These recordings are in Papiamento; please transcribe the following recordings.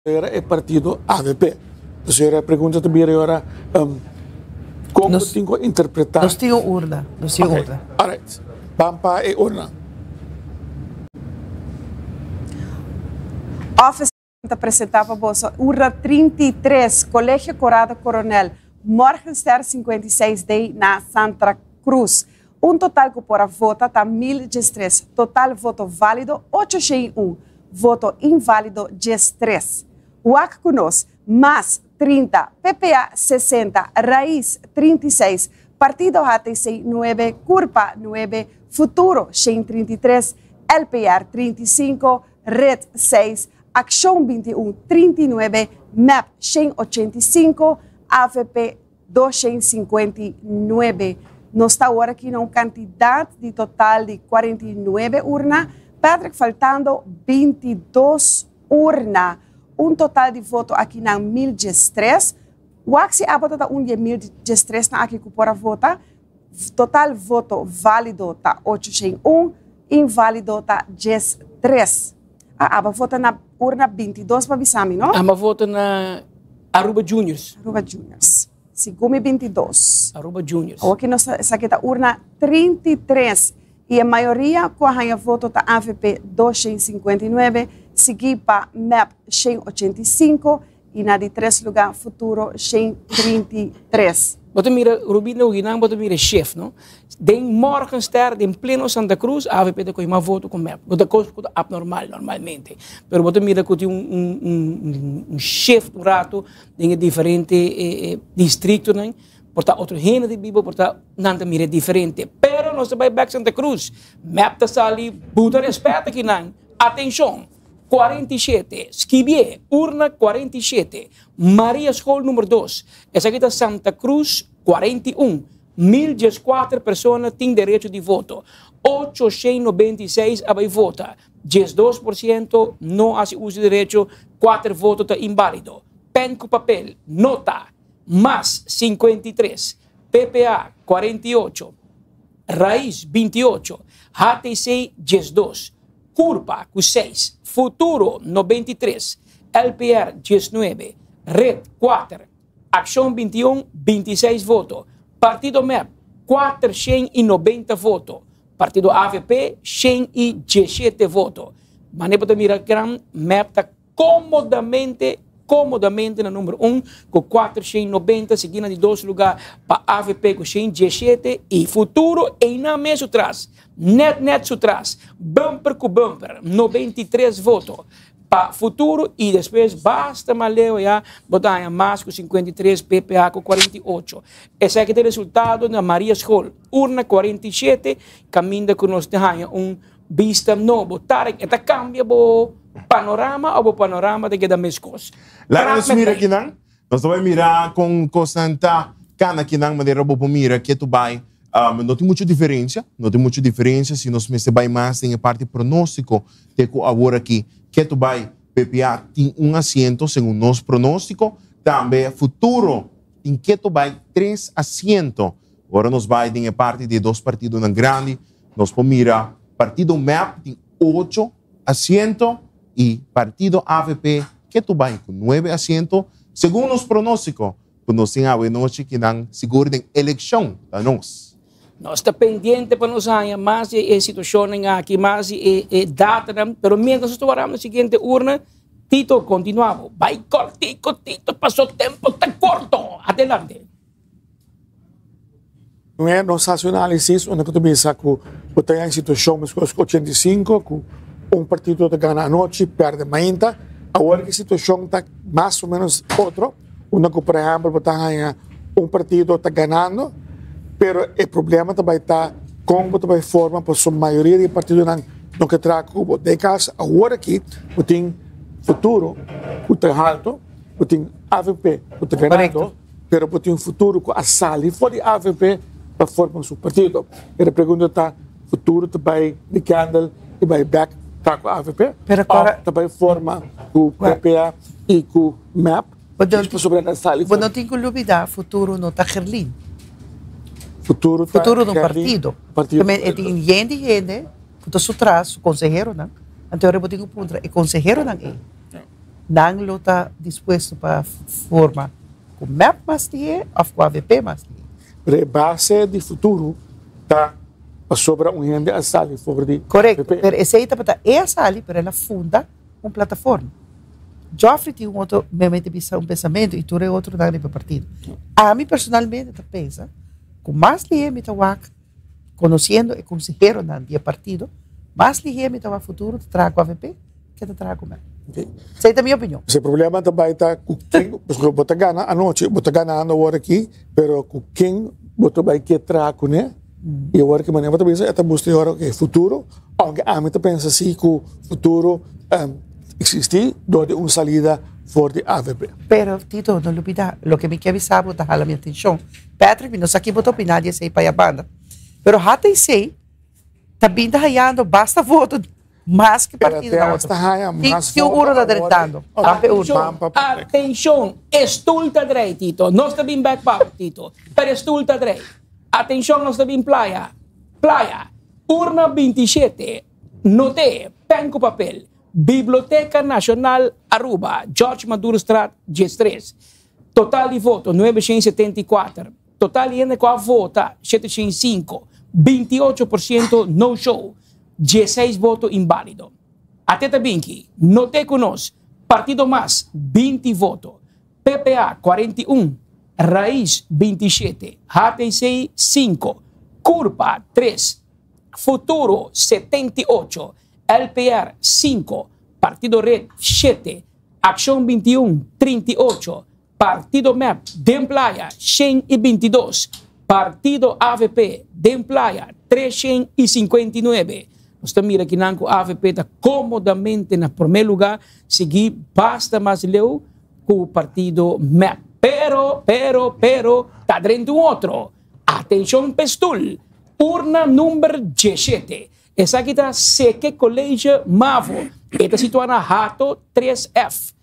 Era e partido avp. Entonces era e pregunta ta bira ora um, con Nos- tin cu interpreta? Nos tin un urna, nos tin un Ok, urna. alright. Ban pa e urna. Office ta presenta pa boso urna 33, Colegio Corado Coronel, Morgenster 56D na Santa Cruz. Un total cu por a vota ta 1013. Total voto valido 801. Voto invalido 13. Wak cu nos, mas 30, PPA 60, Raiz 36, Partido HTC 9, Curpa 9, Futuro 133, LPR 35, Red 6, Accion 21 39, MEP 185, AVP 259. Nos ta awor aki na un cantidad di total di 49 urna. Patrick, faltando 22 urna. Un total di voto aki na 1013. Wak si abo ta un di 1013 na aki cu por a vota. Total voto valido ta 801, invalido ta 13. Ah, abo vota na urna 22 pa bisami, no? Ami a vota na Aruba Juniors. Aruba Juniors. Segun mi 22. Aruba Juniors. Awor nos esaki ta urna 33 y e mayoria cu a haya voto ta AVP 259, sigui pa MEP 185 y na di tres lugar Futuro 133. Bo ta mira Rubina Uguinan, bo ta mira chef, no? Den Morgenster, den pleno Santa Cruz, AVP ta coge mas voto cu MEP. Bo ta cos cu ta abnormal normalmente. Pero bo ta mira cu tin un, un, un, un shift un rato den e diferente eh, eh, districtonan. Por ta otro hende di biba, por ta nan ta mira diferente. Pero nos ta bay back Santa Cruz. MEP ta sali, buta respet akinan. Atencion! 47, skibié, urna 47, Maria School number 2. Esaki ta Santa Cruz 41. 1014 persona tin derecho di voto. 896 a bay vota. 12% no haci uso di derecho, 4 voto ta invalido. Pen cu papel, nota, mas 53, PPA 48, Raiz 28, HTC 12, Curpa cu 6, Futuro 93, LPR 19, Red 4, Accion 21 26 voto, Partido MEP 490 voto, Partido AVP 117 voto. Mane bo ta mira gran MEP ta Komodamente, komodamente na number un ku 490, sigui na di dos luga pa avp ku 117 i Futuro einan mes su tras, net net su tras, bumper ku bumper, 93 voto pa Futuro i despues basta mas leu ya bo ta haña mas ku 53 PPA ku 48. Esaki ta e resultado na Maria School, urna 47, kaminda ku nos ta haña un Bista nobo. Tarek, e ta cambia bo panorama o bo panorama ta keda mescos? Laga nos Praat met mira mij. kinan. Nos ta bai mira con cosnan ta cana kinan manera bo por mira ketu bai. Um, no tin mucho diferencia, no tin mucho diferencia si nos mester bai mas den e parti pronostico te cu awor aki ketu bai PPA tin un asiento segun nos pronostico, tambe Futuro tin ketu bai tres asiento. Ora nos bai den e parti di e dos partidonan grandi, Nos por mira partido mep tin ocho asiento y partido avp ke tu bai cu nuebe asiento, segun nos pronostico cu nos tin awe nochi kinan sigur den eleccion ta nos. Nos ta pendiente pa nos haña mas di e situacionnan aki, mas di e e datanan, pero mientras nos ta warando e siguiente urna, Tito continua bo. Bai cortico Tito paso tempo ta corto. Adelante. Nué nos hasi un análisis unda ku ta bisa ku bo ta den situashon meskos ku 85 ku un partido ta gana anochi pèrdè mainta. Awor ki situashon ta mas o ménos otro unda ku por ehèmpel bo ta haña un partido ta ganando pero e problema ta bai ta kon bo ta bai forma pasobra mayoria di e partidonan no ke traha ku bo. Den e kas awor aki bo tin Futuro ku ta halto, bo tin avp ku ta ganando. Pero bo tin un futuro cu a sali for di avp pa forma su partido. E pregunta ta, futuro ta bay di candle y bay bek ta cu avp? Pero Of cora ta bay forma cu PPA y cu mep? Bo no Djis pasobra nan sali bo for. no tin cu lubida futuro no ta Gerlin. Futuro ta Futuro ta un Gerlin, partido. partido. Tamen e tin yen di hende cu ta su tras, su conseheronan. Anto ora bo tin cu puntra e conseheronan ey. Nan lo ta dispuesto pa forma ku MEP mas lihé òf ku AVP mas lihé. Pero e base di Futuro ta pasobra un hende a sali for di Korekto, pero esei tabata e a sali, pero el a funda un plataforma. Geoffrey tin un otro, mi ta bisa un pensamentu i tur e otronan riba e partido. Ami personalmente ta pensa ku mas lihé mi ta wak, konosiendo e konseheronan di e partido, mas lihé mi ta wak Futuro ta traha ku avp ke ta traha ku mep. Esei ta mi opinion. E problema ta bai ta ku ken, pasobra bo ta gana anochi, bo ta ganando awor aki, pero ku ken bo ta bai ke traha kuné? I awor ki manera bo ta bisa e ta buska awor e futuro, ounke ami ta pensa si ku futuro eksistí dor di un salida for di avp. Pero Tito, no lubida, loke mi ke bisa bo ta hala mi atenshon. Patrick, mi no sa ki bo ta opiná di esei pa e banda, pero HTC ta bin ta hayando basta voto mas ke partido na otro. Ki un uro ta drentando? Atenshon, e stul ta drei, Tito. Nos ta bin bek pa bo, Tito. Pero e stul ta drei. Atenshon, nos ta bin playa. Playa. Urna 27. Noté, pen ku papel. Biblioteca Nacional Aruba, George Madurostraat 13. Total di voto, 974. Total di hende ku a vota, 705. 28% no show. 16 voto inválido. Ate ta binki, noté ku nos, Partido Mas, 20 voto. PPA, 41. Raiz, 27. HTC, 5. Curpa, 3. Futuro, 78. LPR, 5. Partido Red, 7. Accion 21, 38. Partido MEP, den Playa, 122. Partido AVP, den Playa, 359. Nos ta mira kinan ku AVP ta komodamente na promé lugá, siguí basta mas leu ku partido MEP. Pero, pero, pero, ta drenta un otro. Atenshon p'e stul! Urna number 17. Esaki ta Seke College Mavo. E ta situá na Hato 3F.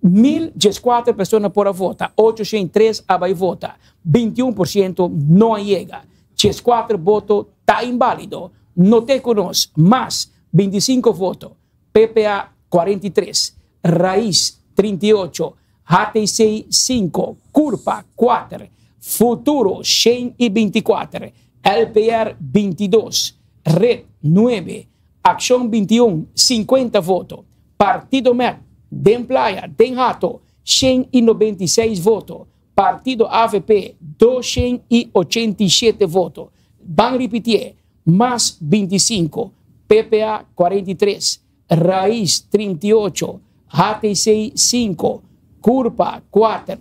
1014 persona por a vota, 803 a bai vota, 21% no a yega. 14 voto ta inválido. No te ku nos, mas 25 voto, PPA 43, Raiz 38, HTC 5, Curpa 4, Futuro 124, LPR 22, Red 9, Accion 21, 50 voto, Partido MEP, den Playa, den Hato, 196 voto, Partido AVP, 287 voto. Ban ripitié, Mas 25, PPA 43, Raiz 38, HTC 5, Curpa 4,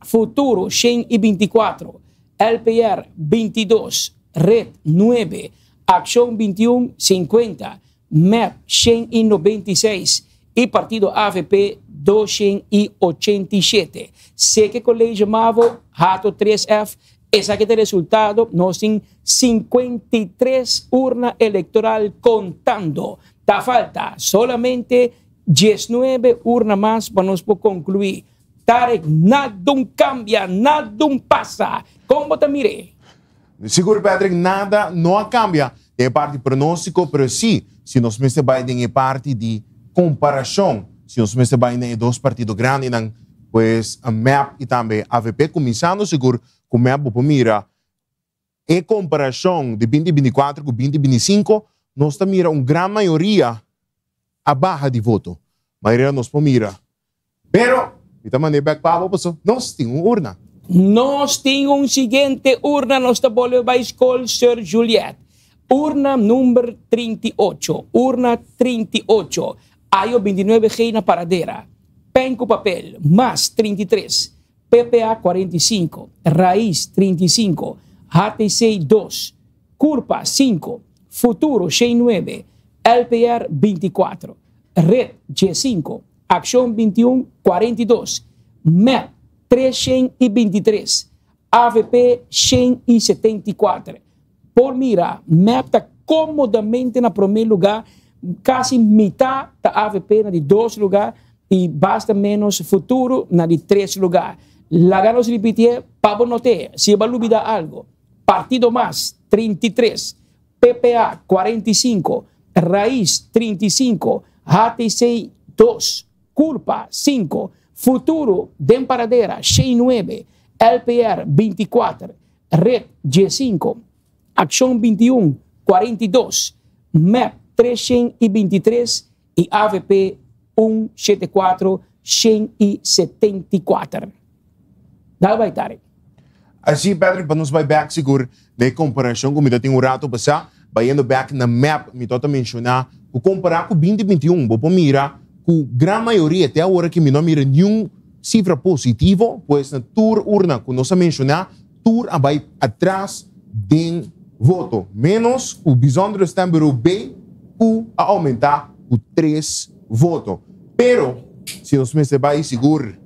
Futuro 124, LPR 22, Red 9, Accion 21, 50, MEP 196 y Partido AVP 287. Seke College Mavo, Hato 3F, esaki ta e resultado, nos tin 53 urna electoral contando. Ta falta solamente 19 urna mas pa nos por conclui. Tarek, nada cambia, nada pasa. Con bo ta mir'e? Sigur, Patrick, nada no a cambia den e parti pronostico, pero si, si nos mester bay den e parti di comparacion, si nos mester bay den e dos partido grandinan, pues MEP y tambe AVP, cuminsando sigur cu MEP, bo por mira e comparacion di 2024 cu 2025, nos ta mira un gran mayoria a baha di voto. Mayoria nos por mira. Pero, mi ta mand'é bek pa bo paso nos tin un urna. Nos tin un siguiente urna, nos ta bolbe bai skol Sir Juliet. Urna number 38, urna 38, Ayo 29 G na Paradera. Pen ku papel, mas 33, PPA 45, Raiz 35, HTC 2, Curpa 5, Futuro 109, LPR 24, Red 15, Accion 21 42, MEP 323, AVP 174. Por mira, MEP ta komodamente na promé lugá, kasi mitá ta AVP na di dos lugá i basta ménos Futuro na di tres lugá. Laga nos ripitié pa bo not'é, si bo a lubidá algu. Partido Mas, 33, PPA, 45, Raiz, 35, HTC, 2. Curpa 5, Futuro den Paradera 109, LPR 24, Red 15, Accion 21, 42, MEP 323 y AVP 174, 174. Dal bai, Tarek. Asina, Patrick, pa nos bai back sigur na komparashon ku mi tin un ratu pasá, bayendo back na MEP, mi tabata menshoná, ku kompará ku 2021, bo mira ku gran mayoria, te awor ku mi no mira ningun sifra positivo, pues na tur urna ku nos a menshoná, tur a bai atras den voto. Menos ku Bijzondere Stembureau B, ku a oumentá ku 3 voto. Pero, si nos mester bai sigur.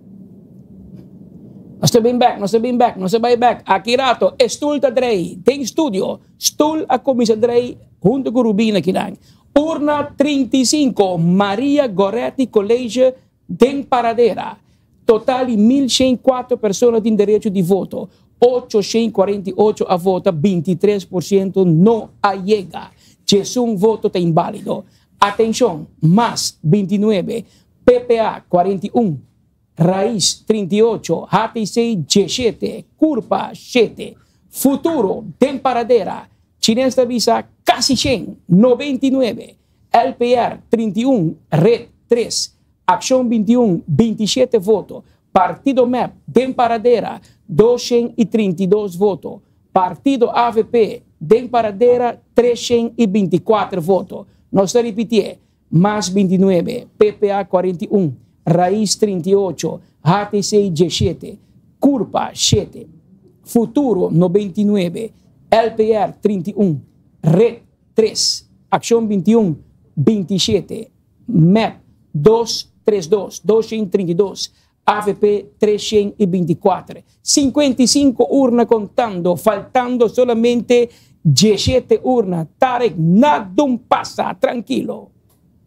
Nos ta bin back, nos ta bin back, nos ta bai back. Aki rato, stoel ta drei, den studio, stoel a kuminsá drei huntu ku Rubina akinan. Urna 35, Maria Goretti College den Paradera. Total di 1.104 persona tin derecho di voto. 848 a vota, 23% no a yega. 11 voto ta inválido. Atenshon, mas 29, PPA 41, Raiz 38, HTC 17, Curpa 7, Futuro den Paradera, Chines bisa kasi 100, 99, LPR 31, Red 3, Accion 21, 27 voto, Partido MEP den Paradera, 232 voto, Partido AVP den Paradera, 324 voto. Nos ta ripití, mas 29, PPA 41, Raiz 38, HTC 17, Curpa 7, Futuro 99, LPR 31, Red 3, Accion 21, 27, MEP 232, 232, AVP 324. 55 urna kontando, faltando solamente 17 urna. Tarek, nada pasa, trankilo.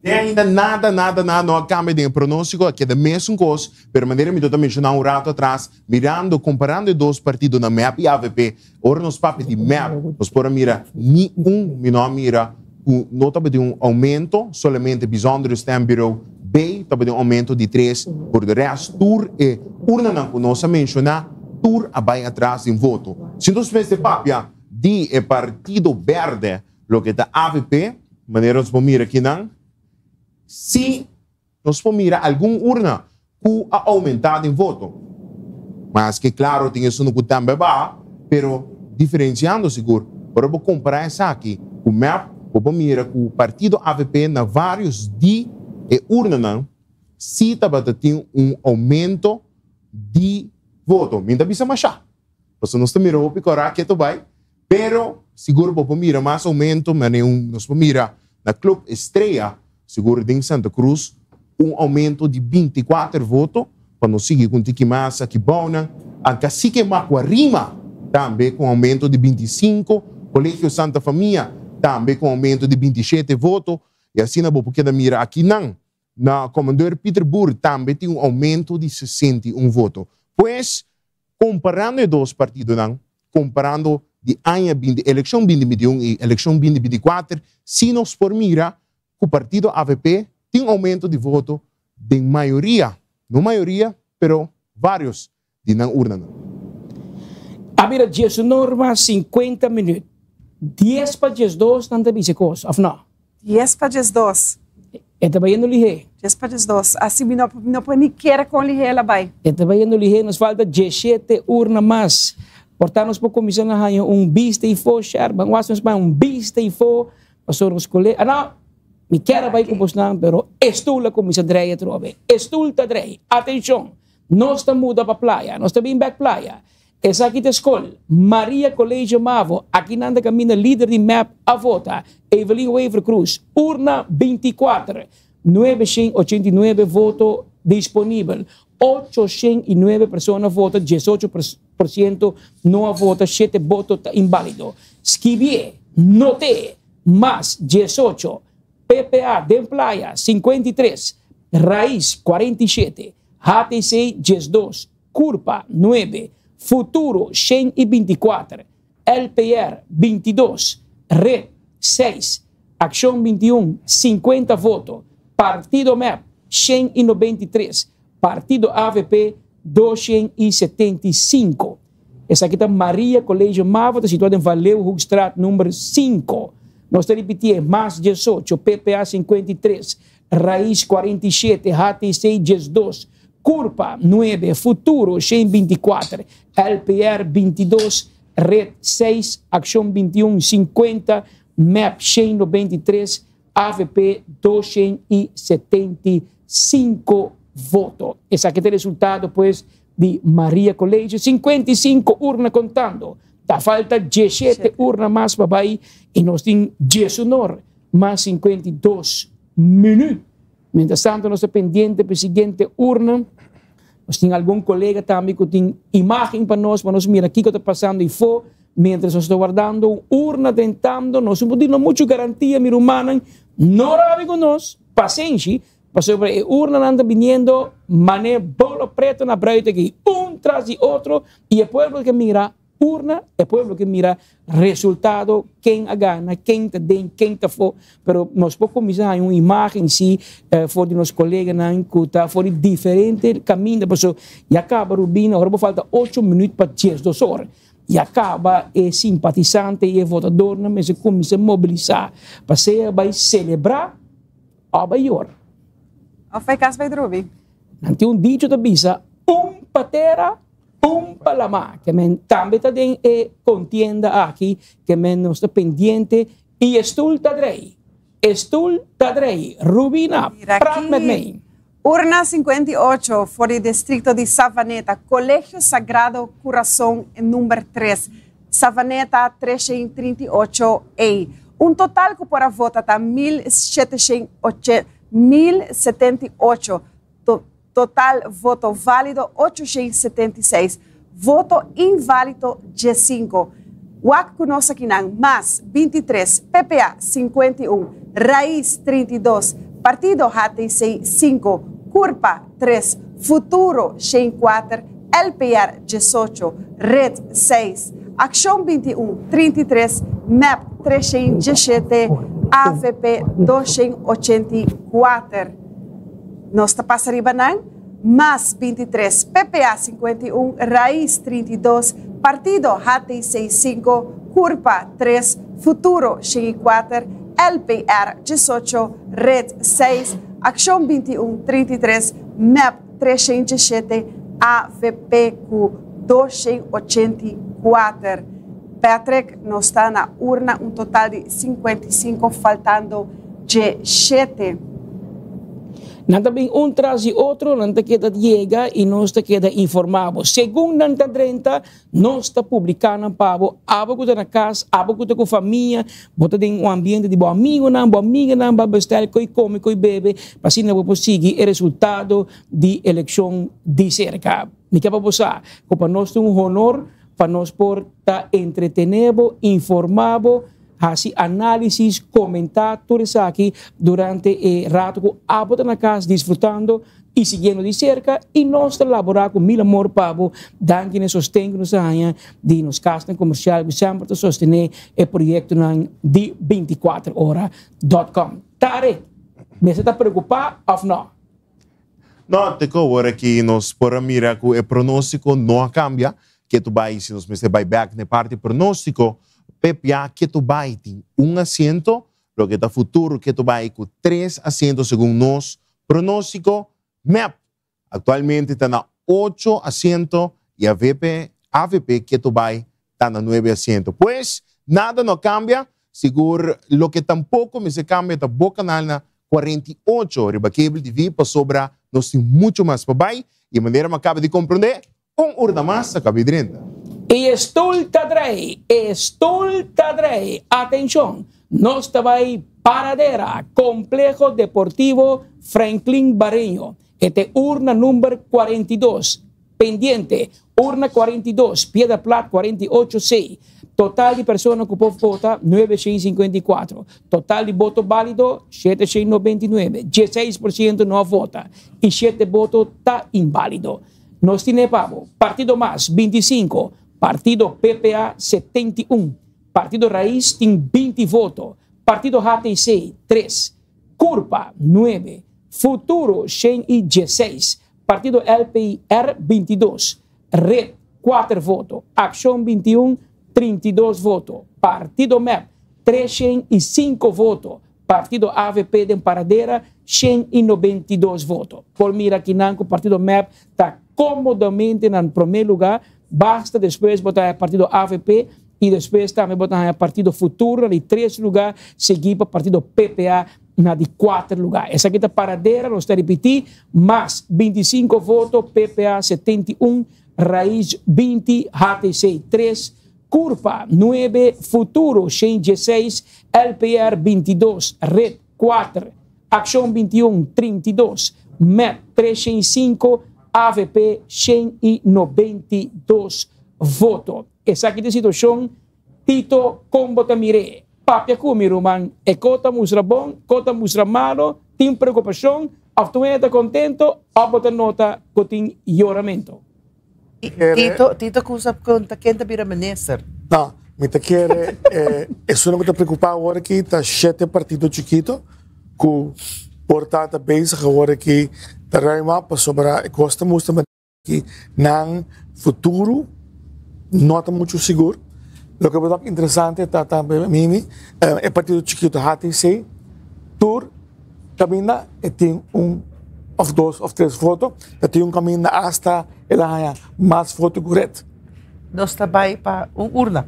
E ainda nada, nada, nada, no a kambia di pronóstiko, aki ta mesun kos, pero manera mi tabata menshoná un ratu atras, mirando, komparando e dos partidonan MEP i AVP, ora nos papia di MEP, nos por mira, ni un, mi no mira, no tabatin un oumento, solamente Bijzondere Stembureau B, tabatin un oumento di 3, por de resto, tur e urna ku nos a menshoná, tur a bai atras den voto. Si nos mester papia di e partido bèrdè, loke ta AVP, manera nos mira akinan, si nos mira algun urna ku a oumentá den voto. Mas ku klaro, tin esei ku tambe bai, pero diferensiando sigur. Ora bo kompará esaki ku MEP, bo mira ku partido AVP na vários di e urna si tabatin un oumento di voto. Mi n' ta bisa mashá. Pasobra nos mira hopi kòrá ku bai, pero sigur bo mira mas oumento, mas nos mira na Club Estrella, sigur den Santa Cruz, un oumento di 24 voto, pa nos sigui ku tiki mas aki bona, a Cacique Macuarima tambe ku oumento di 25, Kolegio Santa Famia tambe ku oumento di 27 voto, i asina bo por mira akinan, na Commandeur Peter Boer tambe tin un oumento di 61 voto. Pues, komparando e dos partidonan, komparando di aña 20, elekshon 2021 i elekshon 2024, si nos por mira ku partido AVP tin un oumento di voto di mayoria, no mayoria, pero vários di nan urna. A mira, 10 norma 50 minüt. 10 pa 12 nan ta bisa kos, òf no? 10 pa 12. E ta bayendo lihé. 10 pa 12. Asina no, no por ni kere kon lihé el a bai. E ta bayendo lihé, nos falta 17 urna mas. Por tantu, nos por kuminsá un bista i fo, share, ban was nos un bista i fo, pasó nos kole. Ah, no, mi ke bai ku bosnan, pero stoel a kuminsá drei atrobe. Stoel ta drei. Atenshon, nos ta muda pa Playa, nos ta bin back Playa. Esaki ta skol, Maria College Mavo, akinan ta kaminda lider di MEP a vota, Evelyn Wever Cruz, urna 24, 989 voto disponibel, 809 persona a vota, 18% no a vota, 7 voto ta inválido. Skibié, noté, mas 18, PPA den Playa 53, Raiz 47, HTC 12, Curpa 9, Futuro 124, LPR 22, Red 6, Accion 21, 50 voto, Partido MEP 193, Partido AVP 275. Esaki ta Maria College Mavo, ta situa den Van Leeuwenhoekstraat number 5. Nos ta ripiti, MAS 18, PPA 53, Raiz 47, HTC 12, Curpa 9, Futuro 124, LPR 22, Red 6, Accion 21 50, MEP 193, AVP 275 voto. Esaki ta e resultado pues di Maria College, 55 urna contando. Ta falta 17 urna mas pa bay y nos tin 11 or mas 52 minuut. Mientras tanto nos ta pendiente pa e siguiente urna. Nos tin algun colega tambe cu tin imagen pa nos, pa nos mira kico ta pasando eyfo. Mientras nos ta wardando un urna drentando, nos no por duna mucho garantia, mi rumannan, no rabi cu nos, pasenshi, pasobra e urnanan ta biniendo mane bolo preto na bruid aki, un tras di otro, y e pueblo ke mira urna, e pueblo ke mira resultado, ken a gana, ken ta den, ken ta afó, pero nos por kuminsá haña un imágen sí for di nos koleganan ku ta for di diferente kaminda, pasobra ya kaba Rubina, ora bo falta 7:52 or, ya kaba e simpatisante i e votadornan mester kuminsá mobilisá pa sea bai selebrá òf bai yora. Òf bai kas bai drumi. Nan tin un dicho ta bisa, un pa tera, Un pa lamá, ke men tambe ta den e kontienda aki, ke men nos ta pendiente i e stul ta drei. E stul ta drei. Rubina, Mira praat met aki. mei. Urna 58 for di distrito di Savaneta, Colegio Sagrado Curason number 3, Savaneta 338 A. Un total ku por a vota ta 1778. Total voto válido 876, voto inválido 15. Wak ku nos akinan, mas 23, PPA 51, Raiz 32, Partido HTC 5, Curpa 3, Futuro 104, LPR 18, Red 6, Akshon 21 33, mep 317, avp 284. Nos ta pasa riba nan, mas 23, PPA 51, Raiz 32, Partido HTC 5, Curpa 3, Futuro 104, LPR 18, Red 6, Accion 21 33, mep 317, avp ku 284. Patrick, nos ta na urna un total di 55 faltando 17. Nan ta bin un tras di otro, nan ta keda yega y nos ta keda informa bo. Segun nan ta drenta, nos ta publica nan pa bo. Abo cu ta na cas, abo cu ta cu famia, bo ta den un ambiente di bo amigonan, bo amiganan, bo a bestel coy come, coy bebe, pa asina bo por sigui e resultado di eleccion di cerca. Mi ke pa bo sa cu pa nos ta un honor pa nos por ta entretene bo, informa bo, Hasi análisis, komentá tur esaki durante e rato ku abo ta na kas disfrutando i siguiendo di serka i nos ta laborá ku mil amor pa bo. Danki na e sosten ku nos a haña di nos kasnan komersial ku semper ta sostené e proyektonan di 24 ora dòt kòm. Tarek, mester ta preokupá òf nò? No, te ku awor aki nos por a mira ku e pronóstiko no a kambia. Ketu bai, si nos mester bai bèk na e parti pronóstiko, PPA ketu bai tin un asiento, loke ta Futuro ketu bai ku tres asiento segun nos pronóstiko. Mep aktualmente ta na ocho asiento i avp, avp ketu bai ta na nuebe asiento. Pues, nada no a kambia. Sigur loke tampoko mester kambia ta bo kanal na 48 riba Cable TV pasobra nos tin mucho mas pa bai y manera mi a caba di comprende un urna mas a caba di drenta. E stoel ta drei, e stoel ta drei. Atencion, nos ta bai Paradera, Complejo Deportivo Franklin Bareño. E ta e urna number 42. Pendiente, urna 42, Piedra Plat 48 C. Total di persona ku por vota, 954. Total di boto bálido, 799. 16% no a vota i shete boto ta inbálido. Nos tine pa bo, Partido mas, 25, Partido PPA, 71, Partido Raiz tin 20 voto, Partido HTC, 3, Curpa, 9, Futuro 116, Partido LPR 22, Red 4 voto, Accion 21 32 voto, Partido MEP 305 voto, Partido AVP den Paradera 192 voto. Por mira akinan ku Partido MEP ta komodamente na promé lugá, basta despues bo ta Partido AVP i despues tambe bo ta Partido Futuro na di 3 lugá, siguí pa Partido PPA na di 4 lugá. Esaki ta Paradera, nos ta ripití, MAS 25 voto, PPA 71, Raiz 20, HTC 3, Curpa 9, Futuro 116, LPR 22, Red 4, Accion 21 32, MEP 305, AVP 192 voto. Esaki ta e situashon, Tito, kon bo ta mir'é? Papia ku mi, ruman, e ko ta mustra bon, ko ta mustra malo, tin preokupashon, òf tur hende ta kontento, òf bo ta nota ku tin yoramentu? Tito, Tito kusa konta ken ta bira minister. No, mi ta kere esun ku ta preocupa awor aki ta shete partido chikito ku por ta ta bezig awor aki ta ruim op pasobra e kos ta mustra manera ki nan futuro no ta mucho sigur. Loke bo ta interesante ta tambe Mimi e partido chikito HTC tur Kaminda e tin un of dos of tres foto, ta tin un kaminda asta el a haña mas foto ku ret. Nos ta bai pa un urna.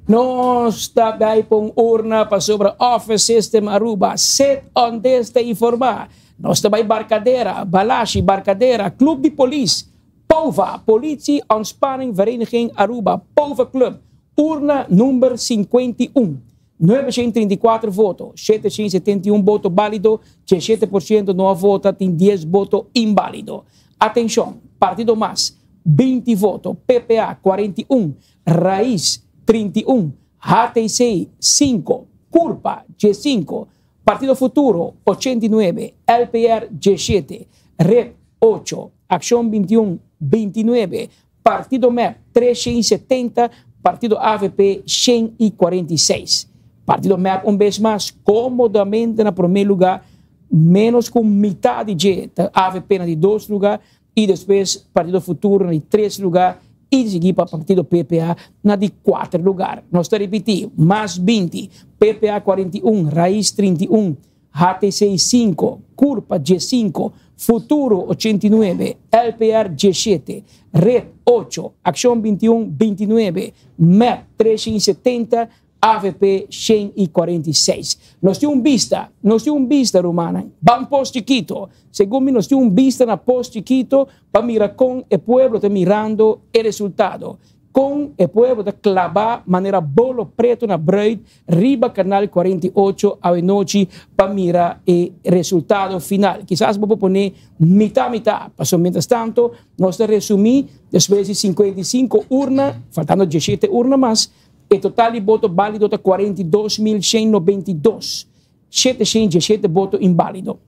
Nos ta bai pa un urna pasobra Office System Aruba sit on this ta informa. Nos ta bai Barcadera, Balashi, Barcadera, Club di Polis, POVA, Politie Ontspanning Vereniging Aruba, POVA Club, urna number 51. 934 voto, 771 boto bálido, 17% no a vota, tin 10 boto inbálido. Atenshon, Partido Mas, 20 voto, PPA, 41, Raiz, 31, HTC, 5, Curpa, 15, Partido Futuro, 89, LPR, 17, Red, 8, Accion 21, 29, Partido mep, 370, Partido avp, 146. Partido mep un bes mas komodamente na promé lugá, ménos ku mitá di dje ta avp na di dos lugá i despues Partido Futuro na di tres lugá i sigui pa Partido PPA na di kuater lugar. Nos ta ripití, mas 20, PPA 41, Raiz 31, HTC 5, Curpa 15, Futuro 89, LPR 17, Red 8, Accion 21 29, mep 370, avp 146. Nos tin un bista, nos tin un bista rumannan, ban Pos Chikito. Segun mi nos tin un bista na Pos Chikito pa mira kon e pueblo ta mirando e resultado. Kon e pueblo ta klabá manera bolo preto na bruid riba Kanal 48 awenochi pa mira e resultado final. Kisas bo por pone mitá mitá, pasobra mientras tanto nos ta resumí despues di 55 urna, faltando 17 urna mas, e total di boto bálido ta 42.192, 717 boto inbálido.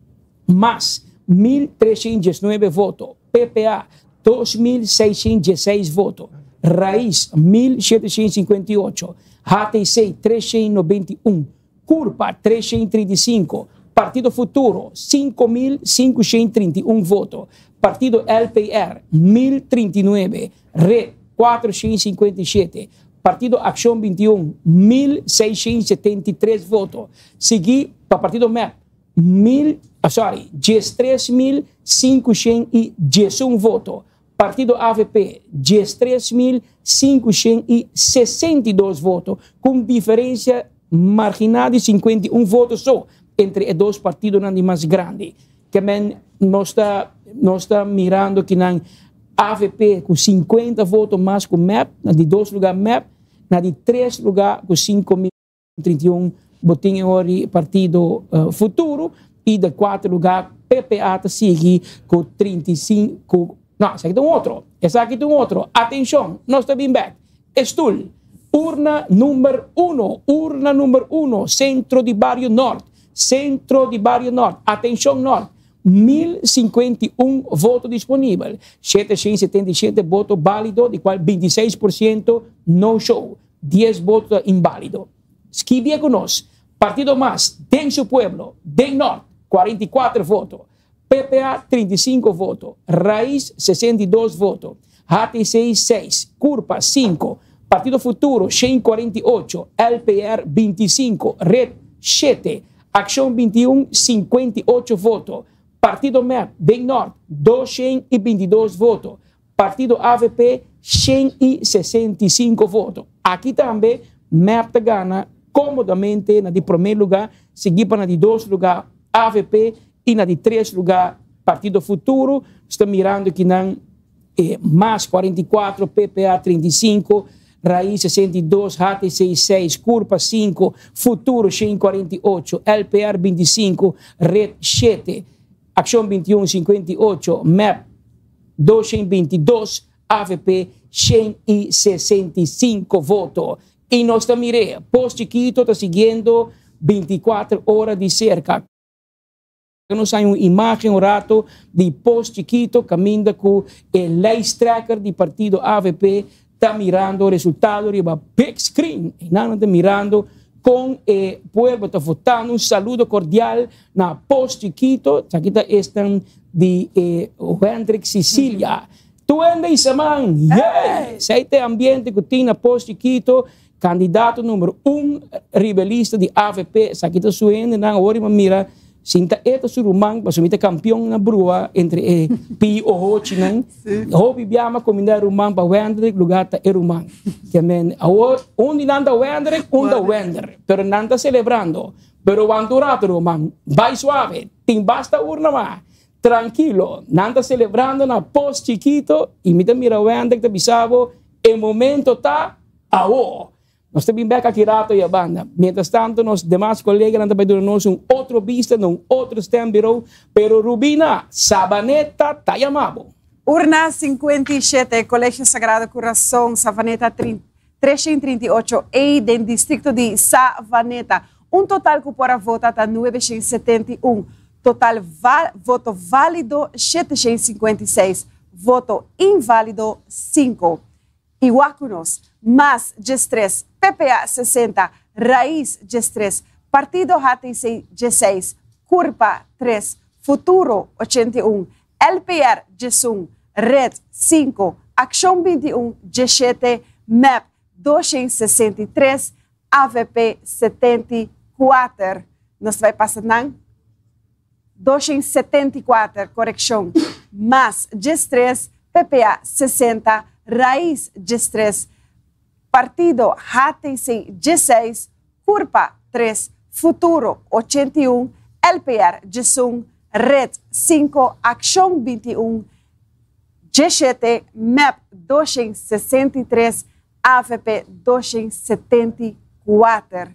Mas 1.319 voto, PPA 2.616 voto, Raiz 1.758, HTC 391, Curpa 335, Partido Futuro 5.531 voto, Partido LPR 1.039, Red 457, Partido Accion 21 1.673 voto, sigui pa Partido mep Mil, sorry, 13.511 voto. Partido avp, 13.562 voto, ku un diferensia marginal di 51 voto so entre e dos partidonan di mas grandi. Ke men nos ta nos ta mirando kinan avp ku 50 voto mas ku mep, na di dos luga mep, na di tres luga ku 5.000. 31 bo tin e ori partido Futuro y de cuatro lugar PPA ta sigui cu 35, no, esaki ta un otro, esaki ta un otro, atencion, nos ta bin bek, e stoel, urna number uno, urna number uno, centro di bario Noord, centro di bario Noord, atencion Noord, 1051 voto disponibel, 777 voto balido, di cual 26% no show. 10 voto ta inbálido. Skibia ku nos, Partido Mas den su pueblo, den Nort. 44 voto. PPA, 35 voto. Raiz, 62 voto. HTC, 6. Curpa, 5. Partido Futuro, 148. LPR, 25. Red, 7. Accion 21, 58 voto. Partido MEP, den Noord, 222 voto. Partido AVP, 165 voto. Aki tambe, MEP ta gana komodamente na di promé lugá, siguí pa na di dos lugá AVP i na di tres lugá Partido Futuro. Ta mirando ku nan MAS 44, PPA 35, Raiz 62, HTC 6, Curpa 5, Futuro 148, LPR 25, Red 7, Accion 21 58, MEP 222, AVP 165 voto. I nos ta mira, Pos Chikito ta siguiendo 24 ora di serka. Nos tin un imagen un rato di Pos Chikito, kaminda ku e lijsttrekker di partido AVP ta mirando resultado riba big screen. I nan ta mirando kon e pueblo ta votando. Un saludo kordial na Pos Chikito. Aki ta esnan di Hendrik Sicilia. Tur hende man, yeah! Esei ta e ambiente ku tin na Pos Chikito, kandidato number 1 riba lista di AVP. Esaki ta su hendenan, awor mira, sinta e ta su ruman, pa sumita kampeon na brua entre e P o H nan. Hopi biama kominda ruman pa Wendrick, lugá ta e ruman. Ke men, awor, unda nan ta Wendrick, unda Wender. Pero nan ta selebrando. Pero wanta ratu ruman, bai suave, tin basta urna mas. Trankilo, nan ta selebrando na Pos Chikito i mi ta mira Wendrick ta bisa bo, e momento ta awor. Nos ta bin bèk aki rato e banda. Mientras tanto, nos demas koleganan tambe ta duna nos un otro bista, un otro stembureau. Pero Rubina, Sabaneta, ta yama bo. Urna 57, Kolegio Sagrado Corazon, Savaneta 338 E, den distrikto di Savaneta. Un total ku por a vota ta 971. Total voto válido 756. Voto inválido 5. Iwakunos, MAS 13, PPA 60, Raiz 13, Partido HTC 16, Curpa 3, Futuro 81, LPR 11, Red 5, Accion 21 17, MEP 263, AVP 74. Nos ta bai pasa nan 274, korekshon. MAS 13, PPA 60, Raiz 13, Partido HTC 16, Curpa 3, Futuro 81, LPR 11, Red 5, Accion 21, 17, MEP 263, AVP 274.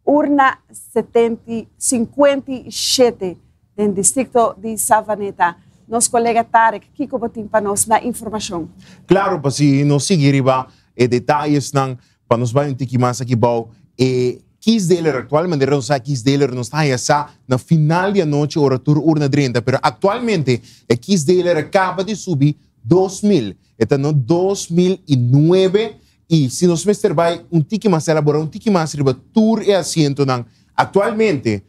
Urna 70, 57 den distrikto di Savaneta. Nos kolega Tarek, kiko bo tin pa nos na informashon. Klaro, pa si nos sigui riba e detayenan, pa nos bai un tiki mas aki bou e kiesdeler aktualmente, nos sa kiesdeler nos ta sa na final di anochi ora tur urna drenta, pero aktualmente e kiesdeler a kaba di subi 2000, ta na 2009 i si nos mester bai un tiki mas elaborá, un tiki mas riba tur e asientonan aktualmente,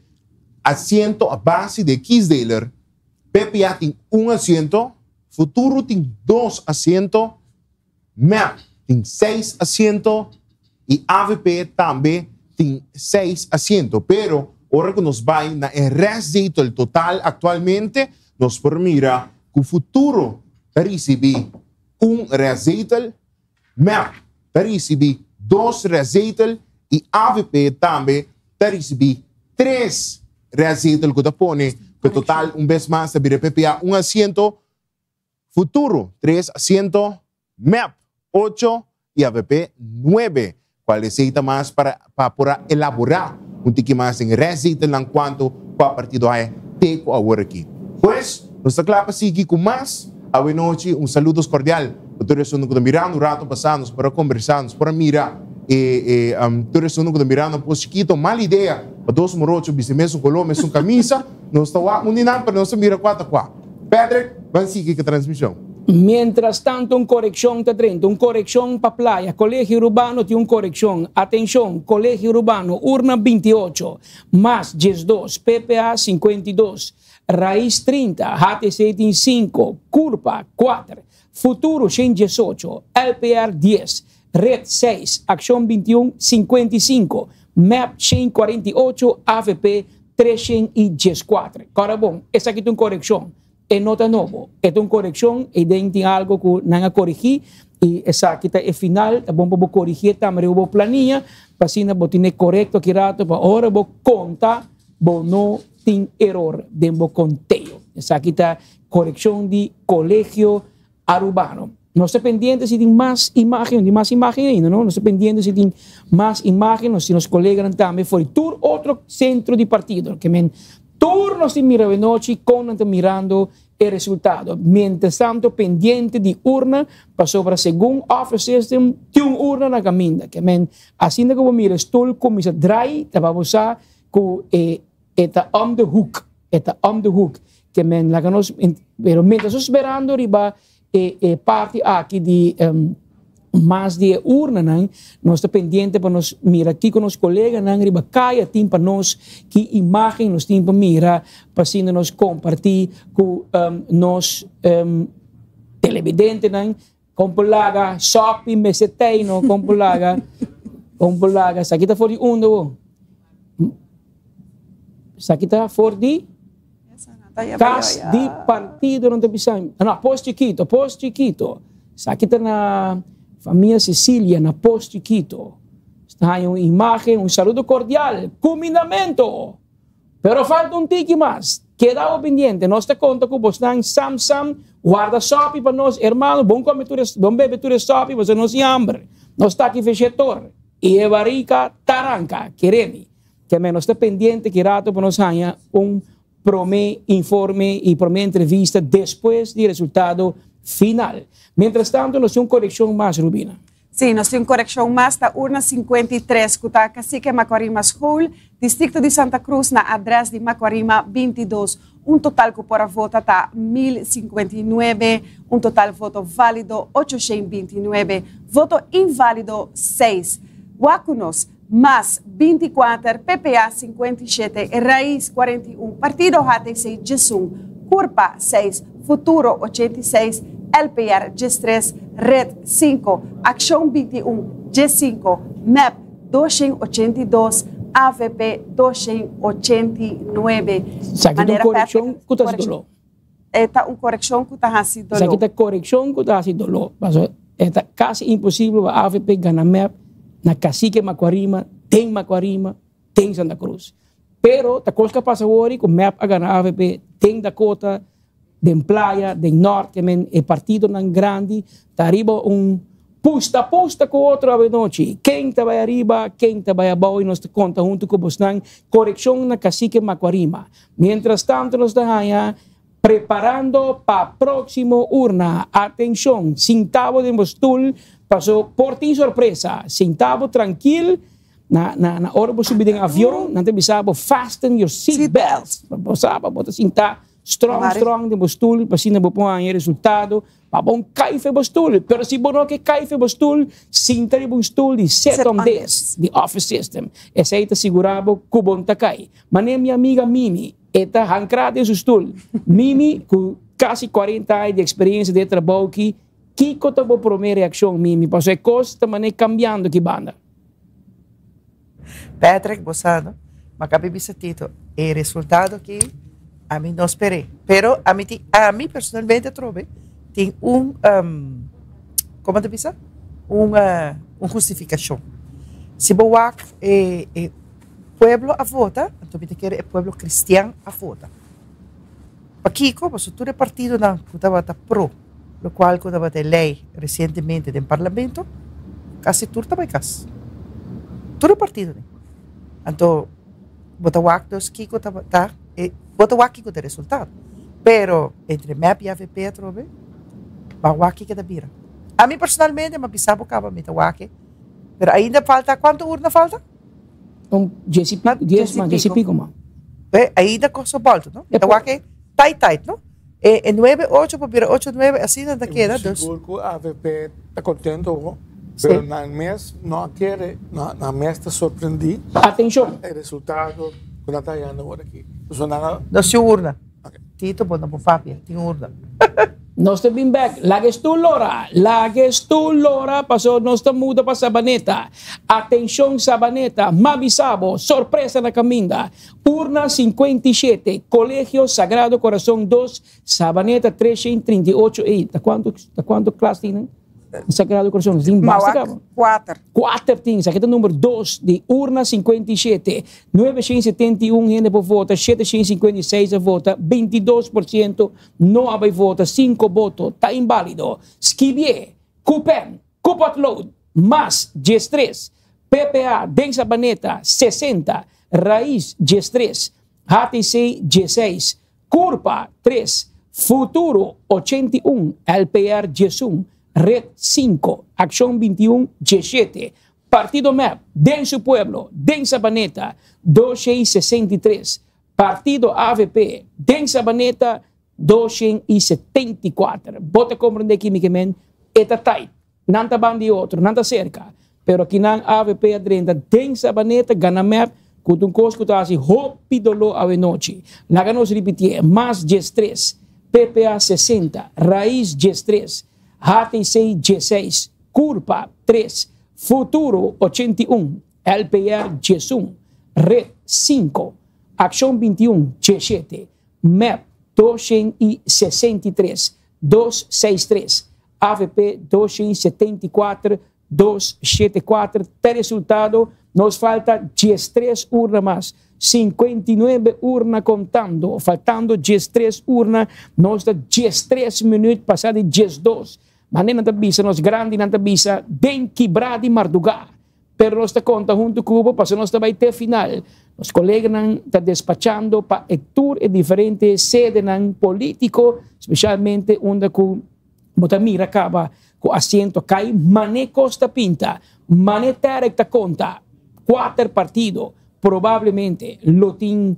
asiento a base di kiesdeler, PPA tin un asiento, Futuro tin dos asiento, MEP tin seis asiento i AVP tambe tin seis asiento. Pero, ora ku nos bai na e restzetel total aktualmente, nos por mira ku Futuro ta risibí un restzetel, MEP ta risibí dos restzetel i AVP tambe ta risibí tres restzetel ku ta pone ku total un bes mas ta bira PPA un asiento, Futuro tres asiento, MEP 8 i AVP 9. Kual esei ta mas pa por elaborá un tiki mas den restzetel en kuantu kua partido a te ku awor aki. Pues, nos ta kla pa sigui ku mas. Anochi, un saludo kordial. Tur esnan ku ta mirando un ratu pasá, nos por kombersá, nos por mira tur esnan ku ta mirando Pos Chikito, mal idea, pa dos morocho, bisti mesun koló, mesun kamisa, nos ta un di nan, pero nos mira kua ta kua. Patrick, ban sigui ku e transmishon. Mientras tanto, un korekshon ta drenta, un korekshon pa Playa. Kolegio Urbano tin un korekshon. Atenshon, Kolegio Urbano, urna 28, mas 12, PPA 52, Rais 30, HTC tin 5, Curpa 4, Futuro 118, LPR 10, Red 6, Akshon 21 55, MEP 148, AVP 314. Kòrda bon, esaki ta un korekshon. E no ta nobo. E ta un korekshon i den tin algu ku nan a korigí i esaki ta e final. Ta bon pa bo korigié tambe riba bo plania pa asina bo tene korekto aki rato pa ora bo konta bo no tin eror den bo konteo. Esaki ta korekshon di Kolegio Arubano. Nos ta pendiente si tin mas imagen, tin mas imagen ainda, no? Nos ta pendiente si tin mas imagen, nos tin nos coleganan tambe for di tur otro centro di partido. Ke men tur nos tin mira awenochi kon nan ta mirando e resultado. Mientras tanto pendiente di urna, pasobra segun office system tin un urna na caminda. Ke men asina ku bo mira e stoel kuminsa draai, ta pa bo sa ku e E ta om de hoek, e ta om de hoek. Ke men laga nos, pero mientras nos sperando riba e e parti aki di mas di e urnanan, nos ta pendiente pa nos mira kiko nos koleganan riba kaya tin pa nos, ki imagen nos tin pa mira pa asina nos kompartí ku nos televidentenan. Kon por laga sopi mester tei no, kon por laga, kon por laga. Esaki ta for di unda bo? Esaki ta for di kas di partido nan ta bisa. No, Pos Chikito, Pos Chikito. Esaki ta na famia Cecilia na Pos Chikito. Esta haña un imagen, un saludo cordial. Kumindamento! Pero falta un tiki mas. Keda bo pendiente. Nos ta konta ku bosnan sam sam. Warda sòpi pa nos, hermano. Bon kome tur e, bon bebe tur e sòpi, pasobra nos tin hamber. Nos ta aki feshetor. I e barika ta ranka. Kere mi. Ke men nos ta pendiente ki rato pa nos haña un promé informe i promé entrevista despues di resultado final. Mientras tanto nos tin un konekshon mas, Rubina. Sí, nos tin un korekshon mas ta urna 53 ku ta Cacique Macuarima School, distrikto di Santa Cruz na adrès di Macuarima 22. Un total ku por a vota ta 1059, un total voto válido 829, voto inválido 6. Wak ku nos, mas 24, PPA 57, Raiz 41, Partido HTC 11, Curpa 6, Futuro 86, LPR 13, Red 5, Accion 21, 15, mep 282, avp 289. Esaki ta un korekshon ku ta hasi doló. E ta un korekshon ku ta hasi doló. Esaki ta korekshon ku ta hasi doló. Pasobra e ta kasi imposibel pa avp gana mep na Cacique Macuarima, den Macuarima, den Santa Cruz. Pero ta kos ku a pasa awor ku mep a gana avp den Dakota, Den playa, den nort, ke men e partidonan grandi ta riba un pusta pusta ku otro awenochi. Ken ta bai ariba, ken ta bai abou i nos ta konta huntu ku bosnan korekshon na Cacique Macuarima. Mientras tanto nos ta haña preparando pa próksimo urna. Atenshon, sinta bo den bo stul paso por tin sorpresa. Sinta bo trankil. Na na na ora bo subi den avion nan ta bisa bo fasten your seat belts. Bo sa pa bo ta sinta Strong strong den bo stoel pa asina bo por haña resultado pa bo kai for bo stoel. Pero si bo no ke kai for bo stoel, sinta riba un stoel di sit on this, di office system. Esei ta sigura bo ku bo no ta kai. Manera mi amiga Mimi, e ta hankra den su stoel. Mimi, ku kasi 40 aña di eksperensia den e trabou aki, kiko ta bo promé reakshon, Mimi? Pasobra e kos ta manera kambiando aki banda. Patrick, bo sa no? Ma kabi bisa Tito, e resultado aki ami no sper'é. Pero ami tin, ami personalmente atrobe tin un, komo ta bisa? Un, un hustifikashon. Si bo wak e e pueblo a vota, anto mi ta kere e pueblo kristian a vota. Pakiko? Pasobra tur e partidonan ku tabata pro lokual ku tabata e lei resientemente den parlamento, kasi tur ta bai kas. Tur e partidonan. Anto bo ta wak dus kiko ta e bo ta wak kiko ta e resultado. Pero entre mep i avp atrobe bo a wak kiko ta bira. Ami personalmente mi a bisa bo kaba mi ta wak e, pero ainda falta, kuantu urna falta? Un dies i pico, dies mas, dies i pico mas. Be, ainda cosa bolto, no? Mi ta wak e tight tight, no? E e nuebe ocho por bira ocho nuebe asina ta keda dus. Sigur ku avp ta kontento ho pero nan mes no a kere nan mes ta sorprendí. Atenshon! E resultado ku nan ta hayando awor aki. Pasobra nan a. Nos tin urna. Tito bo no por papia tin urna. Nos ta bin bek. Laga e stoel lora. Laga e stoel lora paso nos ta muda pa Sabaneta. Atenshon Sabaneta, m'a bisa bo, sorpresa na kaminda. Urna 57, Colegio Sagrado Corazon dos, Sabaneta 338 Ey, ta cuanto, ta cuanto klas tin nan? Sagrado Corazon, tin basta Mawak caba. kuater. Kuater tin, esaki ta number dos di urna 57. 971 hende por vota, 756 a vota, 22% no a bai vota, 5 boto ta inválido. Skibié, ku pen, ku potlood, mas 13, PPA den Sabaneta 60, Raiz 13, HTC 16, Curpa 3, Futuro 81, LPR 11, Red 5, Accion 21 17, Partido mep den su pueblo den Sabaneta 263, Partido avp den Sabaneta 274. Bo ta comprende ki mi ke men? E ta tight. Nan ta ban di otro, nan ta cerca. Pero akinan avp a drenta den Sabaneta gana mep cu ta un cos cu ta haci hopi dolor awenochi. Laga nos ripitié, mas 13, PPA 60, Raiz 13, HTC 16, Curpa 3, Futuro 81, LPR 11, Red 5, Accion 21 17, mep 263, 263, avp 274, 274, te resultado, nos falta 13 urna mas, 59 urna contando, faltando 13 urna, nos ta 13 minuut pasa di 12, Manera nan ta bisa nos grandinan ta bisa den kibra di mardugá. Pero nos ta konta huntu ku bo pasobra nos ta bai te final. Nos koleganan ta despachando pa e tur e diferente sedenan polítiko, spesialmente unda ku bo ta mira kaba ku asiento kai. Mane kos ta pinta, mane Tarek ta konta, kuater partido probablemente lo tin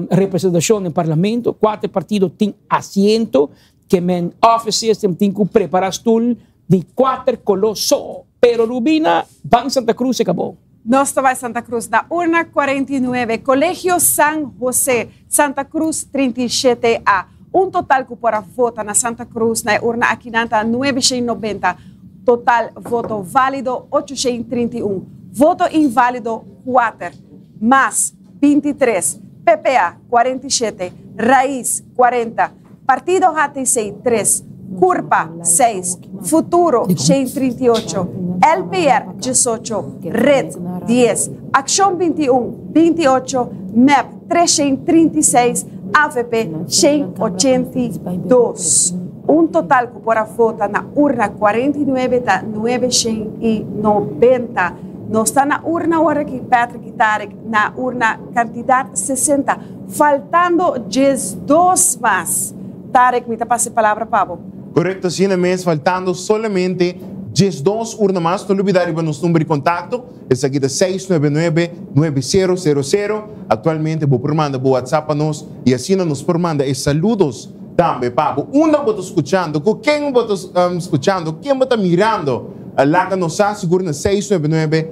representashon den parlamento, kuater partido tin asiento, ke men office system tin ku prepara stul di kuater koló so. Pero Rubina, ban Santa Cruz se kabó. Nos ta bai Santa Cruz na urna 49, Colegio San Jose, Santa Cruz 37 A. Un total ku por a vota na Santa Cruz na e urna akinan ta 990. Total voto válido 831. Voto inválido kuater. Mas 23, PPA 47, Raiz 40, Partido HTC 3, Curpa 6, Futuro 138, LPR 18, Red 10, Accion 21 28, mep 336, avp 182. Un total cu por a vota na urna 49 ta 990. Nos ta na urna ora ki Patrick y Tarek na urna cantidad 60, faltando 12 mas. Tarek, mi ta pasa e palabra pa bo. Correcto asina mes, faltando solamente 12 urna mas. No lubida riba nos number di contacto, esaki ta seis nuebe nuebe, nuebe sero sero sero. Actualmente bo por manda bo WhatsApp pa nos y asina nos por manda e saludos tambe pa bo. Unda bo ta scuchando, cu ken bo ta scuchando, ken bo ta mirando? Laga nos sa sigur na seis nuebe nuebe,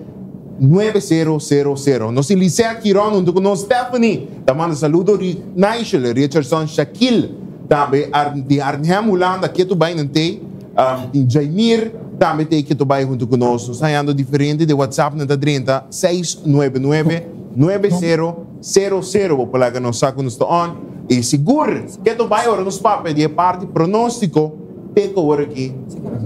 nuebe sero sero sero. Nos tin Lisette Giron hunto cu nos Stephanie ta manda saludo ri Nigel Richardson Shaquille tambe di Arnhem Hulanda ketu bai nan tey tin Jaimir tambe tey ketu bai hunto cu nos. Nos ta hayando diferente de WhatsApp nan ta drenta seis nuebe nuebe, nuebe sero sero sero bo por laga nos sa cu nos ta on y sigur ketu bai ora nos papia di e parti pronostico. Te ku awor aki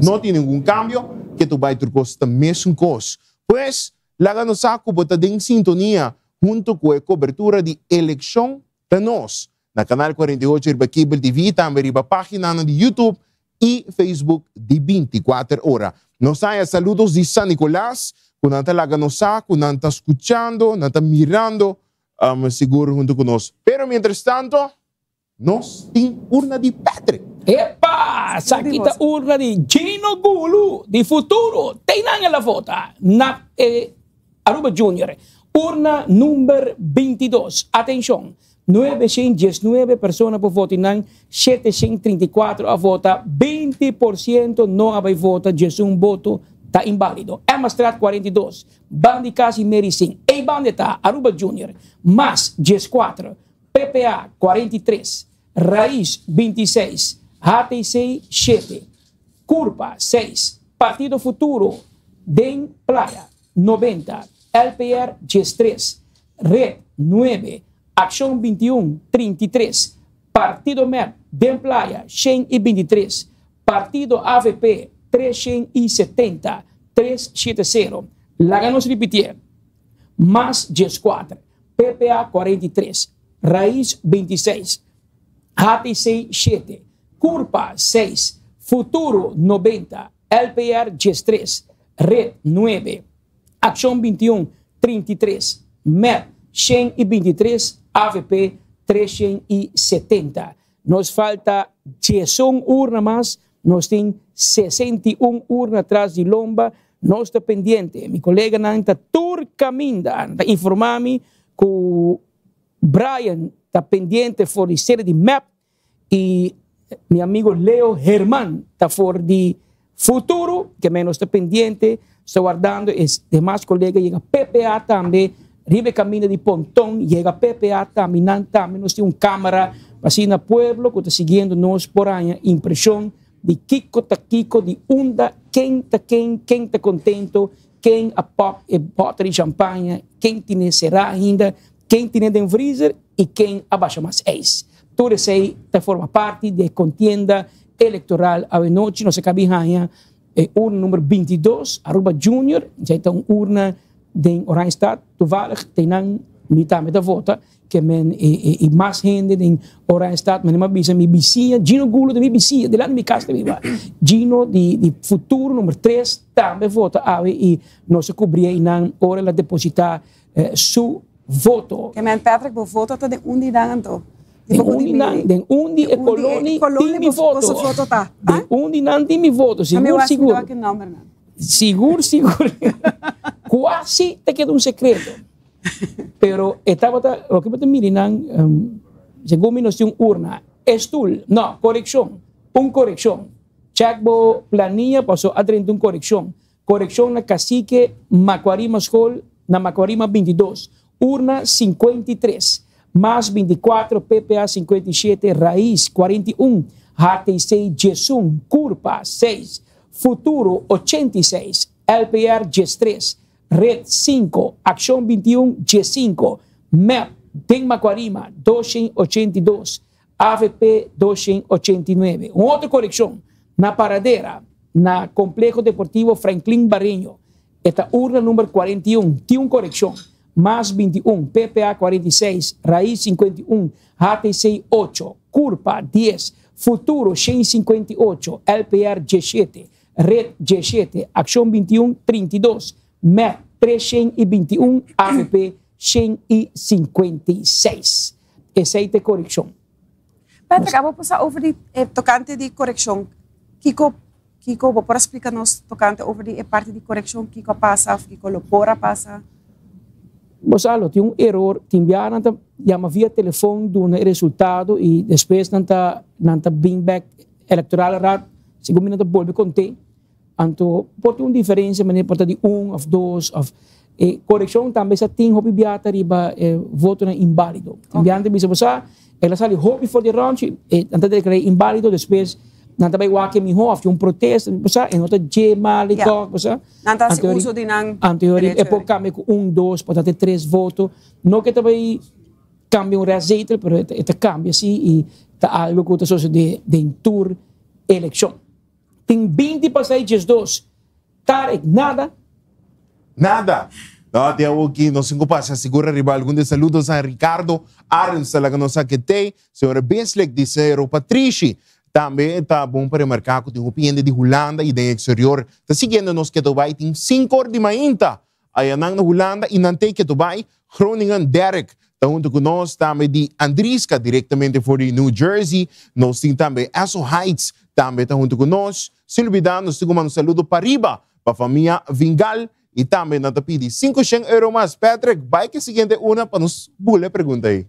no tin ningun kambio, ke tu bai tur kos ta mesun kos. Pues, laga nos sa ku bo ta den sintonia huntu ku e kobertura di elekshon ta nos na Kanal 48 riba Cable TV i tambe riba paginanan di YouTube i Facebook di 24 ora. Nos haya saludos di San Nicolas ku nan ta laga nos sa ku nan ta skuchando, nan ta mirando sigur huntu ku nos. Pero mientrastanto. Nos tin urna di Patrick. Epa! Esaki ta urna di Gino Gulu di Futuro. Teinan el a vota na e Aruba Junior. Urna number 22. Atencion! 919 persona por vota y nan 734 a vota, 20% no a bay vota, 11 voto ta invalido. Emmastraat 42, bandi casi Mary Singh, e bande ta Aruba Junior, mas 14, PPA 43, Raiz 26, HTC 7, Curpa 6, Partido Futuro den Playa 90, LPR 13, Red 9, Accion 21 33, Partido MEP den Playa 123, Partido AVP 370, 370. Laga nos ripiti. Mas 14, PPA 43, Raiz 26, HTC 7, Curpa 6, Futuro 90, LPR 13, Red 9, Accion 21 33, MEP 123, AVP 370. Nos falta 11 urna mas, nos tin 61 urna tras di lomba, nos ta pendiente. Mi coleganan ta tur caminda, ta informa mi cu Brian ta pendiente for di sede di MEP y mi amigo Leo Herman ta for di Futuro, ke men nos ta pendiente, sta wardando e demas colega yega. PPA tambe, riba e caminda di Ponton, yega PPA tambe, nan tambe nos tin un camera pa asina pueblo cu ta siguiendo nos por haña impresion di kico ta kico, di unda, ken ta ken, ken ta contento, ken a pop e boter di champaña, ken tine cera ainda, ken tine den freezer y ken a basha mas ijs. Tur esey ta forma parti di e contienda electoral awenochi. Nos a cabi haña e urna number 22, Aruba Junior, esey ta un urna den Oranjestad. Toevallig te nan mi tambe ta vota, ke men e mas hende den Oranjestad, mi a bisa mi bisiña, Gino Gulo ta mi bisiña, delante mi cas ta biba. Gino di Futuro number 3 tambe vota awe y nos a cubri einan ora el a deposita su voto. Ke men Patrick, bo voto ta den un di nan anto? Den un di nan, den un di e koloni tin mi voto. Den un di nan tin mi voto, sigur sigur. Sigur sigur. Kuasi ta keda un sekreto. Pero e tabata, loke bo ta mira nan, segun mi nos tin un urna. E stul, no, korekshon, un korekshon. Chèk bo plania paso a drenta un korekshon. Korekshon na Cacique Macuarima School na Macuarima 22, urna 53, mas 24, PPA 57, Raiz 41, HTC 11, Curpa 6, Futuro 86, LPR 13, Red 5, Accion 21 15, mep den Macuarima 282, avp 289. Un otro korekshon na Paradera, na Complejo Deportivo Franklin Barreño, e ta urna number 41, tin un korekshon, mas 21, PPA 46, Raiz 51, HTC 8, Curpa 10, Futuro 158, LPR 17, Red 17, Accion 21 32, mep 321, avp 156. Esei ta e korekshon. Patrick, abo por sa over di e tokante di korekshon. Kiko kiko bo por a splika nos tokante over di e parti di korekshon? Kiko a pasa of kiko lo por a pasa? Bo sa lo tin un eror, tin bia nan ta yama via telefon duna e resultado i despues nan ta nan ta bin bek Electorale Raad segun mi nan ta bolbe kont'é. Anto por tin un diferencia manera por ta di un of dos of e coreccion tambe sa tin hopi bia ta riba e votonan invalido. Tin bia nan ta bisa bo sa el a sali hopi for di ronchi e nan ta declara invalido despues nan ta bay wak e miho of tin un protesta bo sa e no ta dje mali tok bo sa. Nan ta haci uso di nan Anto e por cambia cu un dos por ta te tres voto no ke ta bay cambia un restzetel pero e ta cambia si y ta algo cu ta sosode den tur eleccion. Tin 20 pa 6 diesdos. Tarek, nada. Nada. No, te awo ki nos tin ku pasa sigur ariba algun de saludos a Ricardo Arends ta laga nos sa ke tei. Señora Bislek di Sero Patrishi. Tambe ta bon pa remarká ku tin hopi hende di Hulanda i den eksterior ta siguiendo nos keto bai tin sinku or di mainta Ayanan na Hulanda y nan tey keto bay. Groningen Derek ta hunto cu nos, tambe di Andriska directamente for di New Jersey. Nos tin tambe Esso Heights tambe ta hunto cu nos. Sin lubida nos tin cu manda un saludo pariba pa famia Vingal y tambe nan ta pidi 500 euro mas. Patrick, bay cu e siguiente una pa nos bula e pregunta ey.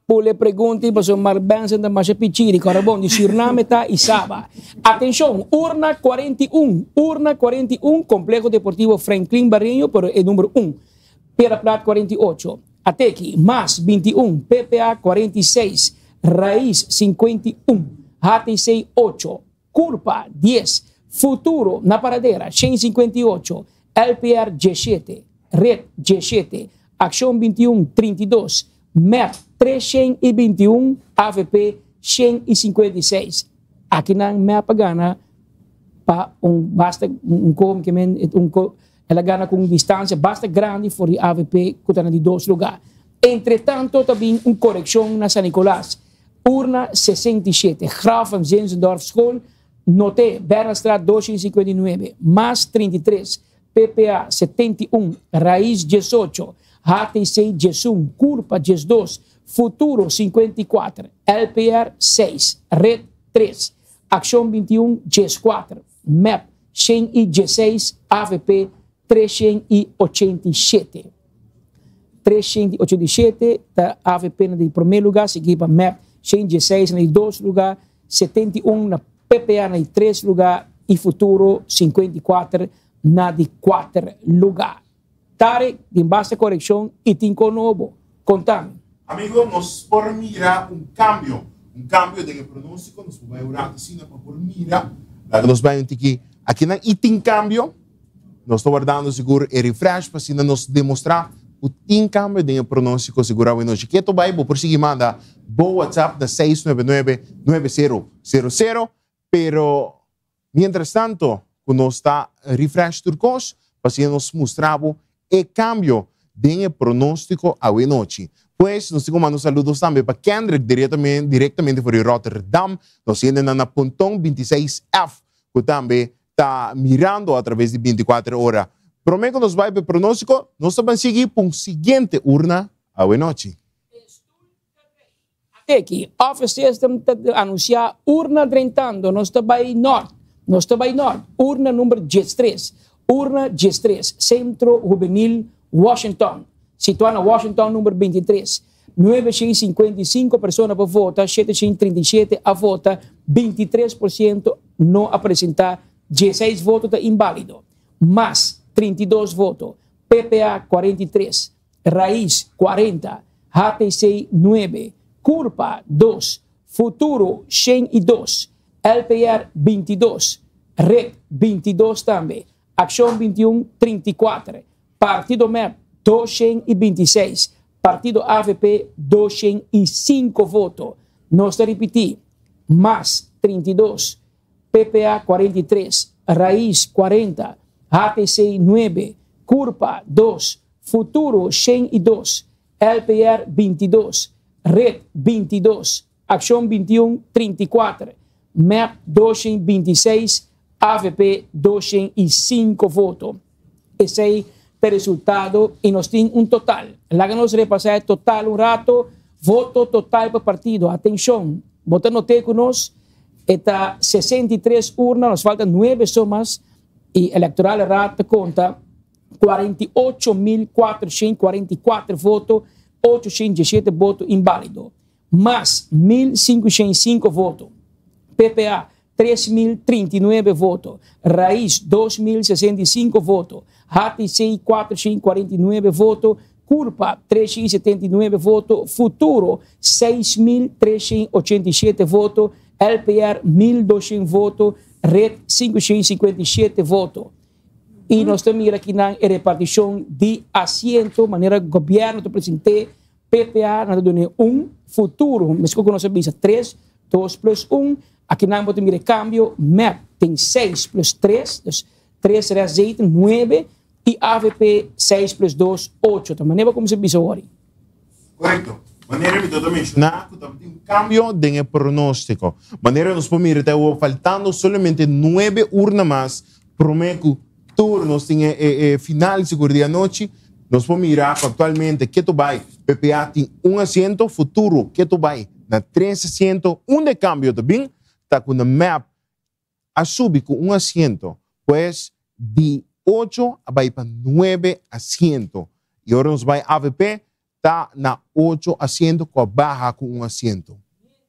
Pule pregunta paso Mark Benson ta masha pichiri, Corabon di Suriname ta y Saba. Atención, urna 41, urna 41, Complejo Deportivo Franklin Barreño, pero e number 1. Piedra Plat 48, Ateki, Mas 21, PPA 46, Raiz 51, HTC 8, Curpa 10, Futuro na Paradera 158, LPR 17, Red 17, Acción 21 32, MEP 321, AVP 156. Aki nan MEP a gana pa un basta un com ke men un ko el a gana ku un distansia basta grandi for di AVP ku ta na di dos lugá. Entretanto ta bin un korekshon na San Nicolas. Urna 67, Graf van Zinzendorf School, Noté, Bernardstraat 259, Mas 33, PPA 71, Raiz 18, HTC 11, Curpa 12, Futuro 54, LPR 6, Red 3, Accion 21 14, MEP 116, AVP 387. 387 ta AVP na di promé lugá, siguí pa MEP 116 na di dos lugá, 71 na PPA na di tres lugá i Futuro 54 na di kuater lugá. Tarek, tin basta korekshon i tin kon nobo. Kontami. Amigo, nos por mira un kambio, un kambio den e pronóstiko, nos por bai un rato asina pa por mira. Laga nos bai un tiki akinan i tin kambio. Nos ta wardando sigur e refresh pa asina nos demostrá ku tin kambio den e pronóstiko sigur awenochi. Keto bai bo por sigui manda bo WhatsApp na seis nuebe nuebe, nuebe sero sero sero, pero mientras tanto ku nos ta refresh tur kos pa asina nos mustra bo e kambio den e pronóstiko awenochi. Pues nos tin ku manda un saludos tambe pa Kendrick direktamente for di Rotterdam. Nos hendenan na Ponton 26 F ku tambe ta mirando a traves di binticuater ora. Prome cu nos bai pa e pronostico, nos ta ban sigui pa un siguiente urna awe nochi. Aki, Office System ta anuncia urna drentando, nos ta bai nort, nos ta bai nort, urna number diestres, urna diestres, Centro Juvenil Washington, situa na Washington number 23. 955 persona pa vota, 737 a vota, 23% no a presenta, 16 voto ta inbalido. Mas, 32 voto, PPA 43, Raiz 40, HTC 9, Curpa 2, Futuro 102, LPR 22, Red 22 tambe, Accion 21 34, Partido mep 226, Partido avp 205 voto. Nos ta ripiti, mas 32, PPA 43, Raiz 40, HTC 9, Curpa 2, Futuro 102, LPR 22, Red 22, Accion 21 34, mep 226, avp 205 voto. Esey ta e resultado y nos tin un total. Laga nos repasa e total un rato. Voto total pa partido. Atencion, bo ta note cu nos e ta 63 urna, nos falta nuebe so mas y Electoral Raad ta conta 48.444 voto, 817 voto invalido. Mas 1.505 voto. PPA, 3.039 voto. Raiz, 2.065 voto. HTC, 449 voto. Curpa, 379 voto. Futuro, 6.387 voto. LPR, 1.200 voto. Red, 557 voto. I nos ta mira kinan e repartishon di asiento manera gobièrnu ta present'é, PPA nan ta dun'é un, Futuro meskos ku nos a bisa tres, dos plus un, akinan bo ta mira e kambio, mep tin seis plus tres, dus tres rest zeven, nuebe, i avp seis plus dos, ocho. Ta manera bo kuminsá bisa wòri. Korekto. Manera mi ta menshoná ku tabatin un kambio den e pronóstiko. Manera nos por mira ta awor faltando solamente nuebe urna mas promé ku tur nos tin e final sigur di anochi. Nos por mira ku aktualmente ketu bai PPA tin un asiento, Futuro ketu bai na tres asiento. Unda e kambio ta bin ta ku na mep a subi ku un asiento, pues di ocho a bai pa nuebe asiento. I ora nos bai avp, ta na 8 asiento ku a baha ku un asiento.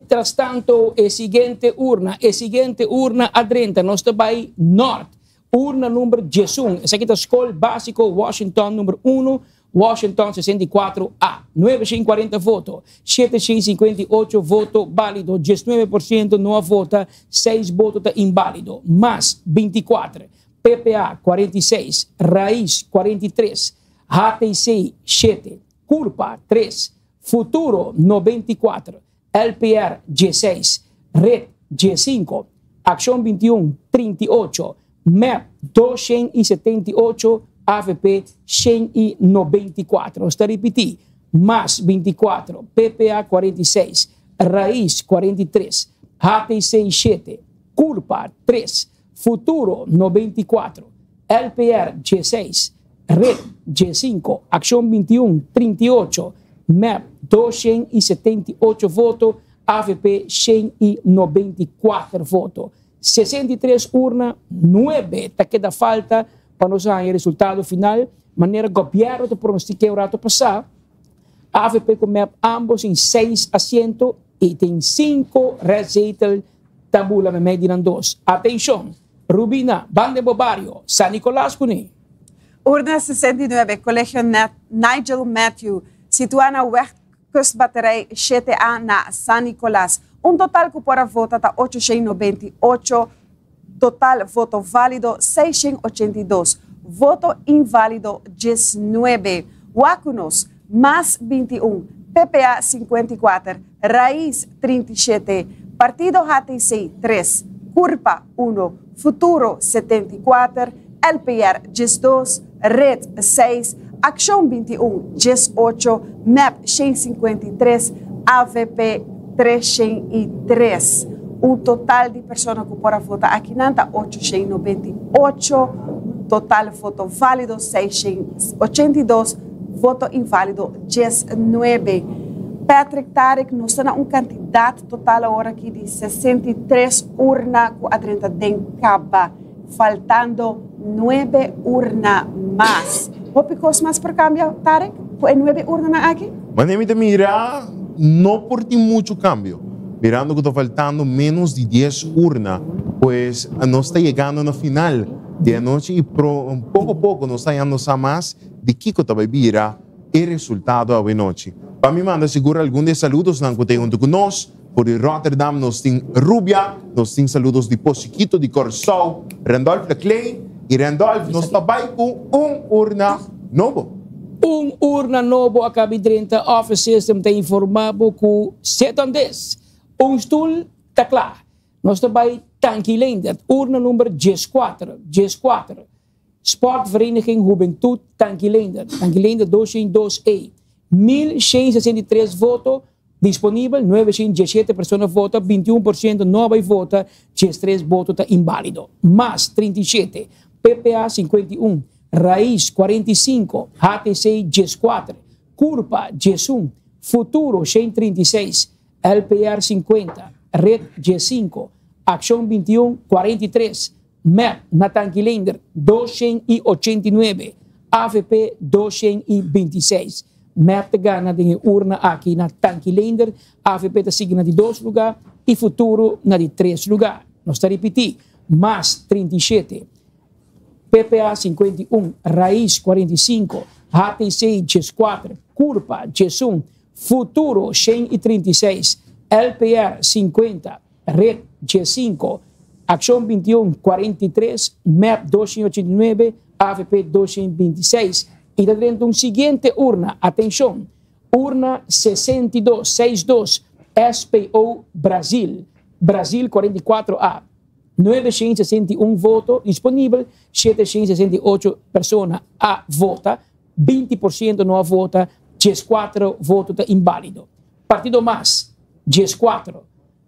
Mientras tanto, e siguiente urna, e siguiente urna a drenta, nos ta bai Noord. Urna number 11. Esaki ta Skol Básiko Washington number 1, Washington 64A. 940 voto, 758 voto válido, 19% no a vota, 6 voto ta inválido. Mas 24, PPA 46, Raiz 43, HTC 7, Curpa 3, Futuro 94, LPR 16, Red 5, Accion 21 38, MEP 278, AVP 194. Nos ta ripití, Mas 24, PPA 46, Raiz 43, HTC 7, Curpa 3, Futuro 94, LPR 16, Red 5, Accion 21 38, MEP 278 voto, AVP 194 voto. 63 urna, 9 ta keda falta pa nos haña e resultado final. Manera gobièrnu ta pronostiká un rato pasá, avp ku mep ámbos tin 6 asiento i tin 5 restzetel ta bula meimei di nan dos. Atenshon! Rubina, ban den bo bario, San Nicolas kuné. Urna 69, Kolegio Nigel Matthew, situá na Weg Kustbatterij 7A na San Nicolas. Un total ku por a vota ta 898, total voto válido 682, voto inválido 19. Wak ku nos, Mas 21, PPA 54, Raiz 37, Partido HTC 3, Curpa 1, Futuro 74, LPR 12, Red 6, Akshon 21, 18, mep 153, avp 303. Un total di persona ku por a vota akinan ta 898, total voto válido 682, voto inválido 19. Patrick Tarik, nos ta na un kantidat total awor aki di 63 urna ku a drenta den kaba. Faltando nuebe urna mas. Hopi kos mas por kambia, Tarek, ku e nuebe urnanan aki? Manera mi ta mira, no por tin muchu kambio. Mirando ku ta faltando ménos di dies urna, pues nos ta yegando na final di anochi i poko poko nos ta hañando sa mas di kiko ta bai bira e resultado awenochi. Pa mi manda sigur algun di e saludosnan ku ta huntu ku nos. For di Rotterdam nos tin Rubia, nos tin saludos di Posiquito di Kòrsou, Randolph Laclay i Randolph nos ta bai ku un urna nobo. Un urna nobo a kabi drenta Office System ta informa bo ku setan des, un stul ta kla. Nos ta bai Tanki Leendert, urna number 14, 14, Sportvereniging Hubentud Tanki Leendert, Tanki Leendert 202 E, 1163 voto, Disponibel, 917 persona vota, 21% no a bai vota, 13 boto ta inbálido. Mas, 37, PPA, 51, Raiz, 45, HTC, 14, Curpa, 11, Futuro, 136, LPR, 50, Red, 15, Accion 21, 43, Mep, na Tanki Leendert, 289, avp, 226. Mep ta gana den e urna aki na Tanki Leendert, avp ta sigui na di dos luga y Futuro na di tres luga. Nos ta ripiti, Mas, 37, PPA, 51, Raiz, 45, HTC, 14, Curpa, 11, Futuro, 136, LPR, 50, Red 15, Accion 21, 43, mep 289, avp 226 y ta drenta un siguiente urna, atencion, urna 62, seis dos, SPO Brasil, Brasil 44 A, 961 voto disponibel, 768 persona a vota, 20% no a vota, 14 voto ta invalido. Partido Mas, 14,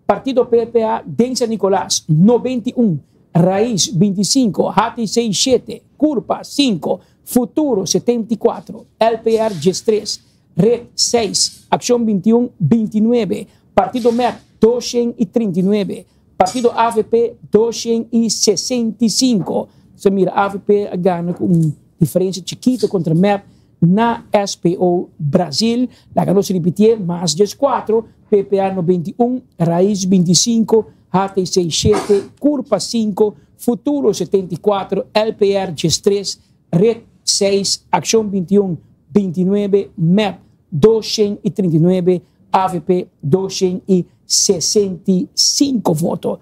Partido PPA den San Nicolas, 91, Raiz, 25, HTC, 7, Curpa, 5, Futuro, 74, LPR, 13, Red, 6, Accion 21, 29, Partido MEP, 239, Partido avp, 265. Bo mira, avp a gana cu un diferencia chikito contra MEP. na SPO Brasil. Laga nos ripitié, mas 14, PPA 91, Raiz 25, HTC 7, Curpa 5, Futuro 74, LPR 13, Red 6, Accion 21, 29, MEP 239, AVP 265 voto.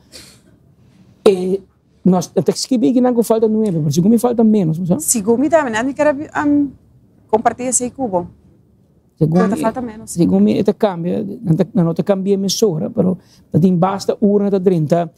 E nos ta skibi aki nan ku falta 9, pero segun mi falta menos, bo sa? Segun mi tambe, nan mi ker a kompartí esei ku bo. Segun mi, falta menos. Segun mi e ta kambia, nan ta nan no ta kambia mesora, pero ta tin basta urna ta drenta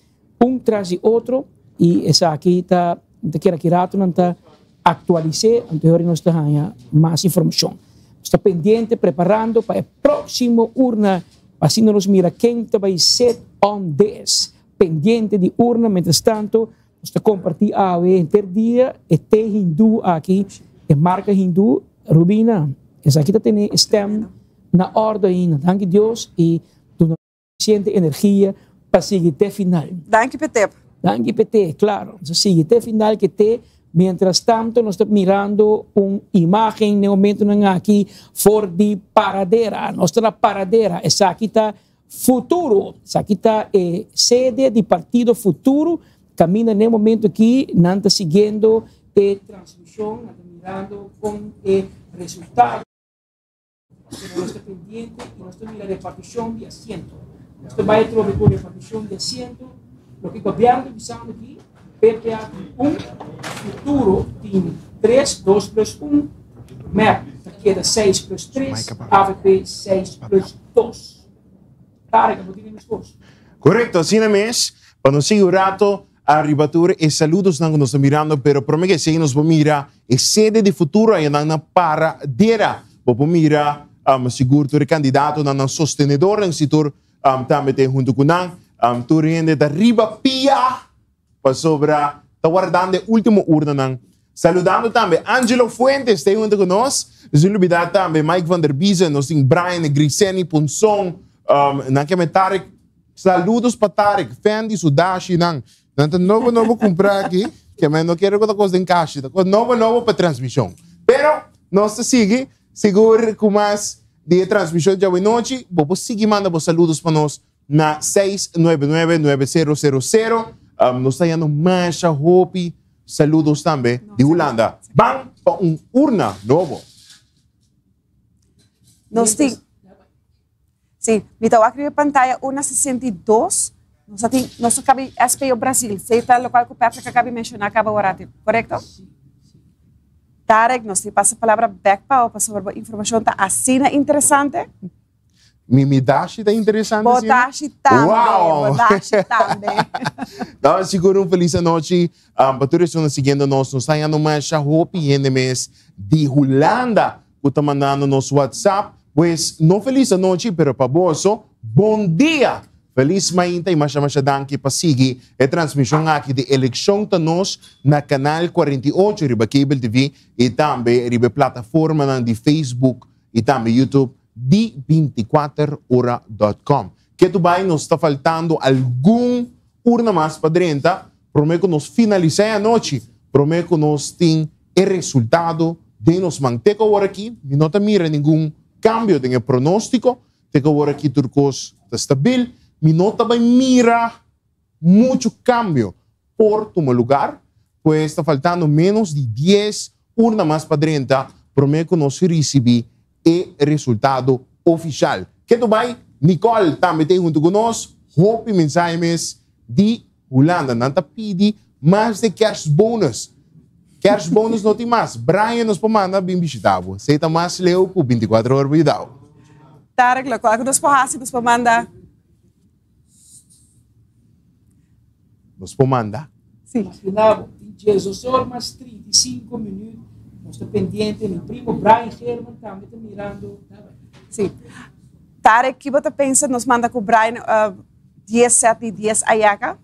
un tras di otro i esaki ta ta kere aki rato nan ta aktualis'é, anto e ora nos ta haña mas informashon. Nos ta pendiente preparando pa e próksimo urna pa asina nos mira ken ta bai sit on this. Pendiente di urna mientrastanto nos ta comparti awe henter dia e te hindu aki e marca hindu Rubina esaki ta tene e stem na orde ainda danki Dios y duna suficiente energia pa sigui te final. Danki p'e tep. Danki p'e te, claro. Nos a sigui te final ke te. Mientrastanto nos ta mirando un imagen n'e momentonan aki for di Paradera. Nos ta na Paradera. Esaki ta Futuro, esaki ta e sede di Partido Futuro, kaminda n'e momento aki nan ta siguiendo e transmishon, nan ta mirando kon e resultado, pero nos ta pendiente i nos ta mira repartishon di asiento. Nos ta bai atrobe ku repartishon di asiento, loke gobièrnu ta bisando aki, PPA tin un, Futuro tin tres, dos plus un, mep ta keda seis plus tres, avp seis plus dos. Tarek, abo tin e meskos? Korekto, asina mes, pa nos sigui un rato ariba tur e saludosnan ku nos ta mirando, pero prome ke esei nos por mira e sede di Futuro ayanan na Paradera. Bo por mira sigur tur e kandidatonan, nan sostenedornan, si tur Tambe ta huntu ku nan. Tur hende ta riba pia pasobra ta wardando e último urnanan. Saludando tambe Angelo Fuentes ta huntu ku nos. Sin lubidá tambe Mike van der Biezen, nos tin Brian Griseni Ponson, nan keme Tarek. Saludos pa Tarek, Fendi su dashinan. Nan ta nobo nobo kumpra aki, keme no kere ku ta kos den kashi, ta kos nobo nobo pa transmishon. Pero nos ta sigui sigur ku mas di e transmishon djawe nochi. Bo por sigui manda bo saludos pa nos na 699 9000. Nos ta yendo masha hopi saludos tambe di Hulanda. Ban pa un urna nobo. Nos tin. Sí, mi ta wak riba pantaya una 62. Nos tin, nos a kabi SPO Brasil. Sei ta lokual ku Patrick a kabi menshoná kaba orati, korekto? Tarek, nos tin pasa palabra bek pa bo pasobra bo informashon ta asina interesante. Mi dashi ta interesante Bo asina? dashi tambe, Wow! bo dashi tambe. No, sigur un felis anochi pa tur esun siguiendo nos. Nos ta hañando masha hopi hende mes di Hulanda ku ta mandando nos WhatsApp. Pues no felis anochi, pero pa boso, bon dia! Felis mainta i masha masha danki pa sigui e transmishon aki di Elekshon Ta Nos na Kanal 48 riba Cable TV i tambe riba e plataformanan di Facebook i tambe YouTube di 24ora.com. Ketu bai nos ta faltando algun urna mas pa drenta promé ku nos finalisá e anochi, promé ku nos tin e resultado den nos man. Te ku awor aki mi no ta mira ningun kambio den e pronóstiko, te ku awor aki tur kos ta stabil, mi no ta bai mira muchu kambio por tuma lugar, pues ta faltando ménos di dies urna mas pa drenta promé ku nos risibí e resultado ofishal. Ketu bai, Nicole tambe ta ei huntu ku nos, hopi mensahe mes di Hulanda. Nan ta pidi mas de kerstbonus. Kerstbonus no tin mas. Brian nos por manda bin bishita bo. Esei ta mas leu ku 24 ora por yuda bo. Tarek, lokual ku nos por hasi, nos por manda. Nos por manda. Sí. Imagina bo, tin diesdos or mas 35 minuut, nos ta pendiente, mi primo Brian Geerman tambe ta mirando. Sí. Tarek, ki bo ta pensa nos manda ku Brian 10 set di 10 ayaka?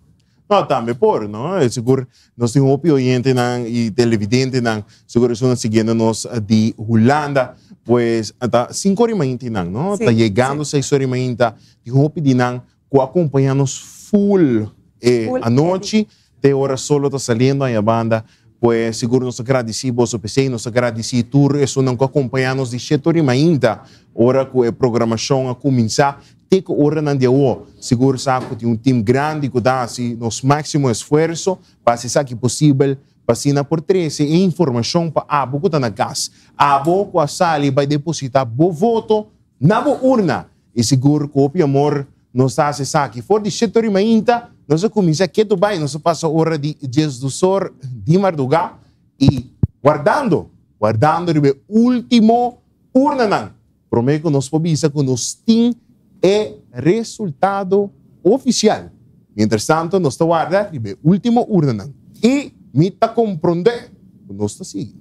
No, tambe por, no? Sigur nos tin hopi oyentenan i televidentenan, sigur esun siguiendo nos di Hulanda, pues ta 5 ora i mainta nan, no? Sí, Ta yegando sí. 6 ora i mainta, tin hopi di nan ku a kompañá nos full e Full anochi, te ora solo ta saliendo aña banda. Pues sigur nos ta gradisí boso p'esei, nos ta gradisí tur esunnan ku a kompañá nos di sheto ri mainta ora ku e programashon a kuminsá te ku oranan di awo. Sigur sa ku tin un tim grandi ku ta hasi nos máksimo esfuerso pa hasi esaki posibel pa asina por trese e informashon pa abo ku ta na kas, abo ku a sali bai depositá bo voto na bo urna. I sigur ku hopi amor nos ta hasi esaki. For di shete ora mainta nos a kuminsá ketu bai, nos a pasa ora di diesdusor di mardugá i wardando, wardando riba e último urnanan promé ku nos por bisa ku nos tin e resultado ofisial. Mientrastanto nos ta warda riba e último urnanan i mi ta komprondé ku nos ta sigui.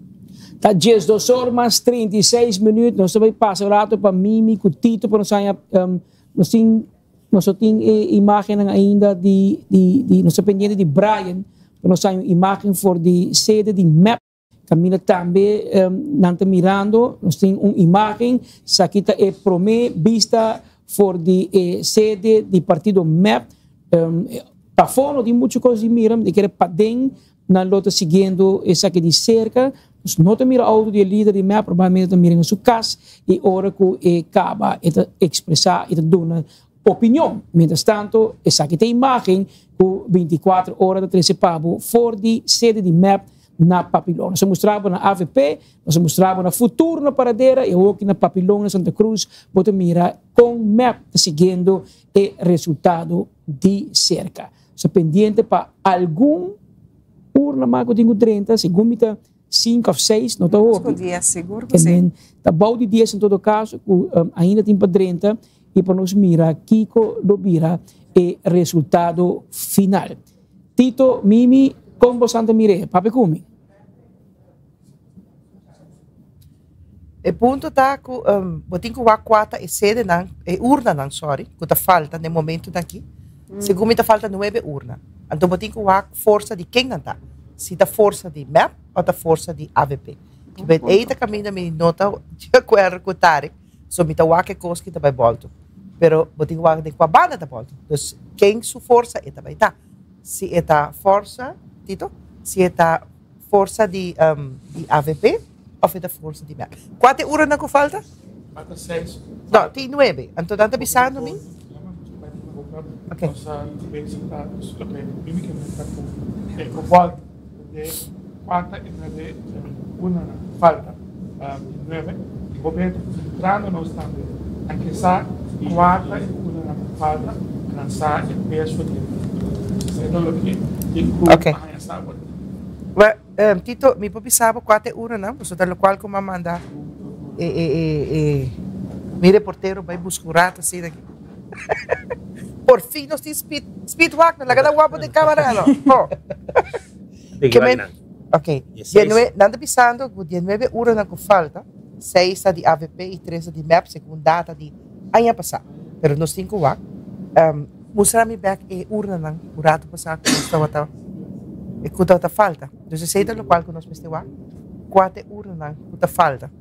Ta 12 or mas 36 minuut. Nos ta bay pasa un rato pa Mimi cu Tito pa nos haña nos tin nos no tin e imagennan ainda di di di nos ta pendiente di Brian pa nos haña un imagen for di sede di mep. Caminda tambe nan ta mirando nos tin un imagen esaki ta e prome bista for di e sede di partido mep. Pafó no tin mucho cos di mira mi ta kere paden Nan lo ta siguiendo esaki di serka. Nos no ta mira outo di e lider di mep, probablemente ta mira na su kas i ora ku e kaba e ta ekspresá i ta duna opinion. Mientras tanto esaki ta e imágen ku 24 ora ta trese pa bo for di sede di mep na Papilon. Nos a mustra bo na avp, nos a mustra bo na Futuro na Paradera i awoki na Papilon na Santa Cruz bo ta mira kon mep ta siguiendo e resultado di serka. So pendiente pa algun urna mas ku tin ku drenta, segun mi ta sinku of seis, no ta hopi. Sigur ku si. Ta bou di dies en todo kaso ku ainda tin pa drenta i pa nos mira kiko lo bira e resultado final. Tito, Mimi, kon bosan ta mir'é? Papia ku mi. E punto ta ku bo tin ku wak kua ta e sedenan, e urnanan, sorry, ku ta falta na e momentunan aki. Segun mi ta falta nuebe urna. Anto bo tin ku wak forsa di ken nan ta. Si ta forsa di mep o ta forsa di avp. Kiben ei ta kaminda mi no ta di akuerdo ku Tarek, so mi ta wak e kos ki ta bai bòltu. Pero bo tin ku wak den kua banda ta bòltu. Dus ken su forsa e ta bai ta. Si e ta forsa, Tito, si e ta Forsa di di avp of e ta forsa di mep? Kua ta e uranan ku falta? Falta seis. No, tin nuebe. Anto nan ta bisando mi. Ok. Nos a bezig ta loke mimi ke mester ku e volta de kua ta e nuebe uranan ku falta di nuebe. I hopi hende ta puntrando nos tambe nan ke sa kua ta e uranan ku falta pa nan sa e peso di e Esei ta loke tin ku haña sa awor. Well, Tito, mi por bisa bo kua ta e uranan, pasobra ta lokual ku mi a manda e e e e mi reportero bai buska un rato asina aki. Por fin nos tin speed, speed wak, no laga nan wak bo den kamera no. Oh. Ke men, ok, die nan ta bisando ku die nuebe uranan ku falta, seis ta di avp i tres ta di mep segun data di aña pasá. Pero nos tin ku wak. Mustra mi bek e urnanan un rato pasá ku nos tabata e ku tabata falta. Dus esei ta lokual ku nos mester wak, kua ta e urnanan ku ta falta.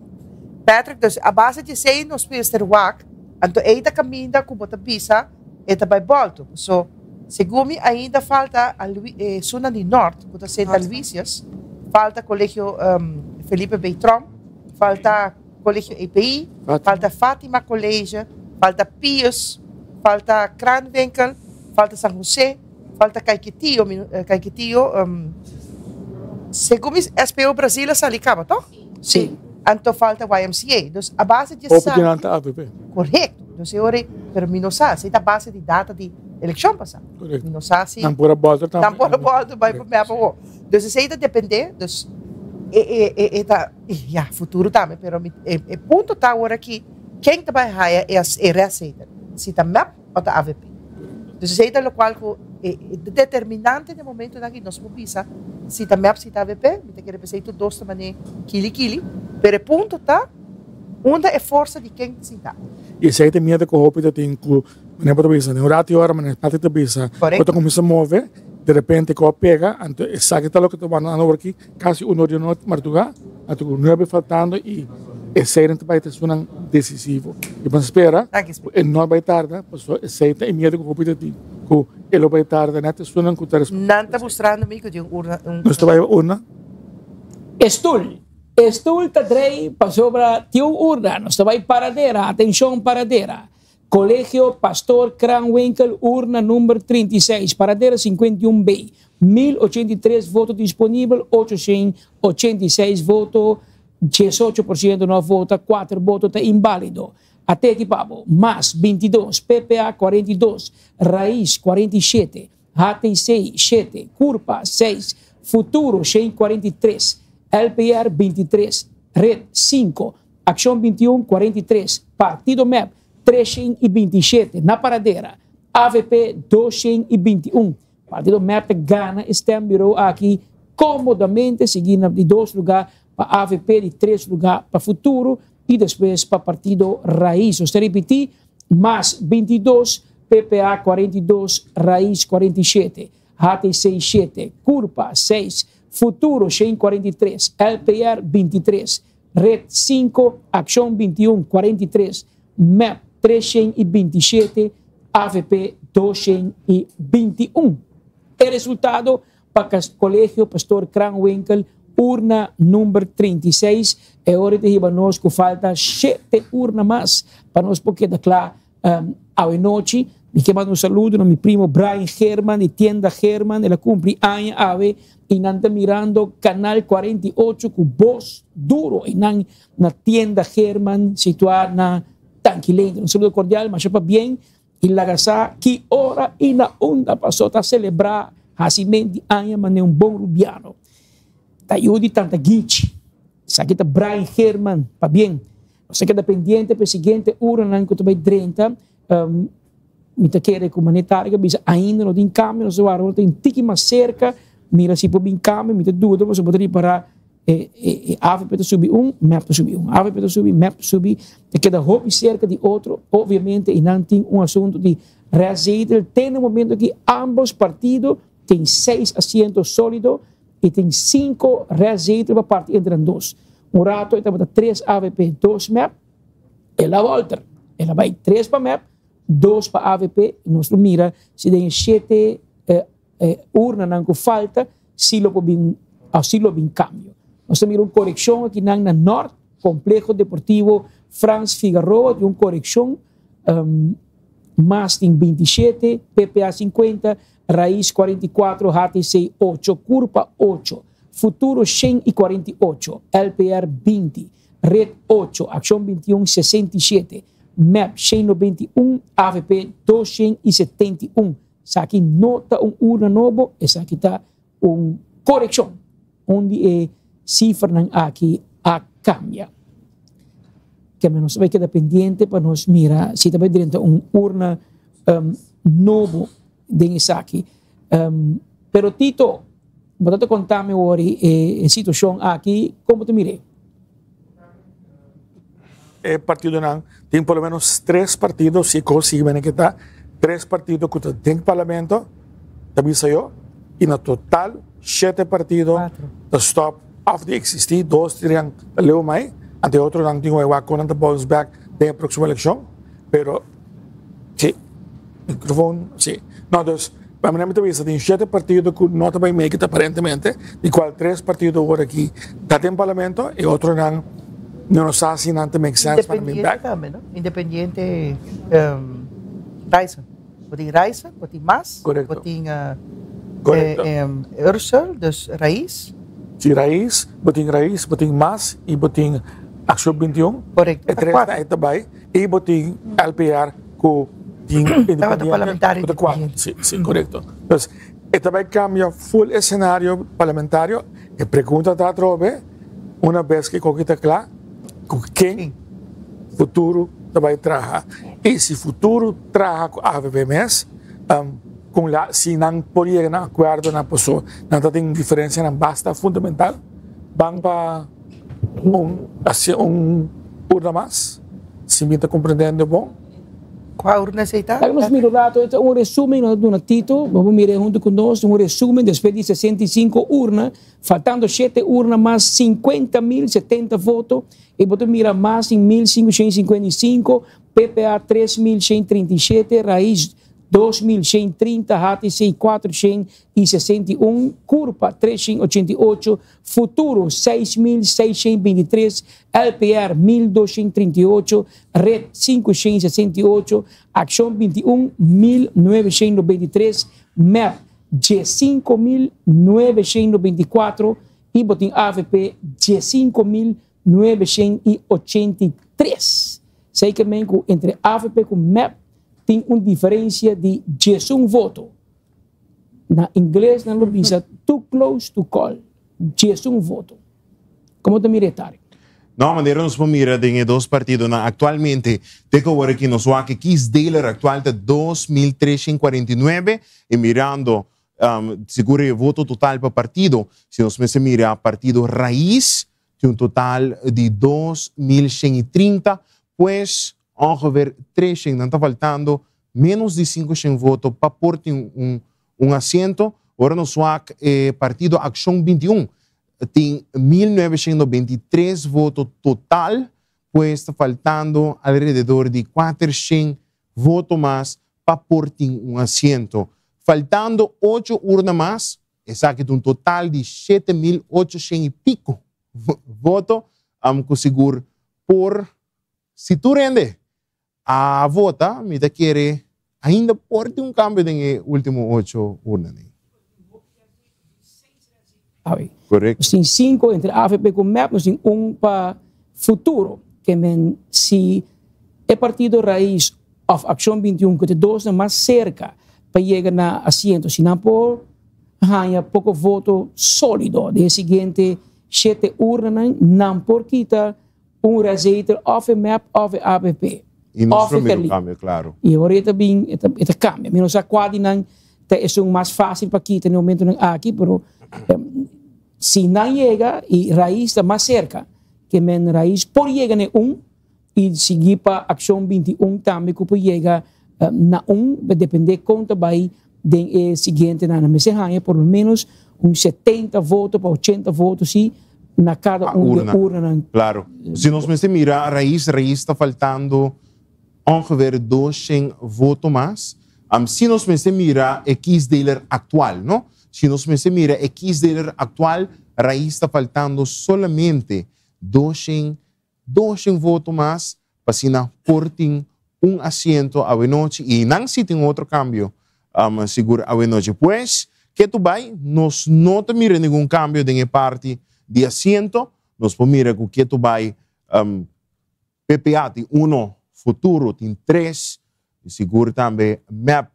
Patrick, dus a base di esei nos mester wak, anto ei ta kaminda ku bo ta bisa e ta bai bòltu. Paso segun mi ainda falta esunnan di nòrt ku ta Sint Aloysius, falta Kolegio Felipe B. Tromp, falta Colegio EPI, falta Fatima College, falta Pius, falta Kranwinkel, falta San Jose, falta Caiquetio, Caiquetio, segun mi SPO Brasil a sali caba, toch? Sí. Anto falta YMCA. Dus a base di Hopi esaki. di nan ta AVP. Correcto. Dus e ora, pero mi no sa, si ta base di data di eleccion pasa. Correcto. Mi no sa si. Nan por a bolter tambe. Nan por a bolter bai pa mep awo. Dus esey ta depende, dus e e e e ta. Ya, futuro tambe, pero mi e e punto ta awor aki, ken ta bai haya e e restzetel? Si ta mep o ta avp? Dus esei ta lokual ku e e determinante den momentonan aki nos por bisa si ta mep si ta avp, mi ta kere p'esei tur dos ta man'é kili kili, pero e punto ta unda e forsa di ken ta sinta. I esei ta miedo ku hopi ta tin ku manera bo ta bisa den un rato i ora manera Patrick ta bisa bo ta kuminsá move de repente ku a pega anto esaki ta loke ta wak nan awor aki. Casi un or di nochi marduga, anto cu nuebe faltando y esey nan ta bay ta esunnan decisivo. Y bo spera cu e no bay tarda, pasobra esey ta e miedo cu hopi ta tin, cu e lo bay tarda net esunnan cu ta responsabel. Nan ta mustrando mi cu tin un urna. Nos ta bay urna. Stul. Stul ta drei pasobra tin un urna. Nos ta bai Paradera. Atencion Paradera. Colegio Pastor Kranwinkel urna number 36, Paradera 51B. 1083 voto disponibel, 886 voto, 18% no a vota, 4 voto ta invalido. Ate aki pa bo, Mas 22, PPA 42, Raiz 47, HTC 7, Curpa 6, Futuro 143, LPR 23, Red 5, Accion 21 43, Partido mep 327 na Paradera, avp 221. Partido mep ta gana e stembureau aki komodamente, sigui na di dos lugá pa avp, di tres lugá pa Futuro i despues pa Partido Raiz. Nos ta ripití, Mas 22, PPA 42, Raiz 47, HTC 7, Curpa 6, Futuro 143, LPR 23, Red 5, Accion 21 43, mep 327, avp 221. E resultado pa Colegio Pastor Kranwinkel, urna number 36. E ora ta hiba nos cu falta shete urna mas pa nos por keda cla awe nochi. Mi ke manda un saludo na mi primo Brian German di Tienda German. El a cumpli aña awe y nan ta mirando Canal 48 cu bos duro eynan na Tienda German situa na Tanki Leendert. Un saludo cordial, masha pabien y laga sa ki ora y na unda paso ta celebra haciment di aña mane un bon rubiano. Ta yu di Tanta Gichi. Esaki ta Brian German. Pabien. Nos ta keda pendiente pa e siguiente uranan ku ta bai drenta. Mi ta kere ku mane Tarek a bisa ainda no tin kambio. Nos ta wara ora ta un tiki mas serka. Mira si por bin kambio. Mi ta duda pasobra bo ta ripará e e avp ta subi un, mep ta subi un. Avp ta subi, mep ta subi. Ta keda hopi serka di otro. Obviamente i nan tin un asuntu di restzetel. Te na momento aki ambos partido tin seis asiento solido. I tin sinku restzetel pa parti entre nan dos. Un rato e tabata tres avp, dos mep. El a bolter. El a bai tres pa mep, dos pa avp. I nos lo mira si den e shete urnanan ku falta si lo por bin òf si lo bin kambio. Nos ta mira un korekshon akinan na Nort, Kompleho Deportivo Frans Figaroa tin un korekshon. Mas tin 27, PPA 50, Raiz 44, HTC 8, Curpa 8, Futuro 148, LPR 20, Red 8, Accion 21 67, mep 191, avp 271. Esaki no ta un urna nobo, esaki ta un korekshon un di e sifranan aki a kambia. Keme nos ta bai keda pendiente pa nos mira si ta bai drenta un urna nobo den esaki. Pero Tito, bo ta ta konta mi awor e situashon aki, kon bo ta mir'é? E partidonan tin por lo menos tres partido, si kos sigui manera ke ta, tres partido ku ta den parlamento, ta bisa yo, i na total shete partido ta stop òf di eksistí, dos trian ta leu mai, anto e otronan tin wak kon nan ta bounce back den e próksimo elekshon, pero si, microfoon, si, no dus pa mi ta bisa tin shete partido ku no ta bai make it aparentemente, di kual tres partido awor aki ta den parlamento, e otronan mi no sa si nan ta make sense pa nan bin Independiente back. tambe, no? Independiente Ryzon. Bo tin Ryzon, bo tin Mas, Correcto. bo tin Correcto. Ursel, dus Raiz. Si Raiz, bo tin Raiz, bo tin Mas y bo tin Acción 21. Correcto. E tres Cuatro. na e ta bai. Y bo tin LPR cu tin Tabata independiente. parlamentario Cu ta cuatro. independiente. Si, si, correcto. Dus e ta bai cambia full escenario parlamentario. E pregunta ta atrobe, una bes cu e coki ta cla, cu ken Ken? Futuro ta bai traha. Y si Futuro traha cu avp mes, con la, si nan por yega na acuerdonan paso nan ta tin diferencianan basta fundamental, ban pa un haci un urna mas, si mi ta comprendendo bon. Cua urna esey ta? Laga nos mira un rato, e ta un resumen nos ta duna Tito, bo por mira e hunto cu nos, un resumen despues di 65 urna, faltando shete urna mas 50.070 voto, y bo ta mira mas tin 1.555, PPA 3.137, Raiz. 2130, HTC 461, Curpa 388, Futuro 6623, LPR 1238, Red 568, Accion 21 1993, MEP 15924 y bo tin avp 15983. Esey men cu entre avp cu MEP tin un diferencia di 11 voto. Na ingles nan lo bisa too close to call. 11 voto. Con ta mira, Tarek? No, manera nos por mira den e dos partidonan actualmente, te cu awor aki nos wak kiesdeler actual ta 2.349 y mirando sigur e voto total pa partido, si nos mester mira partido Raiz, tin un total di 2.130, pues ongeveer 300, nan ta faltando menos di 500 voto pa por tin un asiento. Ora nos wak partido Accion 21, tin 1923 voto total, pues ta faltando alrededor di 400 voto mas pa por tin un asiento. Faltando 8 urna mas, esaki un total di 7.800 y pico voto, cu sigur por, si tur hende a vota, mi ta kere ainda por tin un cambio den ultimo 8 urna. Awe. Correcto. Nos tin 5 entre AVP cu MEP, nos tin 1 pa Futuro. Kemen si e partido Raiz of Accion 21, cu ta dos mas cerca pa yega na asiento, si nan por haya poco voto solido, den siguiente 7 urna, nan por kita un restzetel of e MEP of e AVP. Y nos Of prome Kerli. cambio, claro. Y awor tambe e cambia. Mi no sa cua di nan ta esun mas facil pa kita na momento nan aki, pero si nan yega y Raiz ta mas cerca, kemen Raiz por yega na 1 y sigui pa Accion 21 tambe cu por yega na 1, depende con ta bay den e siguiente na mester haya por lo menos un 70 voto pa 80 voto si na cada A un urna. di urna. Claro. Si nos mester mira Raiz, Raiz ta faltando ongeveer 200 voto mas. Si nos mester mira e kiesdeler actual, no? Si nos mester mira e kiesdeler actual, Raiz ta faltando solamente 200, 200 voto mas pa asina por tin un asiento awe nochi y nan si tin otro cambio sigur awe nochi. Pues, keto bay, nos no ta mira ningun cambio den parti di asiento, nos por mira cu keto bay PPA tin 1, Futuro tin 3, y sigur tambe MEP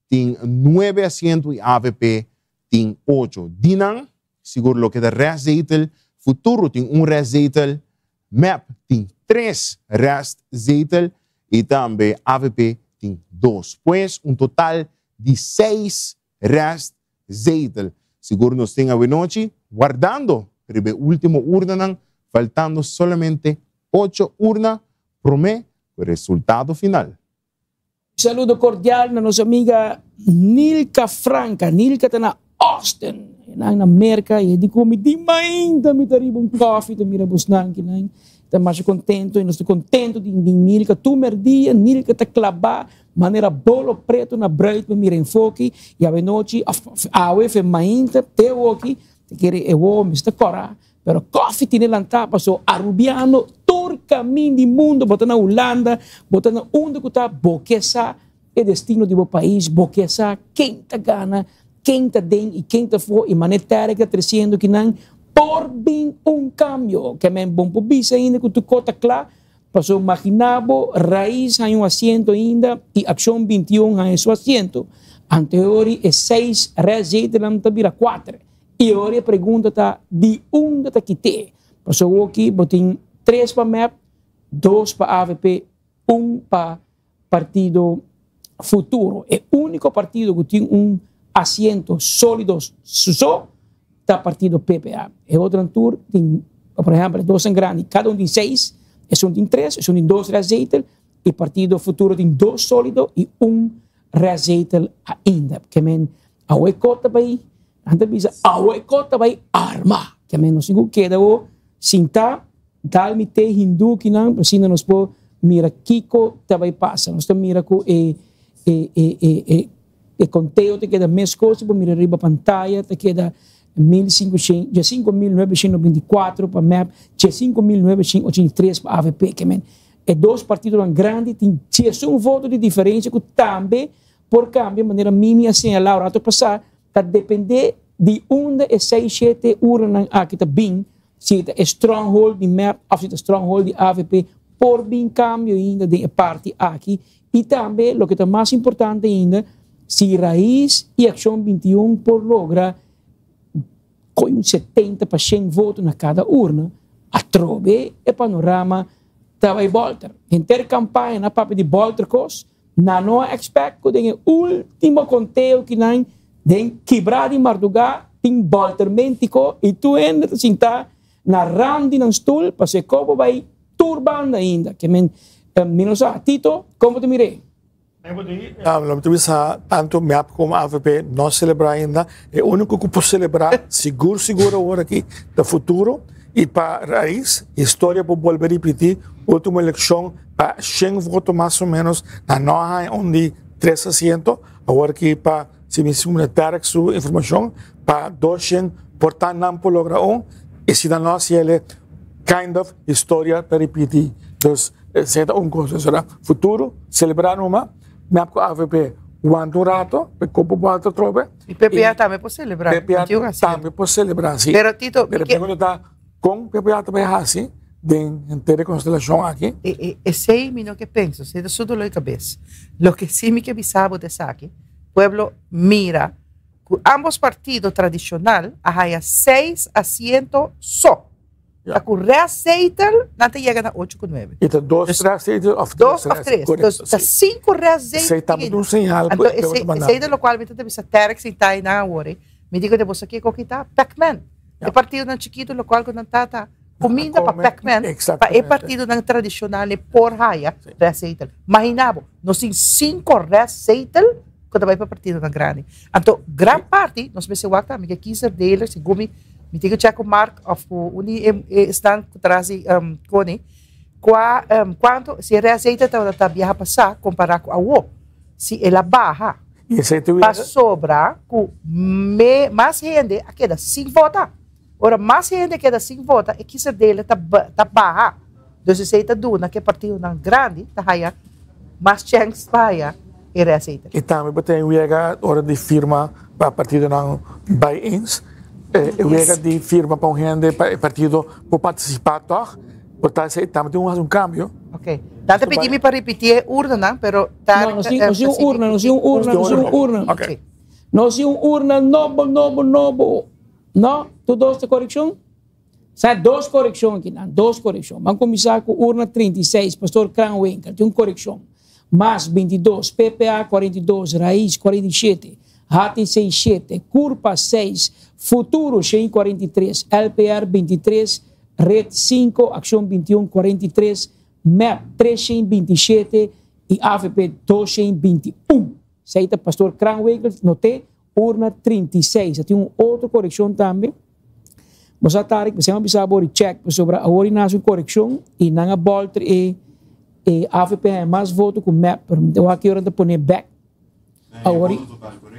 tin 9 asiento y AVP tin 8. Di nan, sigur loke ta restzetel, Futuro tin 1 restzetel, MEP tin 3 restzetel y tambe AVP tin 2. Pues un total di 6 restzetel. Sigur nos tin awe nochi, wardando riba ultimo urna, faltando solamente 8 urna, prome e resultado final. Saludo cordial na nos amiga Nilka Franca. Nilka ta na Austin, na America, y di come di ainda mi ta riba un coffee, ta mira bosnan kinan. Ta mas contento, y nos ta contento di Nilka. Tur merdia, Nilka ta claba, manera bolo preto na bruid, mi mira Enfoke, y anochi, awe fe mainta, te aki, te kere e wo, mi sta cora, pero coffee tiene lanta, paso arubiano, tur caminda di mundo, bo ta na Hulanda, bo ta na unda cu ta, bo kier sa e destino di bo pais, bo kier sa ken ta gana, ken ta den y ken ta afo, y manera cu ta creciendo cu nan por bin un cambio, kemen bo n' por bisa ainda cu tur cos ta cla, paso imaginabo, Raiz hay un asiento ainda y Accion 21 hay su asiento. Anto e 6 restzetel ta bira 4. Y awor e pregunta ta di unda ta kita. Paso aki bo tin 3 pa MEP, 2 pa AVP, 1 pa Partido Futuro. E unico partido cu tin un asiento solido so ta partido PPA. E otro tur tin, por ehempel, dos grandi, cada un tin 6, esun tin 3, esun tin 2 restzetel, y Partido Futuro tin 2 solido y 1 restzetel ainda. Kemen, awe cos ta bay, anto bisa, awe cos ta bay arma. Kemen, nos tin cu keda o sinta, dal mi te hindu kinan, asina nos por mira kiko ta bay pasa. Nos mira cu e E, e, e, e, e conteo ta keda mescos, bo mira riba pantaya, ta keda 5.924 pa MEP, 5.983 pa AVP. Ke men, e dos partidonan grandi tin un voto di diferensia ku tambe por kambia manera Mimi a señalá rato pasá, ta dependé di unda e 6, 7 urna aki ta bin, si ta stronghold di MEP òf si ta stronghold di AVP, por bin kambio ainda di parti aki. I tambe, loke ta mas importante ainda, si Raiz i Akshon 21 por logra ku un 70% voto na kada urna, atrobe e panorama ta bai bolter. Henter kampaña nan a papia di bolter kos, nan no expect ku den último konteo ku nan den kibra di mardugá tin boltermento i tur hende sinta na rand di nan stul pa se komo bai tur banda ainda. Ke men, mi no sa, Tito, kon bo ta mir'é? Lo bisa tantu MEP komo AVP no selebrá ainda. E úniko ku por selebrá, sigur, sigur awor aki, ta Futuro i pa Raiz, historia por bolbe ripití, último elekshon pa 100 voto mas o ménos, nan no a haña un di tres asiento, awor aki pa si mi Tarek su informashon, pa 200 por ta nan por logra un, i si nan no hasié, kind of historia ta ripití. Dus, esei ta un kos, será Futuro, selebrá numa, MEP ku AVP, wanta un rato, pa kopo bolta trobe. I PPA tambe por selebrá. PPA tambe por selebrá, si. Pero Tito, Pero pregunta ta, kon PPA ta bai hasi den henter konstelashon aki? Esei mi no ke pensa, esei ta su doló di kabes. Loke sí mi ke bisa bo ta esaki, pueblo mira ku ambos partido tradishonal a haya seis asiento so. Ta ku restzetel nan ta yega na ocho ku nuebe. I ta dos restzetel òf tres? Dos òf tres. Korekto, ta sinku restzetel. Esei tabata un señal ku e tabata manda. Esei ta lokual mi ta bisa Tarek sintá einan awor ei. Mi di ku bo sa kiko ki ta? Pac-Man. E partidonan chikitu lokual ku nan ta ta kuminda pa Pac-Man pa e partidonan tradishonal ei por haya restzetel. Maginá bo, nos tin sinku restzetel ku ta bai pa partidonan grandi. Anto gran parti nos mester wak tambe ku e kiezer-deler segun mi Mi tin ku check ku Mark of ku un di e esnan ku tras di Connie kua kuantu si e receita tabata ta biaha pasá kompará ku awo si el a baha pasobra ku me mas hende a keda sin vota ora mas hende keda sin vota e kiesdelen ta ta baha dus esei ta duna ku e partidonan grandi ta haya mas chèns pa haya e receita. I tambe bo tin wega ora di firma pa partidonan bai eens. E wega di firma pa un hende pa e partido por partisipá tòg, por ta esei tambe tin un hasi un kambio. Ok. Nan ta pidi mi pa ripití e urnanan, pero ta. No, nos tin nos tin un urna, nos tin un urna, nos tin un urna. Ok. Nos tin un urna nobo, nobo, nobo. No? Tur dos ta korekshon? Sa dos korekshon akinan, dos korekshon. Ban kuminsá ku urna 36, Pastor Kranwinkel, tin un korekshon. Mas 22, PPA 42, Raiz 47, HTC 7, Curpa 6, Futuro 143, LPR 23, Red 5, Akshon 21 43, mep 327 i avp 221. Esei ta Pastor Kranwinkel, noté, urna 36. A tin un otro korekshon tambe. Bo sa Tarik, mi sema bisa bo recheck pasobra awor i nasi un korekshon i nan a bolter e e avp haña mas voto ku mep pero mi ta wak ki ora nan ta pone bek. Awor i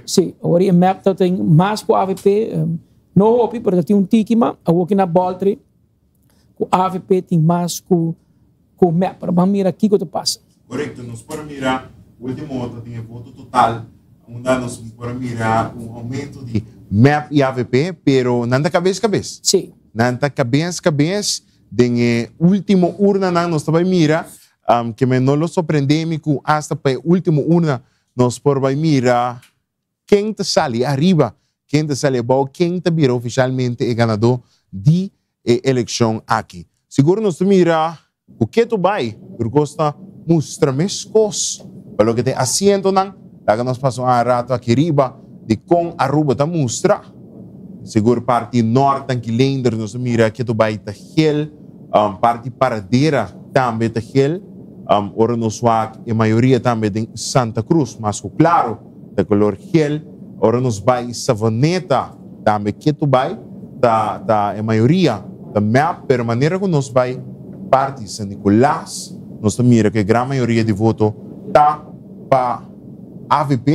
si, awor i e mep ta tin mas ku avp, no hopi pero ta tin un tiki ma awor ki nan a bolter ku avp tin mas ku ku mep pero ban mira kiko ta pasa. Korekto, nos por a mira ultimo ta tin e voto total unda nos por a mira un aumento di mep y avp, pero nan ta kabes kabes. Sí. Nan ta kabes kabes den e ultimo urnanan nos ta bai mira ke me no lo sorprende mi ku hasta pa e ultimo urna nos por bai mira ken ta sali ariba, ken ta sali abou, ken ta bira ofishalmente e ganadó di e elekshon aki. Sigur nos ta mira ku ketu bai, tur kos ta mustra meskos pa loke ta e asientonan. Laga nos pasa un rato aki riba di kon Aruba ta mustra. Sigur parti nort Tankileender nos ta mira ketu bai ta gel, parti Paradera tambe ta gel. Ora nos wak e mayoria tambe den Santa Cruz, mas ku klaro ta color gel. Ora nos bai Savaneta tambe ketu bai ta ta e mayoria ta mep, pero manera cu nos bai parti San Nicolas nos ta mira cu e gran mayoria di voto ta pa. AVP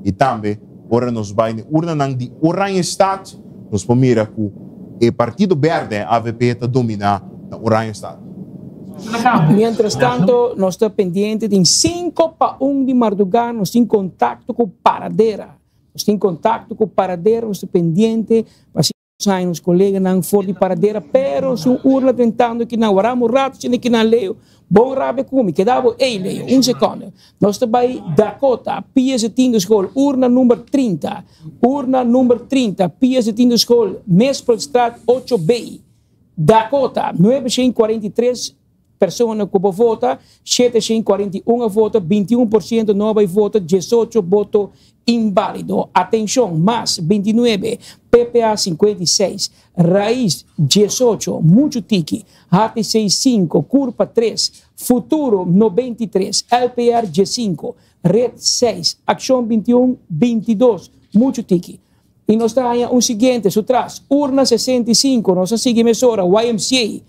i tambe ora nos bai na urnanan di Oranjestad nos por mira ku e partido berde AVP ta dominá na Oranjestad. Mientras tanto nos ta pendiente tin 5 pa 1 di mardugá nos tin kontakto ku Paradera. Nos tin kontakto ku Paradera nos ta pendiente pa Nos haña nos koleganan for di paradera, pero si un urla drentando kinan, waramo un rato sino kinan Leo, bon rabia ku mi, keda bo ey Leo, un sekonde. Nos ta bai Dakota, Pia Zetindo School, urna number 30, urna number 30, Pia Zetindo School, Mespelstraat 8B, Dakota, 943 Persona ku bo vota, 741 a vota, 21% no a bai vota, 18 boto inbálido. Atenshon, mas 29, PPA 56, Rais 18, muchu tiki, HTC 5, Curpa 3, Futuro 93, LPR 15, Red 6, Akshon 21, 22, muchu tiki. I nos ta haña un siguiente su tras, Urna 65, nos a sigui mesora, YMCA.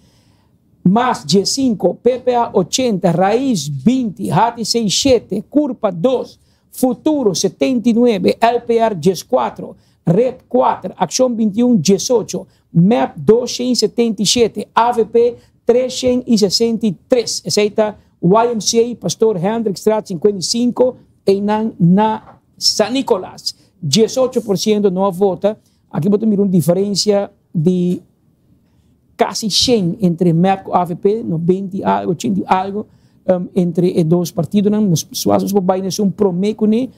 Mas 15, PPA 80, Raiz 20, HTC 7, Curpa 2, Futuro 79, LPR 14, Red 4, Accion 21 18, MEP 277, AVP 363. Esei ta YMCA Pastoor Hendrikstraat 55, einan na San Nicolas. 18% no a vota. Aki bo ta mira un diferencia di casi 100 entre MEP cu AVP, 90 y algo, 80 y algo entre e dos partidonan. Nos suas nos por bay na esun prome cune,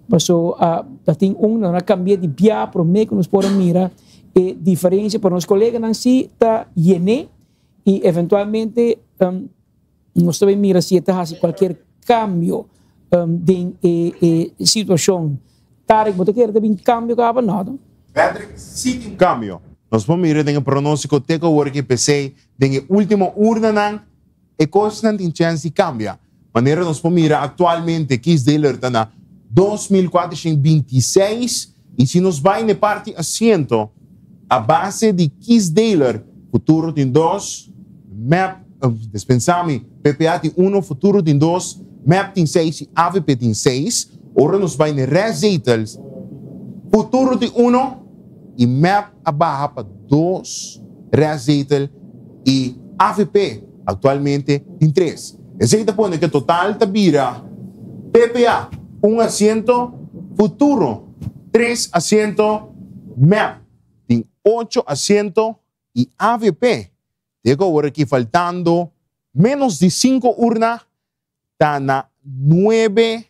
paso ta tin un nan a cambia di bia prome cu nos por a mira e diferencia, pero nos coleganan si ta yene y eventualmente nos ta bay mira si e ta haci cualkier cambio den e situacion. Tarek, bo ta kere ta bin cambio caba? No, no. Patrick, si tin cambio. Nos por mira den e pronostico te cu awor ki p'esey den e ultimo urnanan e cosnan tin chens di cambia. Manera nos por mira actualmente kiesdeler ta na 2426 y si nos bay n'e parti asiento a base di kiesdeler Futuro tin dos, mep, dispensa mi, PPA tin uno, Futuro tin dos, mep tin seis y avp tin seis. Ora nos bay n'e restzetels Futuro tin uno y mep a baha pa dos restzetel y avp actualmente tin tres. Esey ta pone cu total ta bira PPA un asiento, Futuro tres asiento, mep tin ocho asiento y avp te cu awor aki faltando menos di cinco urna ta na nuebe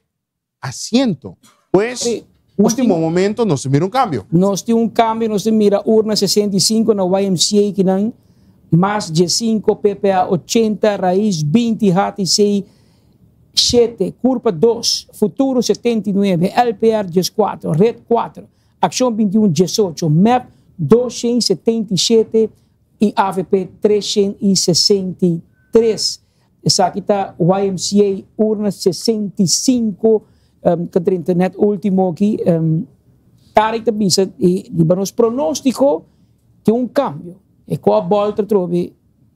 asiento. Pues, ultimo momento nos ta mira un cambio. Nos tin un cambio, nos ta mira urna 65 na YMCA kinan, mas 15, PPA 80, Raiz 20, HTC 7, Curpa 2, Futuro 79, LPR 14, Red 4, Accion 21 18, MEP 277 y avp 363. Esaki ta YMCA urna 65 cu drenta net ultimo aki. Tarek ta bisa y riba nos pronostico tin un cambio. E cu a bolter trobe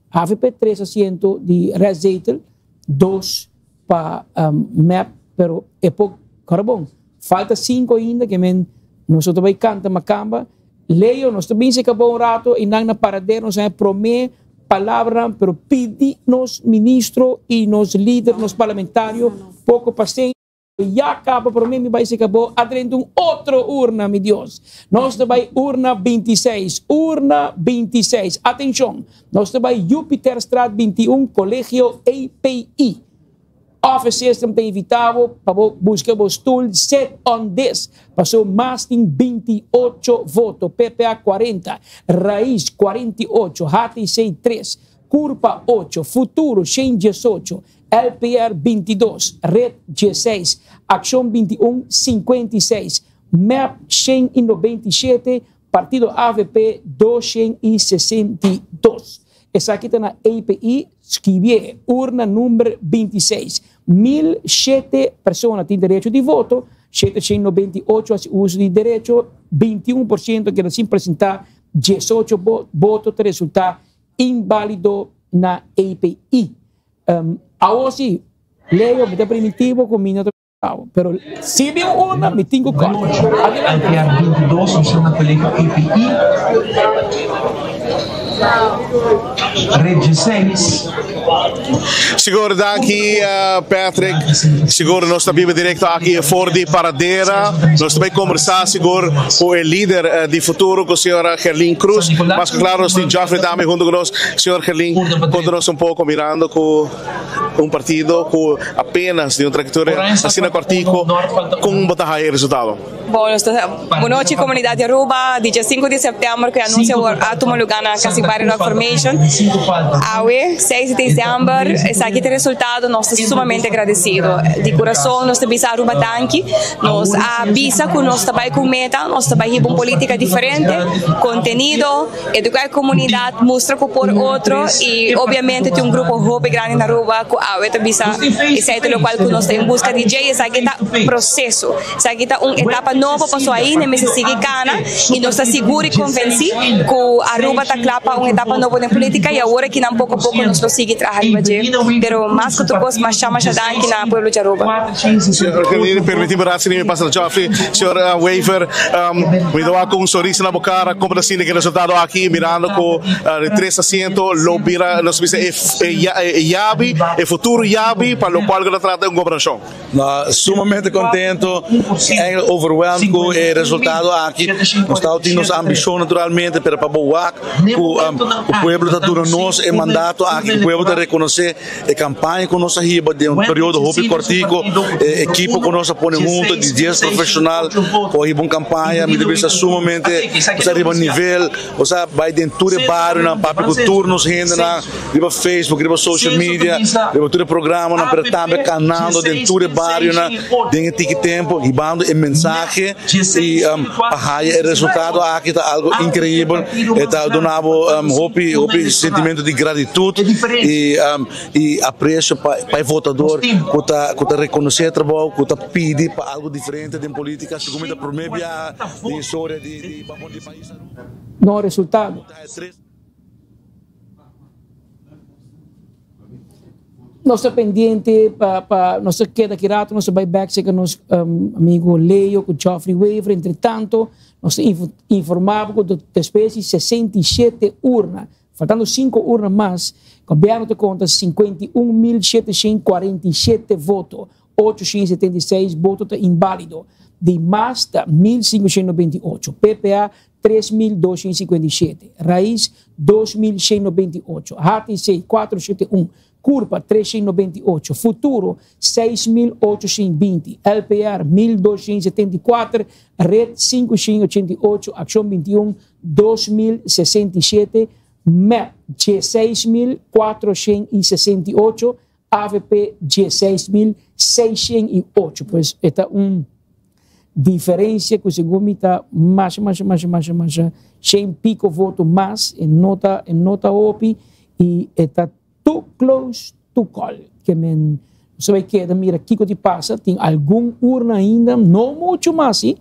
avp 3 asiento di restzetel, 2 pa mep, pero e por kora bon. Falta 5 ainda ke men nos ta bai kanta makamba. Leo, nos ta bin se kaba un rato y nan na paradero nos haña prome palabranan, pero pidi nos ministro y nos lider, nos parlamentario poco pasensia. Ya kaba prome mi bai se kabo a drenta un otro urna, mi Dios. Nos ta bai urna 26, urna 26. Atencion, nos ta bai Jupiterstraat 21, Colegio EPI. Office System ta invita bo pa bo busca bo stoel Sit on this paso mas tin 28 voto, PPA 40, Raiz 48, HTC 3, Curpa 8, Futuro 118, LPR 22, Red 16, Accion 21 56, mep 197, Partido avp 262. Esaki ta na API skibié, urna number 26. 1007 persona tin derecho di voto, 798 hasi uso di derecho, 21% keda sin presentá, 18 boto ta resultá inbálido na API. Awor si, Leo, mi ta primintí bo ku mi no ta. Pero si bin un urna, mi tin ku kòrta. Adelante. LPR 22, nos ta na Colegio EPI. Red 16. Sigur danki Patrick. Sigur nos ta biba directo aki for di Paradera. Nos ta bay conversa sigur cu e lider di futuro cu señora Gerlin Cruz. Mas cu claro nos tin Geoffrey tambe hunto cu nos. Señor Gerlin, conta nos un poco mirando cu un partido cu apenas di un trayectoria asina cortico, con bo ta haya e resultado? Bon, nos ta Bon nochi comunidad di Aruba. Di dia sinku di september cu e anuncio awor a tuma lugar na Casibari Rock Formation. Awe, seis di december, esaki ta e resultado. Nos ta sumamente agradecido. Di curason nos ta bisa Aruba danki. Nos a bisa cu nos ta bay cu meta, nos ta bay hiba un politica diferente, contenido, Educa e comunidad, mustra cu por otro y obviamente tin un grupo hopi grandi na Aruba cu awe ta bisa esey ta locual cu nos ta en busca di dje y esaki ta proceso, esaki ta un etapa nobo paso ainda mester sigui cana y nos ta sigur y convenci cu Aruba ta cla pa un etapa nobo den politica y awor aki nan poco poco nos lo sigui traha riba dje, pero mas cu tur cos masha masha danki na pueblo di Aruba. Señor Gerlin, permiti mi raci mi pasa na Geoffrey. Señor Wever, mi ta wak cu un sonrisa na bo cara, como ta sinti cu e resultado aki, mirando cu di tres asiento lo bira, nos bisa e yabi, e futuro yabi pa locual cu ta trata un gobernacion. No, sumamente contento, eigenlijk overwhelmed cu e resultado aki. Nos tawata tin nos ambicion naturalmente, pero pa bo wak cu pueblo ta duna nos e mandato aki, cu pueblo ta reconoce E kampaña ku nos a hiba den un periodo hopi kòrtiku, e ekipo ku nos a pone huntu di dies profeshonal ku a hiba un kampaña mi ta bisa sumamente osea riba nivel, osea bai den tur e barionan papia ku tur nos hendenan riba Facebook, riba social media, riba tur e programanan pero tambe kanando den tur e barionan den e tiki tempu hibando e mensahe i pa haya e resultado aki ta algo inkreibel, e ta duna bo hopi hopi sentimentu di gratitut i i apresio pa pa e votador ku ta ku ta rekonosé e trabou, ku ta pidi pa algo diferente den politika, segun mi ta promé biaha den historia di di di pais Aruba. No resultado. Nos ta pendiente pa pa nos ta keda aki rato nos ta bai bek serka nos amigo Leo ku Geoffrey Wever entre tanto nos ta informa bo ku despues di 67 urna faltando 5 urna mas gobierno ta konta 51.747 voto 876 boto ta inbalido di mas ta 1.598 PPA 3.257, Rais 2.198, HTC 471, Curpa 398, Futuro 6.820, LPR 1.274, Red 588, Accion 21 2.067, mep 16.468, avp 16.608. Pues e ta un diferencia cu segun mi ta masha masha masha masha masha shen pico voto mas, e no ta e no ta hopi y e ta too close to call. Ke men nos ta bay keda mira kico di pasa, tin algun urna ainda, no mucho mas si,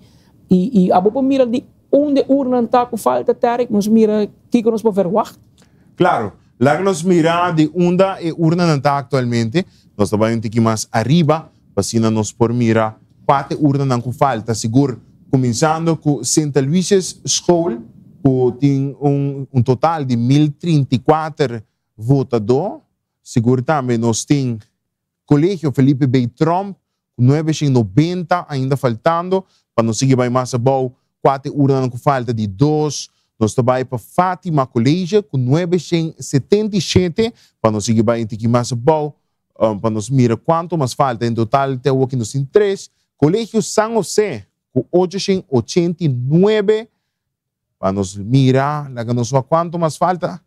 y y abo por mira di unda e urnanan ta cu falta Tarek, nos mira kico nos por verwacht. Claro, Laga nos mira di unda e urnanan ta aktualmente. Nos ta bai un tiki mas ariba pa asina nos por mira kua ta e urnanan ku falta. Sigur kuminsando ku Sint Aloysius School ku tin un total di 1034 votadó. Sigur tambe nos tin Colegio Felipe B. Tromp ku 990 ainda faltando pa nos sigui bai mas abou kua ta e uranan ku falta di dos nos ta bai pa Fatima College ku 977 pa nos sigui bai un tiki mas abou pa nos mira kuantu mas falta en total te awoki nos tin tres Colegio San Jose ku 889 pa nos mira laga nos wak kuantu mas falta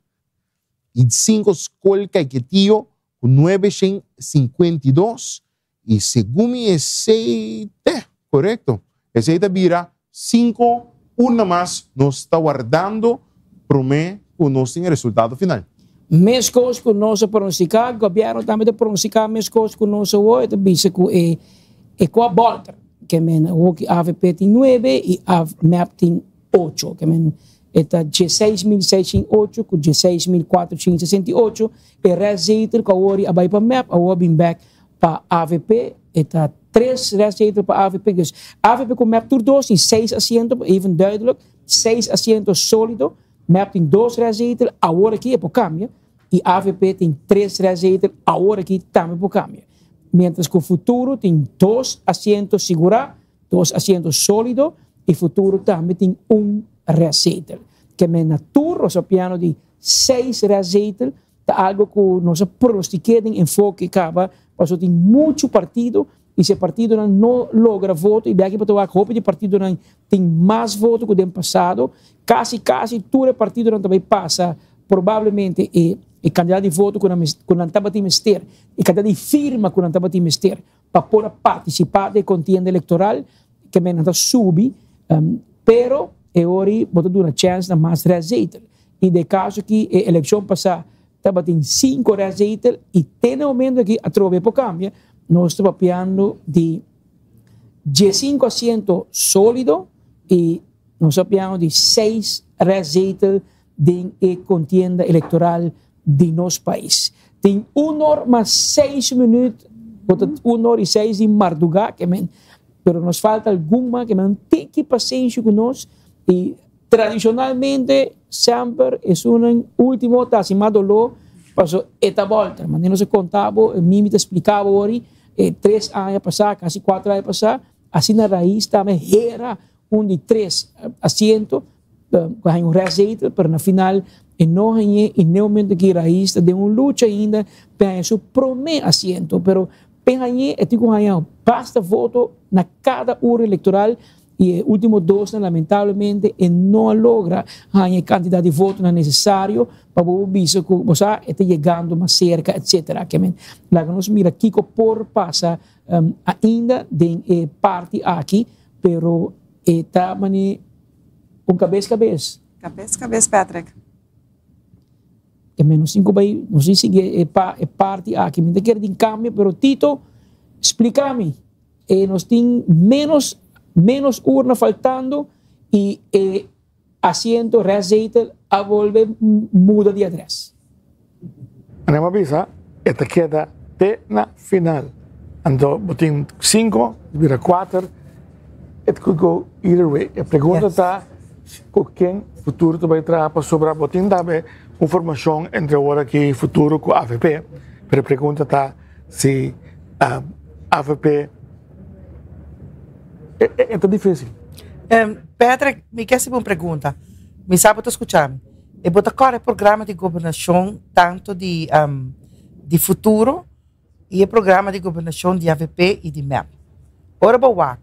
i sinku skol Caiquetio ku 952 i segun mi esei te korekto. Esei ta bira sinku urna mas nos ta wardando promé ku nos tin e resultado final. Meskos ku nos a pronostiká, gobièrnu tambe ta pronostiká meskos ku nos awor, e ta bisa ku e e kua bòlter, ke men awor ki avp tin nuebe i mep tin ocho, ke men e ta 16.608 ku 16.468, e rèst zetel ku awor a bai pa mep, awor a bin bèk pa avp, e ta. Tres restzetel pa avp. Dus avp ku mep tur dos tin seis asiento, even duidelijk, seis asiento solido. Mep tin dos restzetel, awor aki e por kambia. I avp tin tres restzetel, awor aki tambe por kambia. Mientras ku Futuro tin dos asiento sigurá, dos asiento solido, i Futuro tambe tin un restzetel. Ke men na tur nos a piano di seis restzetel. Ta algo cu nos a pronostiké den enfoke caba, pasobra tin mucho partido y si e partidonan no logra voto, y beki bo ta wak hopi di partidonan tin mas voto cu den pasado, casi casi tur e partidonan ta bay pasa probablemente e e cantidad di voto cu nan cu nan tabatin mester, e cantidad di firma cu nan tabatin mester pa por a participa den e contienda electoral, ke men nan ta subi, pero e ora bo ta duna chance na mas restzetel. I den kaso ki e elekshon pasá tabatin sinku restzetel i te na e momento aki atrobe por kambia, nos ta papiando di diesinku asiento sólido i nos ta papiando di seis restzetel den e kontienda elektoral di nos pais. Tin un or mas seis minüt, bo ta un or i seis di mardugá ke men, pero nos falta algun mas ke men tiki pasenshi ku nos i Tradicionalmente semper esunnan ultimo ta haci mas dolor paso e ta bolter. Manera nos a conta bo, Mimi ta explica bo ori, e tres aña pasa, casi cuatro aña pasa, asina Raiz tambe hera un di tres asiento cu a haña un restzetel, pero na final e no hañ'e y n'e momento aki Raiz ta den un lucha ainda pa haña su prome asiento, pero p'e hañ'e e tin cu haña basta voto na cada ura electoral. I e ultimo dosnan lamentablemente e no a logra haña e kantidat di votonan nesesario pa bo por bisa ku bo sa e ta yegando mas serka etsetera. Ke men laga nos mira kiko por pasa ainda den e parti aki pero e ta mane un kabes kabes. Kabes kabes Patrick. Ke men nos tin ku bai nos tin sigui e parti aki. Mi ta kere tin kambio pero Tito splika mi. E nos tin menos menos urna faltando y e asiento restzetel a bolbe muda di adres. Manera bo a bisa e ta keda te na final. Anto bo tin cinco bira cuater it could go either way. E pregunta ta cu ken futuro ta bay traha pasobra bo tin tambe un formacion entre awor aki futuro cu avp pero e pregunta ta si avp e ta dificil. Patrick, mi ke hasibo un pregunta. Mi sa bo ta skucha mi. E bo ta kòrda e programa di gobernashon tantu di di Futuro i e programa di gobernashon di avp i di mep. Ora bo wak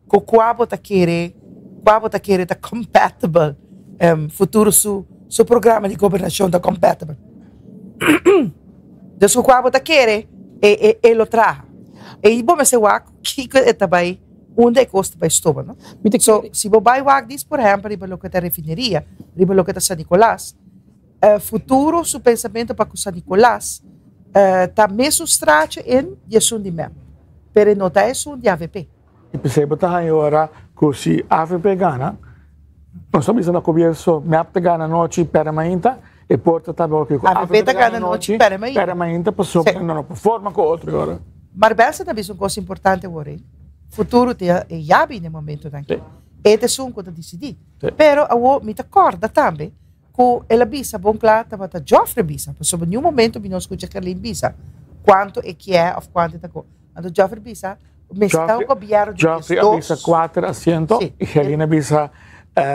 ku kua bo ta kere kua bo ta kere ta compatible Futuro su su programa di gobernashon ta compatible. Dus ku kua bo ta kere e e e lo traha. E bo mester wak kiko e ta bai unda e kos ta bai stoba no. So si bo bai wak dis por ehempel riba loke ta refineria riba loke ta San Nicolas Futuro su pensamentu pa ku San Nicolas ta mesun straatje in di esun di mep pero e no ta esun di avp. I p'esei bo ta haña ora ku si avp gana, nos ta bisa na komienso mep ta gana anochi pèrdè mainta, e por ta tambe oke ku avp ta gana anochi pèrdè mainta pasobra nan no por forma ku otro ora. Marbelsa ta bisa un kos importante awor ei, futuro ta e yabi na e momentonan aki, e ta esun ku ta disidí. Pero awor mi ta kòrda tambe Ku el a bisa bon kla tabata Geoffrey bisa, pasobra niun momento mi no skucha Kerlin bisa kuantu e kier òf kuantu e ta ko. Anto Geoffrey bisa, mester ta un gobièrnu di Geoffrey a bisa kuater asiento i Kerlin a bisa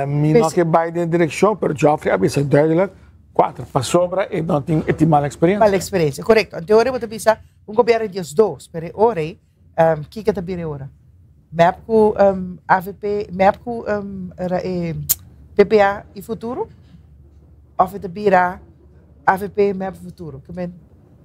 mi no ke bai den direkshon, pero Geoffrey a bisa duidelijk kuater, pasobra e no tin e tin mal eksperensia. Mal eksperensia, korekto. Anto e ora bo ta bisa un gobièrnu di diesdos, pero e ora ei kiko ta bira e ora? Mep ku avp, mep ku PPA i Futuro? Of e ta bira avp, mep, Futuro? Ke men,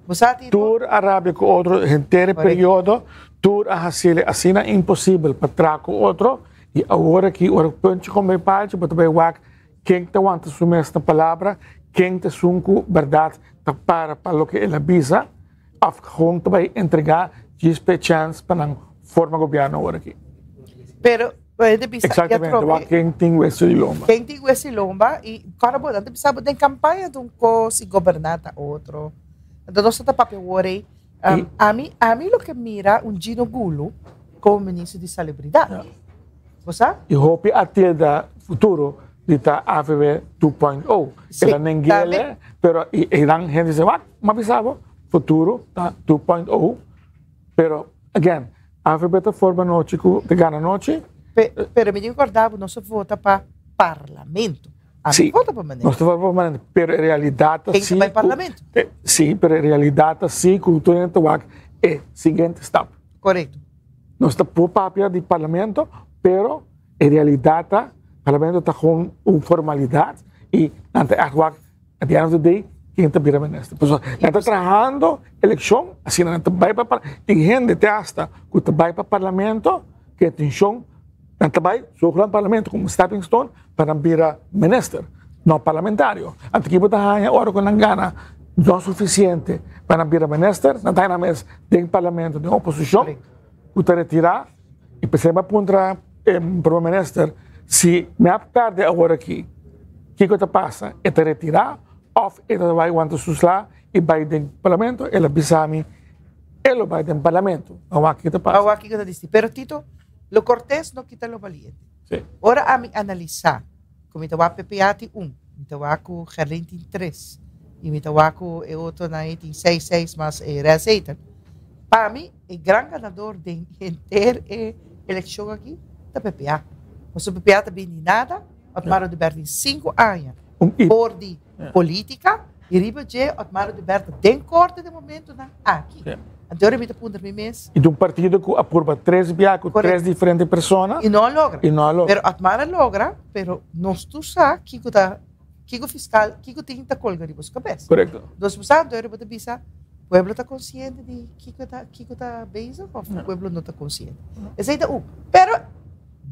bo sa tin. Tur a rabia ku otro henter e periodo, tur a hasiel asina imposibel pa traha ku otro i awor aki ora ku punchi kon bai palchi bo ta bai wak ken ta wanta su mes na palabra, ken ta esun ku bèrdat ta para pa loke el a bisa. Of gewoon ta bai entrega djis p'e chance pa nan forma gobierno awor aki. Pero bo ta bisa Exactamente, wak ken tin weso di lomba. Ken tin weso di lomba y kòrda bo nan ta bisa bo den campaña ta un cos y goberna ta otro. Enton nos ta papia awor ey. Ami, ami loke mira un Gino Gulo. Komo minister di Salubridat. Bo sa? I hopi a tilda Futuro di ta avp 2.0. Sí, El a nengele, pero i einan hende dice, wak, m'a bisa bo, Futuro ta 2.0. Pero, again, avp ta forma nochi ku ta gana nochi. Pero mi tin ku kòrda bo, nos a vota pa parlamento. A Sí, vota pa minister. Nos ta vota pa parlamento, pero e realidat ta Ken ta si bai ku parlamento? Sí, pero e realidat ta si ku tur hende ta wak e siguiente stap. Korekto. Nos ta por papia di parlamento, pero e realidad ta, parlamento ta gewoon un formalidad y nan ta echt wak, at the end of the day, ken ta bira minister. Por eso, nan ta trahando eleccion, asina nan ta bay pa par-, tin hende te hasta cu ta bay pa parlamento, cu intencion, nan ta bay zogenaamd parlamento como stepping stone pa nan bira minister, no parlamentario. Anto ki bo ta haña ora cu nan gana no suficiente pa nan bira minister, nan ta haña nan mes den parlamento, den oposicion, cu ta retira y p'esei mi a puntra e prome minister si mi a perde awor aki, kico ta pasa? E ta retira of e ta bay wanta su sla y bay den parlamento? El a bisa mi e lo bay den parlamento. A wak kico ta pasa. A wak kico ta dici. Pero Tito, lo cortes no kita lo valiente. Sí. Ora ami analisa cu mi ta wak PPA tin un, mi ta wak cu Gerlin tin tres y mi ta wak cu e otronan ey tin seis, seis mas e Rez Eiter. Pa mi e gran ganador den henter e eleccion aki ta PPA. Pasobra PPA ta bini di nada, Otmar Oduber tin cinco aña for di politica y riba dje Otmar Oduber ta den corte den momentonan aki. Anto ora mi ta puntra mi mes. Y di un partido cu a purba tres bia cu tres diferente persona. Y no a logra. Y no a logra. Pero Otmar a logra, pero nos tur sa kico ta, kico fiscal, kico tin ta colga riba su cabes. Correcto. Nos por sa, anto ora bo ta bisa, pueblo ta consciente di kico ta, kico ta bezig of pueblo no ta consciente. Esey ta un. Pero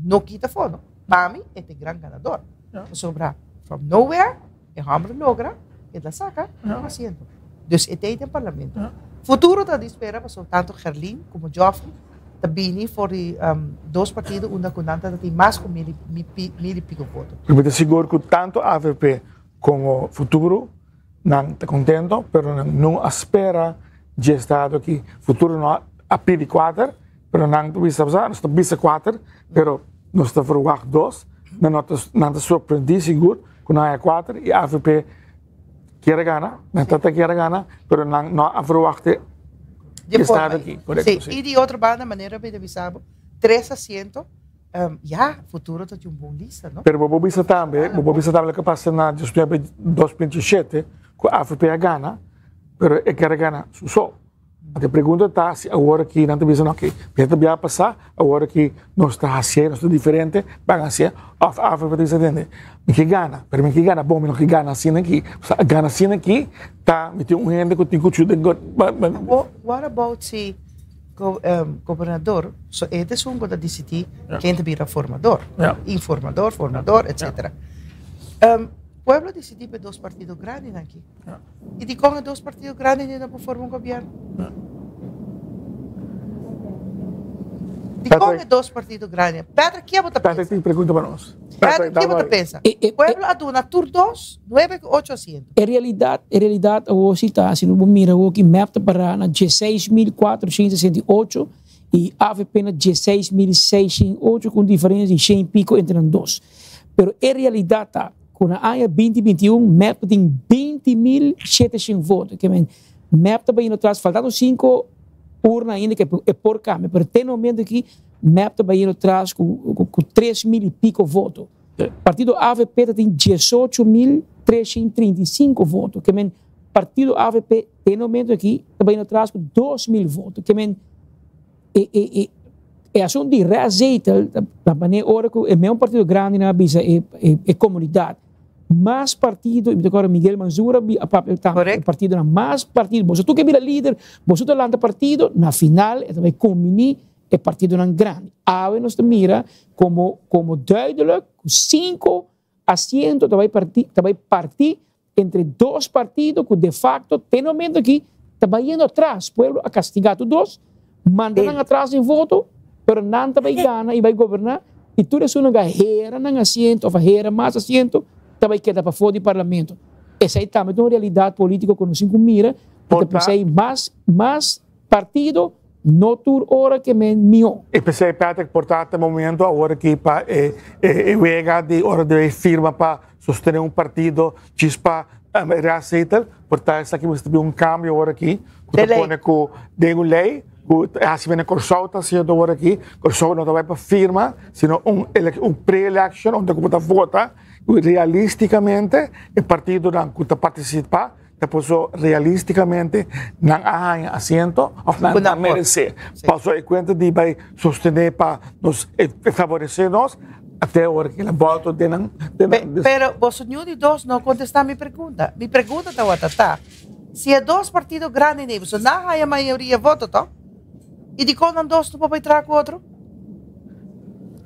no kita fondo. Pa mi e ta e gran ganador. Pasobra from nowhere e homber logra e ta saca un asiento. Dus e ta ei den parlamento. Futuro ta di spera pasobra tanto Gerlin como Geoffrey ta bini for di dos partido unda cu nan ta tin mas cu mil y pico voto. Mi ta sigur cu tanto avp como Futuro nan ta contento pero nan no a spera dje estado aki. Futuro no a pidi cuater pero nan ta bisa nos ta bisa cuater pero nos ta verwacht dos. Nan no ta nan ta sorprendí sigur ku nan haya kuater i avp kier a gana, nan tata kier a gana, pero nan no a verwacht e estado aki. Korekto, si. I di otro banda, manera mi ta bisa bo, tres asiento, ya, futuro ta tin un bon lista, no? Pero bo por bisa tambe, bo por bisa tambe loke a pasa na 2007, ku avp a gana, pero e kier a gana su so. E pregunta ta si awor aki nan ta bisa no ok, mi ta bia pasa, awor aki nos ta hacié, nos ta diferente, ban hacié, of Afrika ta bisa tende, mi ke gana, pero mi ke gana bon, mi no ke gana asina aki, pasobra gana asina aki ta mi tin un hende ku tin ku chuta What about si gobernador, so e ta esun ku ta disidí ken ta bira formador, informador, formador, etcetera. Pueblo disidí pa e dos partido grandinan aki. I dikon e dos partido grandi ni no por forma un gobierno? Dikon e dos partido grandi? Patrick, kia bo ta pensa? Patrick tin pregunta pa nos. Patrick, kia bo ta pensa? Pueblo a duna tur dos, nuebe ku ocho asiento. E realidad, e realidad awor si ta, si no bo mira awor ki mep ta para na 16.468 y avp na 16.608 ku un diferencia di shen y pico entre nan dos. Pero e realidad ta, Ku na aña binti 21 mep ta tin 20.700 voto. Ke men mep ta bayendo tras, faltando 5 urna ainda ke e por kambia, pero te momento aki mep ta bayendo tras ku ku 3.000 i piko voto. Partido avp ta tin 18.335 voto. Ke men partido avp te momento aki ta bayendo tras ku 2.000 voto. Ke men E e e e asuntu di restzetel ta manera ora ku e meun partido grandinan a bisa e e e komunidat mas partido i mi ta kòrda Miguel Manzur a a papia tambe e partidonan mas partido boso tur ke bira lider boso ta lanta partido na final e ta bai kombiní e partidonan grandi awe nos ta mira komo komo duidelijk ku sinku asiento ta bai parti ta bai parti entre dos partido ku de facto te no momento aki ta bai yendo atras. Pueblo a kastiga tur dos, manda nan atras den voto, pero nan ta bai gana i bai goberna i tur esunnan ku a hera nan asiento of a hera mas asiento ta bai keda pafó di parlamento. Esei tambe ta un realidat politiko ku nos tin ku mira i ta p'esei mas mas partido. No tur ora ke men mihó. E p'esei Patrick por ta ta momento awor aki pa e e wega di ora di firma pa sostené un partido djis pa reazetel por ta esaki mester bin un kambio awor aki ku ta pone ku den un lei ku ta hasi mene Kòrsou ta hasiendo awor aki Kòrsou no ta bai pa firma sino un un pre-election unda ku bo ta vota realisticamente e partidonan ku ta partisipá Ta paso realisticamente nan a haña asiento of nan ta merece. Paso e cuenta di bay sostene pa nos favorece nos te ora que la voto den nan. Pero boso niun di dos no contesta mi pregunta. Mi pregunta tawata ta, si e dos partido grandi nei boso nan haña mayoria voto to? Y dicon nan dos no por bay traha cu otro?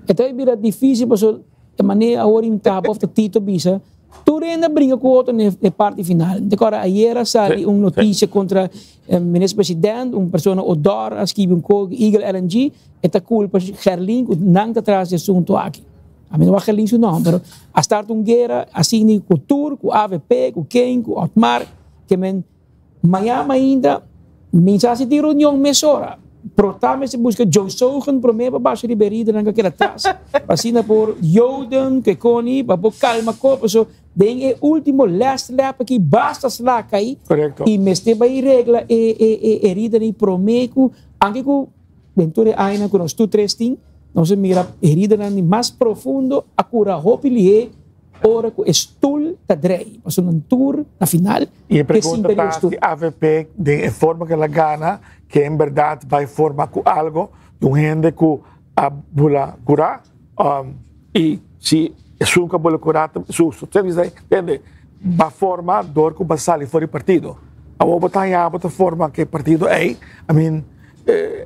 E ta bira dificil paso e manera awor in tapa of ta Tito bisa. Tur hende a bringa ku otro na e parti final. Mi ta kòrda ayer a sali un notisia kontra minister president, un persona Odor a skibi un kos ku Eagle LNG, e ta kulpa Gerlin ku nan ta tras di asuntu aki. Ami no wak Gerlin su nòmber, pero a start un guera asina ku tur, ku avp, ku ken, ku Otmar, ke men. Maña mainta mi sa si tin reunion mesora. Prota mester busca Joe Sogen prome pa basha riba e ridernan cu a keda atras. Pa asina por Joden, Kekoni, pa por calma ko paso den e ultimo last lap aki basta sla cay. Correcto. Y mester bay regla e e e e ridernan y prome cu anke cu den tur e añanan cu nos tur tres tin nos a mira e ridernan di mas profundo a cura hopi lihe. Ora cu e stoel ta drei, pasobra nan tur na final Y e pregunta ta si avp den e forma cu el a gana, ke en berdad bay forma cu algo di un hende cu a bula cura, y si esun cu a bula cura ta su tende ba forma door cu ba sali for di partido. Awor bo ta haya bo ta forma cu e partido ey, I mean.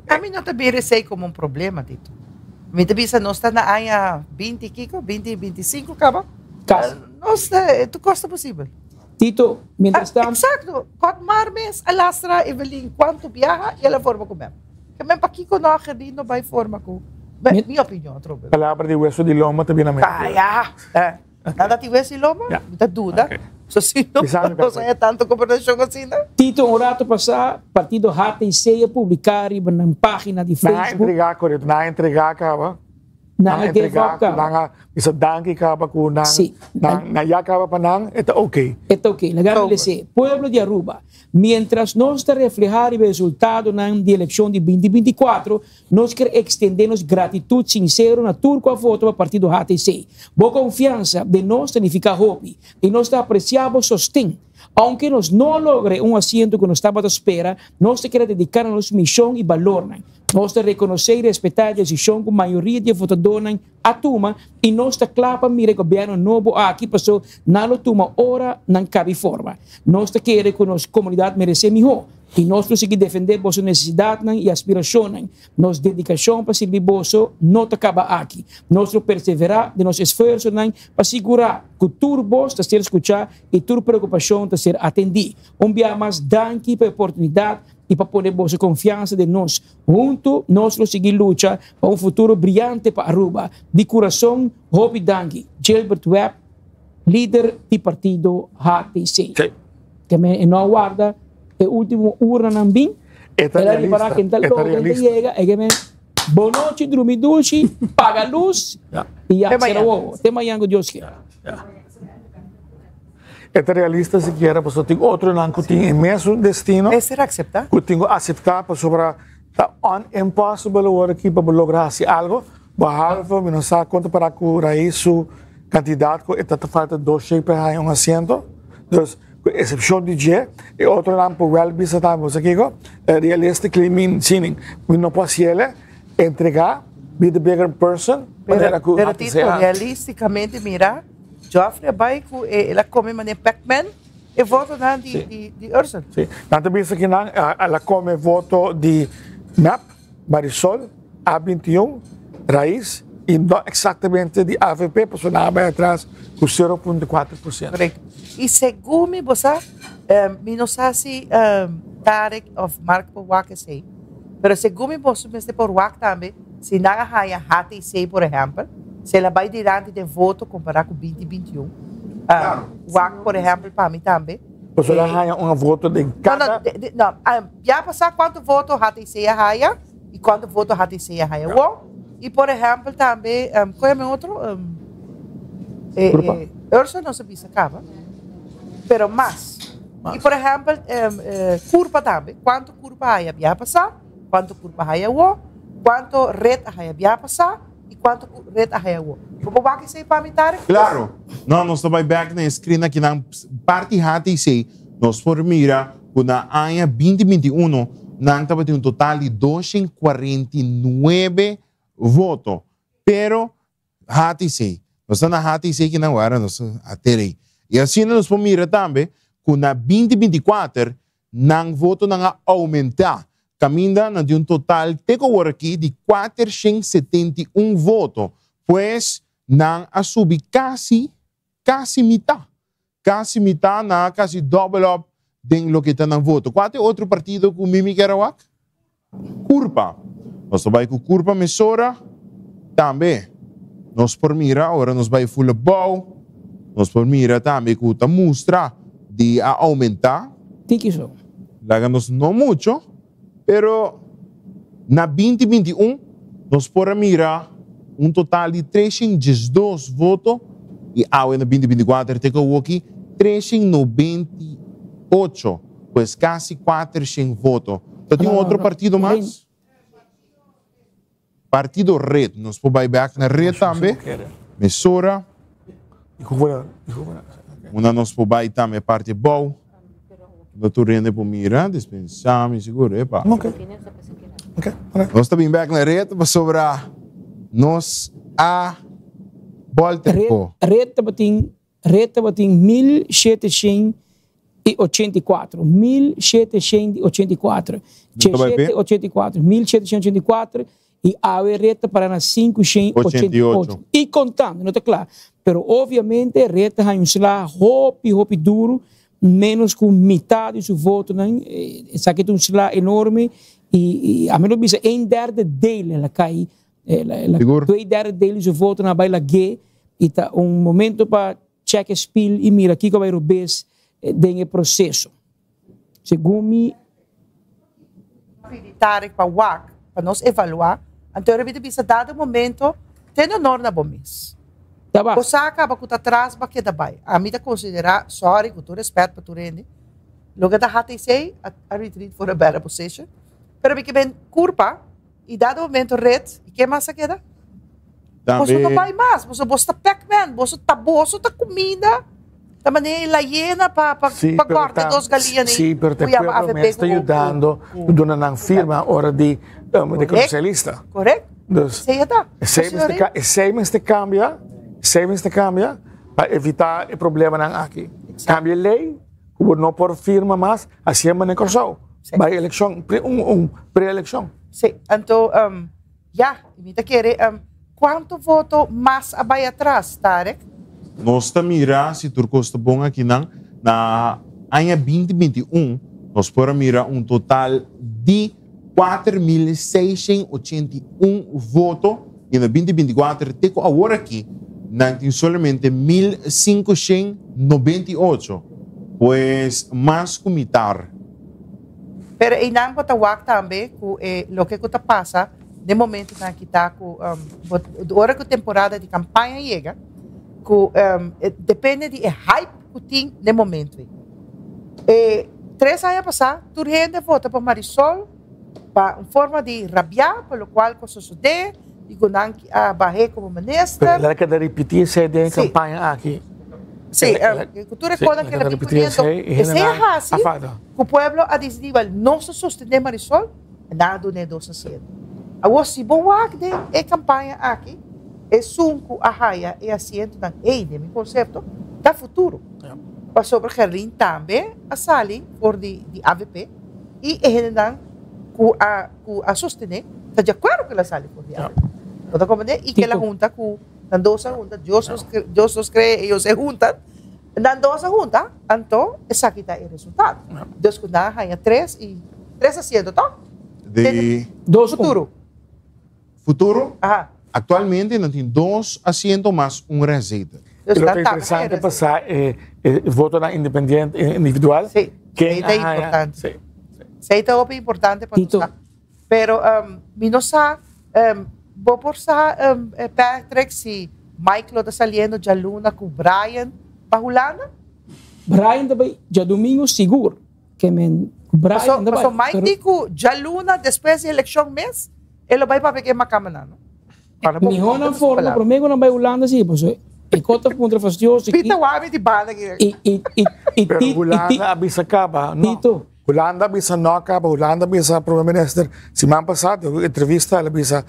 Ami no ta bira esey como un problema, Tito. Mi ta bisa nos ta na aña binti kiko, binti binti sinku kaba. Kas. Nos ta, tur kos ta posibel. Tito, mientras tanto. Exacto, Otmar mes a lastra Evelyn cuanto biaha y el a forma cu mep. Ke men pakiko no a Gerlin no bay forma cu mep, mi opinion atrobe. Palabra di hueso di lomba ta bira mente. Ah ya, Nada tin hueso di lomba? Mi ta duda. So si no, nos haya tanto gobernashon asina. Tito, un rato pasá, partido HTC a publiká riba nan página di Nan a Facebook. entregá korekto, nan a entregá kaba. Nan a give up kaba. Nan a bisa danki kaba ku nan, nan, nan ya kaba pa nan, e ta oké. E ta oké. Laga mi lese. Pueblo di Aruba, mientras nos ta reflehá riba e resultadonan di elekshon di binti 24, Nos kier extende nos gratitud sincero na tur cu a vota pa partido HTC. Bo confiansa den nos ta nifica hopi y nos ta aprecia bo sosten. Aunke nos no a logra e un asiento cu nos tabata spera, nos ta keda dedica na nos mision y balornan. Nos ta reconoce y respeta e decision cu mayoria di e votadornan a tuma y nos ta cla pa mira e gobierno nobo aki paso nan lo tuma ora nan cabi forma. Nos ta kere cu nos comunidad merece miho y nos lo sigui defende boso necesidadnan y aspiracionnan. Nos dedicacion pa sirbi boso no ta caba aki. Nos lo persevera den nos esfuerzonan pa sigura cu tur bos ta ser scucha y tur preocupacion ta ser atendi. Un bia mas danki pa e oportunidad y pa pone boso confiansa den nos. Hunto nos lo sigui lucha pa un futuro briyante pa Aruba. Di curason, hopi danki. Gilbert Webb, lider di partido HTC. Ke men e no a warda e ultimo urnanan bin. E ta El a ripara realista, ken ta e ta logra, ken ta realista. yega, e ke men bonochi drumi dushi, paga luz y ya, Te sera mañan. wowo. Te mañan ku Dios kier. E ta realista sikiera pasobra tin otronan ku tin e mesun destino. Mester akseptá. Ku tin ku aseptá pasobra ta un impossible awor aki pa bo logra hasi algo. Behalve mi no sa konta para ku Raiz su kantidat ku e ta ta falta dos shei pa e haña un asiento. Dus ku eksepshon di dje e otronan por wèl bisa tambe bo sa kiko realistically mi sinin mi no por hasiel entregá be the bigger person manera ku Pero Tito realisticamente mira. Geoffrey a bai ku e el a kome manera Pac-Man e votonan di di di Ursel. Sí. Nan ta bisa ki nan el a kome voto di mep, Marisol, A 21, Raiz i no eksaktamente di avp pasobra nan a bai atras ku 0.4%. Korekto. I segun mi bo sa, mi no sa si Tarek òf Mark por wak esei, pero segun mi boso mester por wak tambe Si nan a haña HTC, por ehèmpel, si el a bai dilanti den voto kompará ku 2021, wak por ehèmpel pa mi tambe. Pasobra el a haña un voto den kada. No, no, no. Ya pasá kuantu voto HTC a haña i kuantu voto HTC a haña awor. I por ehèmpel tambe, kon yama e otro? Curpa. Ursula nos a bisa kaba, pero mas. I por ehèmpel Curpa tambe, kuantu Curpa a haña biaha pasá, kuantu Curpa a haña awor, kuantu Red a haña biaha pasá. I kuantu ku red a haya awor? Bo por wak esei pa mi, Tarek? Claro. No, nos ta bai bek na e screen aki nan parti HTC. Nos por mira ku na aña 2021 nan tabatin un total di 249 voto. Pero HTC, nos ta na HTC ki nan wara nos a tere. I asina nos por mira tambe ku na 2024 Nan votonan a oumentá, kaminda nan tin un total te ku awor aki di 471 voto. Pues nan a subi kasi, kasi mitá. Kasi mitá, nan a kasi dòbel òp den loke ta nan voto. Kua ta e otro partido ku Mimi kier a wak? Curpa. Nos ta bai ku Curpa mesora tambe. Nos por mira ora nos bai fula bou, nos por mira tambe ku ta mustra di a oumentá. Tiki so. Laga nos no mucho, pero na 2021 nos por a mira un total di 312 voto i awe na 2024 te ku awoki 398. Pues casi 400 voto. Ta tin un otro partido mas? Partido Red. Nos por bay back na Red tambe. Mesora. Una nos por bay tambe parti abou. No tur hende por mira. Dispensa mi sigur. Epa. Nos ta bin back na Red pasobra nos a bolter po. Red tabatin Red tabatin 1784, 1784, 1784, 1784 y awe Red ta para na 588. Y contando, no ta cla. Pero obviamente Red ta haña un sla hopi, hopi duro, menos cu mitad di su votonan. Esaki ta un sla enorme y a mi lo bisa een derde deel el a cay. Sigur. Twee derde deel di su votonan a bay lag'é y ta un momento pa check e spiel y mira kico a bay robes den e proceso. Segun mi. Pidi Tarek pa wak, pa nos evalua, anto e ta bisa dado momento tene honor na bo mes. Ta ba. Bo sa caba cu ta tras bo a keda bay. Ami ta considera, sorry, cu tur respet pa tur hende, loke ta HTC a retreat for a better position, pero mi ke ben curpa. I dado momento red, i ke mas a keda? Boso no bai mas, boso boso ta Pac-Man, boso ta boso ta kuminda, ta manera e la yena pa pa pa gorda dos galiña ni Sí, pero te pueblo mes ta yudando duna nan firma ora di rekonosé lista. Correct. Dus, Esei ta. Esei mester kambia, esei mester kambia pa evitá e problemanan aki. Kambia e lei ku bo no por firma mas, hasié manera Kòrsou. Bai elekshon, un pre-elekshon. Sí, anto ya, mi ta kere kuantu voto mas a bai atras, Tarek? Nos ta mira si tur kos ta bon akinan. Na aña 2021 nos por a mira un total di 4681 voto i na 2024 te ku awor aki nan tin solamente 1598, pues mas ku mitar. Pero einan bo ta wak tambe ku e loke ku ta pasa den momentonan aki ta ku bo ora ku temporada di kampaña yega ku depende di e hype ku tin den momento ei. E tres aña pasá tur hende vota pa Marisol pa un forma di rabiá pa lokual ku a sosodé i ku nan a bah'é komo minister. Pero el a keda ripití esei den e kampaña aki. Sí, ku tur e konan ku el a bin poniendo. Esei a hasi ku pueblo a disidí, wèl, nos ta sostené Marisol, nan a dun'é dos asiento. Awor, si bo wak den e kampaña aki, esun ku a haya e asientonan ei, den mi konsepto, ta Futuro. Pasobra Gerlin tambe a sali for di avp i e hendenan ku a ku a sostené ta di akuerdo ku el a sali for di avp. Bo ta komprendé? I ku el a hunta ku Nan dos a hunta, Dios los, Dios los cree, ellos se juntan. Nan dos a hunta, anto esaki ta e resultado. Dus ku nan a haña tres i tres asiento, to? Di Dos Futuro. Futuro? Aha. Actualmente nan tin dos asiento mas un rezetel. Dus Lo nan ta tambe haña interesante pa rezetel. sa e E votonan independiente, individual. Sí, Ken ta a haña- importante. Sí. Esei ta hopi importante pa nos Tito. sa. Pero mi no sa, bo por sa, Patrick, si Mike lo ta saliendo djaluna ku Brian pa Hulanda? Brian ta bai djadumingu sigur. Ke men ku Brian Paso, ta bai. paso Mike Pero di ku djaluna despues di elekshon mes, e lo bai papia ku e makamanan, no? Para bo Mihó nan su forma, palabra. promé ku nan bai Hulanda sí, paso e kos ta puntra fastioso Pita i wami di banda aki. i i i i Pero ti i ti Hulanda a bisa kaba, no. Tito. Hulanda a bisa no kaba, Hulanda a bisa Prome Minister siman pasá den un entrevista el a bisa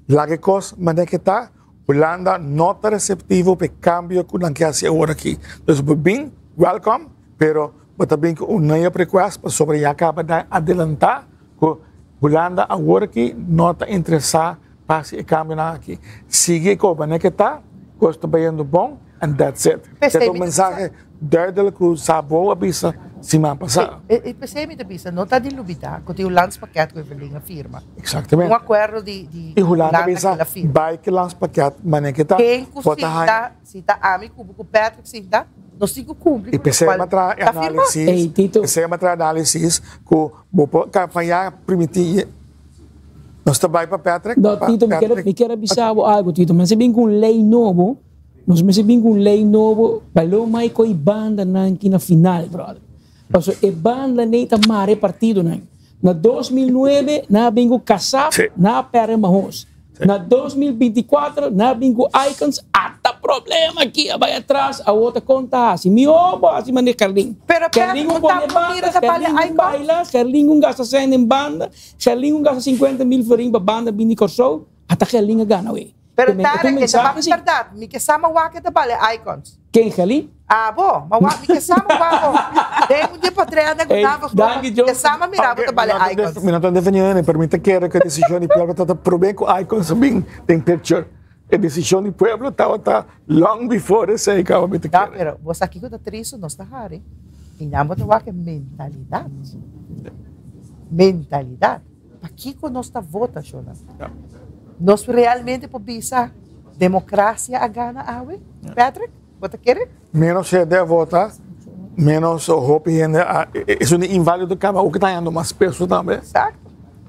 laga e kos manera ke ta, Hulanda no ta reseptivo pa e kambio ku nan ke hasi awor aki. Dus bo bin, welkom, pero bo ta bin ku un nuevo request pasobra ya kaba di adelantá ku Hulanda awor aki no ta interesá pa hasi e kambionan aki. Sigui e kos manera ke ta, kos ta bayendo bon and that's it. P'esei Esei ta un mi ta mensahe duidelijk ku Sabo a bisa siman pasá. I p'esei mi ta bisa, no ta di lubidá ku tin un landspakket ku Evelyn a firma. Exactamente. Un akuerdo di di I Hulanda Hulanda bisa ku el a firma. bai ku landspakket manera ke ta. Ken ku Bo ta haña. sinta, si ta ami ku bo ku Patrick sinta, nos tin ku kumpli I ku p'esei lokual mi a traha e ta firma. análisis, Ey, Tito. p'esei mi a traha análisis ku bo por kampañá primiti nos ta bai pa Patrick, No, pa Tito, mi kier, Patrick. mi kier a bisa bo algu, Tito. Mester bin ku un lei nobo Nos mester bin ku un lei nobo pa lo mai koi bandanan ki na final, brother. Pasobra e banda nei ta mara e partidonan. Na 2009 nan a bin ku Kasap, nan a pèrdè Mahos. Na 2024 nan a bin ku Icons, ata problema aki a bai atras, awor ta kon ta hasi. Mihó bo hasi manera Carlin. Pero Carlin Pep, un un pone ta banda, mira ta bale Carlin un Icons. baila, Carlin un gasta sèn den banda, Carlin un gasta 50 mil florin pa banda bin di Kòrsou, ata Carlin a gana wei. Pero Te men, Tarek, e e ta mensahe si. berdad. Mi ke sa ma wak e ta bale icons. Ken Geli? Ah, bo, ma wak, mi ke sa ma wak bo. Den un dia patria na Hey, gudava danki, Mi Joe. ke sa ma mira bo ta bale icons. Mi no ta defendiendo, pero mi ta kere ku e desishon di pueblo ta ta promé ku icons a bin den picture. E desishon di pueblo tabata long before esei kaba mi ta No, kere. pero bo sa kiko ta tristo, nos ta hari. I nan bo ta wak e mentalidat. Mentalidat. Pakiko nos ta vota, Jonas? Nos realmente por bisa democracia a gana awe? Patrick, bo ta kere? Menos hende a vota, menos hopi hende a, esun di invalido caba, oke ta hañando mas peso tambe. Exacto.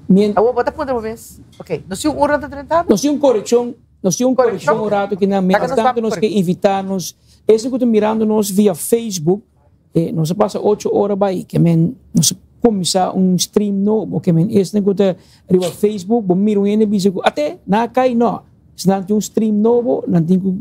Mien- Awor bo ta puntra bo mes, ok, nos tin un urna ta drentando? Nos tin un coreccion, nos tin un coreccion un rato kinan, Laga mientras nos tanto wak nos ke coreccion. invita nos, esun cu ta mirando nos via Facebook, E nos a pasa ocho ora bai ke men nos a kuminsá un stream nobo ke men esnan ku ta riba Facebook bo mira un hende bisa ku ate nan a kai no si nan tin un stream nobo nan tin ku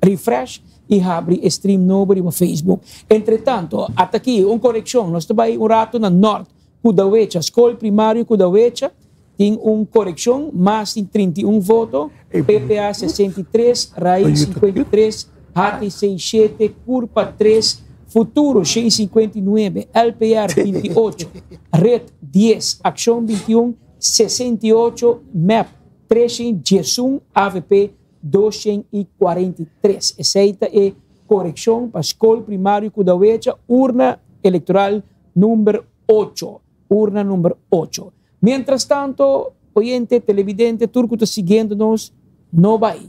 refresh i habri e stream nobo riba Facebook. Entretanto ata aki un korekshon nos ta bai un rato na Nort Kudawecha skol primario Kudawecha tin un korekshon mas tin 31 voto PPA 63 Rais 53 HTC shete, Curpa tres, Futuro 159, LPR 28, Red dies, Accion 21, 68, mep 311, avp 243. Esei ta e korekshon pa Skol Primario Kudawecha, urna elektoral number ocho. Urna number ocho. Mientras tanto, oyente, televidente, tur ku ta siguiendo nos, no bai.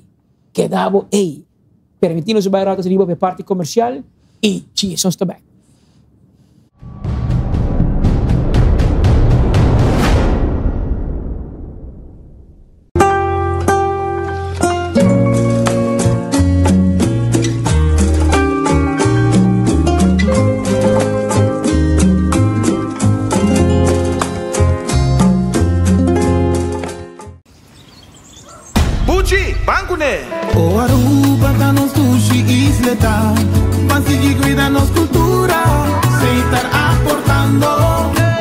Keda bo ei. Permití nos bai rato riba pa e parti komersial i djis nos ta bek. Buchi, ban kuné! O Aruba ta nos dushi isleta, ban sigui cuida nos cultura, seitar aportando.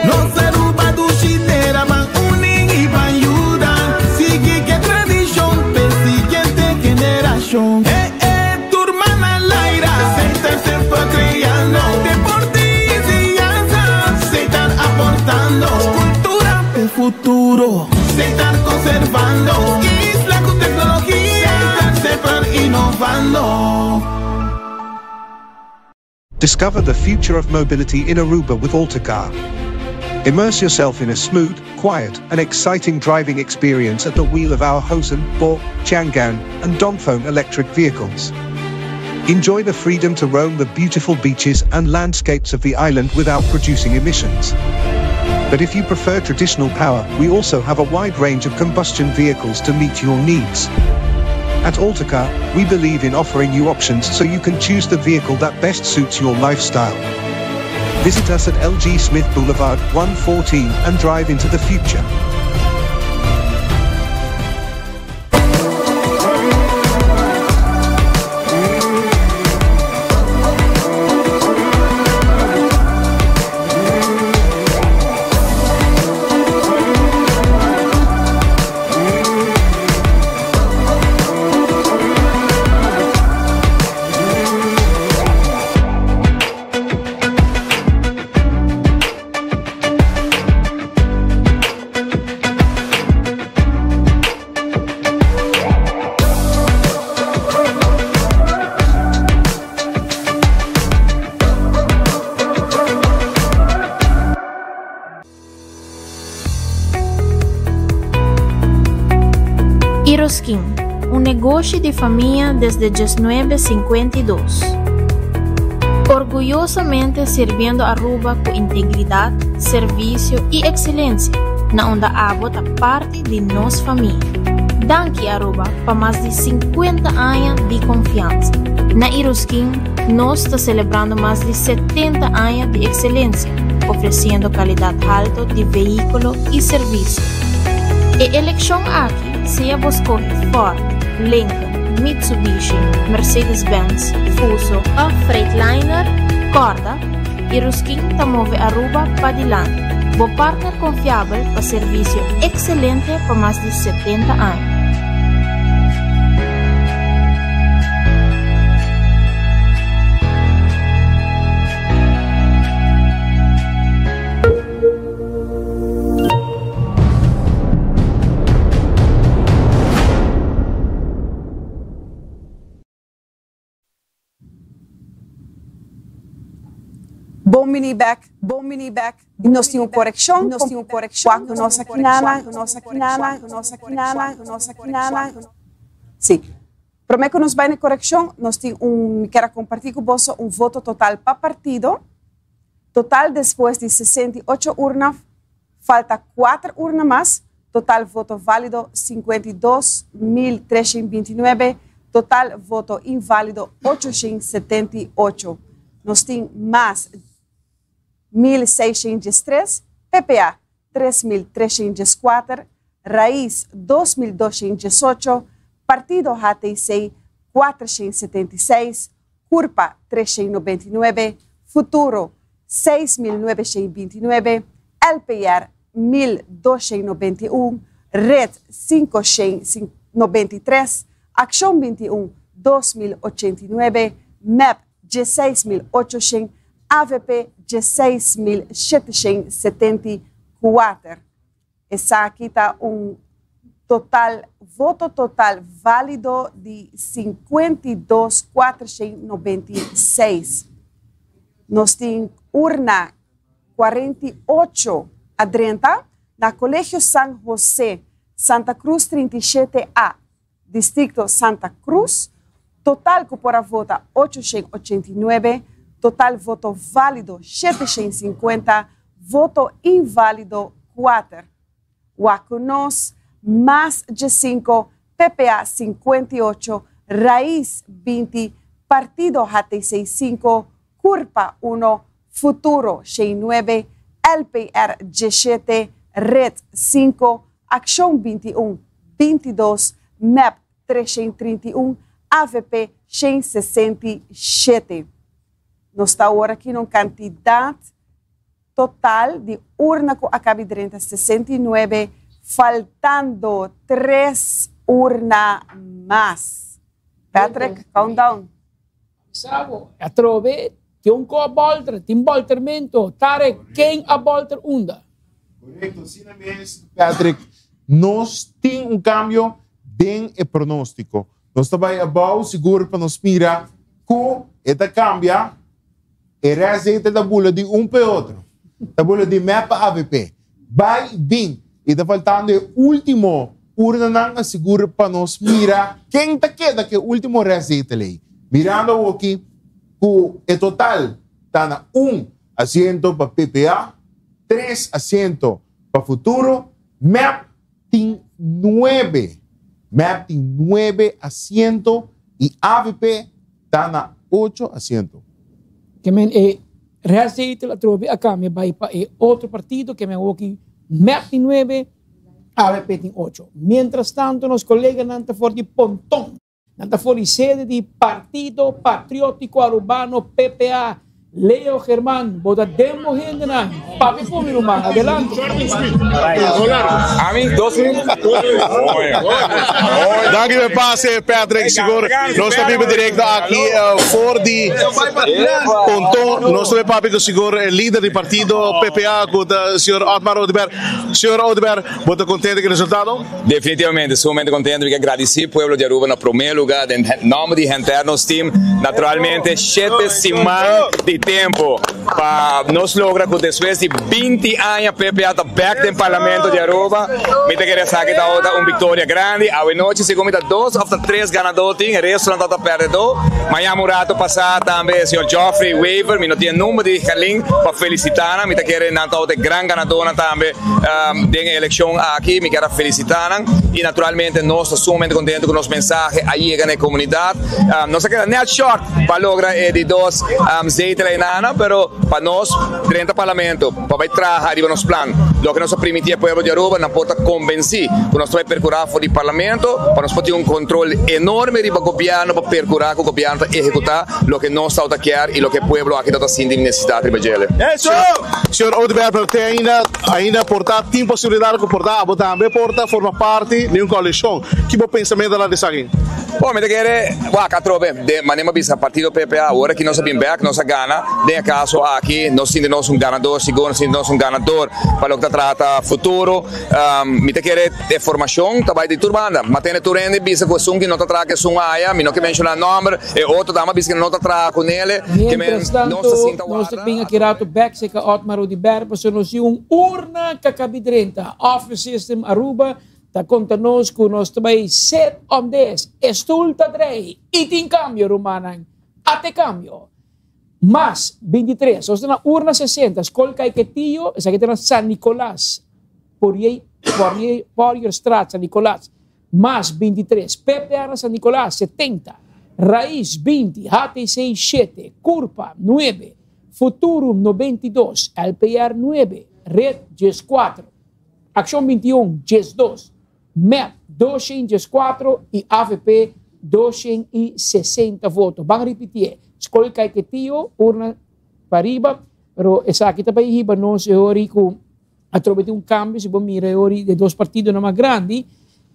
Nos Aruba dushi tera, ban uni y ban yuda, sigui ke tradicion p'e siguiente generacion. E e tur man al aire, seitar semper creando, deporte y enseñanza, seitar aportando, cultura p'e futuro. Seitar conservando, isla cu tecnologia, Seitar semper innovando. Discover the future of mobility in Aruba with Altacar. Immerse yourself in a smooth, quiet, and exciting driving experience at the wheel of our Hosen, Bo, Changan, and Dongfeng electric vehicles. Enjoy the freedom to roam the beautiful beaches and landscapes of the island without producing emissions. But if you prefer traditional power, we also have a wide range of combustion vehicles to meet your needs. At Altacar, we believe in offering you options so you can choose the vehicle that best suits your lifestyle. Visit us at LG Smith Boulevard 114 and drive into the future. Iroskin, un negoshi di famia desde 1952. Orguyosamente sirbiendo Aruba cu integridad, servicio y excelencia, na unda abo ta parti di nos famia. Danki Aruba pa mas di 50 aña di confianza. Na Iroskin nos ta celebrando mas di 70 aña di excelencia, ofreciendo calidad halto di vehiculo y servicio. E eleccion aki sea bo scoge Ford, Lincoln, Mitsubishi, Mercedes-Benz, Fuso of Freightliner, corda, Iroskin ta move Aruba padilanti. Bo partner confiabel pa servicio excelente pa mas di 70 aña. Bon bini bek, bon bini bek. Nos tin un korekshon, nos tin un korekshon. Wak nos aki nana, nos aki nana, nos aki nana, nos aki nana. Sí. Promé ku nos bai na korekshon, nos tin un, mi kier a kompartí ku boso un voto total pa partido. Total despues di 68 urna, falta 4 urna mas. Total voto válido 52.329, total voto inválido 878. Nos tin mas 1.603, PPA 3.304, Raiz 2.218, Partido HTC 476, Curpa 399, Futuro 6.929, LPR 1.291, Red 593, Accion 21 2.089, MEP 16.800, AVP 16.774. Esaki ta un total, voto total válido di 52.496. Nos tin urna 48 a drenta na Colegio San Jose, Santa Cruz 37A, Districto Santa Cruz. Total cu por a vota 889, total voto válido 750, voto inválido 4. Wak cu nos, mas 5, PPA 58, Raiz 20, Partido HTC 5, Curpa 1, Futuro 9, LPR 17, Red 5, Accion 21, 22, MEP 331, AVP 167. Nos ta awor aki na un kantidat total di urna ku a kabi drenta 69, faltando tres urna mas. Patrick, countdown. Sabo, atrobe, tin un ko a bolter, tin boltermento. Tarek, ken a bolter unda? Korekto, asina mes, Patrick. Nos tin un kambio den e pronóstiko. Nos ta bai abou sigur pa nos mira ku e ta kambia. E rest ei ta bula di un pa e otro. Ta bula di mep pa avp. Bai bin. I ta faltando e ultimo urnanan a sigur pa nos mira ken ta keda ku e ultimo rest ei ta lei. Mirando awoki ku e total ta na un asiento pa PPA, tres asiento pa Futuro, mep tin nuebe. Mep tin nuebe asiento y avp ta na ocho asiento. Ke men e restzetel atrobe a kambia bai pa e otro partido, ke men awoki mep tin nuebe, avp tin ocho. Mientras tanto nos koleganan ta for di Ponton. Nan ta for di sede di Partido Patriótiko Arubano, PPA. Leo Germán, bo ta den bo hendenan. Papia ku mi ruman, adelante. Ami, dos minuut. Danki pa e pase, Patrick. Sigur nos ta biba direkto aki for di Ponton. Nos ta bay papia ku sigur e lider di partido PPA ku ta señor Otmar Oduber. Señor Oduber, bo ta kontento ku e resultado? Definitivamente, sumamente contento. Mi ke gradici pueblo di Aruba na prome lugar den nomber di henter nos team. Naturalmente shete siman di tempo pa nos logra cu despues di binti aña PPA ta bek den Parlamento di Aruba. Mi ta kere esaki ta ota un victoria grandi. Awe nochi segun mi ta dos of ta tres ganador tin, e restonan ta ota perdedor. Mañana un rato pasa tambe señor Geoffrey Wever, mi no tin e number di Gerlin pa felicita nan. Mi ta kere nan ta ota e gran ganadornan tambe. Den e elekshon aki mi kier a felisitá nan i naturalmente nos ta sumamente kontentu ku nos mensahe a yega na e komunidat. Nos a keda nèt shòrt pa logra e di dos zetel einana, pero pa nos drenta parlamento pa bai traha riba nos plan. Loke nos a primiti e pueblo di Aruba nan por ta konbensí ku nos ta bai perkurá for di parlamento pa nos por tin un kontrol enorme riba gobièrnu pa perkurá ku gobièrnu ta ehekutá loke nos tabata kier i loke e pueblo aki tabata sinti nesesidat riba djele. Señor Oduber, pero te ainda, ainda por ta tin posibilidad cu por ta abo tambe por ta forma parti di un coalicion. Ki bo pensamiento na esaki? Bon, mi ta kere wak atrobe den manera mi a bisa partido PPA awor aki nos a bin bek, nos a gana. Den e caso aki nos sinti nos un ganador sigur, nos sinti nos un ganador pa loke ta trata futuro. Mi ta kere e formacion ta bay di tur banda. Ma tene tur hende bisa cu esun ki no ta traha cu esun aya, mi no ke menciona nomber. E otro dama bisa ku no ta traha ku nele, ke men Mientras nos ta tanto, sinta nos ta warda. bin aki rato bek serka Otmar Oduber pasobra nos tin un urna kakabi drenta. Office System Aruba ta konta nos ku nos ta bai set om des. E stul ta drei i tin kambio, rumannan. Ate kambio. Mas 23, nos ta na urna 60, Skol Caiquetio, esaki ta na San Nicolas, Poirier, Poirier, Poirierstraat, San Nicolas. Mas 23, PPR San Nicolas 70, Raiz 20, HTC 7, Curpa 9, Futurum 92, LPR 9, Red 14, Accion 21 12, mep 214 y avp 260 voto. Ban ripitié, Skol Caiquetio, urna pariba, pero esaki ta bay hiba nos e hori cu Atrobe tin un cambio, si bo mira e ori de dos partidonan mas grandi,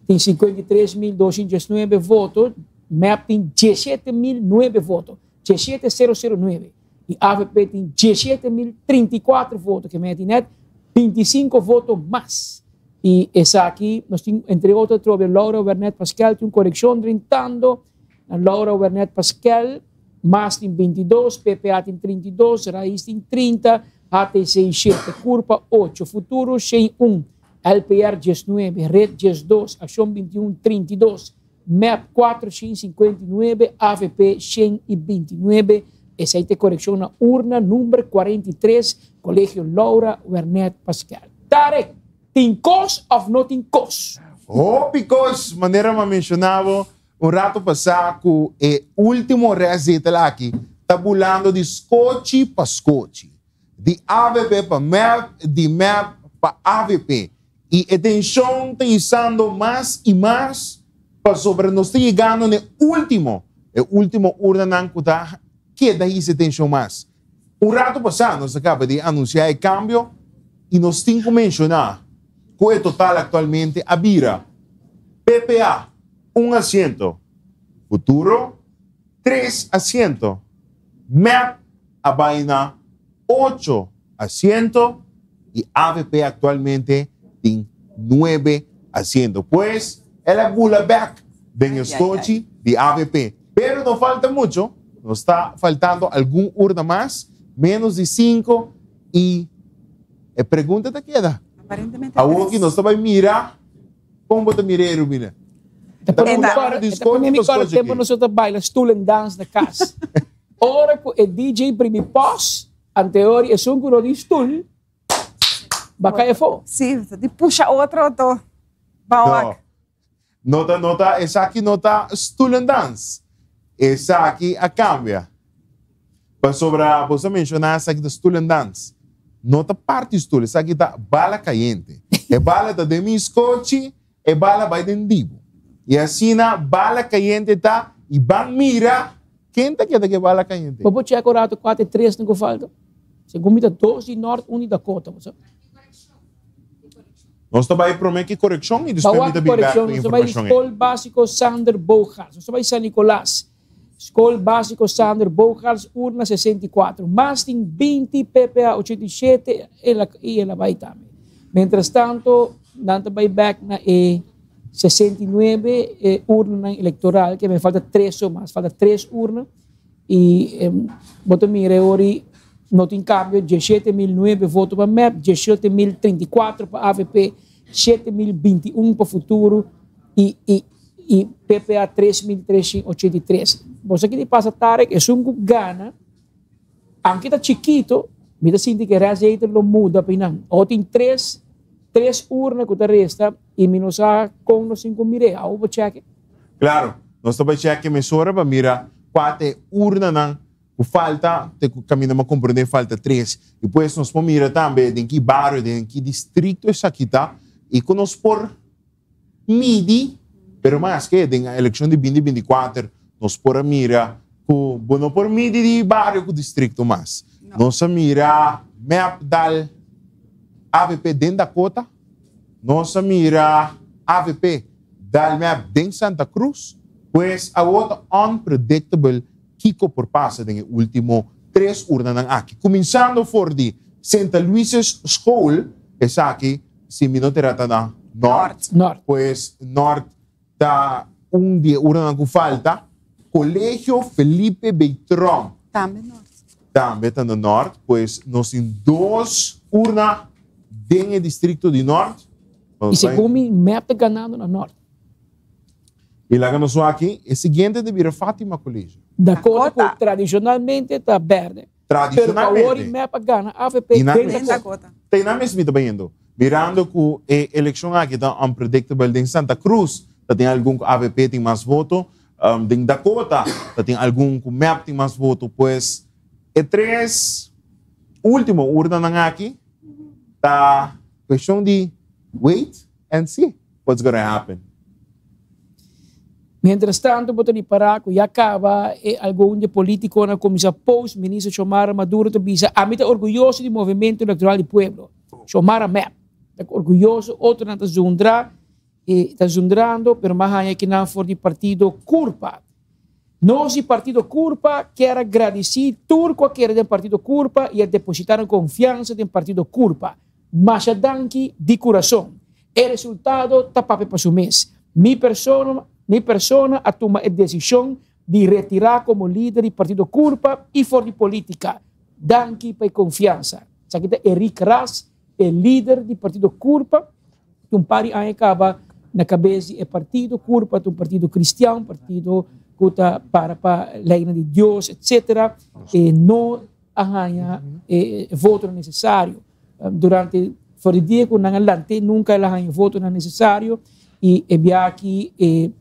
tin 53.219 voto, mep tin 17.009 voto, 17009, y avp tin 17.034 voto, ke meti net 25 voto mas. Y esaki, nos tin entre otro atrobe Laura Wernet Paskel, tin un coreccion drentando na Laura Wernet Paskel, Mas tin 22, PPA tin 32, Raiz tin 30, HTC shete, Curpa ocho, Futuro 101, LPR 19, Red 12, Accion 21 32, mep 459, avp 129. Esei ta e korekshon na urna number 43, Kolegio Laura Wernet Paskel. Tarek, tin kos òf no tin kos? Hopi kos, manera mi a menshoná bo Un rato pasá ku e último rèszetel aki ta bulando di skochi pa skochi, di avp pa mep, di mep pa avp. I e tenshon ta isando mas i mas pasobra nos ta yegando na e último, e último urnanan ku ta keda hisa e tenshon mas. Un rato pasá nos a kaba di anunsiá e kambio i nos tin ku menshoná ku e total aktualmente a bira PPA un asiento, Futuro tres asiento, mep a bai na ocho asiento i avp aktualmente tin nuebe asiento. Pues el a bula bek den e skochi di avp. Pero no falta mucho, nos ta faltando algun urna mas, menos di cinco y e pregunta ta keda. Aparentemente Awoki nos ta bay mira, con bo ta mira e Rubina? Ta pone mi kòrda, e ta pone mi kòrda tempu nos ta baila stoelendans na kas. Ora ku e DJ primi pòs, anteori esun ku no tin stul, ba kai afó. Sí, ta di pusha otro anto ban wak. No ta, no ta, esaki no ta stoelendans. Esaki a kambia. Pasobra bo sa menshoná esaki ta stoelendans. No ta parti stul, esaki ta bala kayente. E bala ta den mi skochi, E bala bai den dibo. I asina bala kayente ta i ban mira ken ta keda ku e bala kayente. Bo por chek un rato kua ta e tresnan ku falta? Segun mi ta dos di Nort, un di Dakota, bo sa. Nos ta bai prome ki korekshon i despues mi ta bin bek ku Nos ta bai informashon ei. Skol Básiko Sander Bogaerts. Nos ta bai San Nicolas. Skol Básiko Sander Bogaerts, urna 64. Mas tin 20 PPA 87 i el a bai tambe. Mientras tanto, nan ta bai bek na e 69 e urnanan elektoral, ke men falta tres so mas, falta tres urna i bo ta mira e ora no tin kambio, 17.009 voto pa mep, 17.034 pa avp, 7.021 pa Futuro i i i PPA 3.383. Bo sa kiko pasa Tarek? Esun ku gana, aunke ta chikito, mi ta sinti ku e rest di hater lo muda pa einan. Awo tin tres tres urna ku ta resta i mi no sa kon nos tin ku mir'é. Awo bo chèk'e. Klaro, nos ta bai chèk'e mesora pa mira kua ta e urnanan Ku falta te ku kaminda m'a komprendé falta tres. I pues nos por mira tambe den ki bario, den ki distrikto esaki ta i ku nos por midi, pero maske den a elekshon di binti 24 nos por a mira ku bo no por midi di bario ku distrikto mas. Nos a mira mep dal avp den Dakota, nos a mira avp dal mep den Santa Cruz, pues awor ta unpredictable Kiko por pasa den e ultimo tres urnanan aki? Kuminsando for di Senta Luises School, esaki si mi no ta erra ta na Nort. Nort. Pues Nort ta un di e urnanan ku falta. Colegio Felipe Beytron. Tambe Nort. Tambe ta na Nort. Pues nos tin dos urna den e distrikto di Nort. I segun mi mep ta ganando na Nort. I laga nos wak aki, e siguiente ta bira Fatima College. Dakota ku tradishonalmente ta berde. Tradishonalmente. Pero awor i mep a gana avp den Dakota. Ta einan mes mi ta bayendo. Mirando ku e elekshon aki ta unpredictable den Santa Cruz ta tin algun ku avp tin mas voto, den Dakota ta tin algun ku mep tin mas voto. Pues e tres ultimo urnanan aki ta kueshon di wait and see. What's gonna happen? Mientras tanto bo ta ripará ku ya kaba e algun di e politikonan a kuminsá post Minister Xiomara Maduro ta bisa ami ta orguyoso di Movimento Electoral di Pueblo. Xiomara mep ta orguyoso otronan ta zundra i ta zundrando pero m'a haña kinan for di partido Curpa. Nos di Partido Curpa kier a gradisí tur ku a kere den Partido Curpa i a depositá nan konfiansa den Partido Curpa. Masha danki di kurason. E resultado ta papia pa su mes. Mi persona mi persona a tuma e desishon di retirá komo lider di Partido Curpa i for di polítika. Danki pa e konfiansa. Esaki ta Eric Ras, e lider di Partido Curpa, ku un par di aña kaba na kabes di e partido. Curpa ta un partido kristian, un partido ku ta para pa leinan di Dios, etsetera. E no a haña e votonan nesesario. Durante for di dia ku nan a lant'é nunka el a haña e votonan nesesario i e bia aki e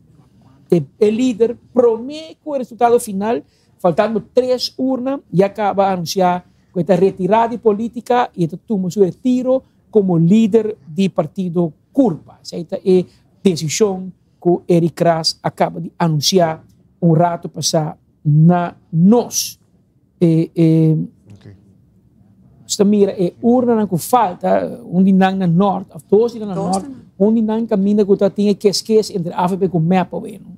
e lider promé ku e resultado final faltando tres urna ya kaba a anunsiá ku e ta retirá di polítika i e ta tuma su retiro komo lider di partido Curpa. Esei ta e desishon ku Eric Ras a kaba di anunsiá un rato pasá na nos. E e Nos ta mira e urnanan ku falta, un di nan na nort, of dos di nan na nort, un di nan kaminda ku ta tin e keskes entre avp ku mep awe, no.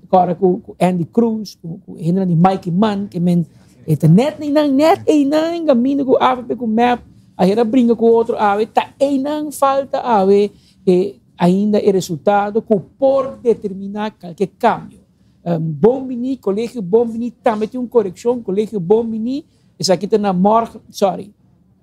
Kòrda ku ku Andy Cruz, ku ku hendenan di Mikey Mann, ke men e ta nèt einan, nèt einan kaminda ku avp ku mep a hera bringa ku otro awe, ta einan falta awe e ainda e resultado ku por determiná kalke kambio. Bon Biní, Colegio Bon Biní tambe tin un korekshon, Colegio Bon Biní, esaki ta na morgen, sorry,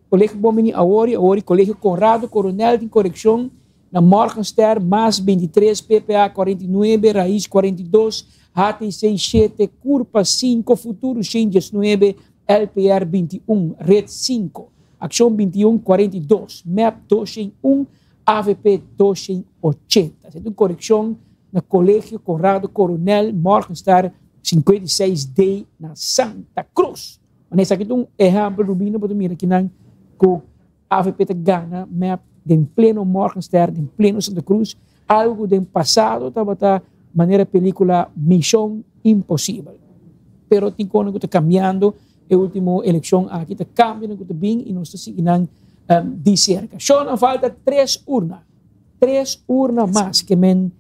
Colegio Bon Biní awor i awor i Colegio Conrado Coronel tin korekshon, Na Morgenster, mas 23, PPA 49, Raiz 42, HTC 7, Curpa 5, Futuro 119, LPR 21, Red 5, Accion 21, 42, MEP 201, AVP 280. Esaki ta un coreccion na Colegio Conrado Coronel, Morgenster 56D na Santa Cruz. Manera esaki ta un ehempel, Rubino, bo ta mira kinan cu Avp ta gana mep den pleno Morgenster, den pleno Santa Cruz, algo cu den pasado tabata manera pelicula Misión Imposibel. Pero tin cono cu ta cambiando, e ultimo eleccion aki ta cambionan cu ta bin y nos ta sigui nan di cerca. Shownan falta tres urna, tres urna mas ke men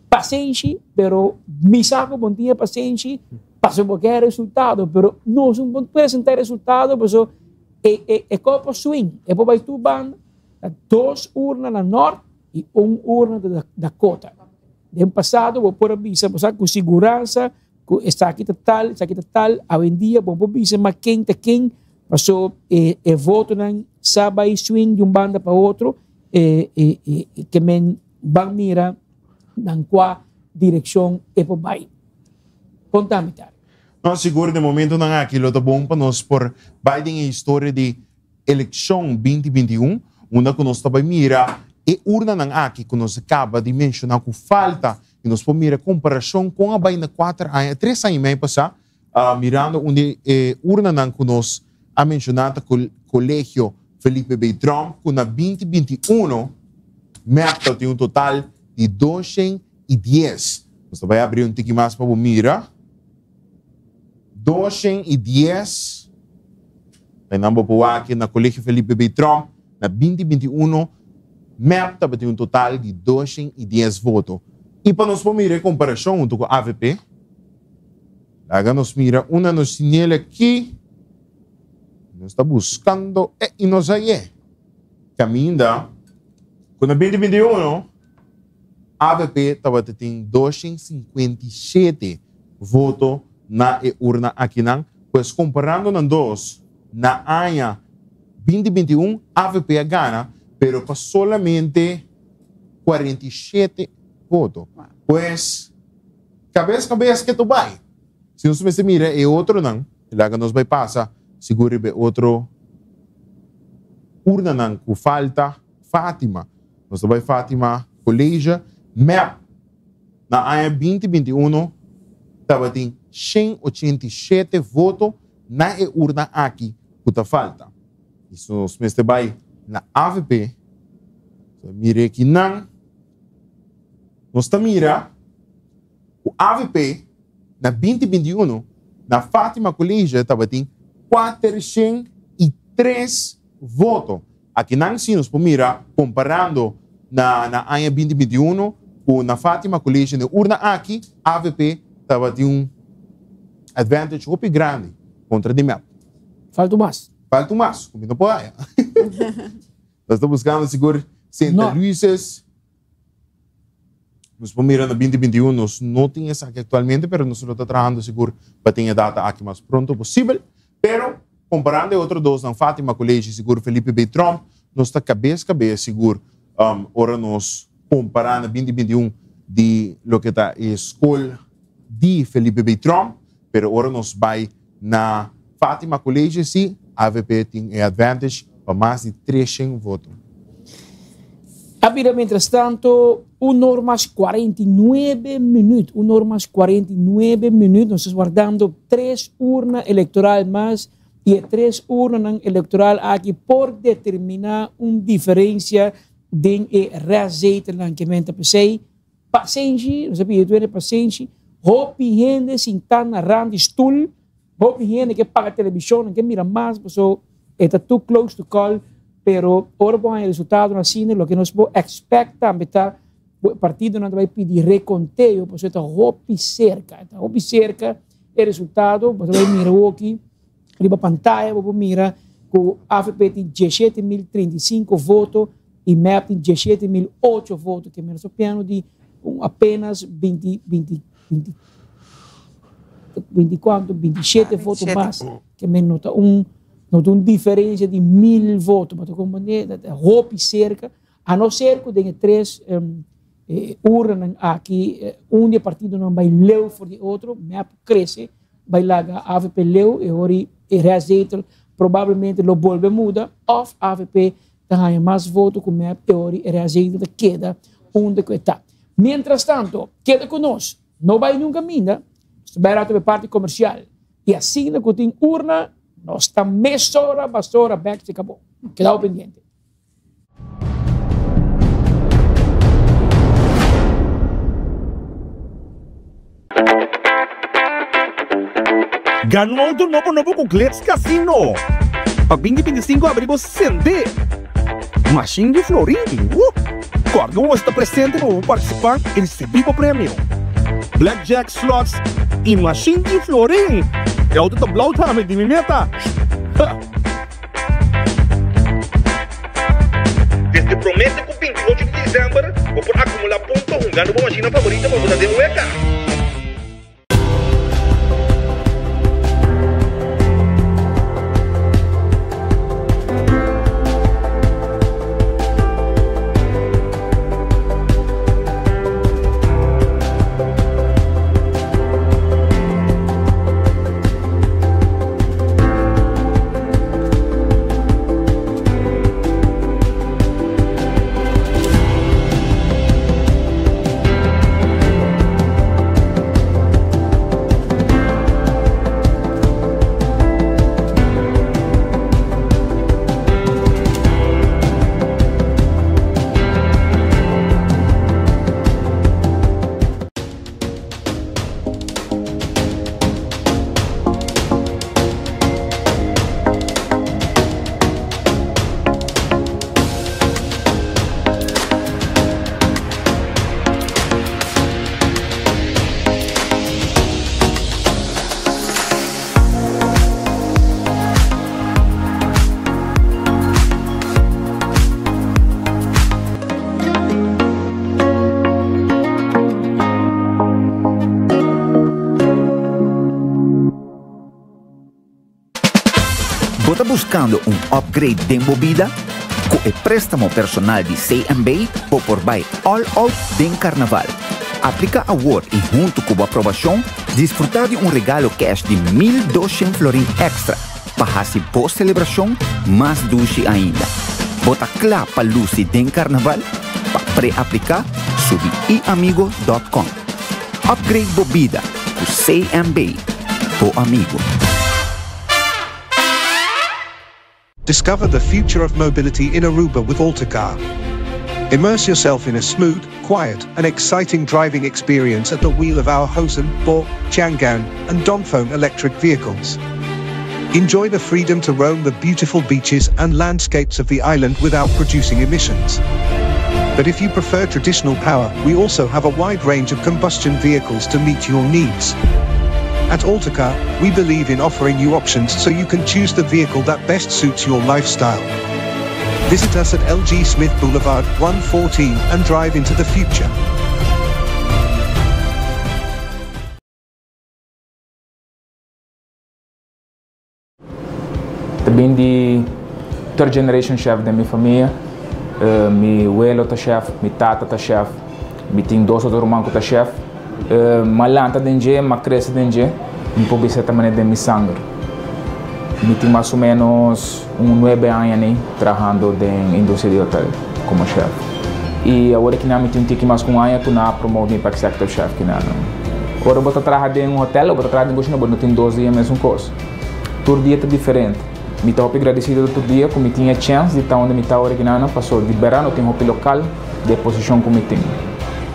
pasenshi, pero mi sa cu bon tin e pasenshi pasobra bo ke resultado, pero nos no por presenta resultado pasobra E e e kopo swing, e por bai tur banda, ta dos urna na nort i un urna na Dakota. Den pasado bo por a bisa, bo sa ku siguransa ku esaki ta tal, esaki ta tal, awendia bo por bisa ma ken ta ken, paso e e votonan sa bai swing di un banda pa otro, e e e ke men ban mira nan kua direkshon e por bai. Konta mi Tari. No, sigur den momentonan aki lo ta bon pa nos por bai den e historia di elekshon 2021, unda ku nos ta bai mira e urnanan aki ku nos a kaba di menshoná ku falta i nos por mira komparashon kon a bai na kuater aña, tres aña i mei pasá, mirando un di e urnanan ku nos a menshoná ta Kolegio Felipe B. Tromp ku na 2021 mep ta tin un total di 210. Nos ta bai abri un tiki mas pa bo mira. 210 Einan bo por wak na Colegio Felipe B. Tromp na 2021 mep tabatin un total di 210 voto. I pa nos por mira e komparashon huntu ku avp, laga nos mira unda nos tin el aki. Nos ta buskando e i nos haye. Kaminda ku na 2021 Avp tabata tin 257 voto na e urna akinan, pues komparando nan dos, na aña 2021 avp a gana pero pa solamente 47 voto. Pues kabes kabes ke to bai. Si nos mester mira e otronan, laga nos bai pasa sigur riba e otro urnanan ku falta. Fatima. Nos ta bai Fatima College. Mep na aña 2021 tabatin 187 voto na e urna aki ku ta falta. I si nos mester bai na avp, mira aki nan, nos ta mira ku avp na 2021 na Fatima College tabatin 403 voto. Akinan si nos por mira komparando na na aña 2021 ku na Fatima College den urna aki avp tabatin un advantage hopi grandi kontra di mep. Falta un mas. Falta un mas ku mi no por haya. Nos ta buskando sigur Sint Luises. Nos por mira na 2021 nos no tin esaki aktualmente pero nos lo ta trahando sigur pa tin e data aki mas pronto posibel. Pero komparando e otro dosnan Fatima College i sigur Felipe B. Tromp nos ta kabes kabes sigur ora nos kompara na 2021 di loke ta e skol di Felipe B. Tromp pero ora nos bai na Fatima College si avp tin e advantage pa mas di 300 voto. A bira mientrastanto un or mas 49 minuut, un or mas 49 minuut, nos ta wardando tres urna electoral mas y e tres urnanan electoral aki por determina un diferencia den e restzetelnan ke men ta pesey. Pasenshi, nos a pidi tur hende pasenshi, hopi hende sintá na rand di stul, hopi hende ke paga telebishon, nan ke mira mas paso e ta too close to call, pero ora bo haña resultadonan asina loke nos por expect tambe ta ku e partidonan ta bai pidi rekonteo paso e ta hopi serka, e ta hopi serka e resultado, bo ta bai mira awoki riba pantaya bo por mira ku avp tin 17.035 voto y mep tin 17.008 voto, ke menos piano di un apenas 20, 20, 20, 20 cuanto, 27 voto mas, ke men no ta un, no ta un diferencia di 1000 voto, bo ta comprende, ta hopi cerca. A no ser ku den e tres urnanan aki un di e partidonan bai leu for di e otro, mep krese bai laga avp leu e hori e restzetel probablemente lo bolbe muda òf avp ta haña mas voto ku mep e hori e restzetel ta keda unda ku e ta. Mientrastanto keda ku nos, no bai nunka minda, nos ta bai rato pa e parti komersial i asina ku tin urna nos ta mesora basora bèk si kabo. Keda pendiente. Gana un auto nobo nobo cu Glitz Casino! Pa binti 25 abri bo sende! Mashin di florin! Woo! Corda bo mester ta presente pa bo participa y ricibi bo premio! Blackjack, slots y mashin di florin! E auto ta blauw tambe di mi meta! Ha! Desde promé te ku 28 di desèmber bo por akumulá punto hungando bo mashina favorito pa bo ta den weka. Bo ta buscando un upgrade den bo bida? Cu e prestamo personal di CMB bo por bai all out den Carnaval. Aplica awor y hunto cu bo aprobacion, disfruta di un regalo cash di 1200 florin extra pa haci bo celebracion mas dushi ainda. Bo ta cla pa luci den Carnaval? Pa pre-aplica, subi iamigo.com. Upgrade bo bida cu CMB, bo amigo. Discover the future of mobility in Aruba with Altacar. Immerse yourself in a smooth, quiet, and exciting driving experience at the wheel of our Hosen, Bo, Chang'an, and Dongfeng electric vehicles. Enjoy the freedom to roam the beautiful beaches and landscapes of the island without producing emissions. But if you prefer traditional power, we also have a wide range of combustion vehicles to meet your needs. At Altacar, we believe in offering you options so you can choose the vehicle that best suits your lifestyle. Visit us at LG Smith Boulevard 114 and drive into the future. Ta bin di third generation chef den mi famia. Mi welo ta chef, mi tata ta chef, mi tin dos otro ruman ku ta chef. M'a lanta den dje, m'a krese den dje, mi por bisa ta manera den mi sanger. Mi tin mas o menos un nuebe aña ni trahando den industria di hotel komo chef. I awor kinan mi tin un tiki mas ku un aña ku nan a promote mi pa executive chef kinan. Ora bo ta traha den un hotel o bo ta traha den kushina bo no tin dos dia mesun kos. Tur dia ta diferente. Mi ta hopi gradisido tur dia ku mi tin e chèns di ta unda mi ta ora kinan paso di bèrdat no tin hopi lokal di e posishon ku mi tin.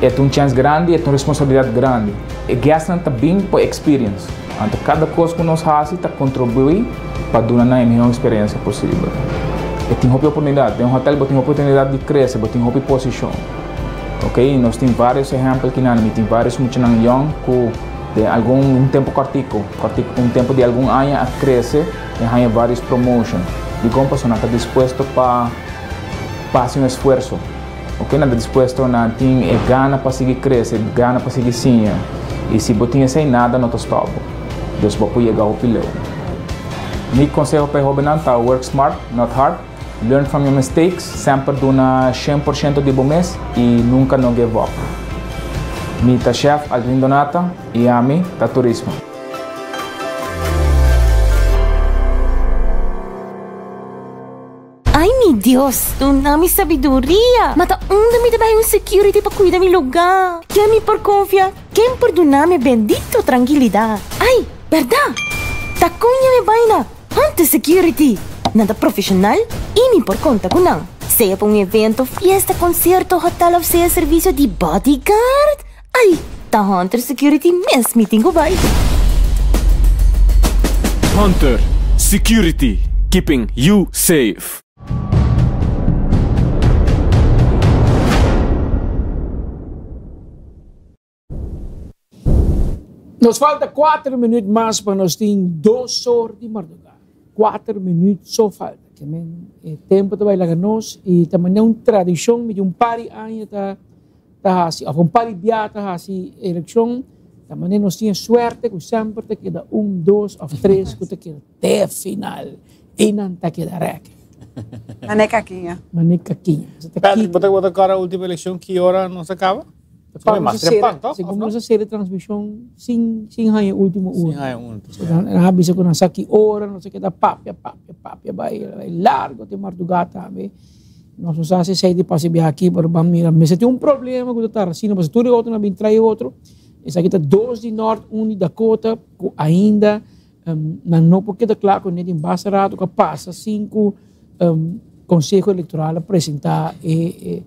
E ta un chèns grandi, e ta un responsabilidat grandi. E guestnan ta bin pa experience. Anto kada kos ku nos hasi ta kontribuí pa duna nan e mihó eksperensia posibel. E tin hopi oportunidat. Den un hotel bo tin hopi oportunidat di krese, bo tin hopi posishon. Ok, nos tin vários ehèmpel kinan. Mi tin vários muchanan yòn ku den algun un tempu kòrtiku, kòrtiku, un tempu di algun aña a krese i a haña vários promotion. Dikon? Pasobra nan ta dispuesto pa pa hasi un esfuerso. Ok, nan ta dispuesto, nan tin e gana pa sigui krese, gana pa sigui siña. I si bo tin esei, nada no ta stòp bo. Dus bo por yega hopi leu. Mi konseho pa e hóbennan ta work smart, not hard. Learn from your mistakes, semper duna 100% di bo mes y nunca no give up. Mi ta Chef Aldrin Donata y ami ta Turismo. Ay mi Dios, duna mi sabiduria! Ma ta unda mi ta bai un security pa cuida mi lugar? Ken mi por confia? Ken por duna mi bendito trankilidad? Ay, berdad! Ta con ya mi bai na Hunter Security! Nan ta profesional y mi por conta cu nan. Sea pa un evento, fiesta, concierto, hotel of sea servicio di bodyguard. Ay, ta Hunter Security mes mi tin cu bai. Hunter Security, keeping you safe. Nos falta kuater minuut mas pa nos tin dos or di mardugá. Kuater minuut so falta. Ke men e tempo ta bai laga nos i ta manera un tradishon mi di un par di aña ta ta hasi of un par di bia ta hasi elekshon ta manera nos tin e suerte ku semper ta keda un, dos of tres ku ta keda te final. Einan ta keda rèk. Mane kakiña. Mane kakiña. Patrick, bo ta bo ta kòrda ultimo elekshon ki ora nos a kaba? Segun nos a sera transmishon sin sin haña ultimo ura. Sin haña ultimo. Nan a bisa ku nan sa ki ora, nos a keda papia, papia, papia bai bai largo te mardugá tambe. Nos no sa si esei di pasa biaha aki, pero ban mira. Mester tin un problema ku ta tarda asina, pasobra tur e otronan a bin trae otro. Esaki ta dos di Nort, un di Dakota, ku ainda nan no por keda kla kuné tin basta rato ku a pasa sin ku Konseho Elektoral a presentá e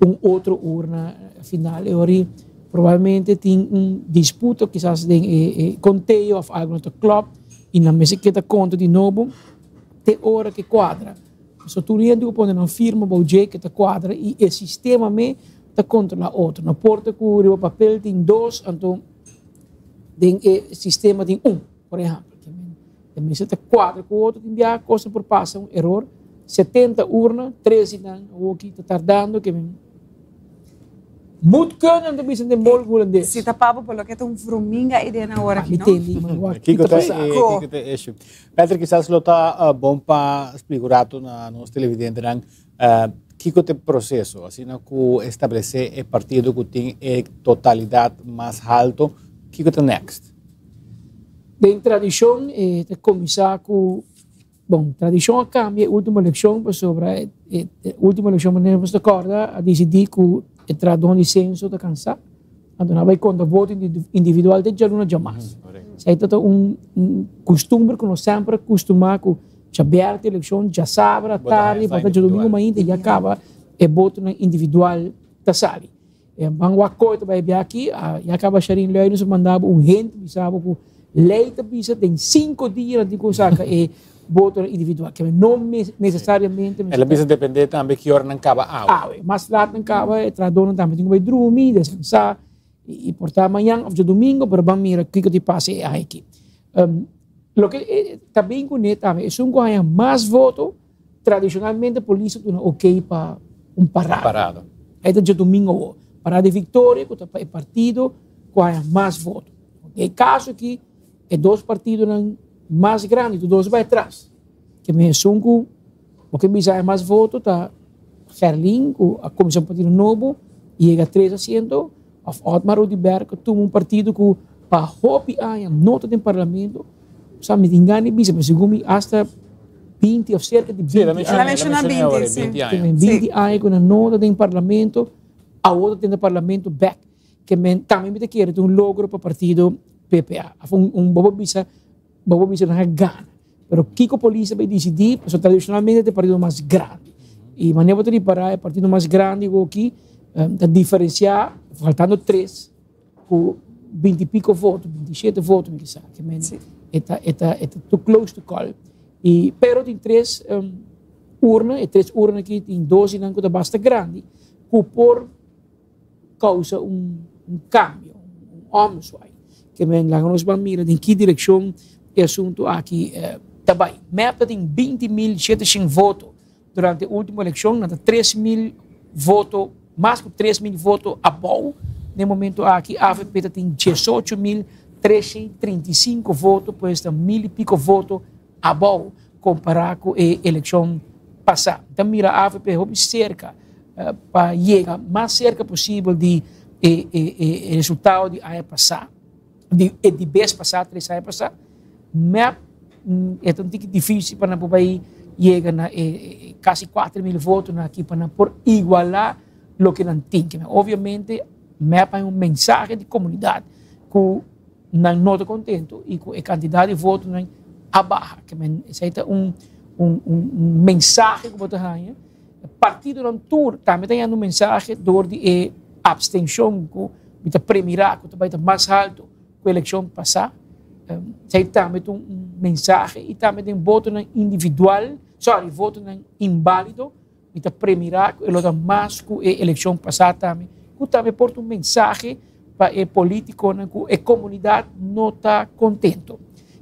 un otro urna final. E ora probablemente tin un disputa kisas den e konteo òf algu no ta klòp i nan mester keda konta di nobo te ora ke kuadra. Pasobra tur hende ku pone nan firma bou dje ke ta kuadra i e sistema me ta kontrolá otro. No por ta ku riba papel tin dos anto den e sistema tin un, por ehèmpel. E mester ta kuadra ku otro, tin biaha kosnan por pasa, un eror. 70 urna, tres di nan awoki ta tardando ke men moet kunnen ta bisa den bol hulandes. Si ta pabo por loke ta un vruminga ei den awor aki, no? Mi tendi, ma wak Kiko ta ta pasa? e, kiko ta e issue? Patrick, kisas lo ta bon pa splika un rato na nos televidentenan kiko ta e proceso asina ku establece e partido ku tin e totalidat mas halto, kiko ta next? Den tradishon e ta kuminsá ku, bon, tradishon a kambia e último elekshon pasobra e último elekshon manera nos ta kòrda a disidí ku e trahadónan di senso ta kansá, anto nan a bai konta voto individual te djaluna djamas. Esei ta un kustumber ku nos semper a kustumá ku djabièrnè elekshon, djasabra atardi, pa ta djadumingu mainta ya kaba e votonan individual ta sali. E ban wak koe ta bai bia aki, ya kaba Sharin Luijendus a manda bo un hint bisa bo ku lei ta bisa den sinku dia nan tin ku saka e botonan individual. Ke no nesesariamente El a bisa depende tambe ki ora nan kaba awe. Awe. Mas lat nan kaba e trahadornan tambe tin ku bai drumi, deskansa i por ta mañan of djadumingo pero ban mira kiko tin pasa e aña aki. Loke ta bin kuné tambe esun ku haña mas voto Tradicionalmente polis ta duna ok pa un parada. Parada. Ahí ta djadomingo awo. Parada di Victoria cu ta pa e partido cu haya mas voto. Den e caso aki e dos partidonan mas grandi tur dos bai atras. Ke men esun cu bo ke bisa haya mas voto ta Gerlin cu a cuminsa un partido nobo y yega tres asiento of Otmar Oduber cu tuma un partido cu pa hopi aña no ta den parlamento. Sa mi tin gana di bisa, pero segun mi hasta 20 of cerca di 20 aña. El a menciona 20, si. 20 aña cu nan no ta den parlamento, awor ta den parlamento bek. Ke men tambe mi ta kere ta un logro pa partido PPA. Of un bo por bisa, bo por bisa nan a gana. Pero kico polis a bay dicidi, pasobra tradicionalmente ta e partido mas grandi. Y manera bo ta ripara e partido mas grandi awoki ta diferencia, faltando tres. Ku binti piko voto, binti shete voto mi kisa. Ke men e ta e ta e ta too close to call. I pero tin tres urna, e tres urna aki tin dos di nan ku ta basta grandi ku por kousa un un kambio, un omzwaai. Ke men laga nos ban mira den ki direkshon e asuntu aki ta bai. Mep ta tin 20.700 voto Durante e ultimo eleccion nan ta 3000 voto, mas cu 3000 voto abou. Den momento aki avp ta tin 18335 voto, pues ta mil y pico voto abou compara cu e eleccion pasá. Ta mira avp hopi serka pa yega mas serka posibel di e e resultado di aña pasá, di e di bes pasá, tres aña pasá. Mep e ta un tiki difísil pa nan por bai yega na e kasi 4000 votonan aki pa nan por igualá loke nan tin. Obviamente mep hay un mensahe di komunidat ku nan no ta contento y cu e cantidad di votonan a baha. Ke men esey ta un un un mensahe cu bo ta haña. Partidonan tur tambe ta hañando un mensahe door di e abstencion cu mi ta premira cu ta bay ta mas halto cu eleccion pasa. Esey tambe ta un mensahe y tambe den votonan individual, sorry, votonan invalido. Mi ta premira cu e lo ta mas cu e eleccion pasa tambe, cu tambe por ta un mensahe pa e politiconan cu e comunidad no ta contento.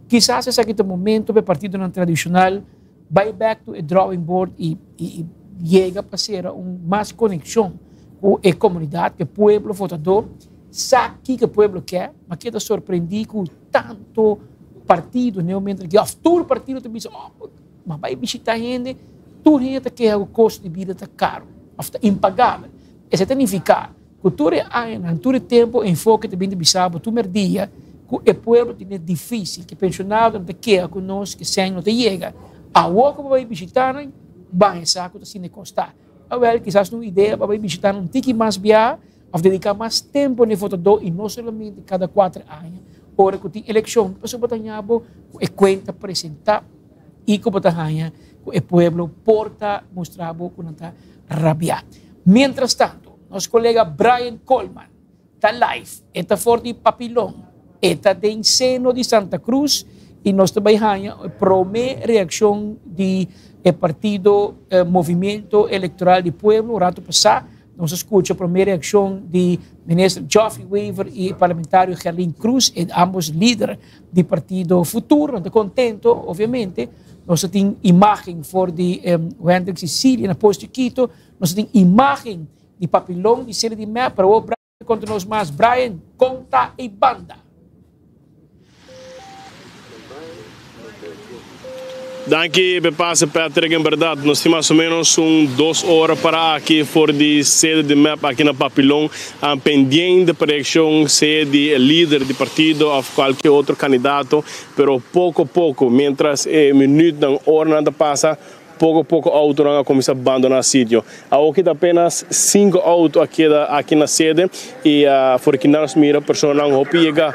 Kisas esaki ta momento pa e partidonan tradicional bay back to e drawing board y y yega pa cera un mas conexion cu e comunidad, cu e pueblo votador, sa kico e pueblo kier, ma keda sorprendi cu tanto partido ne momento aki of tur partido ta bisa oh, Ma bai bishita hende, tur hende ta keha ku kosto di bida ta karu òf ta impagabel. Esei ta nifiká ku tur e añanan, tur e tempu enfoke ta bin ta bisa bo tur merdia ku e pueblo tene difísil, ku e penshonadonan ta keha ku nos ku sèn no ta yega. Awor ku bo bai bishita nan, ban e sa ku ta asina e kos ta. Awèl, kisas un idea pa bai bishita nan un tiki mas biaha òf dediká mas tempu na e votadó i no solamente kada kuater aña ora ku tin elekshon, pasobra bo ta haña bo ku e kuenta presentá. I ku bo ta haña ku e pueblo por ta mustra bo ku nan ta rabiá. Miéntras tantu, nos kolega Brian Coleman ta live. E ta for di Papilon. E ta den seno di Santa Cruz i nos ta bai haña e promé reakshon di e partido Movimiento Electoral di Pueblo. Un ratu pasá nos a skucha promé reakshon di minister Geoffrey Wever i e parlamentario Gerlin Cruz, e ambos lider di partido Futuro. Nan ta contento, obviamente. Nos tin imagen for di Wendrick Cecilia na Post Chiquito. Nos tin imagen di Papilon di sede di MEP. Pero awor Brian conta nos mas. Brian, con ta e banda? Danki p'e pase Patrick, en berdad nos tin mas o menos un dos ora para aki for di sede di mep aki na Papilon pendiente pa reaccion sea di e lider di partido of cualkier otro candidato, pero poco poco mientras e minuutnan oranan ta pasa Poko poko outonan a kuminsá bandoná sitio. Awoki ta apenas sinku outo a keda aki na sede i for ki nos mira personanan hopi yega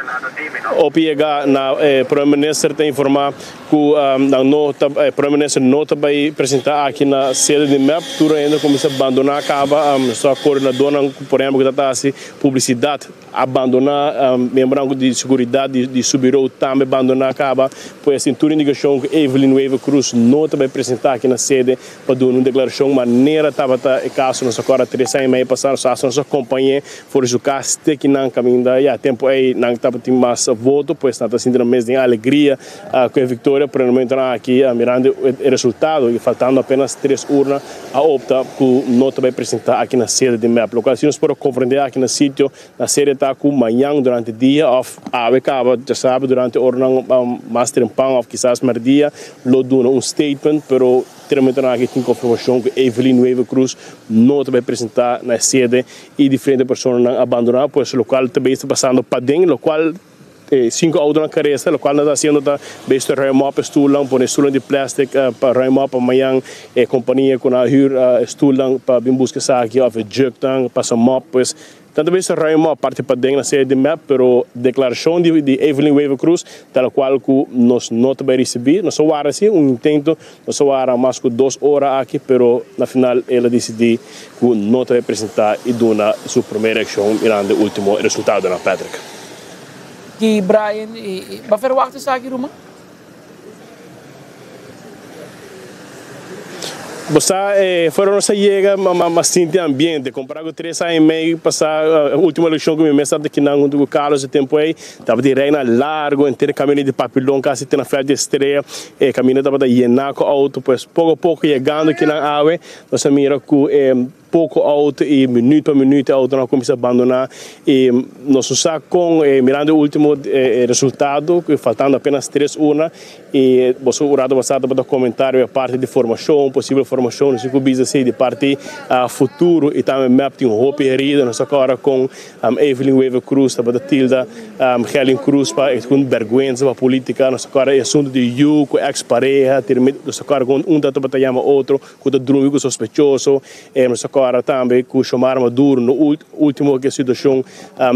hopi yega na e Prome Minister ta informá ku nan no ta e Prome Minister no ta bai presentá aki na sede di mep. Tur hende a kuminsá bandoná kaba. Nos a koordinadónan por ehèmpel ku ta ta hasi publisidat. A bandoná, miembronan di seguridat di su birou tambe bandoná kaba, pues tin tur indikashon ku Evelyn Wever Croes no ta bai presentá aki na sede pa duna un deklarashon manera tabata e kaso. Nos a kòrda tres aña i mei pasá nos hasta nos a kompañ'é for di su kas te ki nan kaminda. Ya tempu ei nan tabatin mas voto, pues nan ta sinti nan mes den alegria ku e viktoria, pero na momentonan aki mirando e resultado i faltando apenas tres urna, a opta ku no ta bai presentá aki na sede di mep. Lokual si nos por a komprendé aki na sitio na sede ta ku mañan durante dia òf awe kaba djasabe durante oranan mas trempan òf kisas mèrdia lo duna un statement pero te momentonan aki tin konfirmashon ku Evelyn Wever Croes no ta bai presentá na e sede i diferente personanan a bandoná pues lokual ta bai ta pasando paden lokual E sinku outonan karesta, lokual nan ta hasiendo ta bes ta ruim op e stulnan, pone stulnan di plastic pa ruim op pa mañan e kompania ku nan a hür e stulnan pa bin buska esaki òf e juknan pasa mòp. Pues nan ta bes ta ruim op parti paden na sede di mep, pero deklarashon di di Evelyn Wever Croes ta lokual ku nos no ta bai risibí. Nos a wara si un intento, nos a wara mas ku dos ora aki, pero na final el a disidí ku no ta bai presentá i duna su promé reakshon mirando e último resultadonan. Patrick. Ki Brian, bo a verwacht esaki ruman? Bo sa, fuera nos a yega, m'a sinti ambiente. Compará cu tres aña y mei pasá, ultimo eleccion cu mi mes tabata kinan hunto cu Carlos e tempo ey, tabata reina largo, henter camino di Papilon casi te na Veld di Estrella, e camino tabata yená cu auto. Pues poco a poco yegando kinan awe, nos a mira cu e. poko outo i minüt pa minüt e outonan a kuminsá bandoná i nos no sa kon mirando e último resultado faltando apenas tres urna i boso un rato pasá tabata komentá riba e parti di formashon, posibel formashon, nos tin ku bisa si di parti Futuro i tambe mep tin hopi herida, nos ta kòrda kon Evelyn Wever Croes tabata tilda Gerlin Croes pa e un berguensa pa politica, nos ta kòrda e asunto di yu ku ex pareha, nos ta kòrda kon un tabata yama otro ku ta drumi ku sospechoso, nos ta kòrda tambe ku Xiomara Maduro no ultimo ku e situacion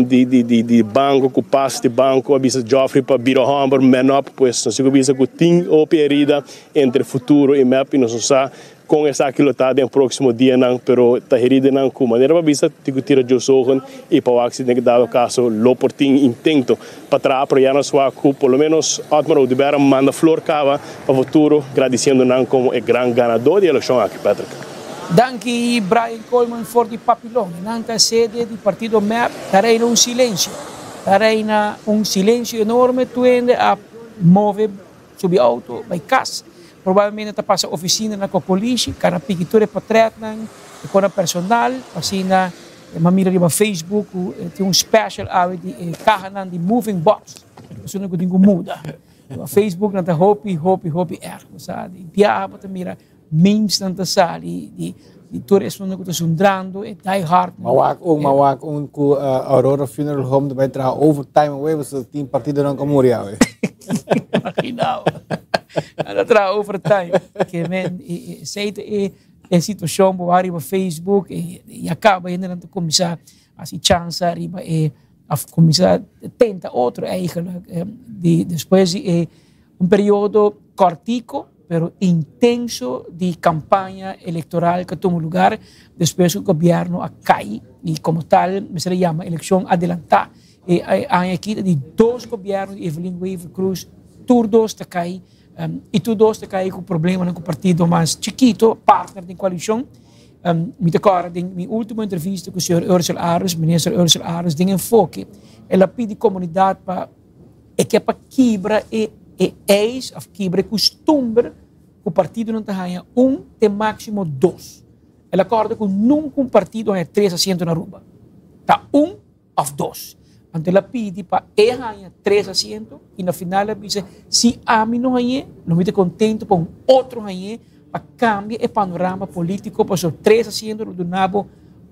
di banco ku pas di banco a bisa Geoffrey pa bira homber man up, pues nos tin ku bisa ku tin hopi herida entre Futuro i mep i nos no sa Kon esaki lo ta den próksimo dianan, pero ta heridanan ku manera pa bisa tin ku tira djos ogen i pa wak si den dado kaso lo por tin intento pa traha, pero ya nos wak ku por lo menos Otmar Oduber a manda flor kaba pa futuro gradisiendo nan komo e gran ganadó di e elekshon aki, Patrick. Danki Brian Koolman for di Papilon. E nan ta sede di partido mep. Ta reina un silensio. Ta reina un silensio enorme. Tur hende a move Subi auto bai cas. Probablemente ta pasa oficina na Cocolishi, cana piki tur e potretnan, e cona personal, pa asina mi a mira riba Facebook cu tin un special awe di e cahanan di moving box, persona cu tin cu muda. Riba Facebook nan ta hopi, hopi, hopi erg, bo sa, di biaha bo ta mira memesnan ta sali di di tur esunnan cu ta zundrando, e die hard. Ma wak un, ma wak un cu Aurora Funeral Home ta bay traha overtime away pasobra tin partidonan cu a muri awe. Imagina bo. Nan ta traha overtime. Ke men, esey ta e e situacion bo wak riba Facebook y ya caba hendenan ta cuminsa haci chansa riba e of cuminsa tenta otro eigenlijk di despues di e Un periodo cortico pero intenso di campaña electoral cu a tuma lugar despues cu gobierno a cay y como tal mester a yama eleccion adelanta. E aña aki ta di dos gobierno di Evelyn Wever Croes, tur dos ta cay y tur dos ta cay cu problemanan cu partido mas chikito, partner den coalicion. Mi ta corda den mi ultimo entrevista cu señor Ursel Arends, minister Ursel Arends den Enfoke, el a pidi comunidad pa E ke pa kibra e e eis of kibra e kustumber ku partidonan ta haña un te máksimo dos. El a kòrda ku nunka un partido haña tres asiento na Aruba. Ta un of dos. Anto el a pidi pa e haña tres asiento i na final el a bisa si ami no hañ'é lo mi ta kontento pa un otro hañ'é pa kambia e panorama polítiko pasobra tres asiento lo duna bo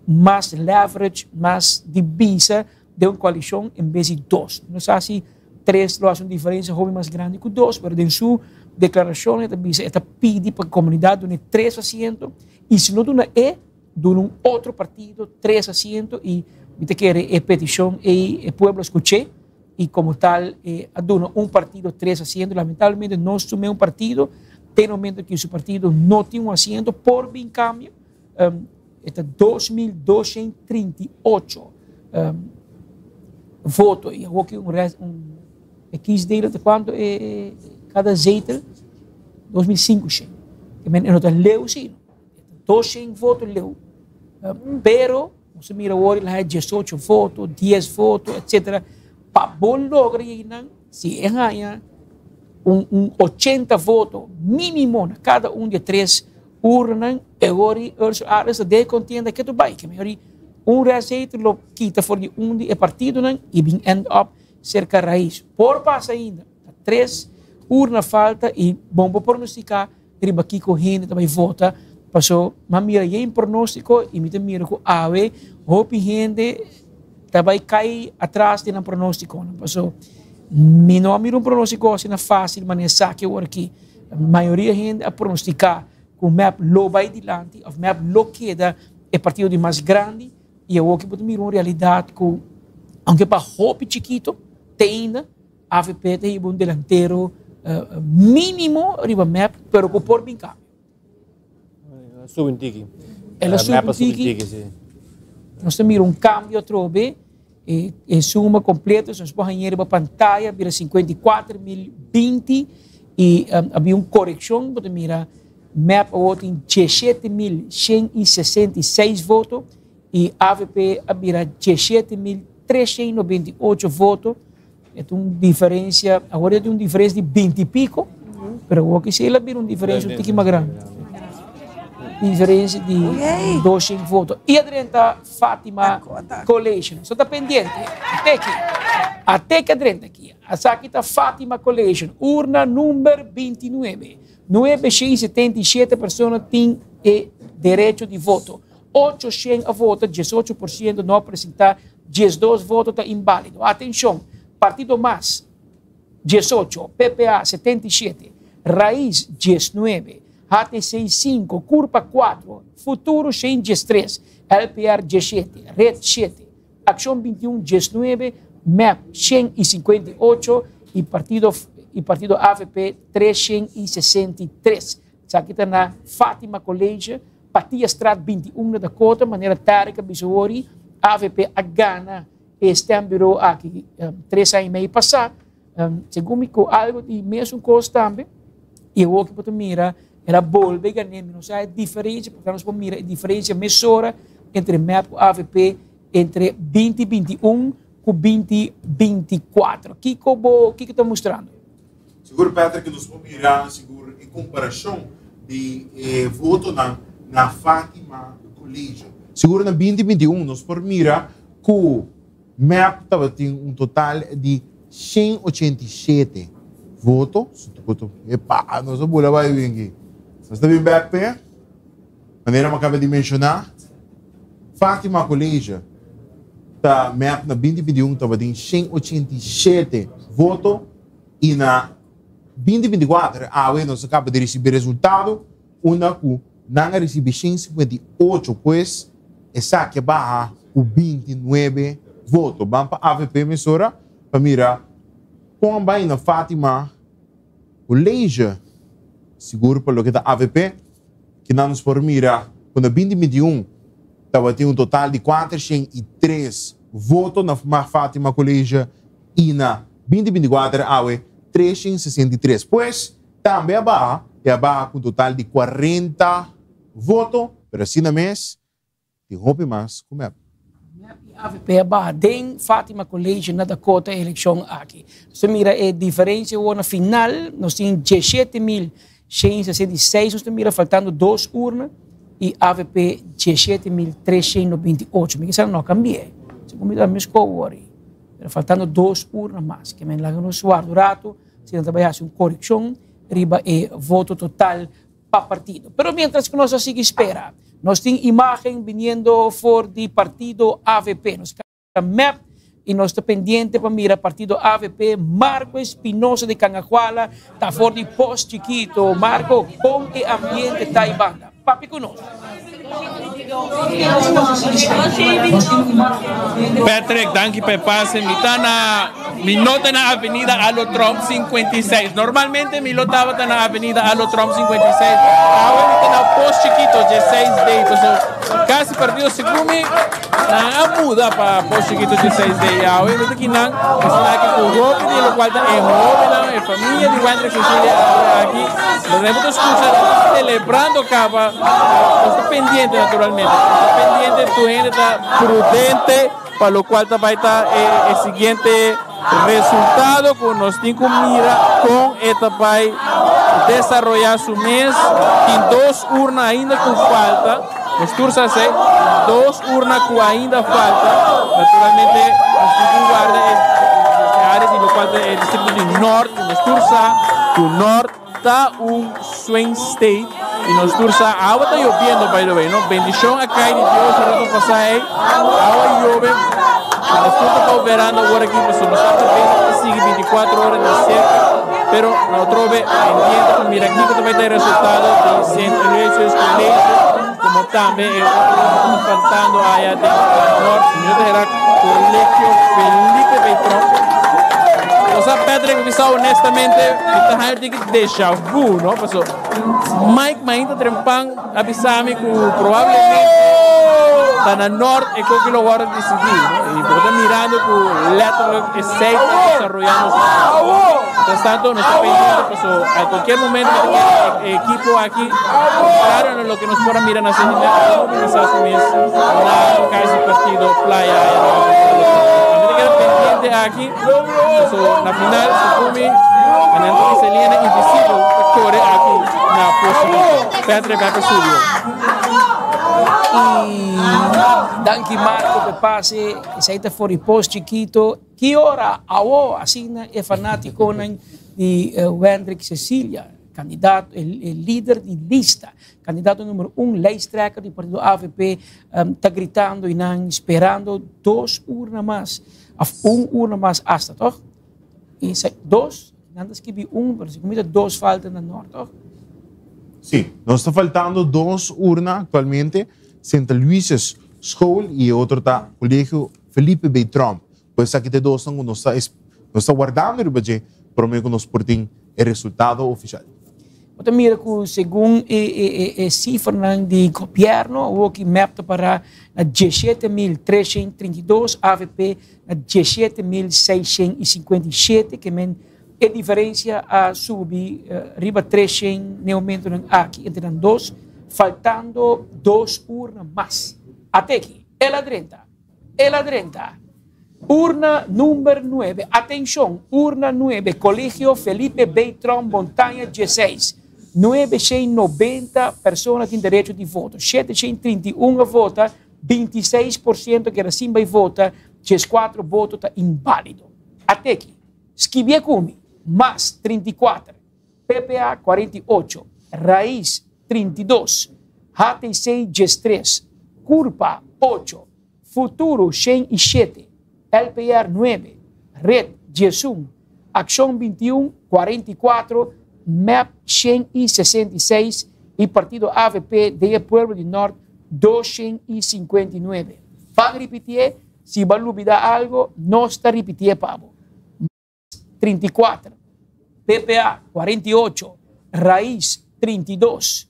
mas leverage, mas di bisa den un coalicion en bes di dos. No sa si tres lo haci un diferencia hopi mas grandi cu dos, pero den su declaracion e ta bisa e ta pidi pa comunidad duna e tres asiento y si no duna e, duna un otro partido tres asiento y mi ta kere e peticion ey e pueblo a scuche y como tal e a duna un partido tres asiento. Lamentablemente no sum'e un partido te e momento cu su partido no tin un asiento por bin cambio. E ta 2238 voto y awor ki un res un e kiesdeler ta cuanto e cada zetel? 2500. Ke men e no ta leu si no. E ta 200 voto leu. Pero nos a mira awor el a haya 18 voto, 10 voto, etcetera. Pa bo logra yega si e haya un un 80 voto minimo na cada un di e tres Urnan e ori Ursula Arends ta den contienda ke tu bai ke mi ori un restzetel lo kita for di un di e partidonan y bin end up cerca Raiz. Por pasa ainda, ta tres urna falta y bon por pronostica riba kico hende ta bai vota paso mi a mira yen pronostico y mi ta mira cu awe hopi hende ta bai cay atras di nan pronosticonan paso mi no a mira un pronostico asina facil manera esaki awor aki. Mayoria hende a pronostica cu mep lo bay dilanti of mep lo keda e partido di mas grandi y awoki bo ta mira un realidad cu aunke pa hopi chikito te ainda avp ta hiba un delantero minimo riba mep pero cu por bin cambio. El a subi un tiki. El a subi un tiki. Si. Nos ta mira un cambio atrobe. E, e suma completo, nos por haña riba pantaya, bira 54.020 y um, había un corrección, bo ta mira MEP awor tin 17.166 voto y AVP a bira 17.398 voto. E ta un diferencia, awor e ta un diferencia di 20 y pico, pero awor ki si el a bira un diferencia un tiki mas grandi. Diferencia di 200 voto. Y adrenta Fatima Collation. So ta pendiente. Ateki. Ateki adrenta aki. Asaki ta Fatima Collation. Urna number 29. 977 persona tin e derecho di voto. 800 a vota, 18% no a presenta, 12 voto ta invalido. Atencion, Partido Mas, 18, PPA, 77, Raiz, 19, HTC, 5, Curpa, 4, Futuro, 113, LPR, 17, Red, 7, Accion 21, 19, MEP, 158 y Partido, y Partido AVP, 363. Esaki ta na Fatima College, Patiastraat 21 na Dakota, manera Tarek a bisa hori, avp a gana e stembureau aki tres aña y mei pasá. Segun mi ku algo di mesun kos tambe, y awor ki bo ta mira el a bolbe gané, mi no sa e diferencia, porque nos por mira e diferencia mesora entre mep ku avp entre 2021 ku 2024. Kiko bo, kiko ta mustrando? Sigur Patrick nos por mira sigur e comparacion di e votonan na Fatima College. Sigur na 2021 nos por mira cu mep tabatin un total di 187 voto. Epa, nos a bula bay bin aki. Nos ta bin bek p'e. Manera mi a caba di menciona, Fatima College ta mep na 2021 tabatin 187 voto. I na 2024 awe nos a kaba di risibi resultado unda ku nan a risibi 158, pues esaki a baha ku 29 voto. Ban pa avp mesora pa mira kon a bai na Fatima College. Sigur pa loke ta avp kinan nos por mira ku na 2021 tabatin un total di 403 voto na Fatima College i na 2024 awe 363. Pues, tambe a baha, i a baha ku un total di 40 voto, pero asina mes tin hopi mas ku mep. Mep i avp a baha den Fatima College na Dakota e elekshon aki. Nos ta mira e diferensia awor na final, nos tin 17166 nos ta mira faltando dos urna i avp 17398. Mi kisa no a kambia, segun mi ta meskos awor. Pero faltando dos urna mas, ke men laga nos warda un rato, si nan ta bai hasi un korekshon riba e voto total pa partido. Pero mientras ku nos a sigui spera, nos tin imagen biniendo for di partido avp. Nos ta mep i nos ta pendiente pa mira partido avp. Marco Espinosa di Cangahuala ta for di Pos Chikito. Marco, kon e ambiente ta ei banda? Papia ku nos. Patrick, danki pa e pase. Mi ta na, mi no ta na Avenida Alo Tromp 56. Normalmente mi lo tabata na Avenida Alo Tromp 56. Awe mi ta na Pos Chikito 16 D. Paso kasi partido segun mi nan a muda pa Pos Chikito 16 D. Awe mi ta kinan esnan aki ku hopi di lokual ta e hobennan, e famia di Wendrick Cecilia awe aki. Lo bo ta skucha selebrando kaba. Nos ta pendiente naturalmente. Nos ta pendiente tur hende ta prudente pa locual ta bay ta e, e siguiente resultado cu nos tin cu mira con e ta bay desaroya su mes. Tin dos urna ainda cu falta. Nos tur sa esey. Dos urna cu ainda falta. Naturalmente nos tin cu warda e, e area di locual ta e distrito di Noord. Nos tur sa cu Noord Ta un swing state y nos tur sa awa ta yobiendo by the way no bendicion a cay di Dios un rato pasa ey awa yobe nos tur ta pao veranda awor aki pasobra nos tabata bezig ta sigui 24 ora di cerca pero no atrobe pendiente pa mira kico ta bay ta e resultado di Sint Aloysius College como tambe e otro cu ta faltando aya den Noord mi ta hera Colegio Felipe Beltron. Osa Patrick, mi sa honestamente, mi ta haña tiki déjà vu, no? Paso Mike mainta trempan a bisa mi ku probablemente ta na Noord e koki lo wòrdu disidí, no? I bo ta mirando ku letterlijk esei ta desaroyando su mes. Mientras tanto, nos ta pendiente paso a cualquier momento mi ta kere e ekipo aki, contrario na loke nos por a mira na Sentiment, lo kuminsá su mes na Kaiser Partido Playa aya na. Ami ta keda pendiente aki. So na final segun mi Nan ta bisa liñanan invisibel ta kore aki na Pos Chikito. Patrick bek pa studio. Y danki Marco p'e pase, esey ta for di Pos Chikito. Ki ora? Awo! Asina e fanaticonan di Wendrick Cecilia, candidato, e lider di lista, candidato numero un, lijsttrekker di partido avp, ta gritando y nan sperando dos urna mas, of un urna mas hasta, toch? Y dos? Nan ta skibi un, pero si kumita dos falta na Noord, toch? Sí, nos ta faltando dos urna actualmente, Sint Aloysius School y e otro ta Colegio Felipe B. Tromp. Pues esaki ta e dosnan cu nos ta nos ta wardando riba dje prome cu nos por tin e resultado oficial. Bo ta mira cu segun e e e cifranan di gobierno awoki mep ta para na 17.332, avp na 17.657, ke men e diferencia a subi riba 300 n'e momentonan aki entre nan dos, faltando dos urna mas. Ateki, el a drenta, el a drenta. Urna number nuebe, atencion, urna nuebe, Colegio Felipe B. Tromp, Montaña 16. 990 persona tin derecho di voto, 731 a vota, 26% keda sin bai vota, 14 voto ta inválido. Ateki, skibié ku mi, mas 34, PPA 48, Raiz 32, HTC 13, Curpa 8, Futuro 107, LPR 9, Red 11, Akshon 21, 44, mep 166 y partido avp den e pueblo di Nort 259. Ban ripitié, si bo a lubida algo, nos ta ripitié pa bo. Mas 34, PPA 48, Raiz 32,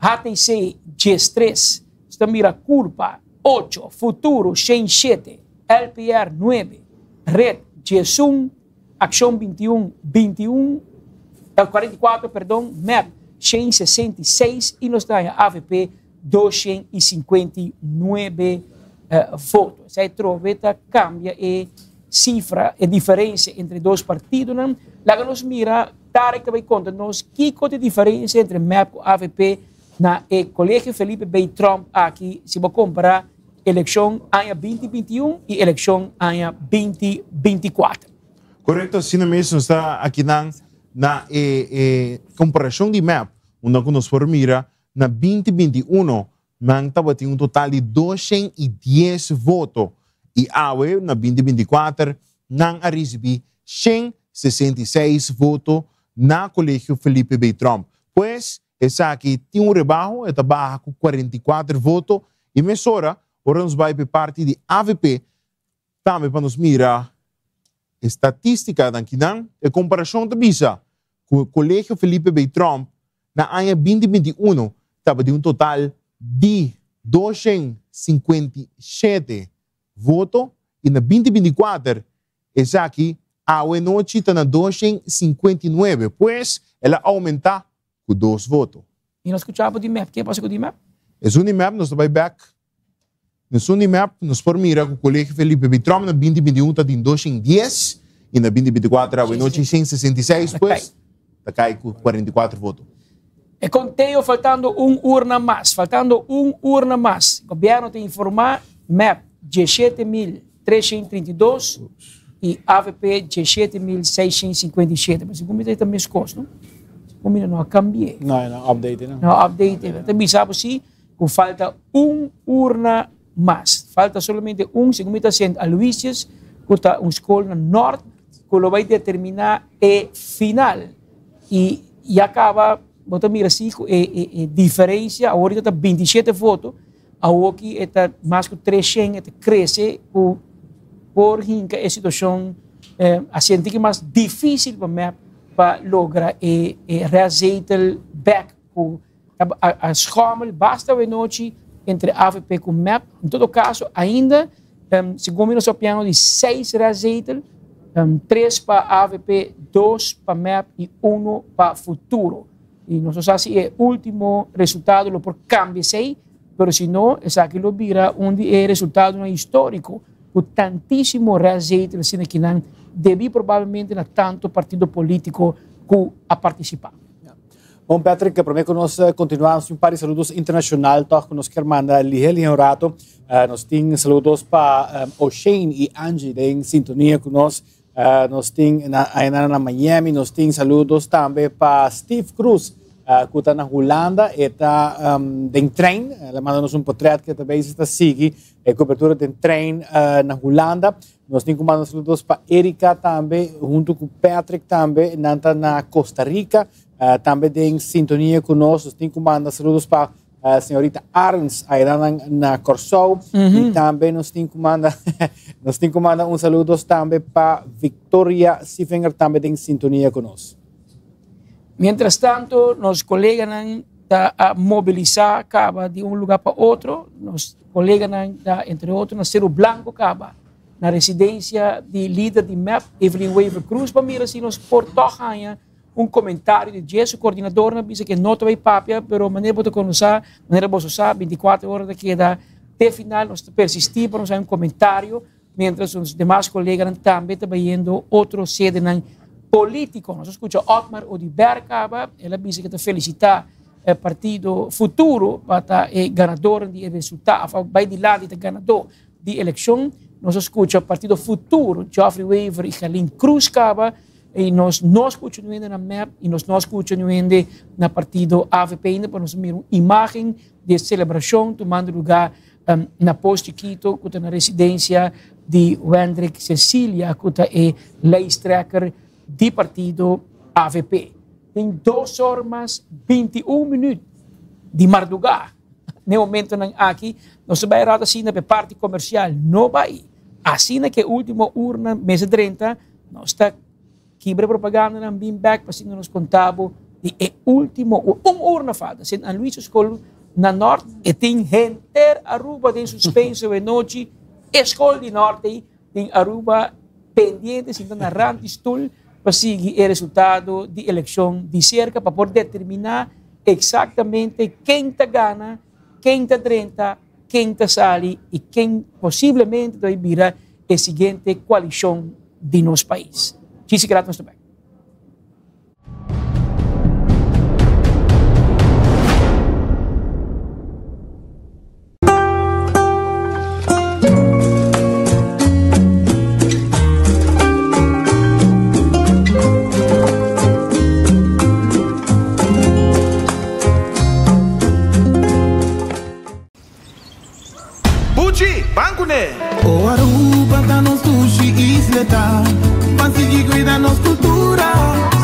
HTC 13, sta mira Curpa 8, Futuro 107, LPR 9, Red 11, Akshon 21, 21, 44, perdon, mep 166 y nos ta haña avp 259 voto. Esei trobe ta cambia e cifra, e diferencia entre dos partidonan. Laga nos mira, Tarek ta bay conta nos kico ta e diferencia entre mep cu avp na e Colegio Felipe B. Tromp aki, si bo compara Elekshon aña 2021 i elekshon aña 2024. Korekto, asina mes nos ta akinan na e e komparashon di mep unda ku nos por mira na 2021 nan tabatin un total di 210 voto i awe na 2024 nan a risibí 166 voto na Kolegio Felipe B. Tromp. Pues Esaki tin un rebaho, e ta baha ku 44 voto i mesora ora nos bai pa e parti di avp tambe pa nos mira e statistikanan kinan. E komparashon ta bisa ku Kolegio Felipe B. Tromp na aña 2021 tabatin un total di 257 voto i na 2024 Esaki awe nochi ta na 259, pues el a aumenta cu dos voto. Mi no scucha bo di mep. Ke pasa cu di mep? Esun di mep nos ta bay bek. Esun di mep nos por mira cu Colegio Felipe Bitròm na 2021 ta tin 210 y na 2024 awe nochi 166, pues ta cay cu 44 voto. E conteo faltando un urna mas, faltando un urna mas. Gobierno ta informa mep 17.000. 332 y avp 17657. Pero segun mi ta mescos, no? Segun mi no a cambié. No, no update, no. No update. Ta bisa bo si cu falta un urna mas. Falta solamente un, segun mi ta Sint Aloysius, cu ta un school na Noord, cu lo bay determina e final. Y ya caba, bo ta mira si cu e diferencia, awor ta 27 voto, Awoki e ta mas ku 300, e ta krese ku por hinka e situashon hasi un tiki mas difísil pa mep pa logra e restzetel bek ku a schommel basta awenochi entre avp ku mep. En todo kaso ainda segun mi nos ta papiando di seis restzetel, tres pa avp, dos pa mep i uno pa futuro. Y nos no sa si e ultimo resultado lo por cambia esey, pero si no, esaki lo bira un di e resultadonan historico cu tantisimo restzetel asina kinan debí probablemente na tanto partido polítiko ku a partisipá. Bon Patrick, promé ku nos kontinuá nos tin un par di saludos internashonal tòg ku nos kier manda lihe lihe un rato. Nos tin saludos pa O'Shane i Angie den sintonia ku nos. Nos tin na aynan na Miami. Nos tin saludos tambe pa Steve Cruz ku ta na Hulanda. E ta den trein. El a manda nos un potret ku e ta bezig ta sigui e kobertura den trein na Hulanda. Nos tin ku manda saludos pa Erika tambe huntu ku Patrick tambe. Nan ta na Costa Rica tambe den sintonia ku nos. Nos tin ku manda saludos pa señorita Arends aynan na Kòrsou. I tambe nos tin ku manda nos tin ku manda un saludos tambe pa Victoria Sievinger tambe den sintonia ku nos. Mientras tanto nos koleganan ta a mobilisá kaba di un lugá pa otro. Nos koleganan ta entre otro na Seru Blanco kaba na residensia di lider di mep Evelyn Wever Croes pa mira si nos por tòg haña un komentario di dje. Su koordinadornan a bisa ke no ta bai papia pero manera bo ta konosá, manera boso sa bintikuater ora ta keda te final. Nos ta persistí pa nos haña un komentario mientras nos demas koleganan tambe ta bayendo otro sedenan polítiko. Nos a skucha Otmar Oduber kaba, el a bisa ke ta felisitá e partido Futuro pa ta e ganadornan di e resultado, of bai dilanti ta ganadó di elekshon. Nos a skucha partido Futuro, Geoffrey Wever i Gerlin Cruz kaba, i nos no a skucha niun hende na mep i nos no a skucha niun hende na partido avp ainda, pero nos a mira un imagen di e selebrashon tumando lugá na Pos Chikito ku ta na residensia di Wendrick Cecilia ku ta e lijsttrekker di partido avp. Tin dos or mas 21 minuut di mardugá. Na e momentonan aki nos ta bai rato asina pa e parti komersial no bai. Asina ku e ultimo urna mester drenta nos ta kibra e propagandanan bin bek pa asina nos konta bo di e ultimo un urna falta. Sint Anluis su skol na nort e tin henter Aruba den suspenso e nochi. E skol di nort ei tin Aruba pendiente sinta na rand di stul pa sigui e resultado di elekshon di serka pa por determiná eksaktamente ken ta gana, ken ta drenta, ken ta sali i ken posiblemente ta bai bira e siguiente koalishon di nos pais. Chisi Krat nos ta bek. Buchi, ban kuné! O Aruba ta nos dushi isleta, ban sigui cuida nos cultura,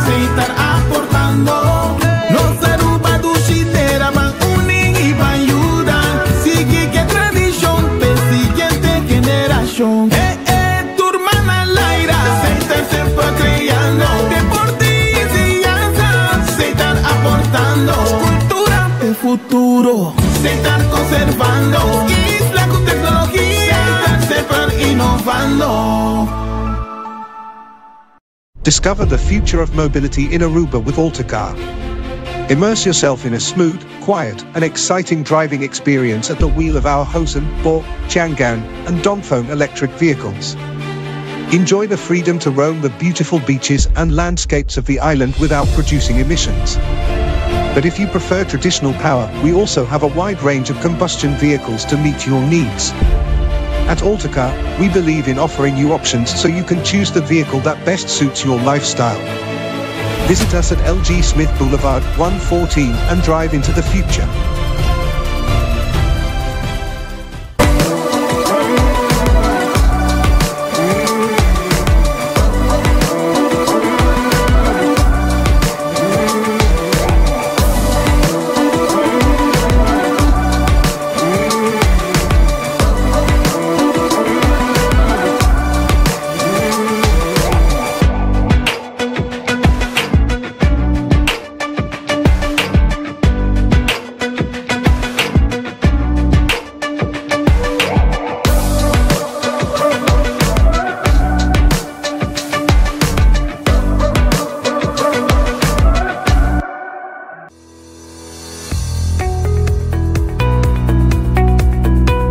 Setar aportando. Nos Aruba dushi tera, ban uni y ban yuda, sigui ke tradicion p'e siguiente generacion. Eh eh, tur man al aire, Setar semper creando, deporte y enseñanza, Setar aportando, cultura p'e futuro. Setar conservando isla cu tecnologia. Setar semper innovando. Discover the future of mobility in Aruba with Altacar. Immerse yourself in a smooth, quiet, and exciting driving experience at the wheel of our Hosen, Bo, Changan, and Dongfeng electric vehicles. Enjoy the freedom to roam the beautiful beaches and landscapes of the island without producing emissions. But if you prefer traditional power, we also have a wide range of combustion vehicles to meet your needs. At Altacar, we believe in offering you options so you can choose the vehicle that best suits your lifestyle. Visit us at LG Smith Boulevard 114 and drive into the future.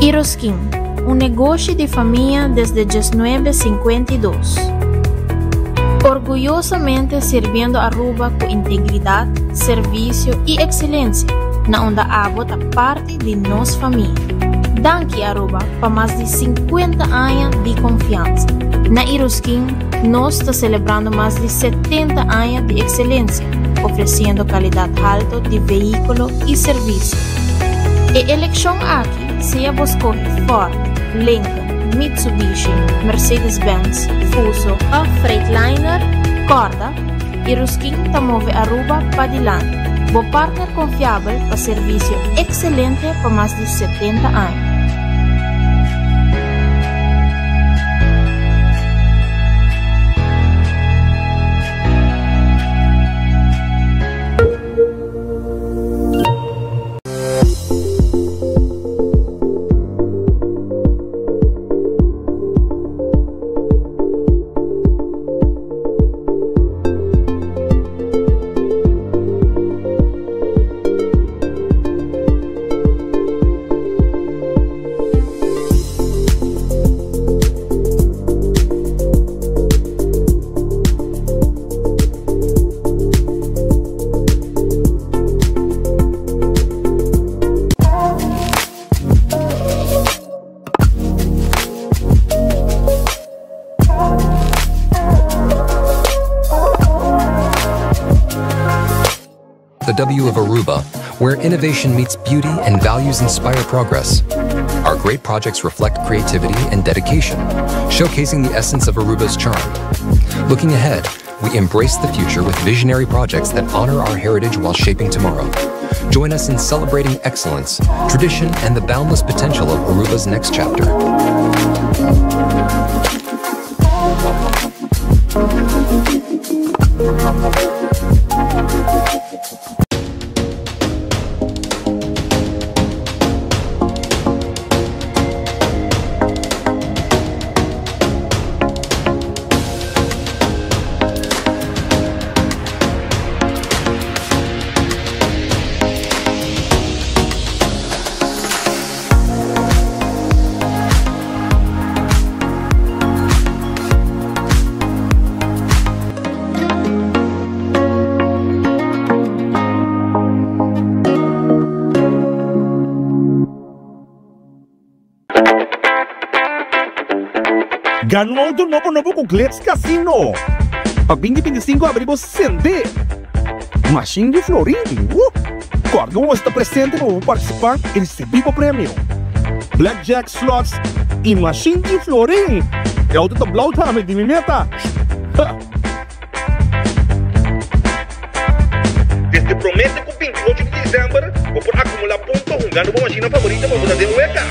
Iroskin, un negoshi di famia desde diesnuebe sinkuenta i dos. Orguyosamente sirbiendo Aruba cu integridad, servicio y excelencia, na unda abo ta parti di nos famia. Danki Aruba pa mas di 50 aña di confiansa. Na Iruskin nos ta celebrando mas di 70 aña di excelencia, ofreciendo calidad halto di vehiculo y servicio. E eleccion aki sea bo scoge Ford, Lincoln, Mitsubishi, Mercedes-Benz, Fuso of Freightliner, corda, Iruskin ta move Aruba padilanti. Bo partner confiabel pa servicio excelente pa mas di 70 aña. The W of Aruba, where innovation meets beauty and values inspire progress. Our great projects reflect creativity and dedication, showcasing the essence of Aruba's charm. Looking ahead, we embrace the future with visionary projects that honor our heritage while shaping tomorrow. Join us in celebrating excellence, tradition, and the boundless potential of Aruba's next chapter. Gana un auto nobo nobo cu Glitz Casino! Pa binti binti sinku abri bo sende! Mashin di florin! Woo! Corda cu bo sta presente pa bo participa y ricibi bo premio! Blackjack, slots y mashin di florin! E auto ta blauw tambe di mi meta! Ha! Desde promé te ku 28 di desèmber bo por akumulá punto hungando bo mashina favorito pa bo ta den wega.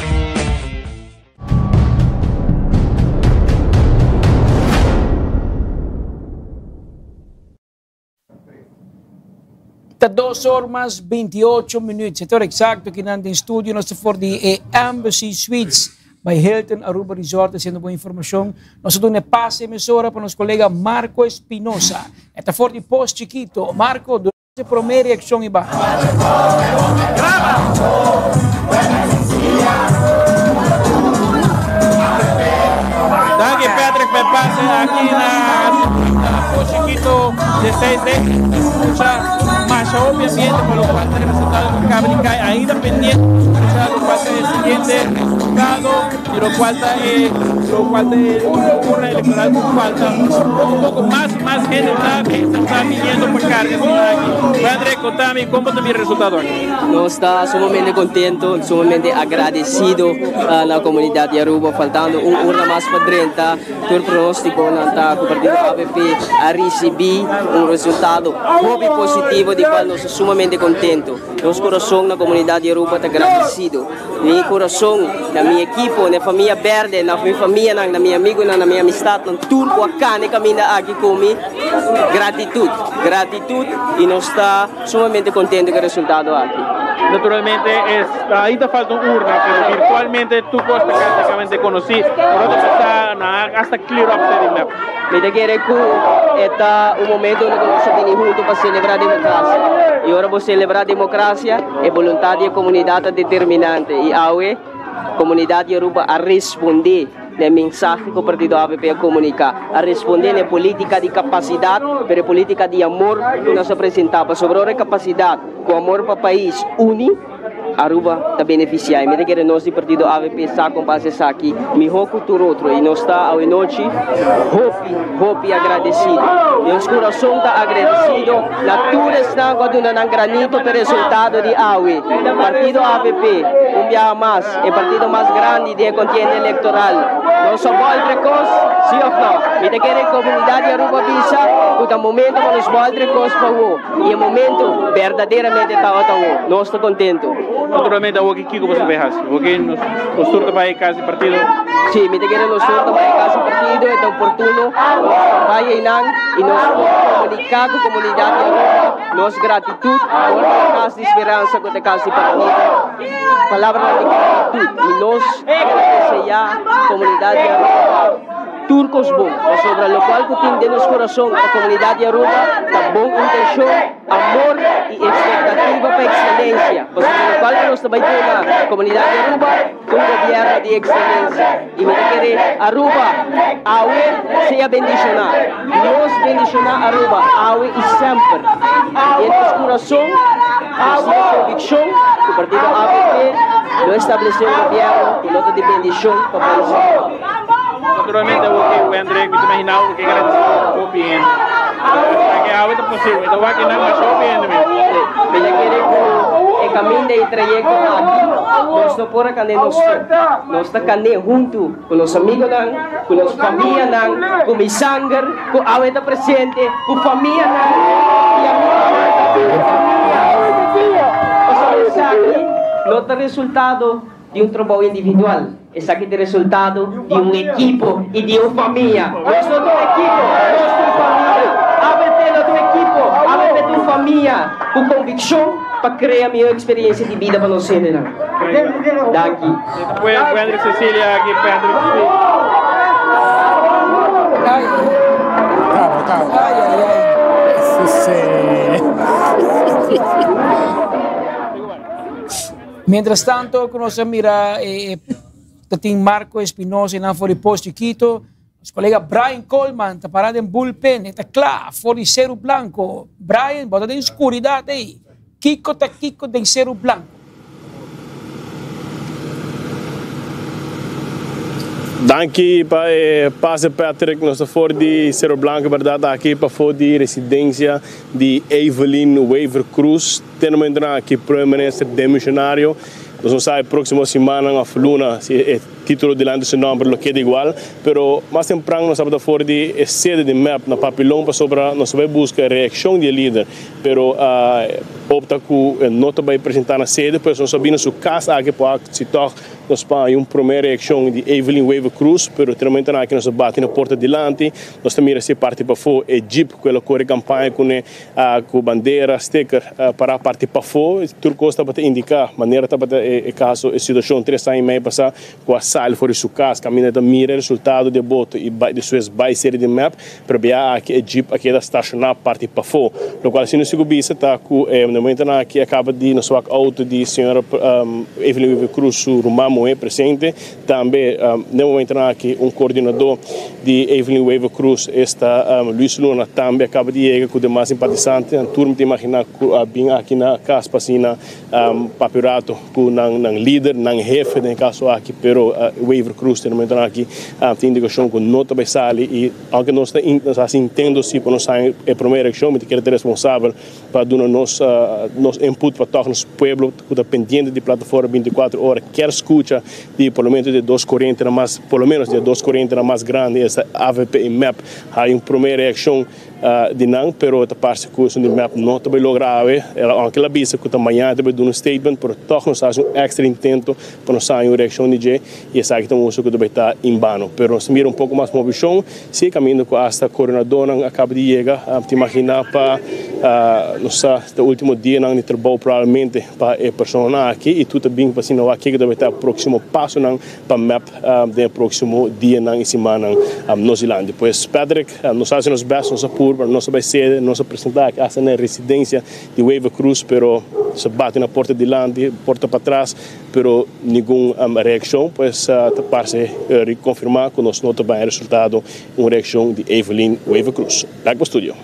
Ta dos or mas 28 minuut. Sector exacto ki nan den studio nos ta for di e Embassy Suites by Hilton Aruba Resort haciendo bo informacion. Nos ta duna e pase emisora pa nos colega Marco Espinosa. E ta for di Pos Chiquito. Marco, duna nos e prome reaccion iba. Danki Patrick pa e pase aki na Pos Chiquito de 6 de escucha masha hopi ambiente pa locual ta representado cu caba di cay ainda pendiente escucha locual ta e siguiente resultado y locual ta e locual ta e urna electoral cu falta poco poco mas y mas hende ta ta biniendo pa carga asina aki. Patrick contami como ta mira e resultado aki. Nos ta sumamente contento, sumamente agradecido na comunidad di Aruba, faltando un urna mas pa drenta, tur pronosticonan ta cu partido avp a ricibi un resultado hopi positivo di cual nos ta sumamente contento. Nos corazon na comunidad di Aruba ta gradecido. Mi corazon na mi ekipo, na e famia berde, na mi famianan, na mi amigonan, na mi amistadnan, tur cu a cana e caminda aki cu mi, gratitud, gratitud y nos ta. Sumamente contento cu e resultado aki. Naturalmente es ainda falta un urna pero virtualmente tur cos ta practicamente conoci. Por otro ta nan a hasta clear up sedi mep. Mi ta kere cu e ta un momento unda cu nos a bini hunto pa celebra democracia. Y ora bo celebra democracia, e boluntad di e comunidad ta determinante. Y awe, comunidad di Aruba a responde. na e mensahe ku partido avp a komuniká, a respondé na e polítika di kapasidat, pero e polítika di amor ku nos a presentá. Pasobra ora e kapasidat ku amor pa pais uni, Aruba ta benefisiá. I mi ta kere nos di partido avp sa kon pa hasi esaki mihó ku tur otro. I nos ta awenochi hopi, hopi agradesido. Nos kurason ta agradesido na tur esnan ku a duna nan granito pa e resultado di awe. Partido avp, un biaha mas, e partido mas grandi den e kontienda elektoral. Nos a bòltra e kos, sí òf nò? Mi ta kere e komunidat di Aruba bisa ku ta momento pa nos bòltra e kos pa awo. I e momento berdaderamente tabata awo. Nos ta kontentu. Naturalmente awo ki kiko boso ta bai hasi? Awo ki nos tur ta bai kas di partido? Sí, mi ta kere nos tur ta bai kas di partido. E ta oportuno nos ta bai einan i nos por komuniká ku komunidat di Aruba nos gratitut por e kas di speransa ku ta e kas di partido. Palabranan di gratitut i nos ta deseá komunidat di Aruba tur kos bon, pasobra lokual ku tin den nos kurason pa komunidat di Aruba ta bon intenshon, amor i ekspektativa pa ekselensia. Pasobra lokual ku nos ta bai duna komunidat di Aruba ta un gobièrnu di ekselensia. I mi ta kere Aruba awe sea bendishoná. Dios bendishoná Aruba awe i semper. Den nos kurason nos tin e konvikshon ku partido avp lo establesé un gobièrnu ku lo ta di bendishon pa pais Aruba. Naturalmente awor ke Wendrick mi ta imaginá awor ke gradisido hopi hende. Esaki awe ta posibel. E ta wak nan masha hopi hende mes. Mi ta kere ku e kaminda i trayekto aki nos no por a kand'é nos so. Nos ta kand'é huntu ku nos amigonan, ku nos famianan, ku mi sanger ku awe ta presente, ku famianan i amigonan ta tur famia. Pasobra esaki no ta resultado di un trabou individual, esaki ta resultado di un ekipo i di un famia. Nos no ta un ekipo, nos ta un famia. ABP no ta un ekipo, ABP ta un famia ku konvikshon pa krea mihó eksperiencia di bida pa nos hendenan. Danki. Wendrick Cecilia aki Patrick Speak. Mientras tanto ku nos a mira e ta tin Marco Espinosa i nan for di Pos Chikito, nos kolega Brian Coleman ta para den bullpen, e ta kla for di Seru Blanco. Brian, bo ta den skuridat ei. Kiko ta kiko den Seru Blanco? Danki pa e pase Patrick, nos ta for di Seru Blanco berdad aki pafó di residencia di Evelyn Wever Croes. Te momentonan aki Prome Minister demisionario. Nos no sa e proximo simannan of luna si e titulo dilanti su nomber lo keda igual, pero mas tempran nos tabata for di e sede di mep na Papilon pasobra nos ta bai busca e reaccion di e lider, pero a opta cu e no ta bai presenta na sede, pues nos a bini na su cas aki pa si tog nos paña un prome reaccion di Evelyn Wever Croes, pero te momentonan aki nos a bati na porta dilanti, nos ta mira si e parti pafo e jeep cu el a core campaña cune. Ku bandera, sticker, pará parti pafó, tur kos tabata indiká manera tabata e kaso, e situashon tres aña i mei pasá ku a sali for di su kas kaminda ta mira e resultado di e boto i bai despues bai sede di mep, pero bia aki e jeep a keda stashoná parti pafó. Lokual si nos sigu bisa ta ku e momentonan aki a kaba di nos wak outo di señora Evelyn Wever Croes su ruman muhé presente, Tambe den momentonan aki un coordinador di Evelyn Wever Croes, esta Luis Luna, tambe a caba di yega cu demas simpatisantenan. Tur mi ta imagina cu a bin aki na cas pa asina papia un rato cu nan nan lider, nan hefe den e caso aki, pero Wever Croes den momentonan aki tin indicacion cu no ta bay sali y aunke nos ta haci intento si pa nos haña e prome reaccion mi ta kere ta responsabel pa duna nos nos input pa tòg nos pueblo ku ta pendiente di plataforma bintikuater ora kier skucha di por lo menos di e dos korientenan mas por lo menos di e dos korientenan mas grandi esta avp i mep hay un prome reakshon di nan pero ta parse ku esun di mep no ta bai logra awe aunke el a bisa ku ta mañana ta bai duna un statement pero tòg nos ta hasi un extra intento pa nos haña un reakshon di dje i esaki ta mustra ku ta bai ta inbano pero nos ta mira un poko mas movishon. Sí, caminda cu hasta coordinadornan a caba di yega. Ta imagina pa nos sa ta ultimo dianan di trabou probablemente pa e personanan aki y tur ta bin pa asina wak kico ta bay ta e proximo pasonan pa mep den e proximo dianan y simannan nos dilanti. Pues Patrick, nos a haci nos best, nos a purba. purba, nos a bai sede, nos a presenta aki hasta na e residencia di Wever Croes, pero nos a bati na porta dilanti, porta patras, pero ningun reaccion, pues ta parce confirma cu nos no ta bai resultado un reaccion di Evelyn Wever Croes. Back pa studio.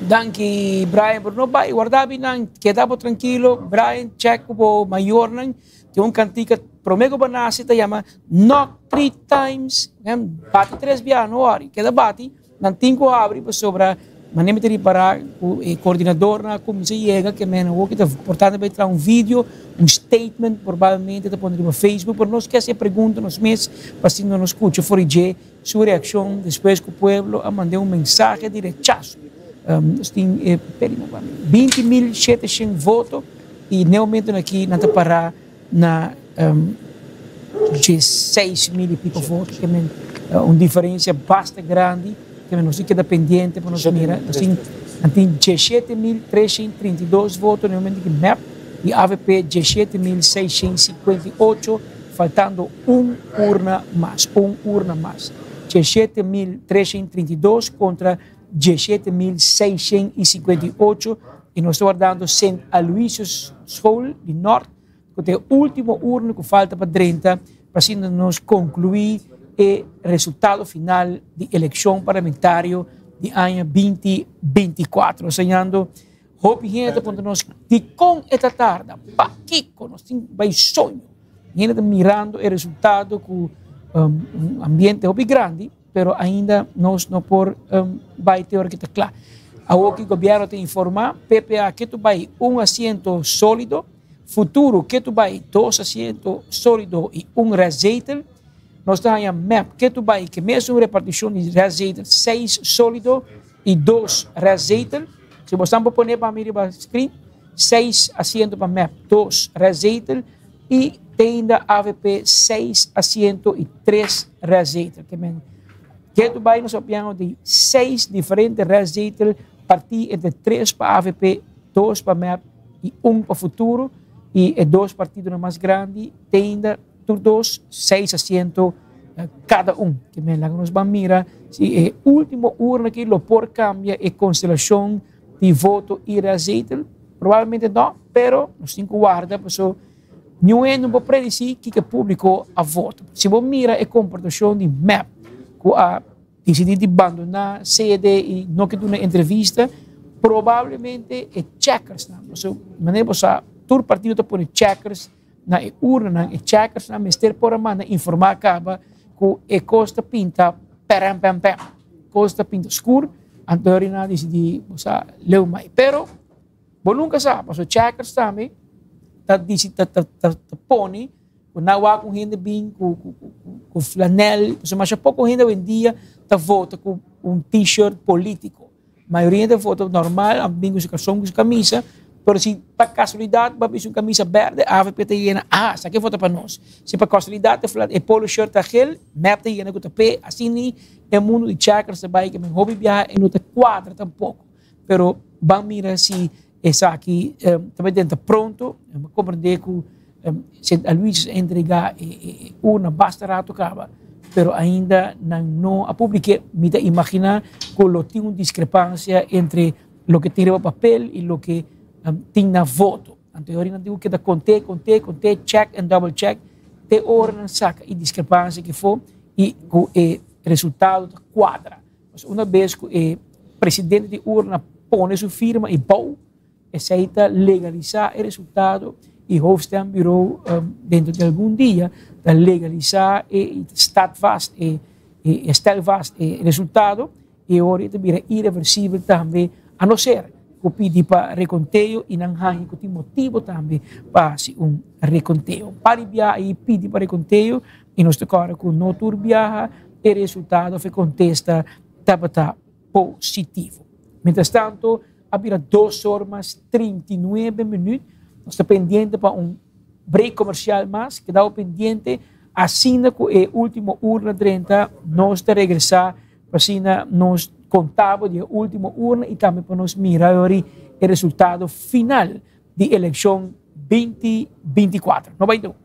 Danki Brian pero no bai warda binan keda bo trankilo Brian check ku bo mayornan tin un kantika prome ku bo nase ta yama knock three times bati tres biaha no worry keda bati nan tin ku habri pasobra manera mi ta ripara ku e koordinadornan a kuminsa yega ke men awor ki ta importante pa e traha un video un statement probablemente ta pone riba Facebook pero nos ke hasi e pregunta nos mes pa asina nos skucha for di dje. Su reaccion despues cu pueblo a mand'e un mensahe di rechaso. Nos tin e papel na pa mi. 20.700 voto y n'e momentonan aki nan ta para na 16.000 y pico voto. Ke men un diferencia basta grandi ke men nos tin keda pendiente pa nos mira. Nos tin nan tin 17.332 voto n'e momento aki mep y avp 17.658. Faltando un urna mas, un urna mas. 17332 contra 17658 y nos ta wardando Sint Aloysius School di Noord cu ta e ultimo urna cu falta pa drenta pa asina nos conclui e resultado final di eleccion parlamentario di aña 2024. Nos ta yando Hopi hende ta puntra nos dikon e ta tarda, pakiko nos tin bai soño. Hende ta mirando e resultado ku un ambiente hopi grandi, pero ainda nos no por bai te ora ki ta kla. Awor ki gobierno ta informa, PPA ke tu bai un asiento solido, Futuro ke tu bai dos asiento solido i un restzetel. Nos ta haña mep ke tu bai ke mesun repartishon di restzetel, seis solido i dos restzetel. Si bo stan por pone pa mi riba screen, seis asiento pa mep, dos restzetel i teinda avp seis asiento i tres restzetel. Ke men ketu bai nos papiando di seis diferente restzetel partí entre tres pa avp, dos pa mep i un pa futuro i e dos partidonan mas grandi teinda Tur dos seis asiento kada un. Ke men laga nos ban mira si e ultimo urna aki lo por kambia e konstelashon di voto i restzetel. Probablemente no, pero nos tin ku warda paso niun hende no por predisi kiko e publiko a vota. Si bo mira e komportashon di mep ku a disidí di bandoná sede i no ke duna entrevista, probablemente e checkersnan, paso manera bo sa tur partido ta pone checkers Na e urnanan e checkersnan mester por a manda informá kaba ku e kos ta pinta pèrèmpèmpèm, kos ta pinta skur, anto e nan a disidí bo sa leu mai. Pero bo nunka sa pasobra checkers tambe ta disi ta ta ta pone ku nan wak un hende bin ku ku ku flanèl pasobra masha poko hende awendia ta vota ku un t-shirt polítiko. Mayoria ta vota normal, a bin ku su karson ku su kamisa, pero si pa kasualidat bo a bisti un kamisa berde, avp ta yena, ah, esaki a vota pa nos. Si pa kasualidat e fla e polo shirt ta gel, mep ta yena ku ta pe, asina ni e mundu di checkers ta bai, ke men hopi biaha e no ta kuadra tampoko. Pero ban mira si esaki ta bai drenta pronto, mi a komprende ku Sint Aloysius a entrega e urna basta rato caba, pero ainda nan no a publike. Mi ta imagina cu lo tin un discrepancia entre loke tin riba papel y loke tin na voto. Anto e ora nan tin cu keda conte, conte, conte, check and double check te ora nan saca e discrepancia ki fo y cu e resultado ta cuadra. Pasobra una bes cu e presidente di urna pone su firma y bou, Esei ta legalisá e resultado i Hoofdstembureau dentro di algun dia ta legalisá e i ta staat vast e e stel vast e resultado i e ora e ta bira ireversibel tambe a no ser ku pidi pa rekonteo i nan haña ku tin motibu tambe pa hasi un rekonteo. Un par di biaha ei pidi pa rekonteo i nos ta kòrda ku no tur biaha e resultado òf e kontesta tabata positivo. Mientrastanto A bira dos or mas 39 minuut. Nos ta pendiente pa un break comercial mas. Kedao pendiente. Asina cu e ultimo urna drenta, nos ta regresa pa asina nos contabo di e ultimo urna y tambe pa nos mira yori e resultado final di eleccion 2024. No bay dun.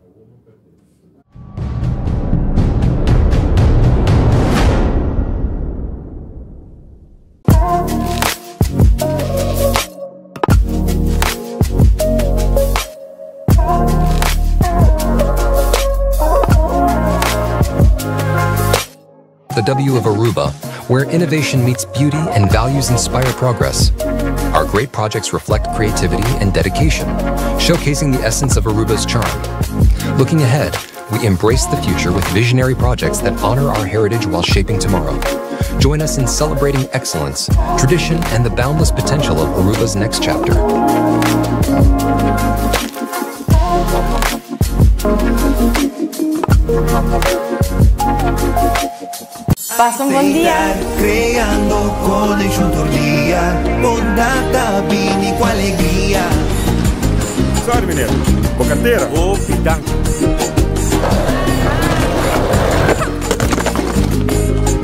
The W of Aruba, where innovation meets beauty and values inspire progress. Our great projects reflect creativity and dedication, showcasing the essence of Aruba's charm. Looking ahead, we embrace the future with visionary projects that honor our heritage while shaping tomorrow. Join us in celebrating excellence, tradition, and the boundless potential of Aruba's next chapter. Pasa un bon dia. Creando conexión tur dia, bondad ta bini cu alegria. Sorry meneer, bo cartera. Hopi danki.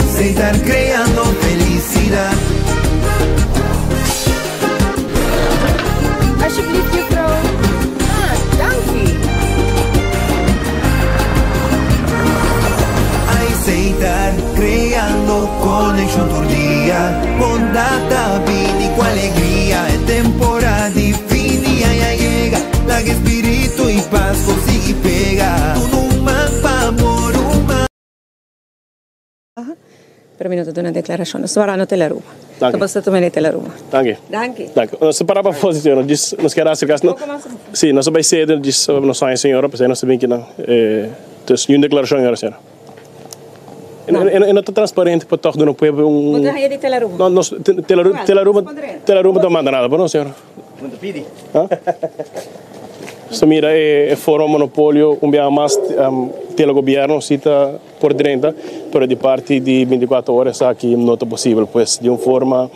Seitar creando felicidad. Alsjeblieft juffrouw. Ah, danki. Aceitar, creando conexión tur dia. Bondad ta bini cu alegria. E temporada di fin di aña a yega. Laga espíritu y paz consigui pega. Duna un man pa amor, un man. Pero mi no ta duna declaracion. Nos ta wara no Telaruba. Danki. Ta basta tuma di Telaruba. Danki. Danki. Danki. Nos ta para pa foto, señora. Djis nos kier haci cas. Poco mas. Si, nos ta bay sede djis nos haña señora, pasobra nos ta bin kinan. Dus niun declaracion ahora, señora. No. E no ta transparente pa toch duna pueblo un. Bo ta haña di Telaruba? No, nos Telaruba, Telaruba, Telaruba ta manda nada pa nos, señora. No ta pidi. Nos ta mira e forma monopolio un biaha mas Tele-gobierno si ta por drenta, pero di parti di binticuatro ora esaki no ta posibel. Pues di un forma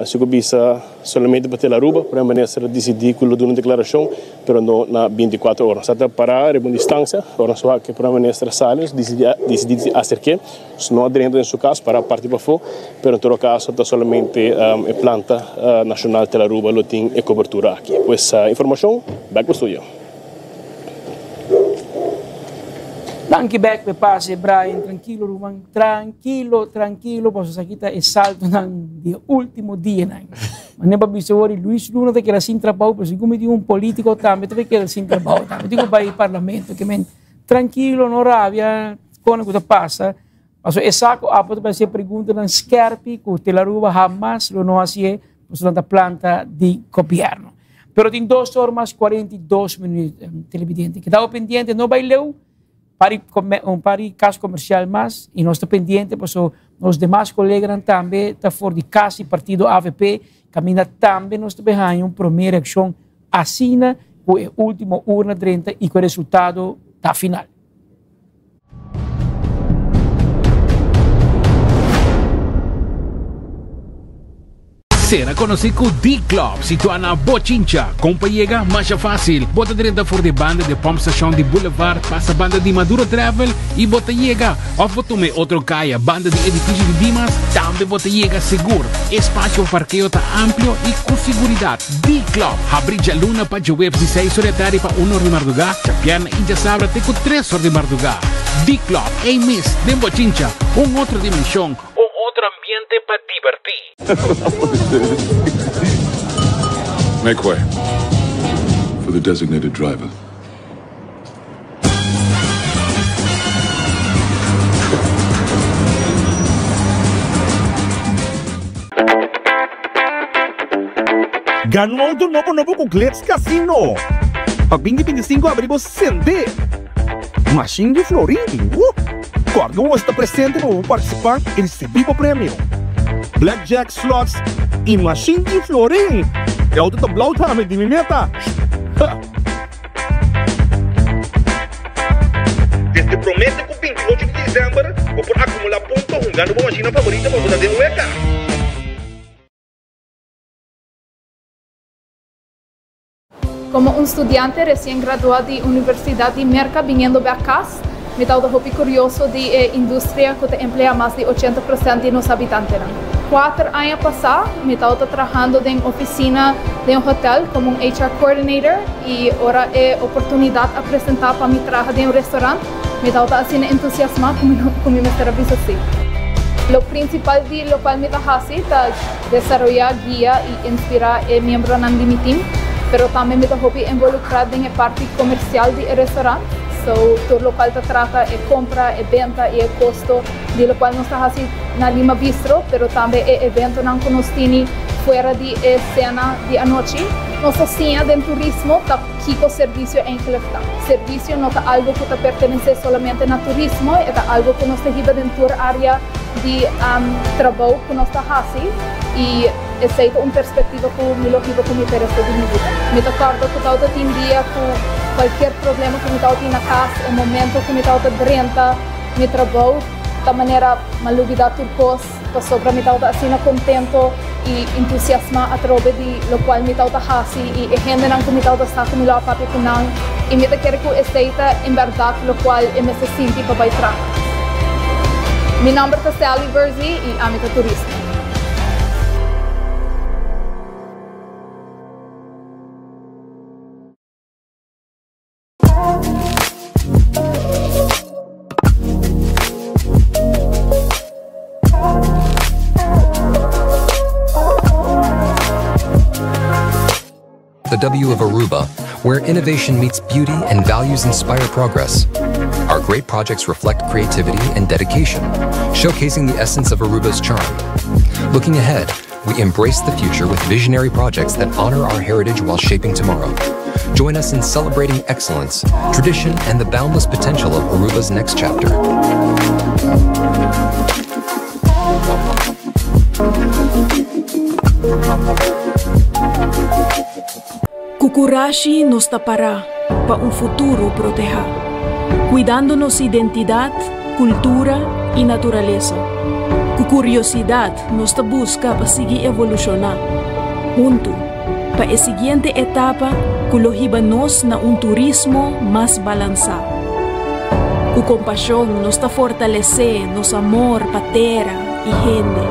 si cu bisa solamente pa Tele-Aruba, Prome Minister a dicidi cu lo duna un declaracion, pero no na binticuatro ora. Nos a ta para riba un distancia, ora nos wak cu Prome Minister a sali, nos dicidi di acerke. Nos no a drenta den su cas, para parti pafó, pero en todo caso ta solamente e planta nacional Tele-Aruba lo tin e cobertura aki. Pues informacion, bek pa studio. Danki bek p'e pase Brian, trankilo ruman, trankilo, trankilo pasobra esaki ta e saltonan di e ultimo dianan. Manera pa bisa wor Luis Luna ta keda sin trabou pero segun mi tin un politico tambe ta keda sin trabou tambe tin ku bai parlamento ke men trankilo no rabia kone ku ta pasa pasobra e sa ku apo ta bai hasi e preguntanan skerpi ku Telaruba hamas lo no hasié pasobra nan ta planta di gobierno. Pero tin dos or mas 42 minuut, televidente. Keda pendiente, no bai leu, pari un pari cas comercial mas y nos ta pendiente paso nos demas coleganan tambe ta for di cas di partido avp, caminda tambe nos ta bay haña un prome reaccion asina cu e ultimo urna drenta y cu e resultado ta final. Sera konosí ku D-Club, situá na Bochincha. Kon pa yega? Masha fásil. Bo ta drenta for di banda di pòmpstashon di Boulevard, pasa banda di Maduro Travel i bo ta yega. Òf bo tuma e otro kaya, banda di edifisio di Dimas, tambe bo ta yega sigur. E spasio pa parkeo ta amplio i ku siguridat. D-Club, habrí djaluna pa djaweps di seis or di atardi pa un or di mardugá, djabièrnè i djasabra te ku tres or di mardugá. D-Club, ei mes, den Bochincha, un otro dimenshon, un otro ambiente pa dibertí. Make way for the designated driver. Gana un auto nobo nobo cu Glitz Casino! Pa binti 25 abri bo sende! Mashin di florin! Woo! Corda cu bo sta presente pa bo participa y ricibi bo premio! Blackjack, slots y mashin di florin! E auto ta blauw tambe di mi meta! Ha! Desde promé te ku 28 di desèmber bo por akumulá punto hungando bo mashina favorito pa bo ta den weka. Komo un studiante resien graduá di Universidat di Merka biniendo bek kas, mi tabata hopi kurioso di e industria ku ta empleá mas di 80% di nos habitantenan. Kuater aña pasá mi tabata trahando den ofisina den un hotel komo un HR coordinator i ora e oportunidat a presentá pa mi traha den un restaurant, mi tabata asina entusiasmá ku mi mester a bisa sí. Lo prinsipal di lokual mi ta hasi ta. Desaroyá, guia i inspirá e miembronan di mi tim, pero tambe mi ta hopi involukrá den e parti komersial di e restorant. So tur locual ta trata e compra, e benta y e costo di locual nos ta haci na Lima Bistro, pero tambe e eventonan cu nos tini fuera di e cena di anochi. Nos ta siña den turismo ta kico servicio eigenlijk ta. Servicio no ta algo cu ta pertenece solamente na turismo, e ta algo cu nos ta hiba den tur area di trabou cu nos ta haci y esey ta un perspectiva cu mi lo hiba cu mi pa e resto di mi bida. Mi ta corda cu tawata tin dia cu cualkier problema cu mi tawatin na cas, e momento cu mi tawata drenta mi trabou ta manera m'a lubida tur cos pasobra mi tawata asina contento y entusiasma atrobe di locual mi tawata haci y e hendenan cu mi tawata sa cu mi lo a papia cu nan y mi ta kere cu esey ta en berdad locual e mester sinti pa bay traha. Mi nomber ta Sally Verzi y ami ta turista. The W of Aruba, where innovation meets beauty and values inspire progress. Our great projects reflect creativity and dedication, showcasing the essence of Aruba's charm. Looking ahead, we embrace the future with visionary projects that honor our heritage while shaping tomorrow. Join us in celebrating excellence, tradition, and the boundless potential of Aruba's next chapter. Ku kurashi nos ta pará pa un futuro protehá, kuidando nos identidat, kultura i naturalesa. Ku kuriosidat nos ta buska pa sigui evolushoná, huntu, pa e siguiente etapa ku lo hiba nos na un turismo mas balansá. Ku kompashon nos ta fortalesé nos amor pa tera i hende.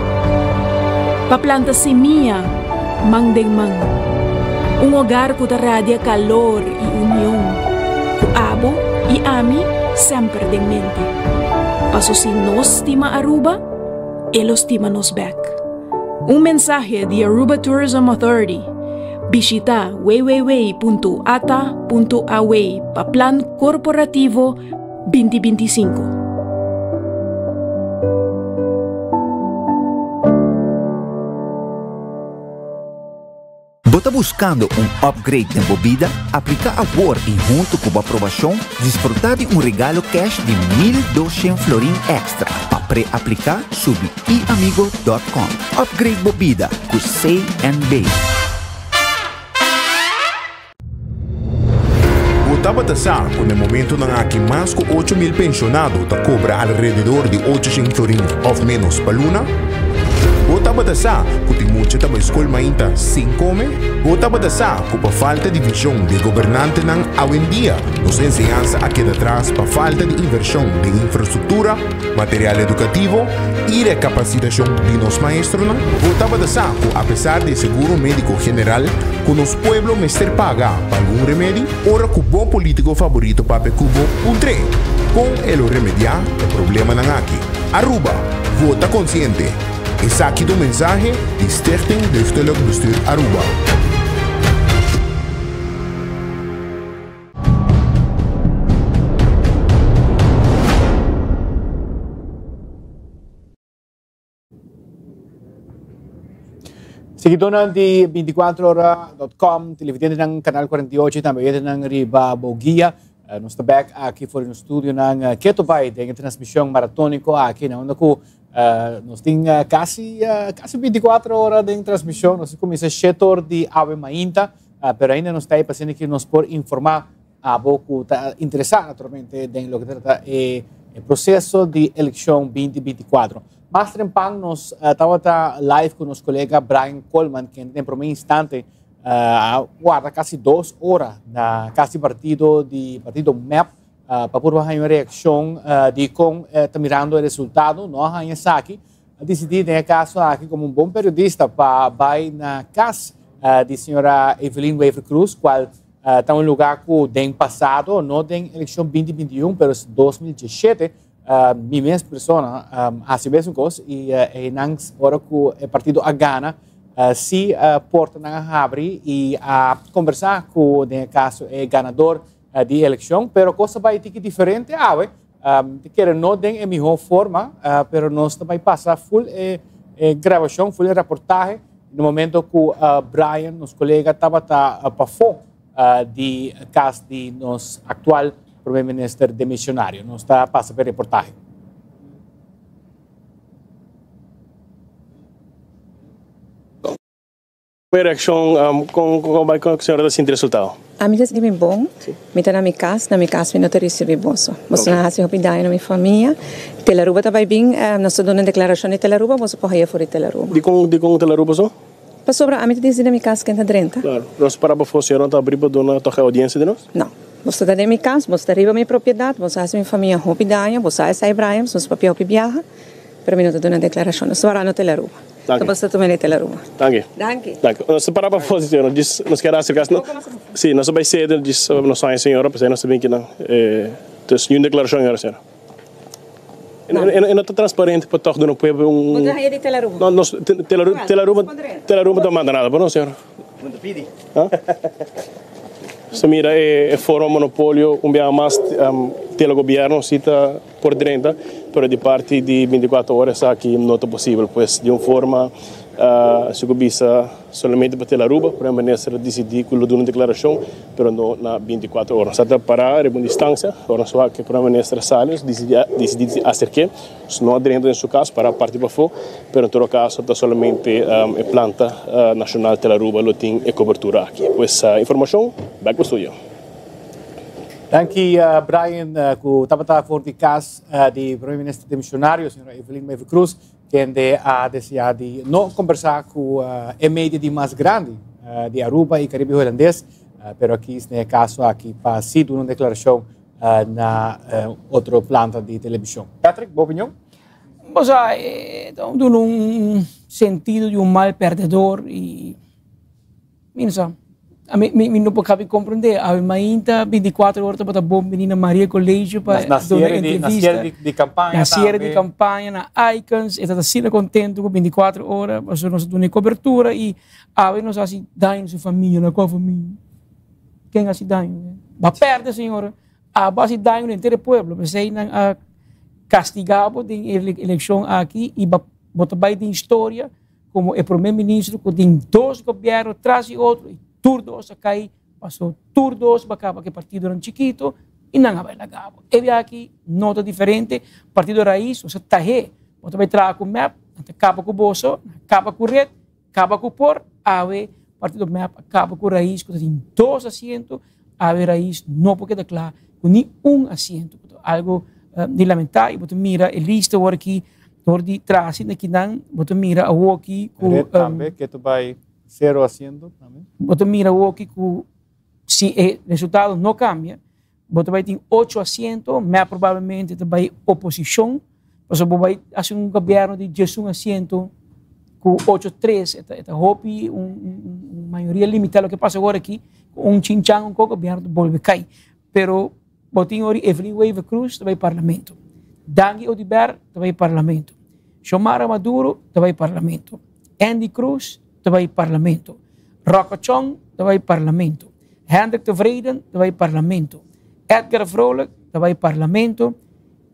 Pa planta simia man den man. Un hogar ku ta radia kalor i union. Ku abo i ami semper den mente. Paso si nos stima Aruba, e lo stima nos bek. Un mensahe di Aruba Tourism Authority. Bishita www.ata.aw pa Plan Korporativo 2025. Bo ta buscando un upgrade den bo bida? Aplica awor y hunto cu bo aprobacion, disfruta di un regalo cash di 1200 florin extra. Pa pre-aplica, subi iamigo.com. Upgrade bo bida cu CNB. Bo tabata sa ku na e momentunan aki mas ku 8000 penshonado ta kobra alrededor di 800 florin òf ménos pa luna? Bo tabata sa ku tin mucha ta bai skol mainta sin kome? Bo tabata sa ku pa falta di vishon di e gobernantenan awendia nos enseñansa a keda tras pa falta di invershon den infrastruktura, material edukativo i rekapasitashon di nos maestronan? Bo tabata sa ku apesar di e seguro médiko general ku nos pueblo mester paga pa algun remedi? Ora ku bo polítiko faborito papia ku bo, puntr'é kon e lo remediá e problemanan aki. Aruba, vota konsiente! Esaki ta un mensahe di Stichting Deugdelijk Bestuur Aruba. Seguidornan di 24ora.com, televidentenan Canal 48 y tambe oyentenan riba Boguia. Eh, nos ta back aki for nos studionan eh, keto bai den e transmision maratónico aki na unda ku eh, nos tin eh, casi eh, casi 24 ora den transmision. Nos kuminsa 7 or di awe mainta. Pero ainda nos ta ei pa asina ki nos por informá abo ku ta interesá naturalmente den loke ta trata e proseso di elekshon 2024. Mas trempan nos tabata live ku nos kolega Brian Coleman kende den promé instante a warda kasi dos ora na kas di partido di partido mep pa por haña un reakshon di kon ta mirando e resultado. No a haña esaki. A disidí den e kaso aki komo un bon periodista pa bai na kas di señora Evelyn Wever-Croes, kual ta un lugá ku den pasado, no den elekshon 2021, pero 2017, mi mes persona hasi mesun kos i einan ora ku e partido a gana, si portanan a habri i a kombersá ku den e kaso e ganador. di elekshon, pero kos ta bai tiki diferente awe. Ta kere no den e mihó forma, pero nos ta bai pasa ful e grabashon, ful e raportahe na momento ku Brian, nos kolega, tabata pafó di kas di nos aktual Prome Minister demisionario. Nos ta pasa pa e reportahe. E reaccion con con bay con señora ta sinti resultado? Ami ta sinti mi bon, mi ta na mi cas, na mi cas mi no ta ricibi boso. Boso no a haci hopi daño na mi famia. Telaruba ta bay bin, nos ta duna un declaracion di Telaruba, boso por haya for di Telaruba. Dicon dicon Telaruba so? Pasobra ami ta dicidi na mi cas ken ta drenta. Claro, nos para pafo señora no ta abri pa duna toke audiencia di nos? No, boso ta den mi cas, boso ta riba mi propiedad, boso a haci mi famia hopi daño, boso a esai Brian, boso papia hopi biaha. Pero mi no ta duna declaracion. Nos ta wara no Telaruba. Danki. Ta basta tuma di Telaruba. Danki. Danki. Danki. Nos ta para pa for señora. Djis nos kier acerca. Si, nos ta bay sede djis nos haña señora pasobra nos ta bin kinan. Dus ni un declaracion ahora señora. E no ta transparente pa tog duna pueblo un. Bo ta haña di Telaruba? No, nos Telaruba Telaruba Telaruba ta manda nada pa nos señora. Bo ta pidi. Nos ta mira e forma monopolio un biaha mas Telagobierno si ta. Por drenta, pero di parti di binticuatro ora esaki no ta posibel, pues di un forma si cu bisa solamente pa Telaruba, Prome Minister a dicidi cu lo duna un declaracion, pero no na binticuatro ora. Nos ta para riba un distancia, ora nos wak cu Prome Minister a sali, nos dicidi di acerke, nos no a drenta den su cas, para parti pafo, pero en todo caso ta solamente e planta nacional Telaruba lo tin e cobertura aki. Pues informacion, back pa studio. Danki Brian ku tabata for di kas di Prome Minister demisionario señora Evelyn Wever Croes kende a desea di no kombersá ku e media di mas grandi di Aruba i Karibe Hulandes pero a kis den e kaso aki pa si duna un deklarashon na otro planta di telebishon. Patrick, bo opinion? Bo sa e ta duna un sentido di un mal perdedor i Mi no sa. Mi, mi, mi no por cabi comprende. Awe mainta 24 ora tabata bon bini na Maria College pa Na, na duna cierre di, na entrevista. cierre di, di campaña Na cierre di tambe. campaña na Icons. E tata asina contento cu 24 ora. Pasobra nos a duna e cobertura y awe nos a haci daño na su familia. Na cua familia? Ken a haci daño? Ba perde, señora. Abo a haci daño na henter e pueblo. P'esey nan a castiga bo den e eleccion aki y bo ta bay den historia Como e prome ministro cu tin dos gobierno tras di otro y tur dos a cay paso tur dos ba caba cu e partidonan chikito y nan a bay laga bo. E biaha aki no ta diferente, Partido Raiz nos a tahe, bo ta bay traha cu mep, nan ta caba cu boso, nan a caba cu red, caba cu por, awe Partido mep a caba cu Raiz cu ta tin dos asiento, awe Raiz no por keda cla cu ni un asiento, algo di lamenta y bo ta mira e lista awor aki. Dor di traha asina kinan, bo ta mira awoki ku... Red tambe, ke ta bai sero asiento tambe. Bo ta mira awoki ku si e resultado no kambia, bo ta bai tin ocho asiento, mep probablemente ta bai oposishon, pasobra bo bai hasi un gobièrnu di diesun asiento ku ocho tres, e ta e ta hopi un un mayoria limitá. Loke pasa awor aki, ku un chinchan un koko gobièrnu ta bolbe kai. Pero Bo tin ori Evelyn Wever Croes ta bai parlamento. Dangui Oduber ta bai parlamento. Xiomara Maduro ta bai parlamento. Endy Croes ta bai parlamento. Rocco Chong ta bai parlamento. Hendrik Tevreden ta bai parlamento. Edgar Vrolijk ta bai parlamento.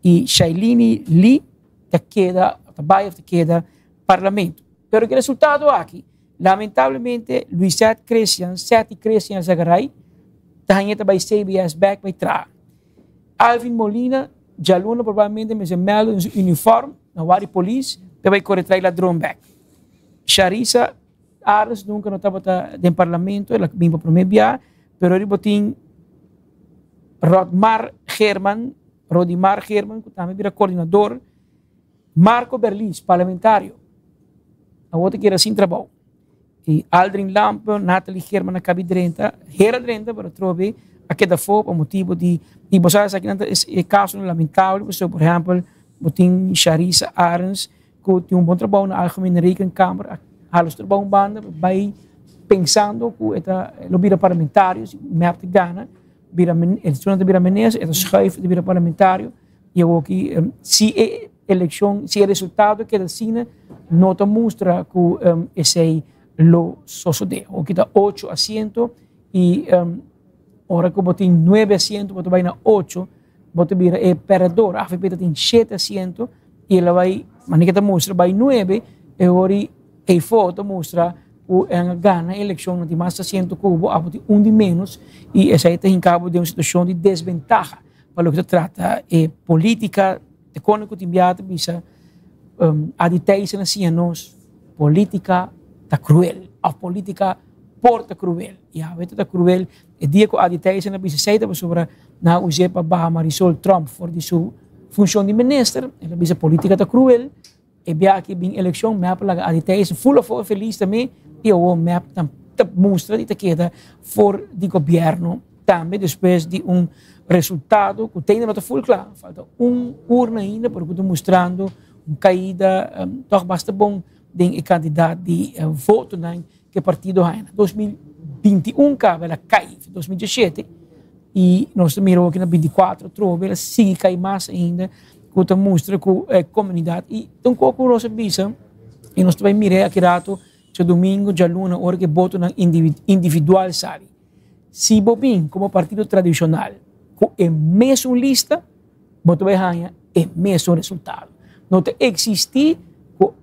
Y Shailini Lee ta keda, ta bai of ta keda parlamento. Pero ki resultado aki? Lamentablemente Luisette Christian, Setty Christian Zagaray, ta hañ'é ta bai CBS bek bai traha. Alvin Molina djaluna probablemente mester mèldu den su uniform na wak di polis pa e bai kore trai ladron bek. Sharissa Arends nunka no tabata den parlamento, el a bin pa promé bia, pero riba tin Rodmar Geerman, Rodimar Geerman ku tambe bira koordinador. Marco Berlis, parlamentario, awor ta keda sin trabou. I Aldrin Lampe, Nathalie Geerman a kabi drenta, hera drenta, pero atrobe a keda afó pa motibu di, i bo sa esakinan ta e kasonan lamentabel pasobra por ehèmpel bo tin Sharissa Arends ku tin un bon trabou na Algemene Rekenkamer a hala su trabou un banda pa bai pensando ku e ta lo bira parlamentario si mep ta gana bira e ta bira minister e ta schuif e ta bira parlamentario. I awoki si e elekshon, si e resultado keda asina, no ta mustra ku esei lo sosodé. Awoki ta ocho asiento i Ora ku bo tin nuebe asiento bo ta bai na ocho, bo ta bira e pèrdedor. Avp ta tin shete asiento i el a bai, manera ke ta mustra, bai nuebe, e hori eifo ta mustra ku nan a gana e elekshon, nan tin mas asiento ku bo, abo tin un di ménos i esei ta hinka bo den un situashon di desbentaha pa loke ta trata e politika. Te kono ku tin biaha ta bisa Adi Thijssen a siña nos politika ta kruel òf politika por ta kruel. I awe ta ta kruel e dia ku Adi Thijssen a bisa esei ta pasobra nan a us'é pa baha Marisol Tromp for di su funshon di minister. El a bisa politika ta kruel. E biaha aki bin elekshon mep a laga Adi Thijssen ful afó felis tambe i awor mep ta mustra di ta keda for di gobièrnu tambe despues di un resultado ku te ainda no ta ful kla. Falta un urna ainda pero ku ta mustrando un kaida tòg basta bon den e kantidat di votonan ku e partido haña. Na 2021 kaba el a kai, 2017, i nos ta mira awoki na 24 atrobe el a sigui kai mas ainda ku ta mustra ku e komunidat i ta un kos ku nos a bisa i nos ta bai mira aki rato djadumingu, djaluna ora ku e botonan individual sali. Si bo bin komo partido tradishonal ku e mesun lista bo ta bai haña e mesun resultado. No ta eksistí ku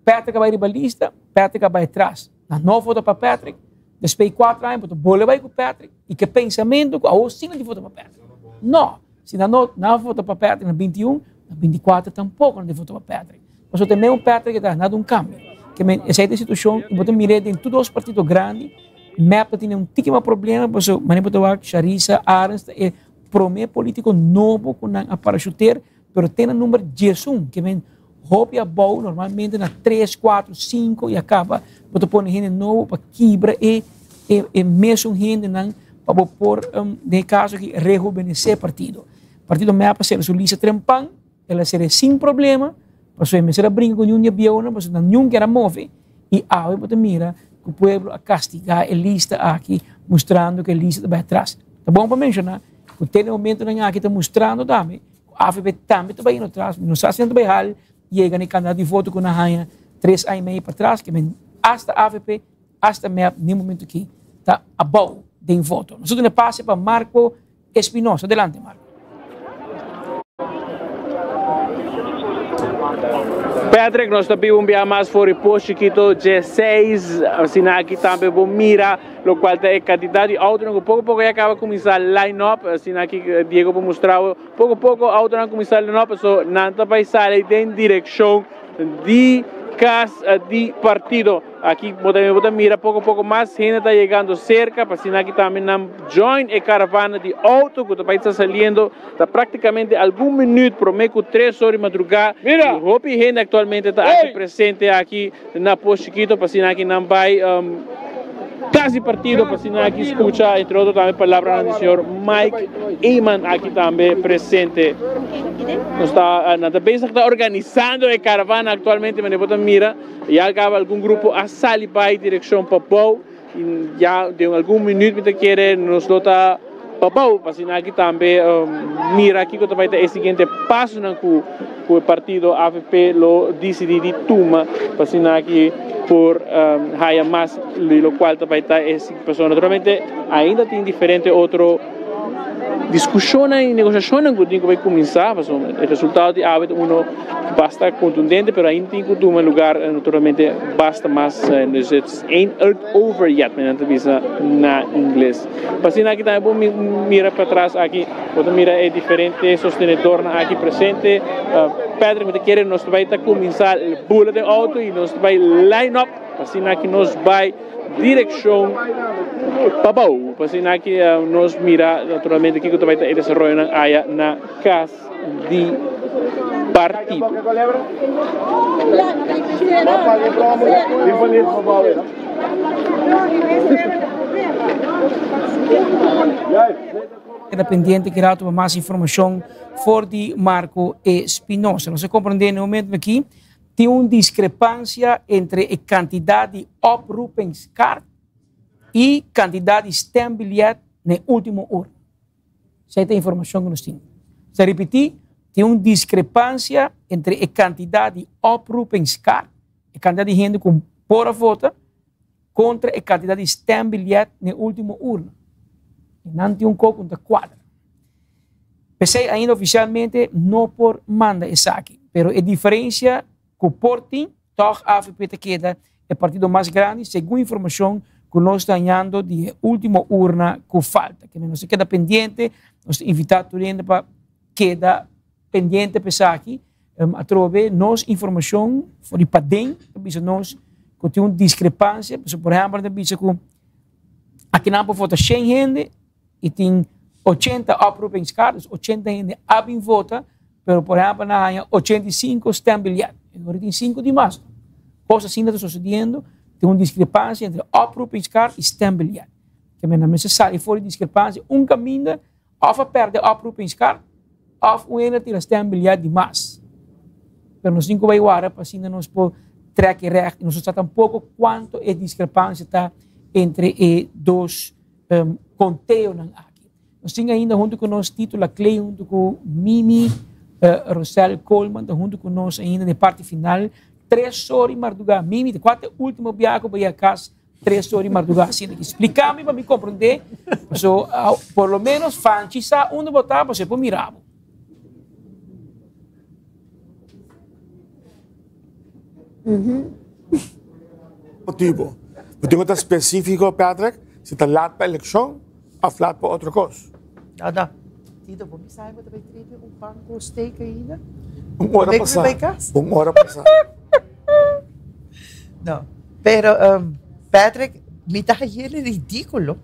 Patrick a bai riba lista, Patrick a bai atras. Nan no vota pa Patrick, despues di kuater aña bo ta bolbe bai ku Patrick i ku e pensamentu ku awor si nan tin vota pa Patrick. No, si nan no nan vota pa Patrick na 21, na 24 tampoko nan tin vota pa Patrick. Pasobra ta e mesmo Patrick ta nada un kambio. Ke men esei ta e situashon i bo ta mir'é den tur dos partido grandi, mep ta tene un tiki mas problema pasobra manera bo ta wak Sharissa Arends ta e prome politiko nobo ku nan a parashuter. Pero te na number 11, ke men hopi abou, normalmente na 3, 4, 5 i a kaba bo ta pone hende nobo pa kibra e e e mesun hendenan pa bo por den e kaso aki rehubenesé partido. Partido mep a sera su lista trempan, el a sera sin problema, pasobra e mester a bringa ku niun di e bieunan pasobra nan niun kier a move i awe bo ta mira ku pueblo a kastigá e lista aki mustrando ku e lista ta bai atras. Ta bon pa menshoná ku te na e momentonan aki ta mustrando tambe Ku avp tambe ta bai yendo tras, mi no sa si nan ta bai hal yega na e kantidat di voto ku nan haña tres aña i medio patras, ke men asta avp, asta mep den momento aki ta abou den voto. Nos ta duna e pase pa Marco Espinosa. Adelante Marco. Patrick, nos ta biba un biaha mas for e Pos Chikito dje seis, asina aki tambe bo mira. Locual ta e cantidad di autonan cu poco poco ya caba cuminsa line up, asina aki Diego por mustra bo, poco poco autonan a cuminsa line up, so nan ta bay sali den direccion di cas di partido. Aki bo tambe bo ta mira poco poco mas hende ta yegando cerca, pa asina aki tambe nan join e caravana di auto cu ta bay ta saliendo, ta practicamente algun minuut prome cu tres ora di madruga, y hopi hende actualmente ta aki presente aki. Na Pos Chikito pa asina ki nan bai casi partido pa asina ki scucha entre otro tambe palabranan di señor Mike Eman aki tambe presente. Nos ta nan ta bezig ta organisando e caravana actualmente manera bo ta mira ya caba algun grupo a sali bai direccion Pabou y ya den algun minuut mi ta kere nos lo ta Pabou pa asina aki tambe mira kiko ta bai ta e siguiente pasonan ku ku e partido avp lo disidí di tuma pa asina aki por haya mas di lokual ta bai ta e pasobra naturalmente ainda tin diferente otro diskushonnan i negosiashonnan ku tin ku bai kuminsá pasobra e resultado di awe ta uno basta kontundente pero ainda tin ku tuma lugar naturalmente basta mas it's ain't over yet men nan ta bisa na ingles. Pa asina aki tambe bo mira patras aki, bo ta mira e diferente sostenedornan aki presente. Patrick, mi ta kere nos ta bai ta kuminsá bula den outo i nos ta bai line up pa asina aki nos bai direkshon pabou. Pa asina aki nos mira naturalmente kiko ta bai ta e desaroyonan aya na kas di partido. Keda pendiente ki rato pa mas informacion for di Marco Espinosa. Nos a comprende na e momento aki tin un discrepancia entre e cantidad di oproepingskaart y cantidad di stembiljet na e ultimo ora. Esei ta e informashon ku nos tin. Ta ripití, tin un diskrepansia entre e kantidat di oproepingskaart, e kantidat di hende ku por a vota, kontra e kantidat di stembiljet na e último urna. I nan tin un kos ku no ta kuadra. P'esei ainda ofisialmente no por manda esaki, pero e diferensia ku por tin, tòg avp ta keda e partido mas grandi segun informashon ku nos ta hañando di e último urna ku falta. Kende nos ta keda pendiente, nos ta invitá tur hende pa keda pendiente pa esaki. Atrobe nos informashon for di paden ta bisa nos ku tin un diskrepansia, pasobra por ehèmpel nan ta bisa ku akinan por vota shen hende i tin ochenta oproepingskaart, dus ochenta hende a bin vota, pero por ehèmpel nan a haña 85 stembiljet, e ora tin sinku di mas. Kos asina ta sosediendo, tin un diskrepansia entre oproepingskaart i stembiljet. Ke men nan mester sali for di diskrepansia un kaminda òf a pèrdè oproepingskaart òf un hende a tira stembiljet di mas. Pero nos tin ku bai wara pa asina nos por trèk e règt i nos no sa tampoko kuantu e diskrepansia ta entre e dos konteonan aki. Nos tin ainda huntu ku nos Tito Laclay huntu ku Mimi Rosel Coleman ta huntu ku nos ainda den parti final. Tres ora di mardugá. Mimi, kua ta e último biaha ku bo yega kas tres ora di mardugá asina aki? Splika mi pa mi komprondé. Paso por lo menos Fanchi sa unda bo ta pasobra e por mira bo. Motibo. Motibo ta specifico, Patrick, si ta laat pa eleccion of laat pa otro cos. No, no. Tito, bo mi sabi bo ta bay trece un pan cu steak ainda? Un ora pasa. Un ora pasa. No, pero Patrick, mi ta hayele ridiculo.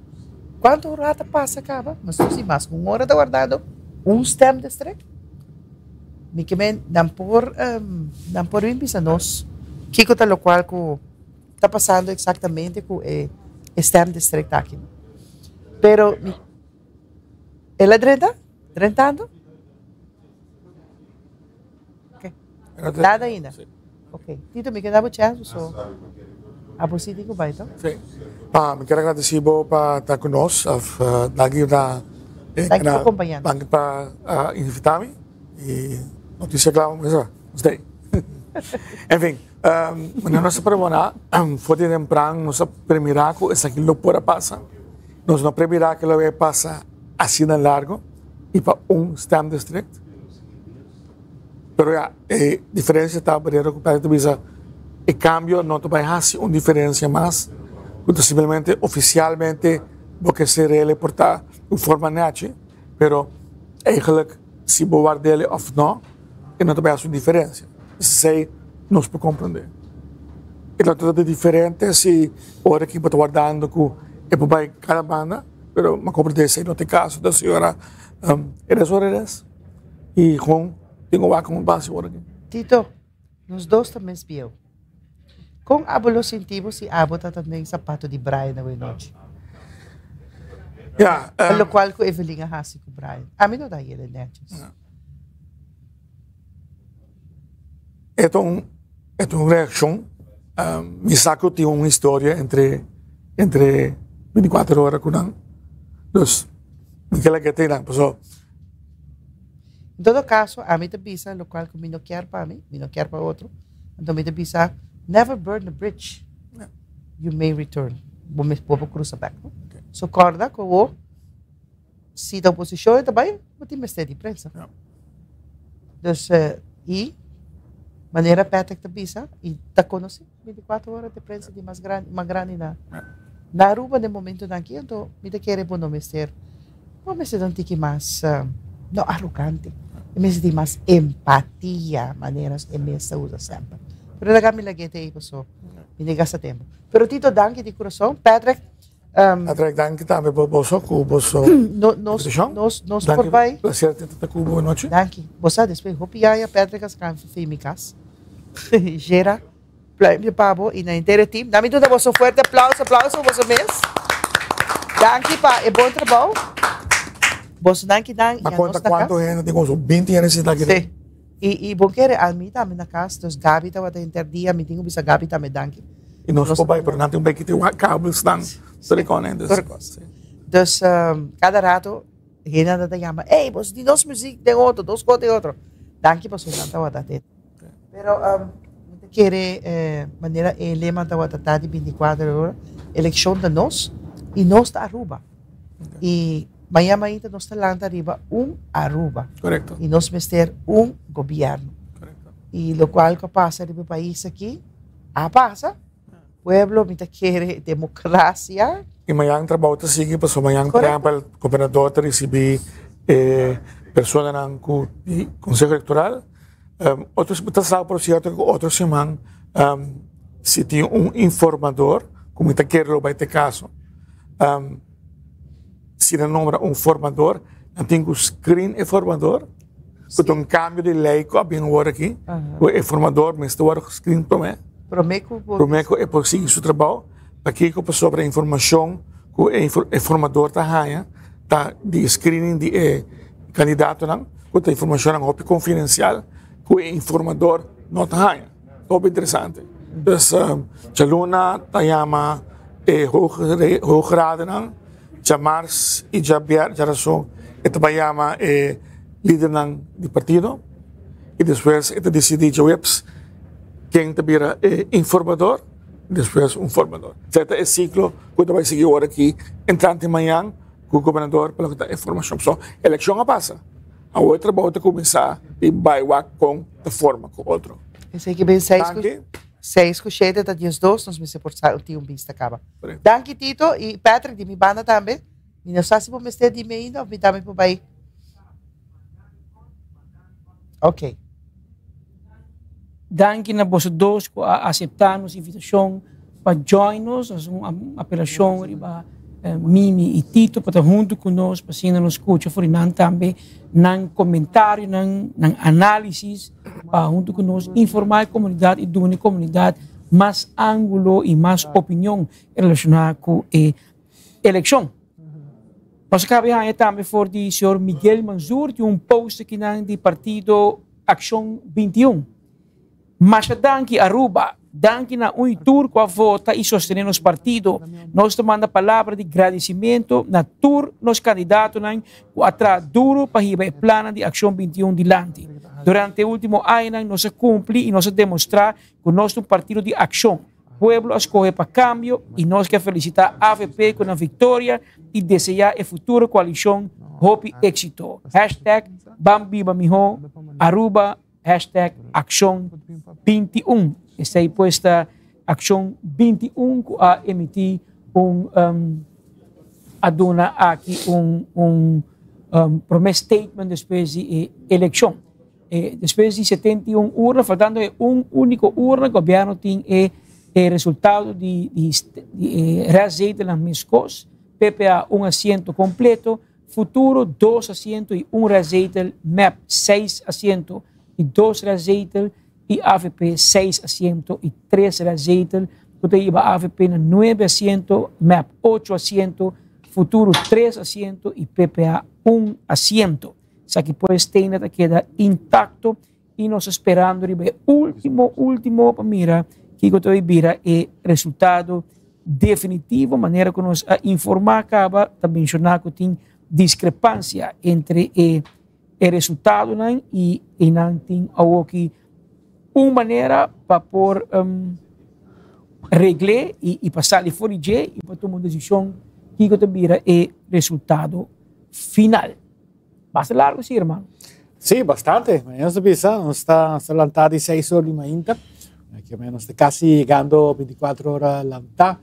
Cuanto rato pasa caba? Mas no si mas cu un ora ta wardando un stemdistrict. Mi ke men nan por nan por bin bisa nos kiko ta lokual ku ta pasando eksaktamente ku e stemdistrict aki. Pero mi el a drenta? Drentando? Ok. Nada ainda? Ok. Tito mi ke da bo chèns paso abo si tin ku bai to. Sí. Pa mi kier agradeci bo pa ta ku nos of danki na Danki pa kompaña nos. Danki pa invita mi y noticia cla mesa nos ta ey. En fin, manera nos a premona for di tempran nos a premira ku esaki lo por a pasa. Nos no premira ku lo a pasa asina largo y pa un stemdistrict. Pero ya, e diferencia ta manera cu Patrick ta bisa, e cambio no ta bay haci un diferencia mas, cu ta simplemente oficialmente bo ke cerele por ta un forma nechi, pero eigenlijk si bo wardele of no, e no ta bay haci un diferencia. Esey nos por comprende. E lo ta diferente si ora ki bo ta wardando cu e por bay cada banda, pero mi a comprende esey no ta e caso, entonces ora e res ora e res. Y con tin un wak un base ora aki. Tito, nos dos ta mes bieu. Con abo lo sinti bo si abo ta ta den sapato di Brian awe nochi? Ja, Pa locual cu Evelyn a haci cu Brian. Ami no ta yele netjes. E ta un, e ta un reaccion. Mi sa cu tin un historia entre, entre 24 ora cu nan. Dus, mi ke laga te nan, pasobra. En todo caso, ami ta bisa locual cu mi no kier pa mi, mi no kier pa otro. Anto mi ta bisa, never burn the bridge, you may return. Bo mes bo por cruza bek, no? So corda cu awor, si ta oposicion e ta bay, bo tin mester di prensa. Dus, y manera Patrick ta bisa, y ta conoci, 24 ora ta e prensa di mas grandi, mas grandi na na Aruba den momentonan aki, anto mi ta kere bo no mester, bo mester ta un tiki mas, no arogante, e mester tin mas empatia, manera e mes ta usa semper. Pero laga mi lag'é te ei paso mi ta gasta tempo. Pero Tito danki di kurason. Patrick, Patrick danki tambe pa boso ku boso invitashon. Nos nos por bai. Danki, placer di ta ku bo anochi. Danki. Bo sa despues hopi aña Patrick a scan fi mi kas. Gera. Pluimpje pa bo y na henter e team. Dami duna boso un fuerte aplauso, aplauso boso mes. Danki pa e bon trabou. Boso danki dan y Ma a cuenta nos na cuanto cas. hende tin como 20 hende sinta aki. Sí. Y, y bon kere, a mi tambe na cas, dus Gaby tabata henter dia, mi tin cu bisa Gaby tambe danki. Y nos por bay, pero nan tin un bay kiti cables nan, tur e cosnan. Dus, Tur cos. Dus, cada rato, hende anda ta yama, ey, boso tin dos muziek den otro, dos cos den otro. Danki pasobra nan tabata atento. Pero mi ta kere manera e lema tabata ta di binticuater ora, eleccion ta nos y nos ta Aruba. Y mañana mainta nos ta lanta riba un Aruba. Correcto. Y nos mester un gobierno. Correcto. Y locual cu a pasa riba e pais aki, a pasa. Pueblo mi ta kere democracia. Y mañan trabou ta sigui pasobra mañan por ehempel gobernador ta ricibi e personanan cu di conseho electoral. Otro mi ta sa por cierto cu otro siman si tin un informador cu mi ta kere lo bay te caso. Si nan nombra un formador, nan tin ku screen e formador, ku ta un kambio di lei ku a bin awor aki, ku e formador mester wòrdu gescreen promé, promé ku e por sigui su trabou. Pakiko? Pasobra e informashon ku e formador ta haña ta di e screening di e kandidatonan, ku ta informashonnan hopi konfidensial ku e informador no ta haña. Hopi interesante. Dus djaluna ta yama e hooggradennan, djamars i djabier djarason e ta bai yama e lidernan di partido i despues e ta disidí djaweps ken ta bira e informador i despues un formador. Esei ta e siklo ku ta bai sigui ora aki entrante mañan ku gobernador pa loke ta e formashon. So elekshon a pasa. Awor e trabou ta kuminsá i bai wak kon ta forma ku otro. Esei ki ben seis ku Danki. seis ku shete ta diesdos nos mester por sa tin un bista kaba. Danki Tito i Patrick di mi banda tambe. Mi no sa si bo mester di mi ainda of mi tambe por bai. Ok. Danki na boso dos ku a aseptá nos invitashon pa join nos. Nos un apelashon riba Mimi i Tito pa ta huntu ku nos pa asina nos skucha for di nan tambe nan komentarionan, nan análisis pa huntu ku nos informá e komunidat i duna e komunidat mas ángulo i mas opinion relashoná ku e elekshon. Nos a kaba di haña tambe for di señor Miguel Manzur tin un post akinan di partido Accion 21. Masha danki Aruba, danki na un y tur cu a vota y sostene nos partido. Nos ta manda palabra di gradicimento na tur nos candidatonan cu a traha duro pa hiba e plannan di Accion 21 dilanti. Durante e ultimo añanan nos a cumpli y nos a demostra cu nos ta un partido di accion. Pueblo a scoge pa cambio y nos ke felicita avp cu nan victoria y desea e futuro coalicion hopi exito. Hashtag Ban Biba Miho Aruba Hashtag Accion 21. Esey pues ta Accion 21 cu a emiti un a duna aki un un prome statement despues di e eleccion. E despues di 71 urna, faltando e un unico urna, gobierno tin e e resultado di di di e restzetelnan mescos, PPA un asiento completo, Futuro dos asiento y un restzetel, mep seis asiento y dos restzetel y avp seis asiento y tres restzetel, cu ta hiba avp na nuebe asiento, mep ocho asiento, Futuro tres asiento y PPA un asiento. Esaki pues Steiner ta keda intacto y nos ta sperando riba e ultimo ultimo pa mira kico ta bay bira e resultado definitivo. Manera cu nos a informa caba ta menciona cu tin discrepancia entre e e resultadonan y eynan tin awoki un manera pa por regle y pa sali for di dje y pa tuma un decision kico ta bira e resultado final. Basta largo sí, hermano. Sí, bastante. Mañana nos bisa, nos ta lantá di 6 or di mainta. Aquí menos ta casi llegando 24 horas lantá.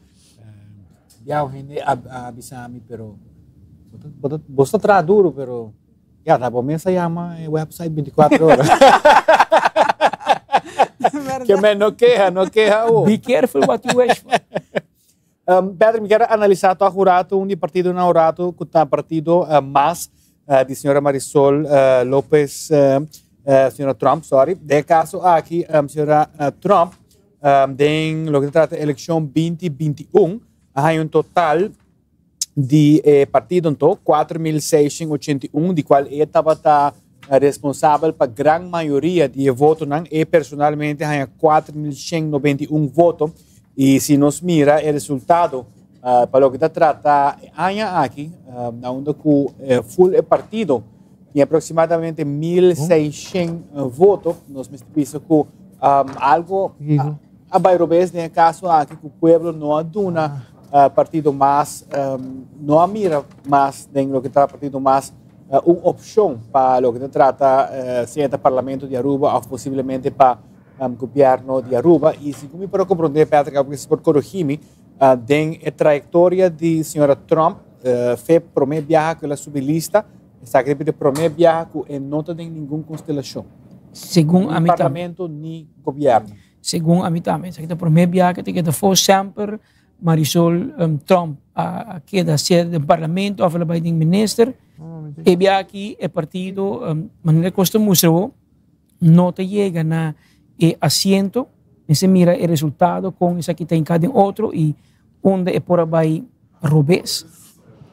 Ya gente a avisa mi, pero vos ta traha duro, pero ya, ta bo mesa llama e website 24 horas. Que me no queja, no queja. Oh. Be careful what you wish for. Patrick, mi kier analisa toch un rato un di partidonan un rato cu ta partido mas di señora Marisol Lopez, señora Trump, sorry. Den e caso aki, señora Trump, den loke ta trata eleccion 2021, a haña un total di e partido anto, 4681, di cual e tabata responsabel pa gran mayoria di e votonan. E personalmente haña 4191 voto. Y si nos mira e resultado pa loke ta trata e aña aki, na unda cu full e partido tin aproximadamente 1600 voto, nos mester bisa cu algo a bay robes den e caso aki cu pueblo no a duna. Partido mas no a mira mas den loke ta partido mas un opcion pa loke ta trata sea ta Parlamento di Aruba of posiblemente pa Gobierno di Aruba. Y segun mi por a comprende, Patrick, abo kisas por corrigi mi, den e trayectoria di señora Tromp, fe prome biaha cu el a subi lista, esaki ta e prome biaha cu e no ta den ningun constelacion. Segun Ni ami tambe. Parlamento ni Gobierno. Segun ami tambe. Esaki ta e prome biaha cu ta keda fo semper Marisol Tromp a keda sea den Parlamento of el a bay den minister. E biaha aki e partido, manera cu nos ta mustra bo, no ta yega na e asiento. Mester mira e resultado con esaki ta hinca den otro y unda e por a bay robes.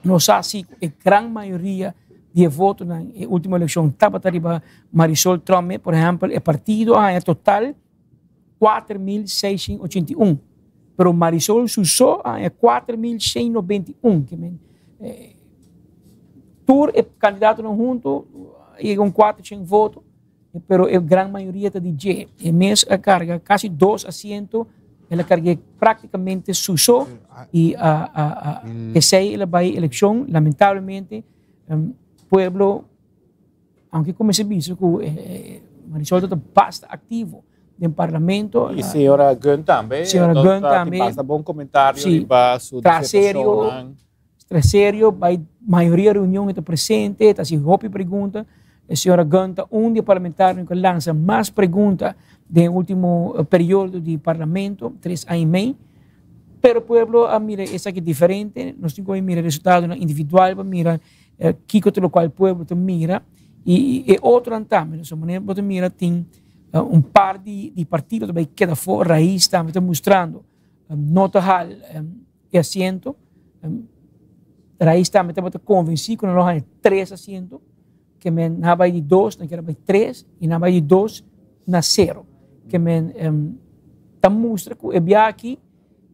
Nos sa si cu e gran mayoria di e votonan e ultimo eleccion tabata riba Marisol Tromp. Por ehempel, e partido a haya total 4681, pero Marisol su so a haya 4691. Ke men tur e candidatonan hunto a yega un 400 voto, pero e gran mayoria ta di dje. E mes a carga casi dos asiento, el a carga practicamente su so y a esey el a bay eleccion. Lamentablemente, pueblo, aunke cuminsa bisa cu Marisol ta basta activo den Parlamento. Y señora Gunn tambe. Señora Gunn tambe. Basta bon comentario riba su Tra serio, tra serio, bay mayoria reunion e ta presente, ta haci hopi pregunta. E señora Gunn ta un di e parlamentarionan cu a lansa mas pregunta den e ultimo periodo di Parlamento, 3 aña y mei. Pero pueblo a mira esaki diferente. Nos tin cu mira resultadonan individual pa mira kico ta locual pueblo ta mira. Y e otronan tambe. So manera bo ta mira tin un par di partido ta bay keda afo. Raiz tambe ta mustrando no ta hal e asiento. Raiz tambe tabata convenci cu nan lo haya tres asiento. Ke men nan a bay di dos, nan kier a bay tres y nan a bay di dos na cero. Ke men ta mustra cu e biaha aki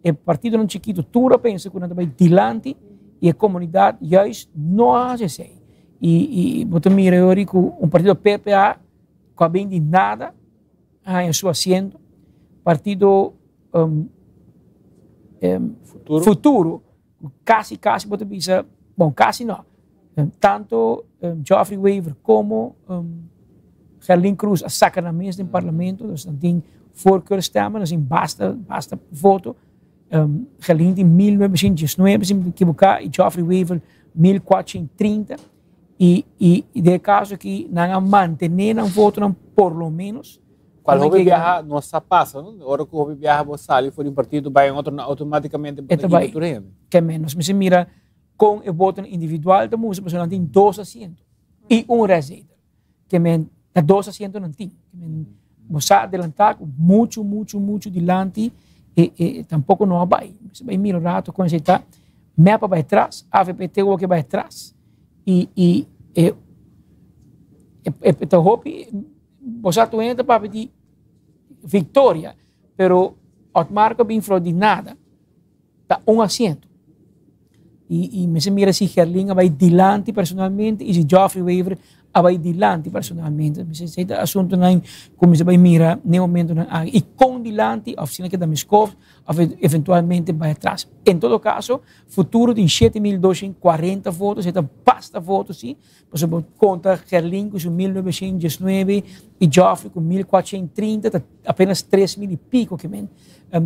e partidonan chikito tur a pensa cu nan ta bay dilanti y e comunidad juist no a haci esey. Y bo ta mira yori cu un partido PPA cu a bin di nada a haya su asiento. Partido Futuro. Futuro, casi casi bo ta bisa, bon, casi no, tanto Geoffrey Wever como Gerlin Croes a saca nan mes den Parlamento, dus nan tin voorkeurstemmen, nan tin basta, basta voto. Gerlin tin 1919, si mi ta ekivoká, i Geoffrey Wever 1430. I den e kaso aki nan a mantené nan votonan por lo ménos. Cual hopi biaha no sa pasa, no? Ora cu hopi biaha bo sali for di un partido bay en otro, automaticamente bo ta kita tur hende. Ke menos. Mester mira con e votonan individual ta mustra, pasobra nan tin dos asiento y un restzetel. Ke men ta dos asiento nan tin. Ke men bo sa adelanta cu mucho, mucho, mucho dilanti e tampoco no a bay. Mester bay mira un rato con esey ta. Mep a bay tras, avp te oke bay tras y e ta hopi. Bo sa tur hende ta papia di victoria, pero Otmar ku a bin for di nada ta un asiento. I mester mira si Gerlin a bai dilanti personalmente i si Geoffrey Wever a bai dilanti personalmente. Mester esei ta asuntunan ku mester bai mira n'e momentunan aki. I kon dilanti òf si nan keda miskof òf eventualmente bai atras. En todo kaso, Futuro tin 7240 voto, esei ta basta voto si. Pasobra bo konta Gerlin ku su 1919 i Geoffrey ku 1430 ta apenas 3000 i piko ke men.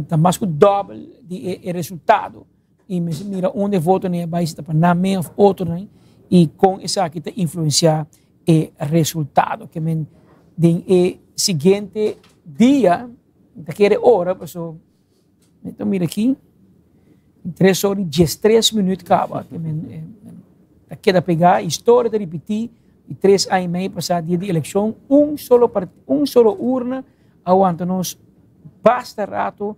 Ta mas ku dòbel di e resultado. I mester mira unda e votonan a bai, si ta pa nan mes òf otronan i kon esaki ta influensiá e resultado. Ke men den e siguiente dia, mi ta kere ora pasobra Mi ta mira aki, 3 ora i 13 minuut kaba. Ta keda pegá, historia ta ripití, di 3 aña i mei pasá dia di elekshon, un solo un solo urna a wanta nos basta rato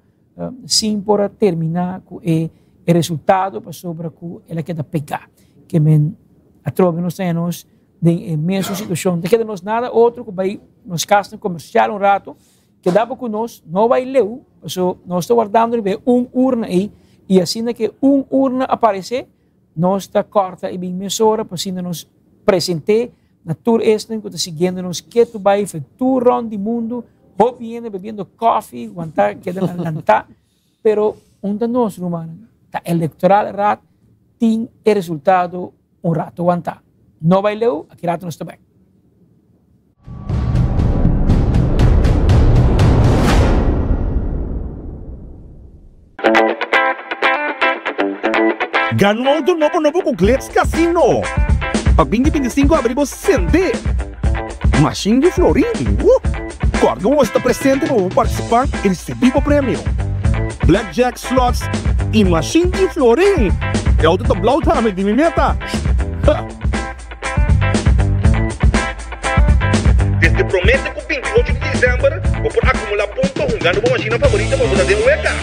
sin por a terminá ku e resultado pasobra ku el a keda pegá. Ke men atrobe nos ta haña nos den e mesun situashon. Ta keda nos nada otro ku bai nos kasnan komersial un rato. Keda bo ku nos, no bai leu, paso nos ta wardando riba e un urna ei, i asina ke un urna aparesé, nos ta kòrta i bin mesora pa asina nos present'é na tur esnan ku ta siguiendo nos ketu bai for tur rònt di mundu, hopi hende bebiendo kòfi, wantá keda na lantá, pero un ta nos, rumannan. Ta Electoral Raad tin e resultado un rato wantá. No bai leu, aki rato nos ta bek. Gana un auto nobo nobo cu Glitz Casino! Pa 2025 abri bo sende! Mashin di florin! Woo! Corda bo esta presente pa bo participa y ricibi bo premio! Blackjack, slots y mashin di florin! E auto ta blauw tambe di mi meta! Ha! Desde promé te ku 28 di desèmber bo por akumulá punto hungando bo mashina favorito pa bo ta den weka.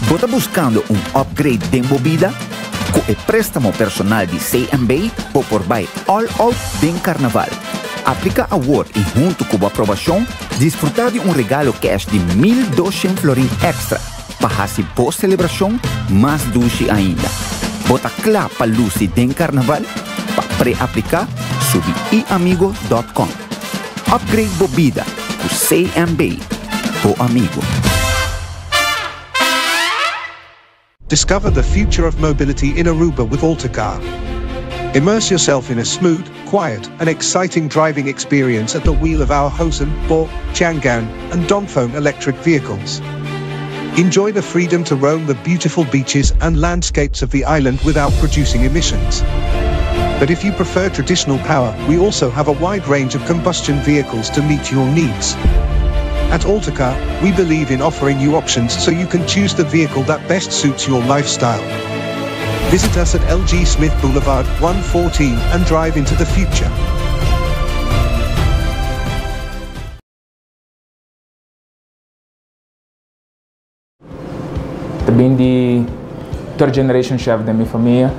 Bo ta buscando un upgrade den bo bida? Cu e prestamo personal di CMB bo por bai all out den Carnaval. Aplica awor y hunto cu bo aprobacion, disfruta di un regalo cash di 1200 florin extra pa haci bo celebracion mas dushi ainda. Bo ta cla pa luci den Carnaval? Pa pre-aplica, subi iamigo.com. Upgrade bo bida cu CMB, bo amigo. Discover the future of mobility in Aruba with Altercar. Immerse yourself in a smooth, quiet, and exciting driving experience at the wheel of our Hosen, Bo, Changan, and Dongfeng electric vehicles. Enjoy the freedom to roam the beautiful beaches and landscapes of the island without producing emissions. But if you prefer traditional power, we also have a wide range of combustion vehicles to meet your needs. At Altercar, we believe in offering you options so you can choose the vehicle that best suits your lifestyle. Visit us at LG Smith Boulevard 114 and drive into the future. Ta bin di third generation chef den mi famia.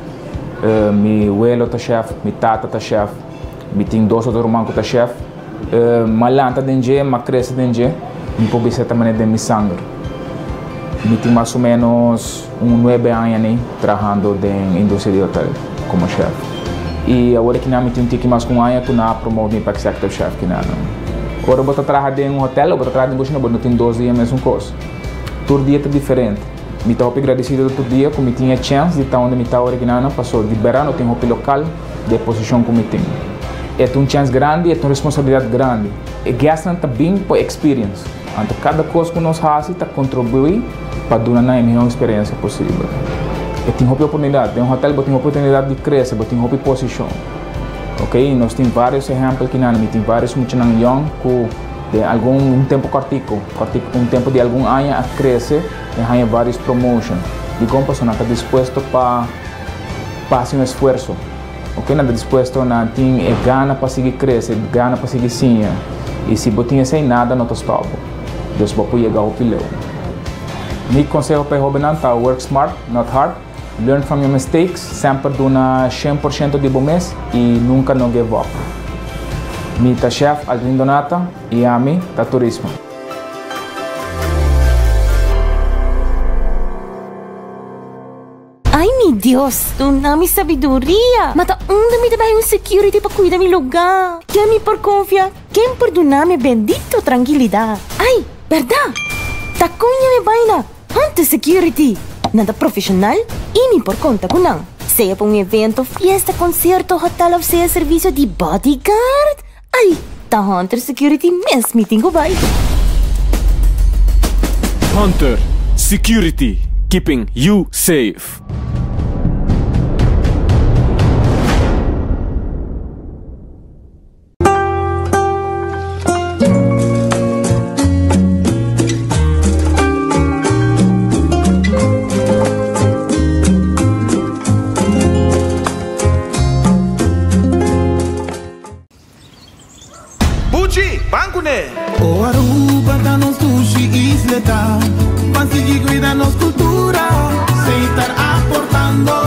Mi welo ta chef, mi tata ta chef, mi tin dos otro ruman ku ta chef. M'a lanta den dje, m'a krese den dje, mi por bisa ta manera den mi sanger. Mi tin mas o menos un nuebe aña nei trahando den industria di hotel komo chef. I awor kinan mi tin un tiki mas ku un aña ku nan a promote mi pa executive chef kinan. Ora bo ta traha den un hotel o bo ta traha den kushina bo no tin dos dia mesun kos. Tur dia ta diferente. Mi ta hopi gradisido tur dia ku mi tin e chèns di ta unda mi ta ora kina nan paso di bèrdat no tin hopi lokal di e posishon ku mi tin. E ta un chèns grandi, e ta un responsabilidat grandi. E guestnan ta bin pa experience. Anto kada kos ku nos hasi ta kontribuí pa duna nan e mihó eksperensia posibel. E tin hopi oportunidat. Den un hotèl bo tin hopi oportunidat di krese, bo tin hopi posishon. Ok, nos tin vários ehèmpel kinan. Mi tin vários muchanan yòn ku. Den algun un tempu kòrtiku, kòrtiku, un tempu di algun aña a krese i haña vários promotion. Dikon? Pasobra nan ta dispuesto pa pa hasi un esfuerso. Oke, nan ta dispuesto, nan tin e gana pa sigui krese, gana pa sigui siña. I si bo tin esei, nada no ta stòp bo. Dus bo por yega hopi leu. Mi konseho pa e hóbennan ta work smart, not hard. Learn from your mistakes, semper duna 100% di bo mes i nunka no give up. Mi ta Chef Aldrin Donata i ami ta Turismo. Ay mi Dios, duna mi sabiduria! Ma ta unda mi ta bai un security pa cuida mi lugar? Ken mi por confia? Ken por duna mi bendito trankilidat? Ai, bèrdat! Ta kon ya mi bai na Hunter Security. Nan ta profeshonal i mi por konta ku nan. Sea pa un evento, fiesta, konsierto, hotel òf sea servisio di bodyguard. Ai, ta Hunter Security mes mi tin ku bai. Hunter Security, keeping you safe. Buchi, ban kuné! O Aruba ta nos dushi isleta, ban sigui cuida nos cultura, Setar aportando.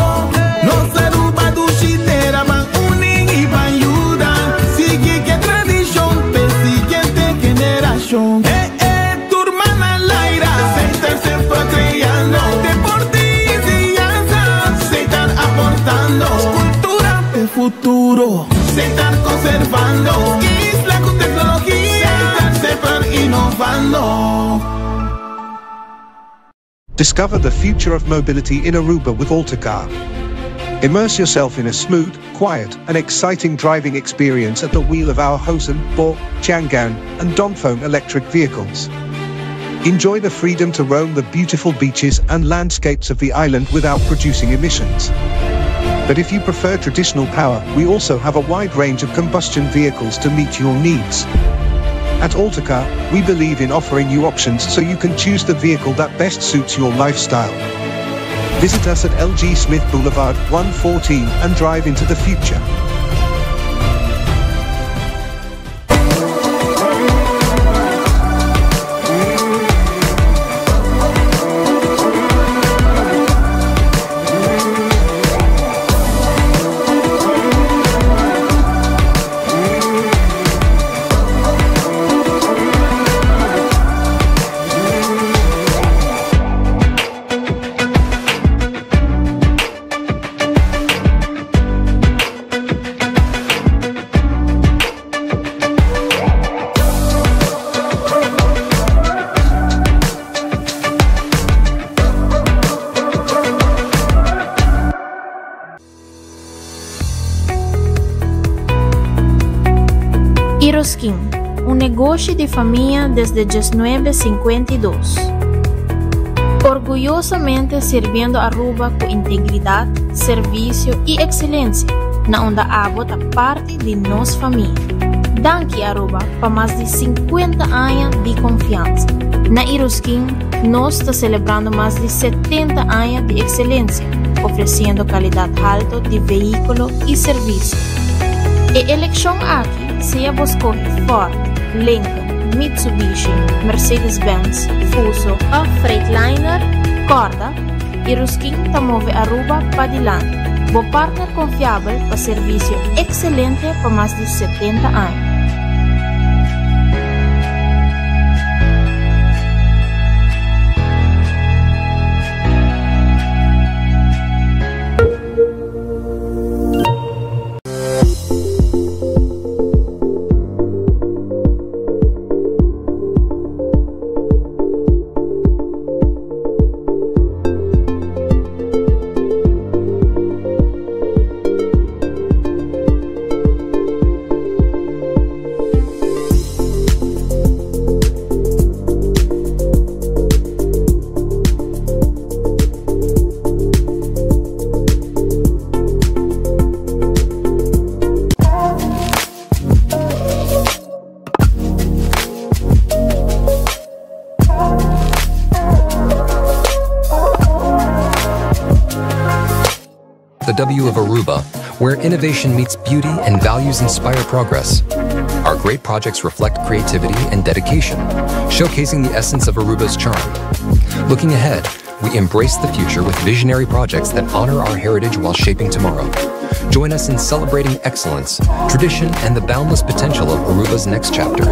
Nos Aruba dushi tera, ban uni y ban yuda, sigui cu e tradicion p'e siguiente generacion. Eh eh, tur man al aire, Setar semper creando, deporte y enseñanza, Setar aportando, cultura p'e futuro. Setar conservando, isla cu tecnologia, Setar semper innovando. Discover the future of mobility in Aruba with Altacar. Immerse yourself in a smooth, quiet, and exciting driving experience at the wheel of our Hosen, Bo, Changan, and Dongfeng electric vehicles. Enjoy the freedom to roam the beautiful beaches and landscapes of the island without producing emissions. But if you prefer traditional power, we also have a wide range of combustion vehicles to meet your needs. At Altacar, we believe in offering you options so you can choose the vehicle that best suits your lifestyle. Visit us at LG Smith Boulevard 114 and drive into the future. Iroskin, un negoshi di famia desde 1952. Orguyosamente sirbiendo Aruba cu integridad, servicio y excelencia, na unda abo ta parti di nos famia. Danki Aruba pa mas di 50 aña di confiansa. Na Iroskin, nos ta celebrando mas di 70 aña di excelencia, ofreciendo calidad halto di vehiculo y servicio. E eleccion aki, sea bo scoge Ford, Lincoln, Mitsubishi, Mercedes-Benz, Fuso of Freightliner, corda, Iroskin ta move Aruba padilanti. Bo partner confiabel pa servicio excelente pa mas di 70 aña. The W of Aruba, where innovation meets beauty and values inspire progress. Our great projects reflect creativity and dedication, showcasing the essence of Aruba's charm. Looking ahead, we embrace the future with visionary projects that honor our heritage while shaping tomorrow. Join us in celebrating excellence, tradition, and the boundless potential of Aruba's next chapter.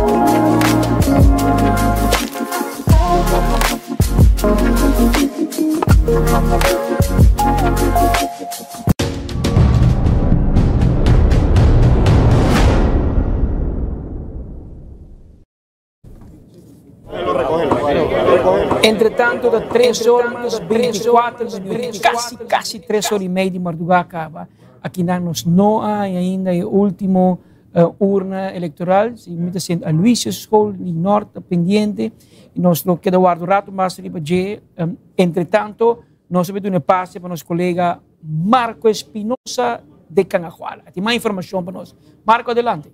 Entretanto ta tres or mas 24 minuut, casi casi tres or y mei di marduga caba. Akinan nos no a haña ainda e ultimo urna electoral. Si mi ta sint Aloysius School di Noord ta pendiente y nos lo keda warda un rato mas riba dje. Entretanto nos a bay duna e pase pa nos colega Marco Espinosa de Cangahuala. A tin mas informacion pa nos. Marco adelante.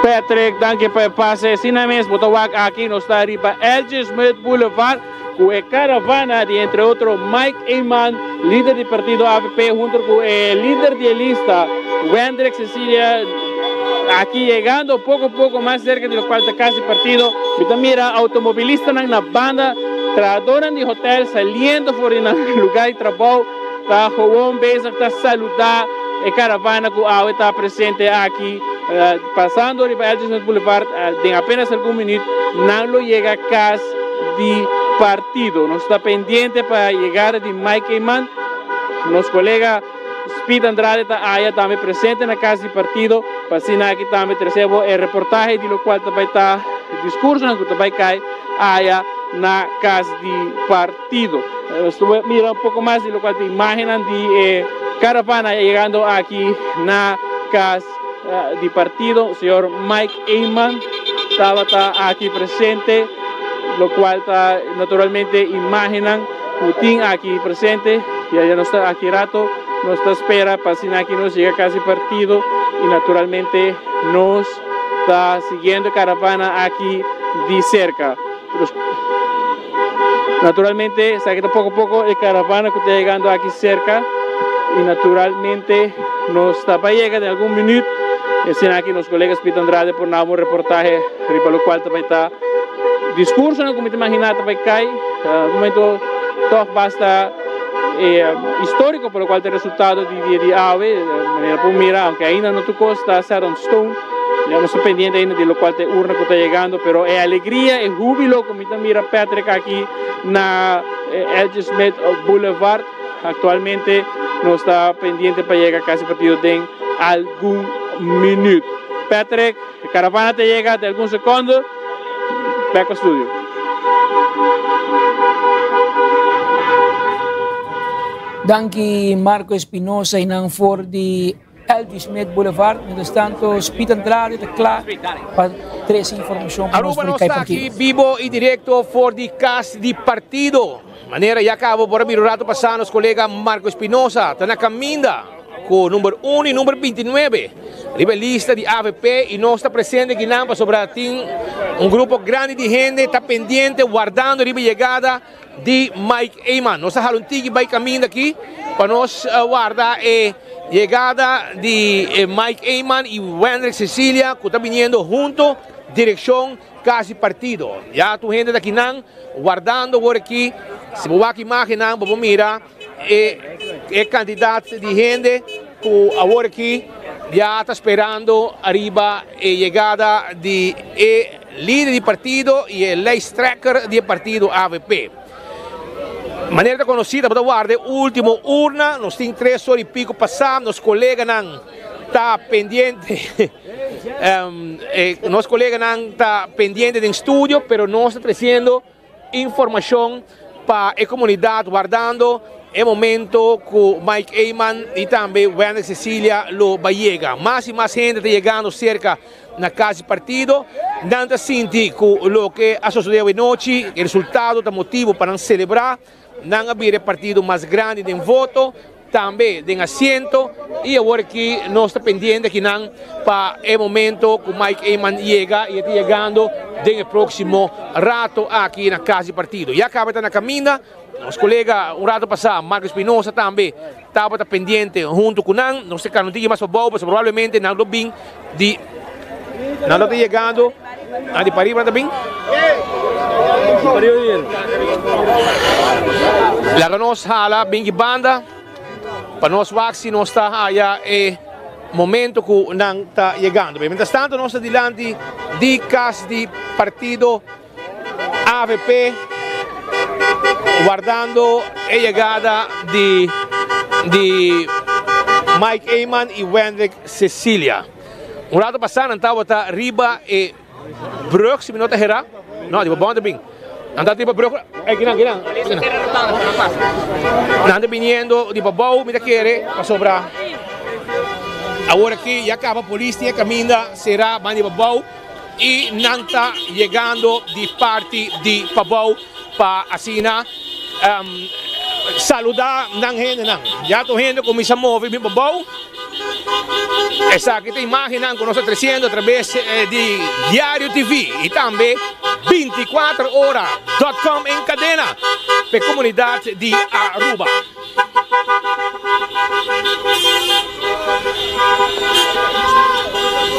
Patrick, danki pa e pase. Asina mes bo ta wak aki, nos ta riba LG. Smith Boulevard ku e karavana di entre otro Mike Eman, lider di partido avp, hunto ku e lider di e lista, Wendrick Cecilia, aki yegando poko poko mas serka di lokual ta kas di partido. Mi ta mira outomobilistanan na banda, trahadornan di hotel saliendo for di nan lugar di trabou. Ta gewoon bezig ta saluda e caravana cu awe ta presente aki pasando riba Elgin Smith Boulevard. Den apenas algun minuut nan lo yega cas di partido. Nos ta pendiente pa yegada di Mike Eman. Nos colega Speed Andrade ta aya tambe presente na cas di partido pa asina aki tambe trece bo e reportahe di locual ta bay ta discursonan cu ta bay cay aya na cas di partido. Partido. Nos ta mira un poco mas di locual ta imagennan di e caravana yegando aki na cas di partido. Señor Mike Eman tabata aki presente, locual ta naturalmente imagennan cu tin aki presente. Y ya nos ta aki rato, nos ta spera pa asina aki nos yega cas di partido y naturalmente nos ta siguiendo e caravana aki di cerca. Naturalmente esaki ta poco poco e caravana cu ta yegando aki cerca y naturalmente nos ta pa yega den algun minuut y asina aki nos colega Speed Andrade por na un reportahe riba locual ta bay ta discursonan cu mi ta imagina ta bay cay un momento toch basta historico por locual ta e resultado di dia di awe manera por mira aunke ainda no tur cos ta set on stone. Ya nos ta pendiente ainda di locual ta e urna cu ta yegando, pero e alegria, e hubilo cu mi ta mira Patrick aki na LG. Smith Boulevard. Actualmente nos ta pendiente pa yega casi partido den algun minuut. Patrick, e caravana ta yega den algun secondo. Back pa studio. Danki Marco Espinosa y nan for di LG. Smith Boulevard. Mientras tanto, Speed Andrade ta kla pa trece informacion pa nos Aruba for di nos Kai ta Partido. aki bibo y directo for di cas di partido. Manera ya cabo por a mira un rato pasa nos colega Marco Espinosa ta na caminda cu number uno y number 29 riba e lista di avp y nos ta presente akinan pasobra tin un grupo grandi di hende ta pendiente wardando riba e yegada di Mike Eman. Nos a hala un tiki bai caminda aki pa nos warda e yegada di Mike Eman y Wendrick Cecilia cu ta biniendo hunto direccion casi partido. Ya tur hende ta akinan wardando awor aki. Si bo wak imagennan bo por mira e e cantidad di hende cu awor aki ya ta sperando ariba e yegada di e Lider di partido y e lijsttrekker di e partido avp. Manera ta conoci tabata warda e ultimo urna, nos tin tres ora y pico pasa, nos coleganan ta pendiente, nos coleganan ta pendiente den studio, pero nos ta treciendo Informacion pa e comunidad wardando e momento cu Mike Eman y tambe Wendrick Cecilia lo bay yega. Mas y mas hende ta yegando cerca na cas di partido. Nan ta sinti cu loke a sosode awe nochi, e resultado ta motibo pa nan celebra. Nan a bira e partido mas grandi den voto, tambe den asiento y awor aki nos ta pendiente akinan pa e momento cu Mike Eman yega y e ta yegando den e proximo rato aki na cas di partido. Ya caba ta na caminda, nos colega un rato pasa Marco Espinosa tambe tabata pendiente hunto cu nan, nos ta cana un tiki mas pabao pasobra probablemente nan lo bin di nan lo ta yegando na di pariba nan ta bin laga nos hala bin ki banda pa nos wak si nos ta haya e momento ku nan ta yegando mientras tanto nos ta dilanti di kas di partido Avp wardando e yegada di di Mike Eman y Wendrick Cecilia. Un rato pasa nan tabata riba e. brug, si mi no ta hera. No, di Pabou nan ta bin. Nan ta riba brug, ey kinan, kinan. Nan ta biniendo di Pabou, mi ta kere, pasobra awor aki ya kaba polis tin e kaminda sera ban di Pabou i nan ta yegando di parti di Pabou pa asina saluda nan hendenan. Ya tur hende kuminsa move bin Pabou. Esaki ta imagennan ku nos ta tresiendo atrabes di Diario TV i tambe 24 ora dot com en kadena pa e komunidat di Aruba.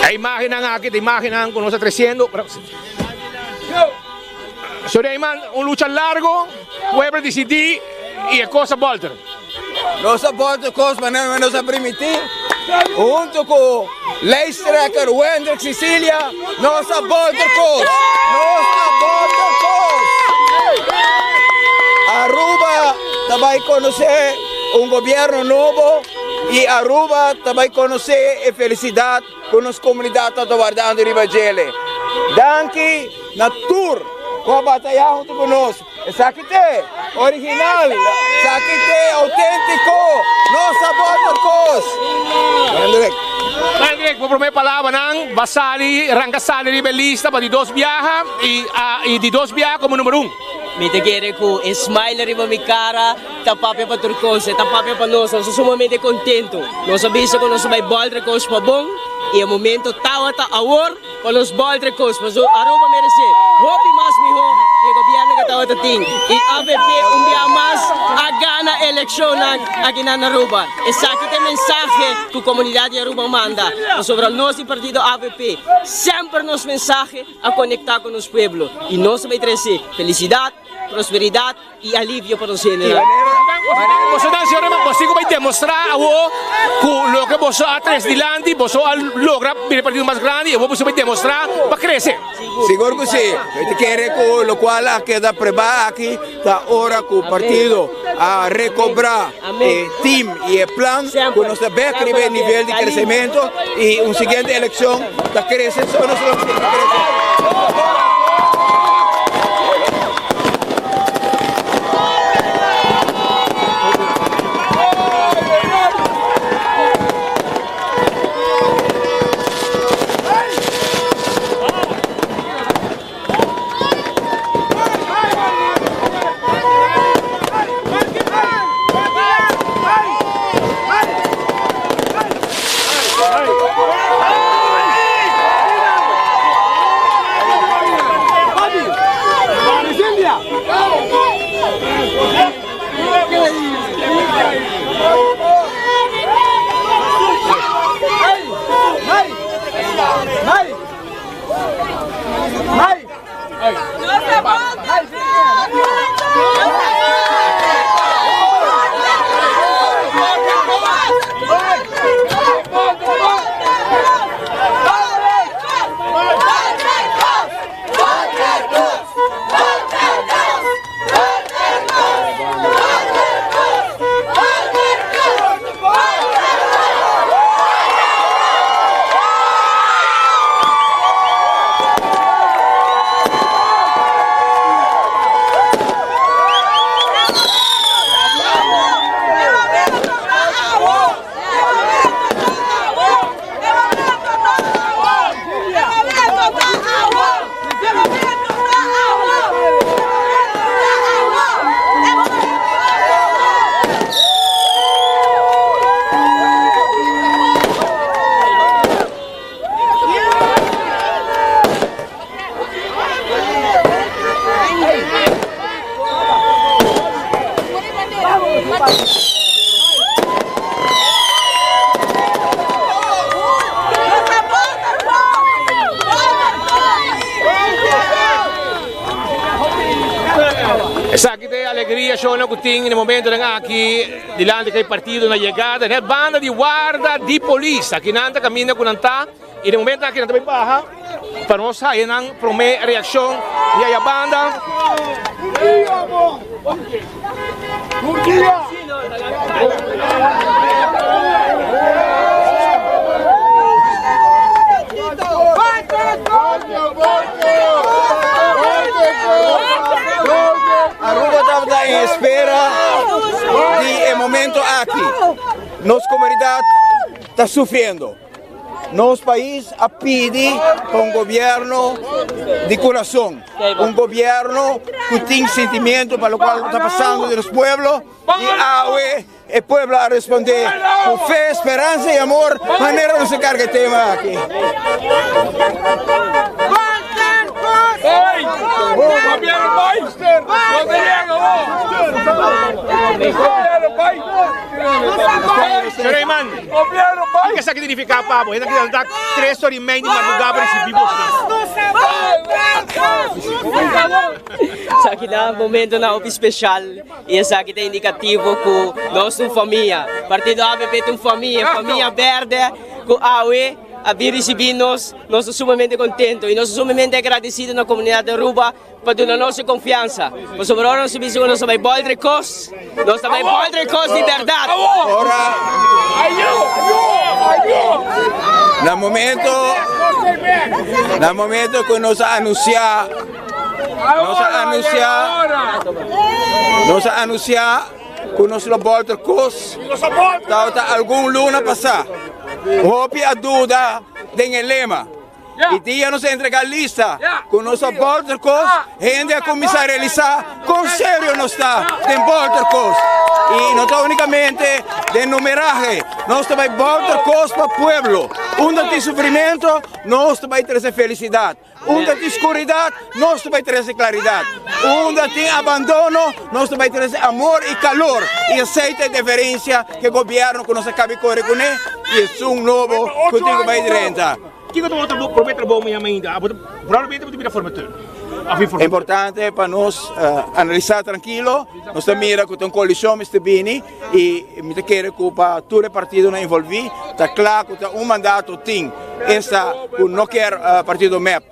E imagennan aki ta imagennan ku nos ta tresiendo. Soleiman, un lucha largo, pueblo disidí i e kos a bolter. Nos a bolter kos manera nos a primití. Hunto ku lijsttrekker Wendrick Cecilia, nos a bolter kos. Nos a bolter kos. Aruba ta bai konosé un gobierno nobo i Aruba ta bai konosé e felisidat ku nos komunidat ta wardando riba djele. Danki na tur ku a batayá huntu ku nos. Esaki t'e original, esaki t'e outéntiko, nos a bòta kos. Hendrik. Hendrik, bo promé palabranan ba sali, ranka sali riba e lista pa di dos biaha i di dos biaha komo number un. Mi ta kere ku e smile riba mi kara ta papia pa tur kos, e ta papia pa nos, nos ta sumamente kontentu. Nos a bisa ku nos ta bai bòltra kos pa bon i e momento tawata awor pa nos bòltra kos, pasobra Aruba meresé hopi mas mihó di e gobièrnu ku tawata tin i avp un bia mas a gana elekshonnan aki na Aruba. Esaki ta e mensahe ku komunidat di Aruba manda, pasobra nos di partido avp semper nos mensahe a konektá ku nos pueblo i nos ta bai trese felisidat, prosperidat i alivio pa nos hendenan. Boso nan, señor Herman, boso tin ku bai demostrá awo ku loke boso a trese dilanti, boso a logra bira e partido mas grandi i awo boso bai demostrá pa krese. Sigur ku si. Mi ta kere ku lokual a keda prebá aki ta ora ku partido a rekobrá e team i e plan ku nos ta bek riba e nivel di kresementu i un siguiente elekshon ta krese so nos lo sigui krese. Esaki ta e alegria shona ku tin na e momentonan aki dilanti ku e partido na yegada na e banda di warda di polis. Aki nan ta kaminda ku nan ta i na e momentonan aki nan ta bai baha pa nos haya nan prome reakshon di aya banda. espera di e momento aki. Nos comunidad ta sufriendo. Nos pais a pidi pa un gobierno di corazon, un gobierno cu tin sentimiento pa locual ta pasando den nos pueblo y awe e pueblo a responde cu fe, speransa y amor manera nos a carga e tema aki. Suleiman, kiko esaki signifiká pa bo? Hende a ta tres ora i mei di madrugá pa risibí boso. Esaki ta momentonan hopi speshal i esaki ta indikativo ku nos ta un famia. Partido avp ta un famia, famia bèrdè ku awe a bin risibí nos. Nos ta sumamente kontento i nos ta sumamente agradesido na komunidat di Aruba pa duna nos e konfiansa. Pasobra ora nos ta bisa ku nos ta bai bòlter e kos, nos ta bai bòlter e kos di bèrdat. Ora na momento na momento ku nos a anunsiá nos a anunsiá nos a anunsiá ku nos lo bòlter kos tabata algun luna pasá. Hopi a duda den e lema. I dia nos a entrega lista ku nos a bolter kos, hende a kuminsá realisá kon serio nos ta den bolter kos. I no ta únikamente den numerahe, nos ta bai bolter kos pa pueblo. Unda tin sufrimentu, nos ta bai trese felisidat. Unda tin skuridat, nos ta bai trese klaridat. Unda tin abandono, nos ta bai trese amor i kalor. I esei ta e diferensia ku e gobièrnu ku nos a kabi kore kuné i esun nobo ku tin ku bai drenta. Kiko ta bo trabou, promé trabou mi yama ainda? Abo ta probablemente bo ta bira formateur of informateur. Importante pa nos analisá trankilo. Nos ta mira ku ta un koalishon mester bini i mi ta kere ku pa tur e partidonan envolví ta kla ku ta un mandato tin, esta ku no kier partido mep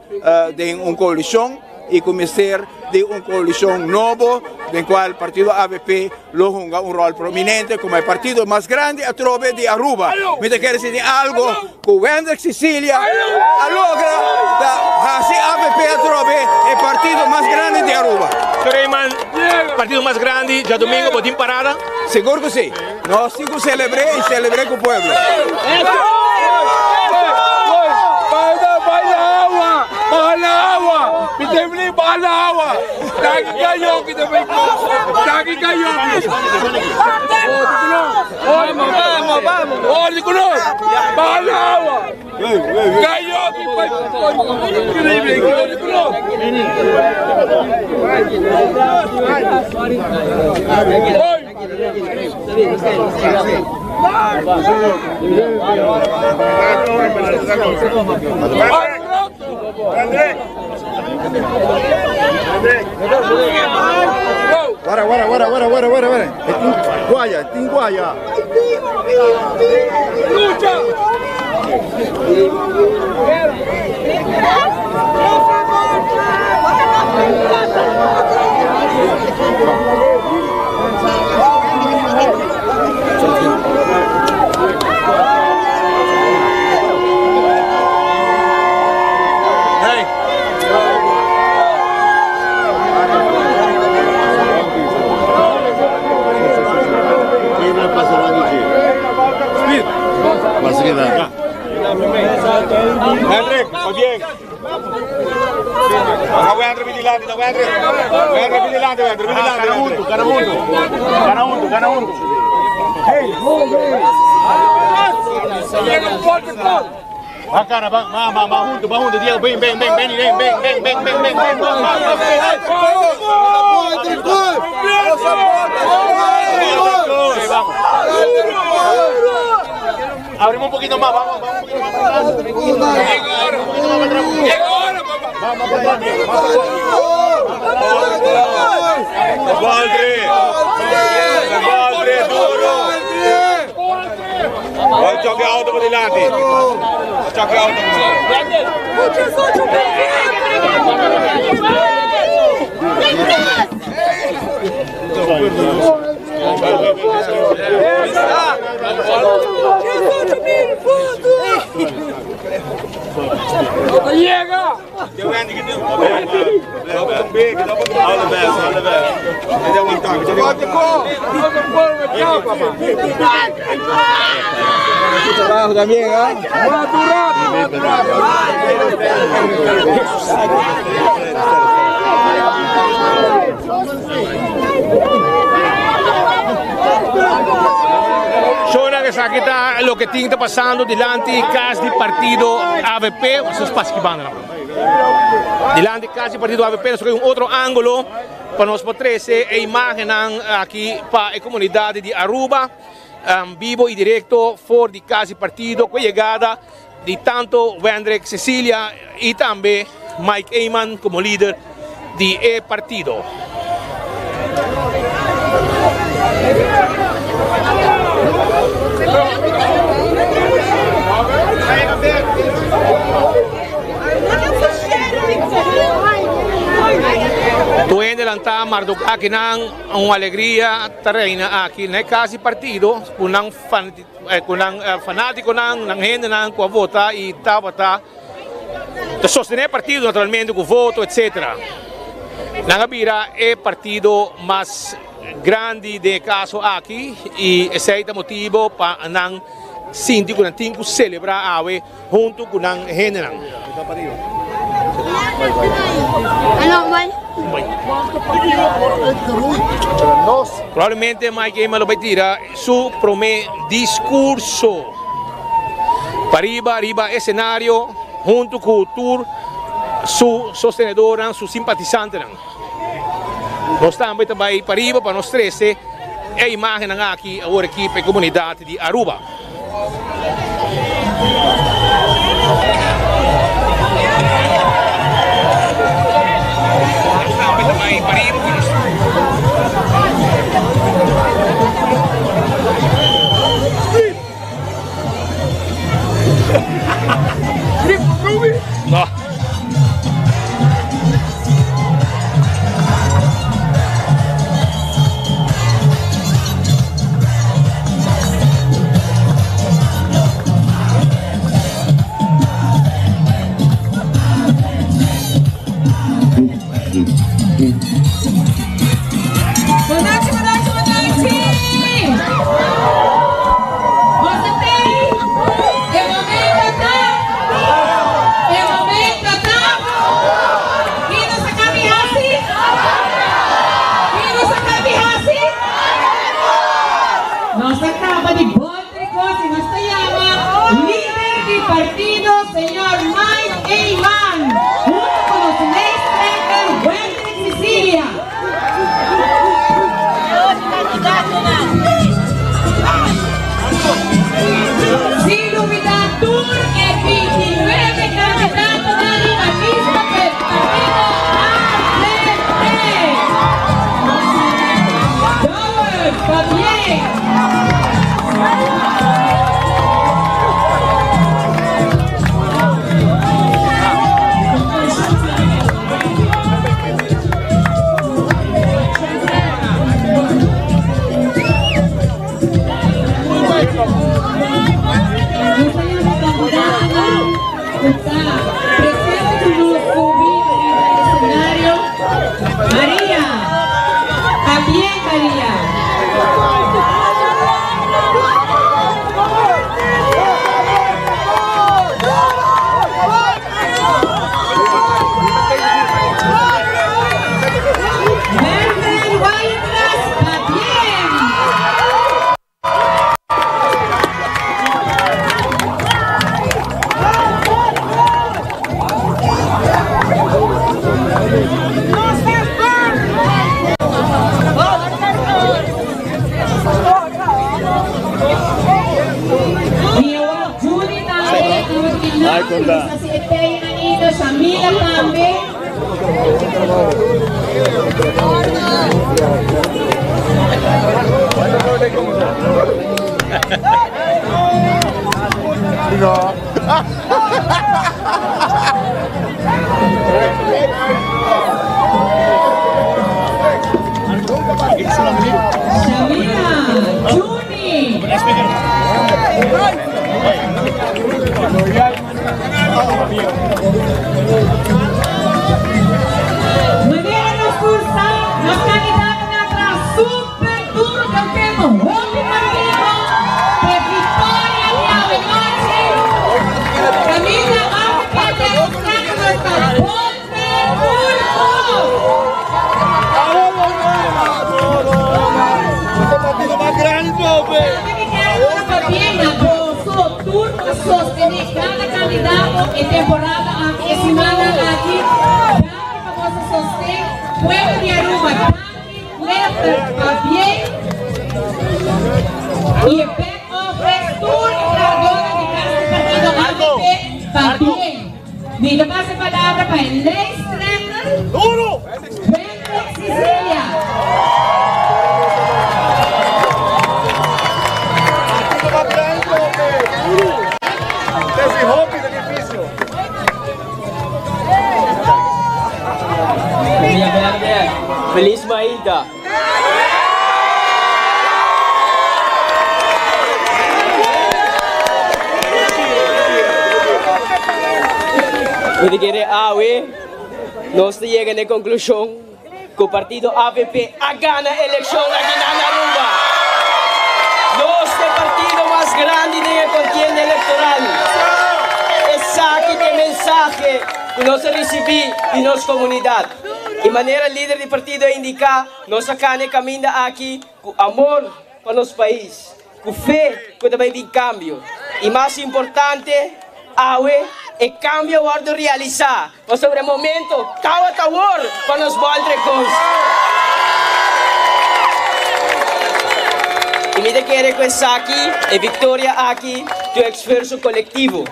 den un koalishon i ku mester di un koalishon nobo den kual partido avp lo hunga un ròl prominente komo e partido mas grandi atrobe di Aruba. Mi ta kere sinti algo ku Wendrick Cecilia a logra ta hasi avp atrobe e partido mas grandi di Aruba. Suleiman, partido mas grandi, djadomingo bo tin parada? Sigur ku si. Nos tin ku selebr'é i selebr'é ku pueblo. Wara, wara, wara, wara, wara, wara, wara. E tin guaya, e tin guaya. Hendrik, va bien. Wendrick, vigilante, Wendrick. Wendrick, vigilante, Wendrick, vigilante. Gana junto, gana junto. Gana junto, gana junto. Hey, Va cara, va, va, va, va junto, va junto, Diego, ven, ven, ven, ven, ven, ven, ven, ven, ven, ven, ven, Abrimos un poquito más, vamos, vamos un poquito más para atrás. Un poquito más para atrás. Vamos para atrás. Valdre! Valdre, duro! Vai choque alto para dilante. Choque alto. Llega! All the best, all the best. Shownan esaki ta loke tin ta pasando dilanti kas di partido avp. Sus pas ki banda nan. Dilanti kas di partido avp nos un otro angulo pa nos por trece e imagennan aki pa e comunidad di Aruba bibo y directo for di kas di partido cu e yegada di tanto Wendrick Cecilia y tambe Mike Eman como lider di e partido. Tur hende lanta marduka akinan, un alegria ta reina aki na e kas di partido ku nan ku nan fanatikonan, nan hendenan ku a vota i tabata ta sostené e partido naturalmente ku voto etcetera. Nan a bira e partido mas grandi den e kaso aki i esei ta motibo pa nan sinti ku nan tin ku selebrá awe huntu ku nan hendenan. Probablemente Mike Eman lo bai tira su prome discurso pariba riba escenario hunto cu tur su sostenedornan, su simpatizantenan. Nos tambe ta bai pariba pa nos trece e imagennan aki awor aki pa e comunidad di Aruba. Bonochi, bonochi, bonochi! Boso tei? E momento ta? E momento ta? Ki nos a kabi hasi? Ki nos a kabi hasi? Nos a kaba di bolter kos i nos ta yama lider di partido señor Mike Eman hunto ku nos lijsttrekker Wendrick Cecilia. Sin lubida tur e 29 kandidatonan riba lista pa e partido avp. Dowers, pabien! Nos ta yama kandidatonan ku ta presente ku nos subi riba esenario. Maria, Pabien Maria. Mervin Wilders, pabien! Mia Judy tambe, Ay, si Etey ainda, Shamila tambe. Shamila, Juni. Manera nos tur sa, nos kandidatonan traha super. sostené kada kandidato e temporada aki, e simannan aki. Danki pa boso sosten. Pueblo di Aruba, danki. Clifford, pabien. I e back office, tur e trahadónan di Kas di Partido avp, pabien. Mi ta pasa e palabra pa e lijsttrekker, Wendrick Cicilia. Feliz Maida. Mi ta kere awe nos ta yega na e konklushon ku partido avp a gana elekshon aki na Aruba. Nos ta e partido mas grandi den e kontienda elektoral. Esaki ta e mensahe ku nos a risibí di nos komunidat. I manera lider di partido a indiká, nos a kana e kaminda aki ku amor pa nos pais, ku fe ku ta bai bin kambio. I mas importante, awe e kambio a wòrdu realisá, pasobra e momento tabata awor pa nos bòltra e kos. I mi ta kere ku esaki, e viktoria aki, ta un esfuerso kolektivo,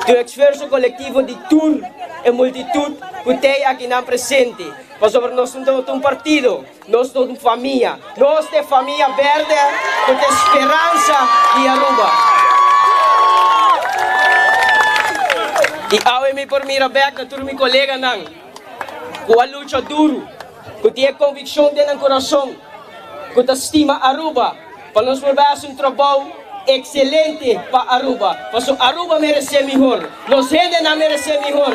ta un esfuerso kolektivo di tur e multitut ku t'ei akinan presente, pasobra nos no ta un partido, nos ta un famia. Nos ta e famia berde ku ta e speransa di Aruba. I awe mi por mira bek na tur mi koleganan ku a lucha duru, ku tin e konvikshon den nan kurason, ku ta stima Aruba, pa nos por bai hasi un trabou ekselente pa Aruba, pasobra Aruba meresé mihor, nos hendenan meresé mihor.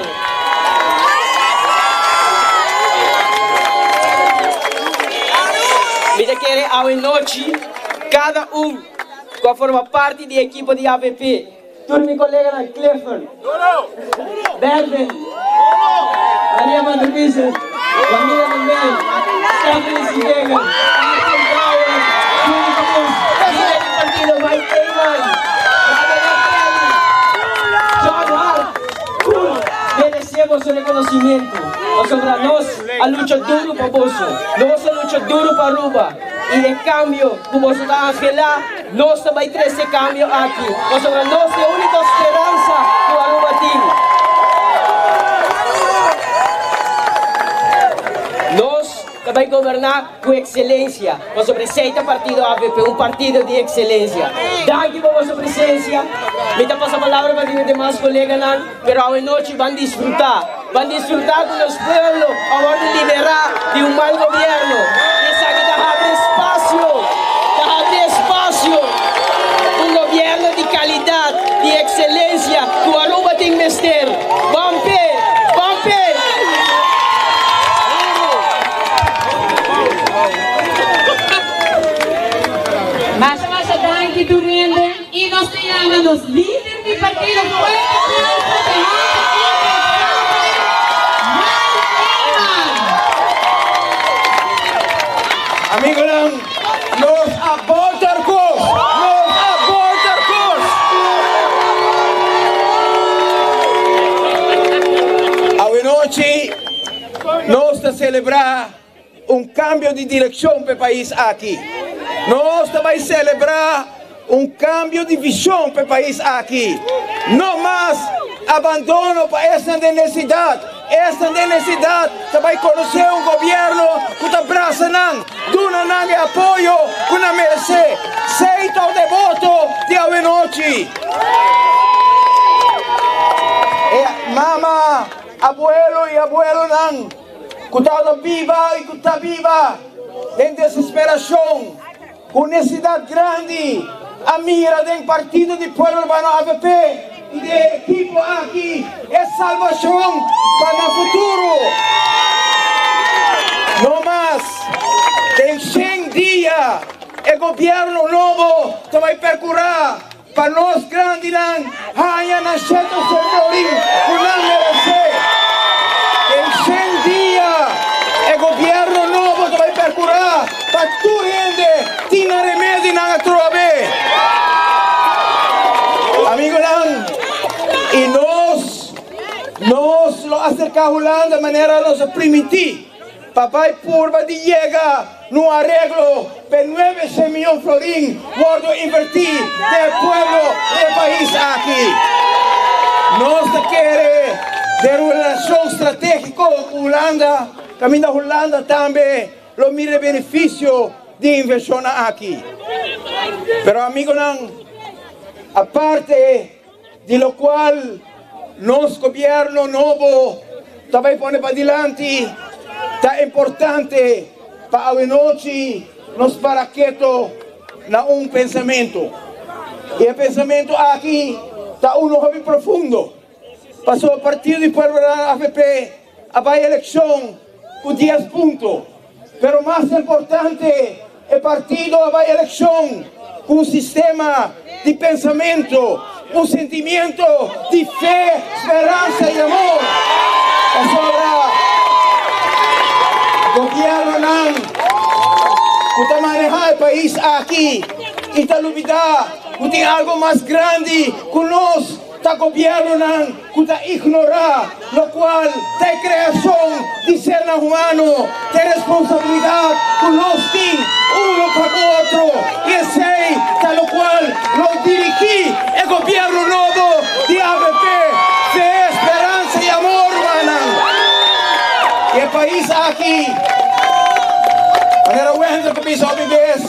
Mi ta kere awe nochi kada un ku a forma parti di e ekipo di avp, tur mi koleganan Clifford, Bervin, Maria van der Biesen, Camila Mendel, Stephanie Siegel, Arthur Bauer, Julie Cruz, lider di partido Mike Eman, Madalena Kelly, John Hart, tur meresé boso reconocimiento pasobra nos a lucha duro pa boso, nos a lucha duro pa Aruba y e cambio cu boso ta anhela nos ta bay trece e cambio aki pasobra nos ta e unico speransa cu Aruba tin. Nos ta bay goberna cu excelencia, pasobra esey ta partido avp, un partido di excelencia. Danki pa boso presencia. Mi ta pasa palabra pa di demas coleganan, pero awe nochi ban disfruta. Ban disfruta cu nos pueblo a wordo libera di un mal gobierno. Y esaki ta habri espacio, ta habri espacio un gobierno di calidad, di excelencia cu Aruba tin mester. Ban p'e! Ban p'e! Masha masha danki tur hende y nos ta yama nos lider di partido Fuerte aplauso pa e homber incansabel Mike Eman. Amigonan, nos a bolter cos! Nos a bolter cos! Awenochi nos ta celebra un cambio di direccion p'e pais aki. Nos ta bay celebra un cambio di vision p'e pais aki. No mas abandono pa esnan den necesidad. Esnan den necesidad ta bay conoce un gobierno cu ta brasa nan, duna nan e apoyo cu nan merece. Sey ta e voto di awenochi. E mama, abuelo y abuelonan cu tabata biba y cu ta biba den desesperacion, cu necesidad grandi, a mira den Partido di Pueblo Urbano avp y den e ekipo aki e salbacion pa nan futuro. No mas den shen dia e gobierno nobo ta bay percura Pa nos grandinan haña nan sheto sendorin ku nan meresé. Den shen dia e gobièrnu nobo ta bai perkurá pa tur hende tin nan remedinan atrobe. Amigonan. aserká Hulanda manera nos a primintí pa bai purba di yega na un areglo p'e 900 mion florin wòrdu invertí den e pueblo di e pais aki. Nos ta kere den un relashon stratégiko ku Hulanda kaminda Hulanda tambe lo mira e benefisio di e invershonnan aki. Pero amigonan, aparte di locual nos gobierno nobo ta bay pone padilanti, ta importante pa awenochi nos para keto na un pensamento. Y e pensamento aki ta uno hopi profundo, pasobra Partido di Pueblo avp a bay eleccion cu dies punto, pero mas importante e partido a bay eleccion cu un sistema di pensamento, un sentimiento di fe, speransa y amor. Pasobra gobiernonan cu ta maneha e pais aki y ta lubida cu tin algo mas grandi cu nos, ta gobiernonan cu ta ignora locual ta e creacion di sernan humano, ta e responsabilidad cu nos tin uno pa cu otro, y esey ta locual lo dirigi e gobierno nobo di avp, Fe, Speransa y Amor, rumannan. Y e pais aki, manera Wendel ta bisa hopi bes,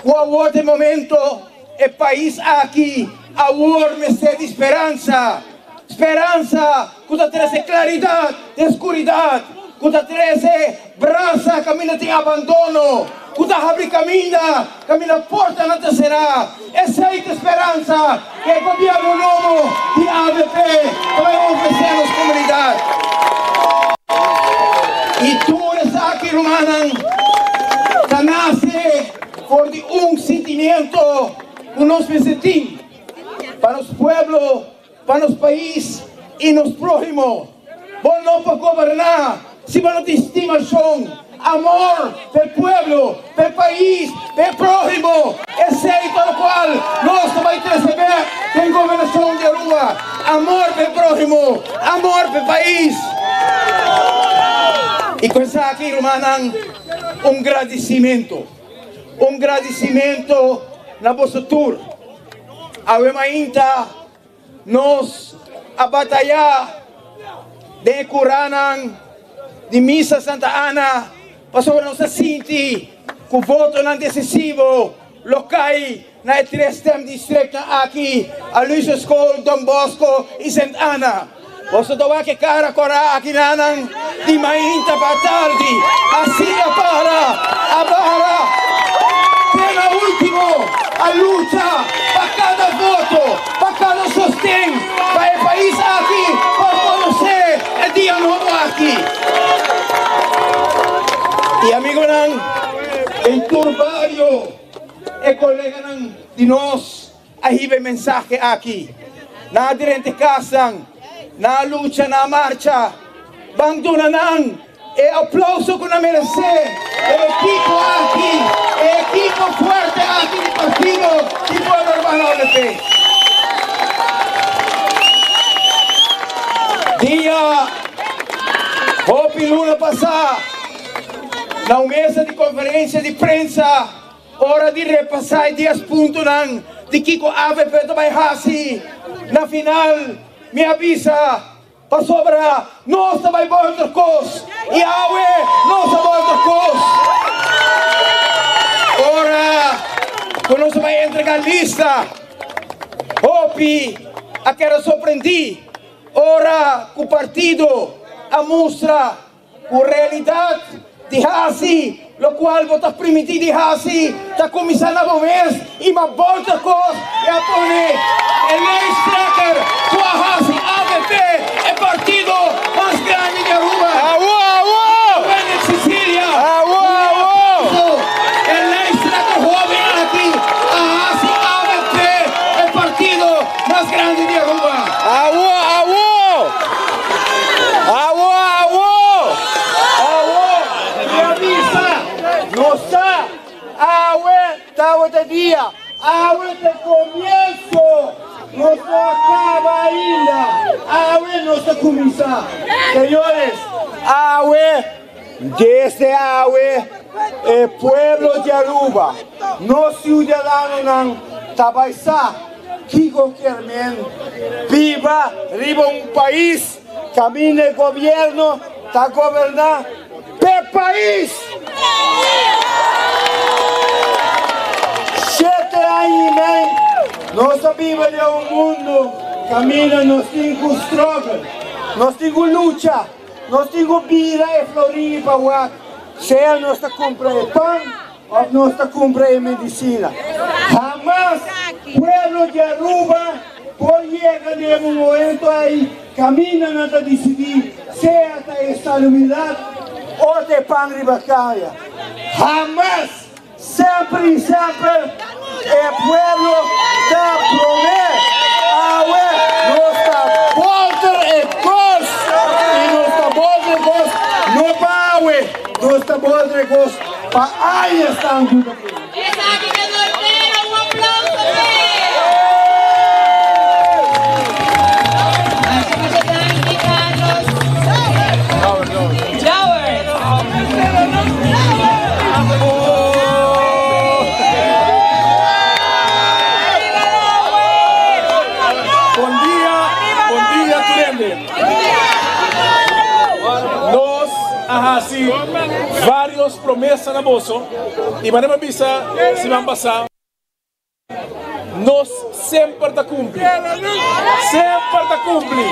cu awor ta e momento. E pais aki awor mester di speransa, speransa ku ta trese klaridat den skuridat, ku ta trese brasa kaminda tin abandono, ku ta habri kaminda kaminda portanan ta será. Esei ta speransa ku e gobièrnu nobo di avp ta bai ofresé nos komunidat. I tur esaki, rumannan, ta nase. For di un sentimiento ku nos mester tin pa nos pueblo, pa nos pais i nos próhimo. Bo no por goberná si bo no tin stimashon, amor p'e pueblo, p'e pais, p'e próhimo. Esei ta lokual nos ta bai trese bèk den gobernashon di Aruba, amor p'e próhimo, amor p'e pais. I ku esaki, rumannan, un gradisimentu. Un gradisimentu na boso tur. Awe mainta nos a batayá den e kuranan di Misa Santa Ana pasobra nos a sinti ku votonan desisivo lo kai na e tres stemdistrictnan aki, Aloysius School, Don Bosco y Sint Anna. Boso ta wak e cara cora aki nanan di mainta pa tardi. Asina para, a bara te na ultimo, a lucha pa cada voto, pa cada sosten, pa e pais aki por conoce e dia nobo aki. Y amigonan, den tur bario, E koleganan di nos a hiba e mensahe aki. Nan a drenta e kasnan, nan a lucha, nan a marcha. Ban duna nan e aplauso ku nan meresé. E ekipo aki, e ekipo fuerte aki di Partido di Pueblo Urbano avp. Dia hopi luna pasá na un mesa di konferensia di prensa, Ora di repasá e dies puntonan di kiko avp ta bai hasi, na final mi a bisa, Pasobra nos ta bai bolter kos i awe nos a bolter kos. Ora ku nos a bai entregá lista, hopi a keda sorprendí ora ku partido a mustra Ku realidat di hasi lokual bo ta primintí di hasi ta kuminsá na bo mes i ma bolta kos i a pone e lijsttrekker ku a hasi avp e partido mas grandi di Aruba. Awo awo! Wendel Cecilia Awo awo! E lijsttrekker hoben aki a hasi avp e partido mas grandi di Aruba. Awo awo! Awo awo! Awo mi a bisa, nos sa, awe tabata dia, awe ta e komienso. Nos no a caba ainda. Awe nos ta cuminsa. Señores, awe, desde awe, e pueblo di Aruba, nos ciudadanonan ta bay sa kico kier men biba riba un pais caminda e gobierno ta goberna p'e pais. Shete aña y mei nos a biba den un mundo caminda nos tin cu struggle, nos tin cu lucha, nos tin cu bira e florin pa wak sea nos ta cumpra e pan of nos ta cumpra e medicina. Hamas pueblo di Aruba por yega den un momento ey caminda nan ta dicidi sea ta e salubridad o ta e pan riba caya. Hamas! Semper y semper e pueblo ta prome. Awe nos ta bolter e cos y nos ta bolter e cos no pa awe, nos ta bolter e cos pa añas tantu ta bini. Esaki ta Nortero, un aplauso p'e! Masha masha danki Carlos Dowers. Bon dia, bon dia tur hende. Nos a hasi varios promesa na boso y manera mi a bisa siman pasa, nos semper ta cumpli, semper ta cumpli.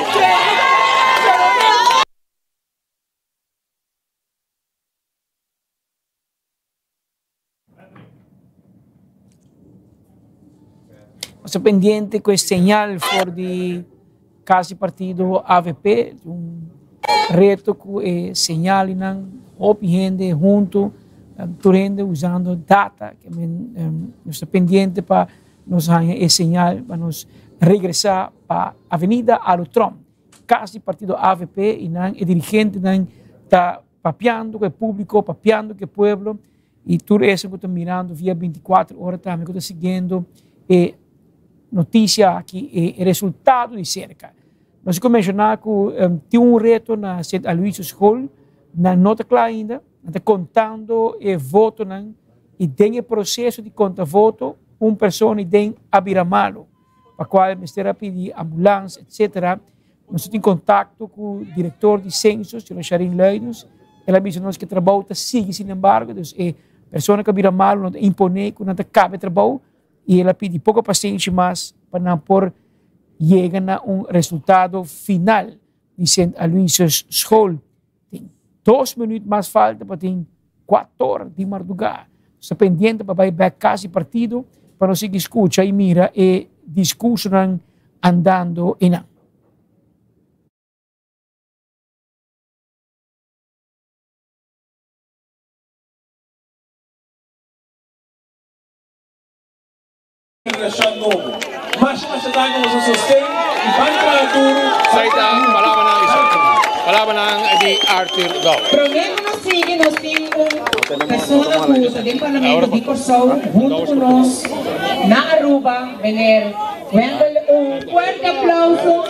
Nos ta pendiente cu e señal for di cas di partido avp, un reto cu e señalnan, hopi hende hunto, tur hende usando data, nos ta pendiente pa nos haña e señal pa nos regresa pa Avenida Alo Tromp, cas di partido avp y nan e dirigentenan ta papiando cu e publico, papiando cu e pueblo y tur esun cu ta mirando via 24 ora tambe cu ta siguiendo e noticia aki, e resultado di cerca. Nos cu menciona cu tin un reto na Sint Aloysius School, nan no ta cla ainda, nan ta contando e votonan y den e proceso di conta voto un persona y den a bira malo, pa cual mester a pidi ambulance etcetera. Nos tin contacto cu director di censo, señora Sharin Luidens, el a bisa nos cu e trabou ta sigui sin embargo, dus e persona cu a bira malo no ta impone cu nan ta caba e trabou y el a pidi poco pasenshi mas pa nan por yega na un resultado final di Sint Aloysius School. Tin dos minuut mas falta pa tin cuator di marduga. Nos ta pendiente pa bay bek cas di partido pa nos sigui scucha y mira e discursonan andando eynan. Generacion nobo. Masha masha danki pa boso sosten y ban traha duro. Esai ta palabranan palabranan di Arthur Dou. Prome ku nos sigui nos tin un persona ku ta den Parlamento di Kòrsou huntu ku nos na Aruba, meneer Wendell un fuerte aplauso.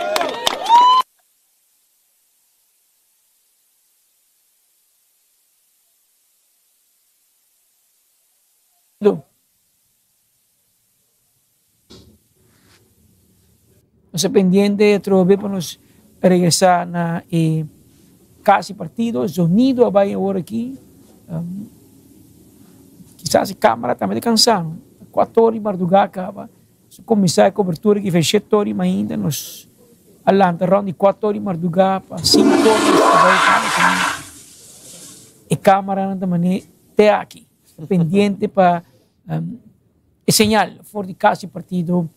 Nos ta pendiente atrobe pa nos regresa na e cas di partido. Zonido a bay awor aki. Kisas e camara tambe ta cansa. Cuatro ora di marduga caba. Nos a cuminsa e cobertura aki shete ora di mainta. Nos a lanta rond di cuatro ora di marduga pa cinco ora nos a bay caba. E camaranan ta mane te aki. Pendiente pa e señal for di cas di partido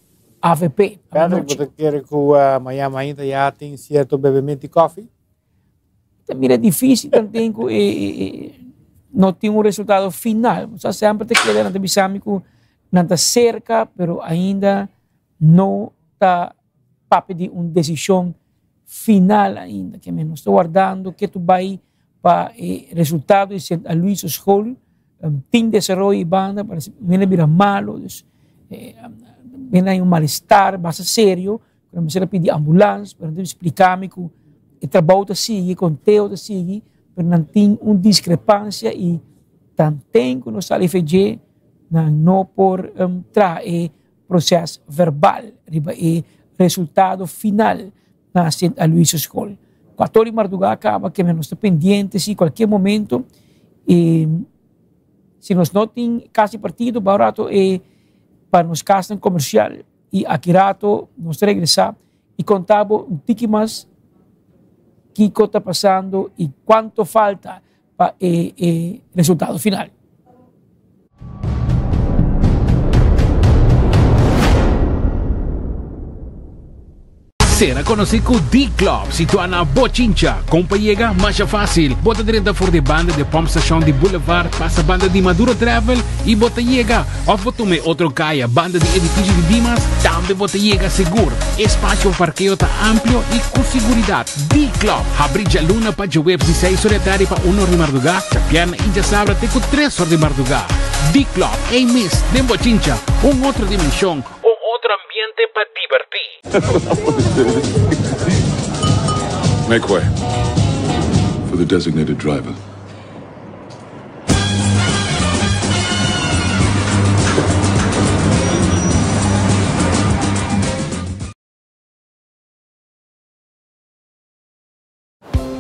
avp. Patrick, bo ta kere cu mañana mainta ya tin cierto bebemento di koffie? Ta mira dificil tanten cu e no tin un resultado final. Bo sa semper ta keda nan ta bisa mi cu nan ta cerca pero ainda no ta papia di un decision final ainda. Ke men nos ta wardando ke tu bai pa e resultado di Sint Aloysius School. Tin desaroyo y banda, parece mira bira malo. Dus, Mi a un malestar basta serio, ku nan mester a pidi ambulans, pero nan ta splika mi ku e trabou ta sigui, e konteo ta sigui, pero nan tin un diskrepansia i tanten ku no sali fe dje, nan no por traha e proses verbal riba e resultado final na Sint Aloysius School. Kuator di mardugá a kaba, keme nos ta pendiente si kualkier momento i si nos no tin kas di partido bou rato e pa nos kasnan komersial i aki rato nos ta regresá i konta bo un tiki mas kiko ta pasando i kuanto falta pa e e resultado final. Sera konosí ku D-Club, situá na Bochincha. Kon pa yega? Masha fásil. Bo ta drenta for di banda di pòmpstashon di Boulevard, pasa banda di Maduro Travel i bo ta yega. Òf bo tuma e otro kaya banda di edifisio di Dimas, tambe bo ta yega sigur. E spasio pa parkeo ta amplio i ku siguridat. D-Club, habrí djaluna pa djaweps di seis or di atardi pa un or di mardugá, djabièrnè i djasabra te ku tres or di mardugá. D-Club, ei mes, den Bochincha, un otro dimenshon, un otro ambiente pa dibertí. Make way for the designated driver.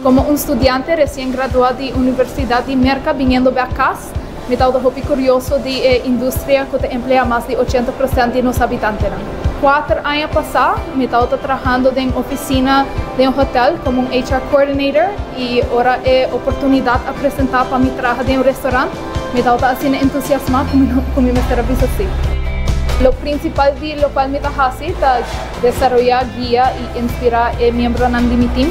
Komo un studiante resien graduá di Universidat di Merka biniendo bek kas, mi tabata hopi kurioso di e industria ku ta empleá mas di ochenta prosènt di nos habitantenan. Kuater aña pasá mi tabata trahando den ofisina den un hotèl komo un HR coordinator i ora e oportunidat a presentá pa mi traha den un restorant, Mi tabata asina entusiasmá ku mi mester a bisa sí. Lo prinsipal di lokual mi ta hasi ta desaroyá, guia i inspirá e miembronan di mi tim,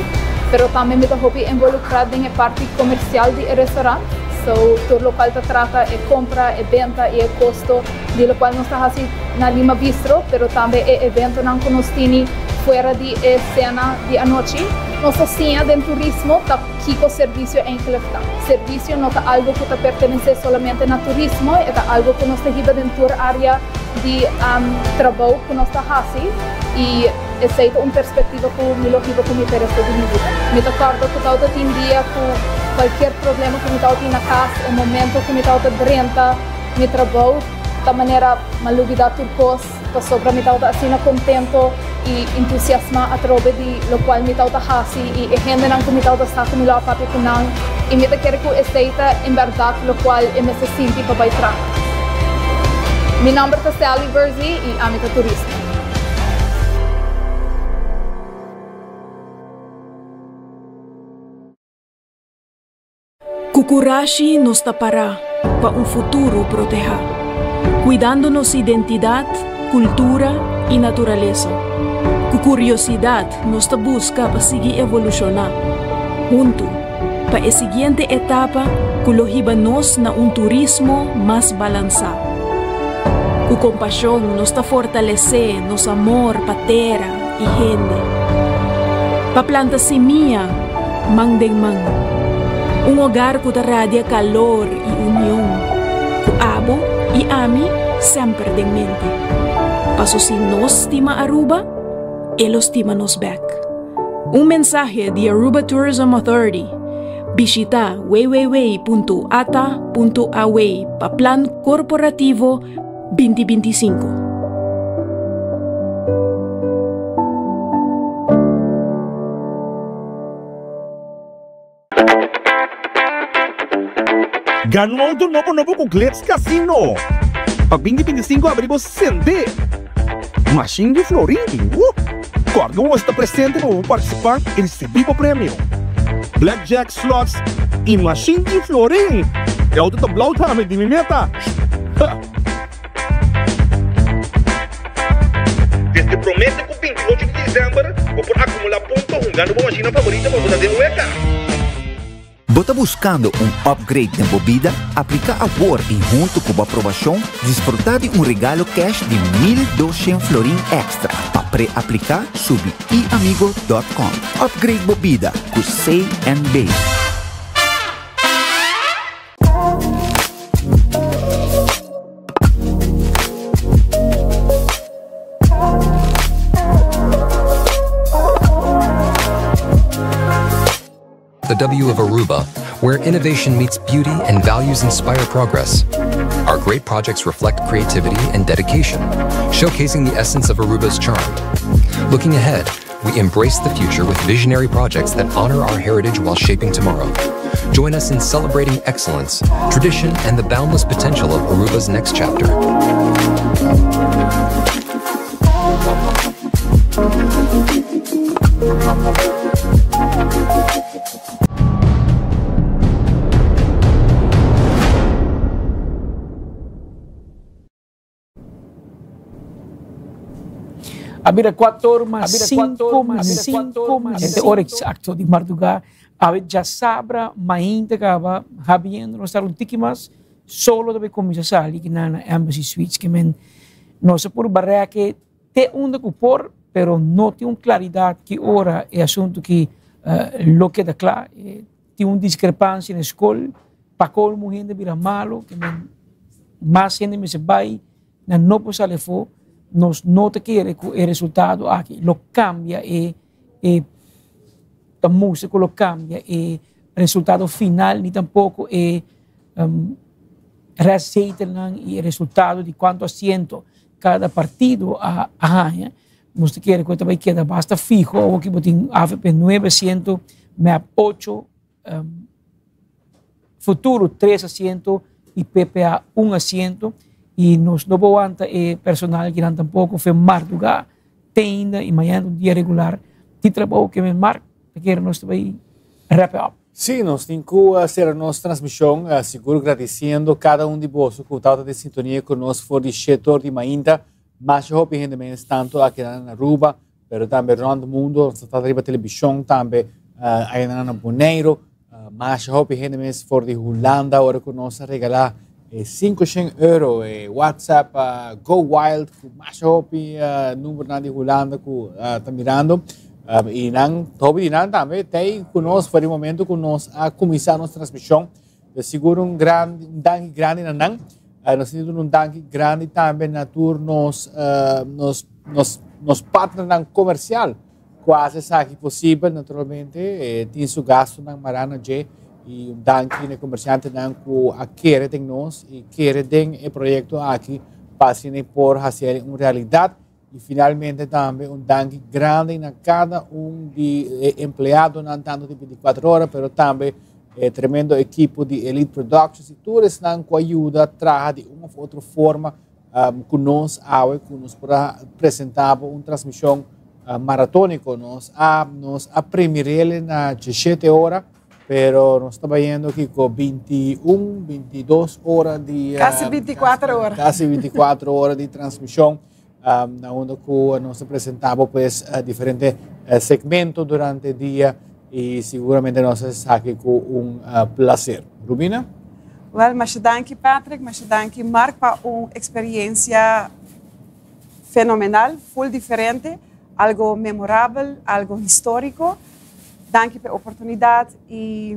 pero tambe mi ta hopi involukrá den e parti komersial di e restorant. So, tur lokual ta trata e kompra, e benta i e kosto di lokual nos ta hasi na Lima Bistro, pero tambe e eventonan ku nos tini fuera di e sena di anochi. Nos ta siña den turismo ta. Kiko servisio enkele ta? Servisio no ta algo ku ta pertenesé solamente na turismo, e ta algo ku nos ta hiba den tur área di trabou ku nos ta hasi i esei ta un perspektiva ku mi lo hiba ku mi pa e resto di mi bida. Mi ta kòrda ku tabata tin dia ku kualkier problema ku mi tabatin na kas, e momento ku mi tabata drenta mi trabou ta manera m'a lubidá tur kos. Pasobra mi tabata asina kontento i entusiasmá atrobe di lokual mi tabata hasi i e hendenan ku mi tabata sa ku mi lo a papia ku nan, i mi ta kere ku esei ta en bèrdat lokual e mester sinti pa bai traha. Mi nòmber ta Sally Verzi i ami ta turista. Ku kurashi nos ta pará pa un futuro protehá, kuidando nos identidat, kultura i naturalesa. Ku kuriosidat nos ta buska pa sigui evolushoná, huntu, pa e siguiente etapa ku lo hiba nos na un turismo mas balansá. Ku kompashon nos ta fortalesé nos amor pa tera i hende. Pa planta simia man den man. Un hogar ku ta radia kalor i union. Ku abo i ami semper den mente. Paso si nos stima Aruba, e lo stima nos bek. Un mensahe di Aruba Tourism Authority. Bishita www.ata.aw pa plan korporativo 2025. Gana un auto nobo nobo ku Glitz Casino! Pa 2025 abri bo sende! Mashin di florin! Woo! Kòrda ku bo mester ta presente pa bo partisipá i risibí bo premio! Blackjack, slots i mashin di florin! E auto ta blou tambe di mi meta! Desde promé te ku 28 di desèmber bo por akumulá punto hungando bo mashina favorito pa bo ta den wega. Bo ta buskando un upgrade den bo bida? Apliká awor i huntu ku bo aprobashon disfrutá di un regalo kèsh di 1200 florin èkstra. Pa pre-apliká subi iamigo dòt kòm. Upgrade bo bida ku CNB. The W of Aruba, where innovation meets beauty and values inspire progress. Our great projects reflect creativity and dedication, showcasing the essence of Aruba's charm. Looking ahead, we embrace the future with visionary projects that honor our heritage while shaping tomorrow. Join us in celebrating excellence, tradition, and the boundless potential of Aruba's next chapter. A bira 4 mas 5 mas 5 mas 7 ora exacto di mardugá. Awe djasabra mainta kaba habiendo nos tar un tiki mas solo ta bay cuminsa sali kinan na Embassy Suites ke men nos a por bareke te unda ku por pero no tin un claridad ki ora e asunto ki lo keda cla. Tin un discrepancia na skol pa colmo hende bira malo ke men mas hende mester bay Nan no por sali afó. Nos no ta kere ku e resultado aki lo kambia e e ta mustra ku lo kambia e resultado final ni tampoko e restzetelnan i e resultado di kuantu asiento kada partido a haña. Nos ta kere ku e ta bai keda basta fiho. Awoki bo tin avp nuebe asiento, mep ocho. Futuro tres asiento y PPA un asiento y nos no por wanta e personal kinan tampoco fe marduga te ainda y mañana un dia regular di trabou ke men Mark ta kere nos ta bay wrap it up. Sí, nos tin cu cera nos transmision sigur gradiciendo cada un di boso cu tabata den sintonia cu nos for di shete or di mainta. Masha hopi hende mes tanto aki na Aruba Pero tambe rond mundo, nos ta riba televishon tambe ayina na Boneiru. Masha hopi hende mes for di Hulanda ora ku nos a regalá e 500 euro e WhatsApp Go Wild ku masha hopi numbernan di Hulanda ku ta mirando. I nan hopi di nan tambe tei ku nos for di momento ku nos a kuminsá nos transmishon. De sigur un grandi un danki grandi na nan. Nos tin un danki grandi tambe na tur nos nos nos nos partnernan comercial cu a haci esaki posibel. Naturalmente e tin su gastonan mará na dje y un danki na e comerciantenan cu a kere den nos y kere den e proyecto aki pa asina e por haci el un realidad. Y finalmente tambe un danki grandi na cada un di e empleadonan tanto di 24 ora pero tambe e tremendo equipo di Elite Productions y tur esnan cu a yuda traha di un of otro forma um, cu nos awe cu nos por a presenta bo un transmision uh, maratonico. Nos a, nos a premirele na 17 ora Pero nos ta bayendo aki ko 21, 22 ora di... Casi 24 ora. Casi 24 ora di transmision. Um, na unda ku nos ta presentabo pues uh, diferente uh, segmento durante dia y seguramente nos esaki ku un uh, placer. Rubina? Wel, masha danki Patrick, masha danki Mark pa un experiencia fenomenal, full diferente. Algo memorabel, algo historico. Danki p'e oportunidad y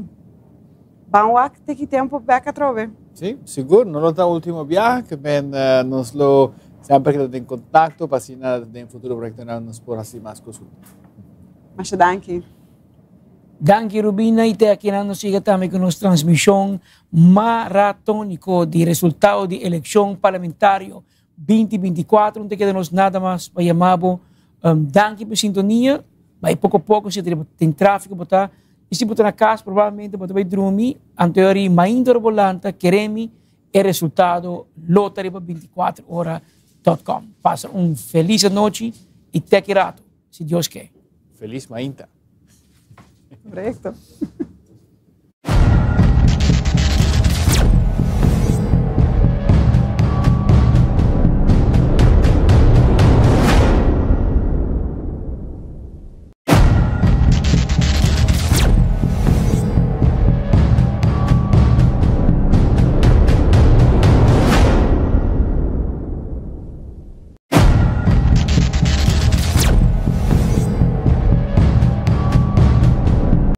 ban wak te ki tempo bek atrobe. Sí, sigur, no lo ta ultimo biaha, ke men nos lo semper keda den contacto pa asina den futuro proyectonan nos por haci mas cos hunto. Masha danki. Danki Rubina y te akinan nos yega tambe cu nos transmision maratonico di resultado di eleccion parlamentario 20 24 no ta keda nos nada mas pa yama bo um, danki pa sintonia bai poko poko si tin trafiko bo ta y si bo ta na kas probablemente bo ta bai drumi anto ori mainta ora bo lanta keremi e resultado lo ta riba 24 ora dot com pasa un felis anochi y te ki rato si Dios ke. Felis mainta. Correcto.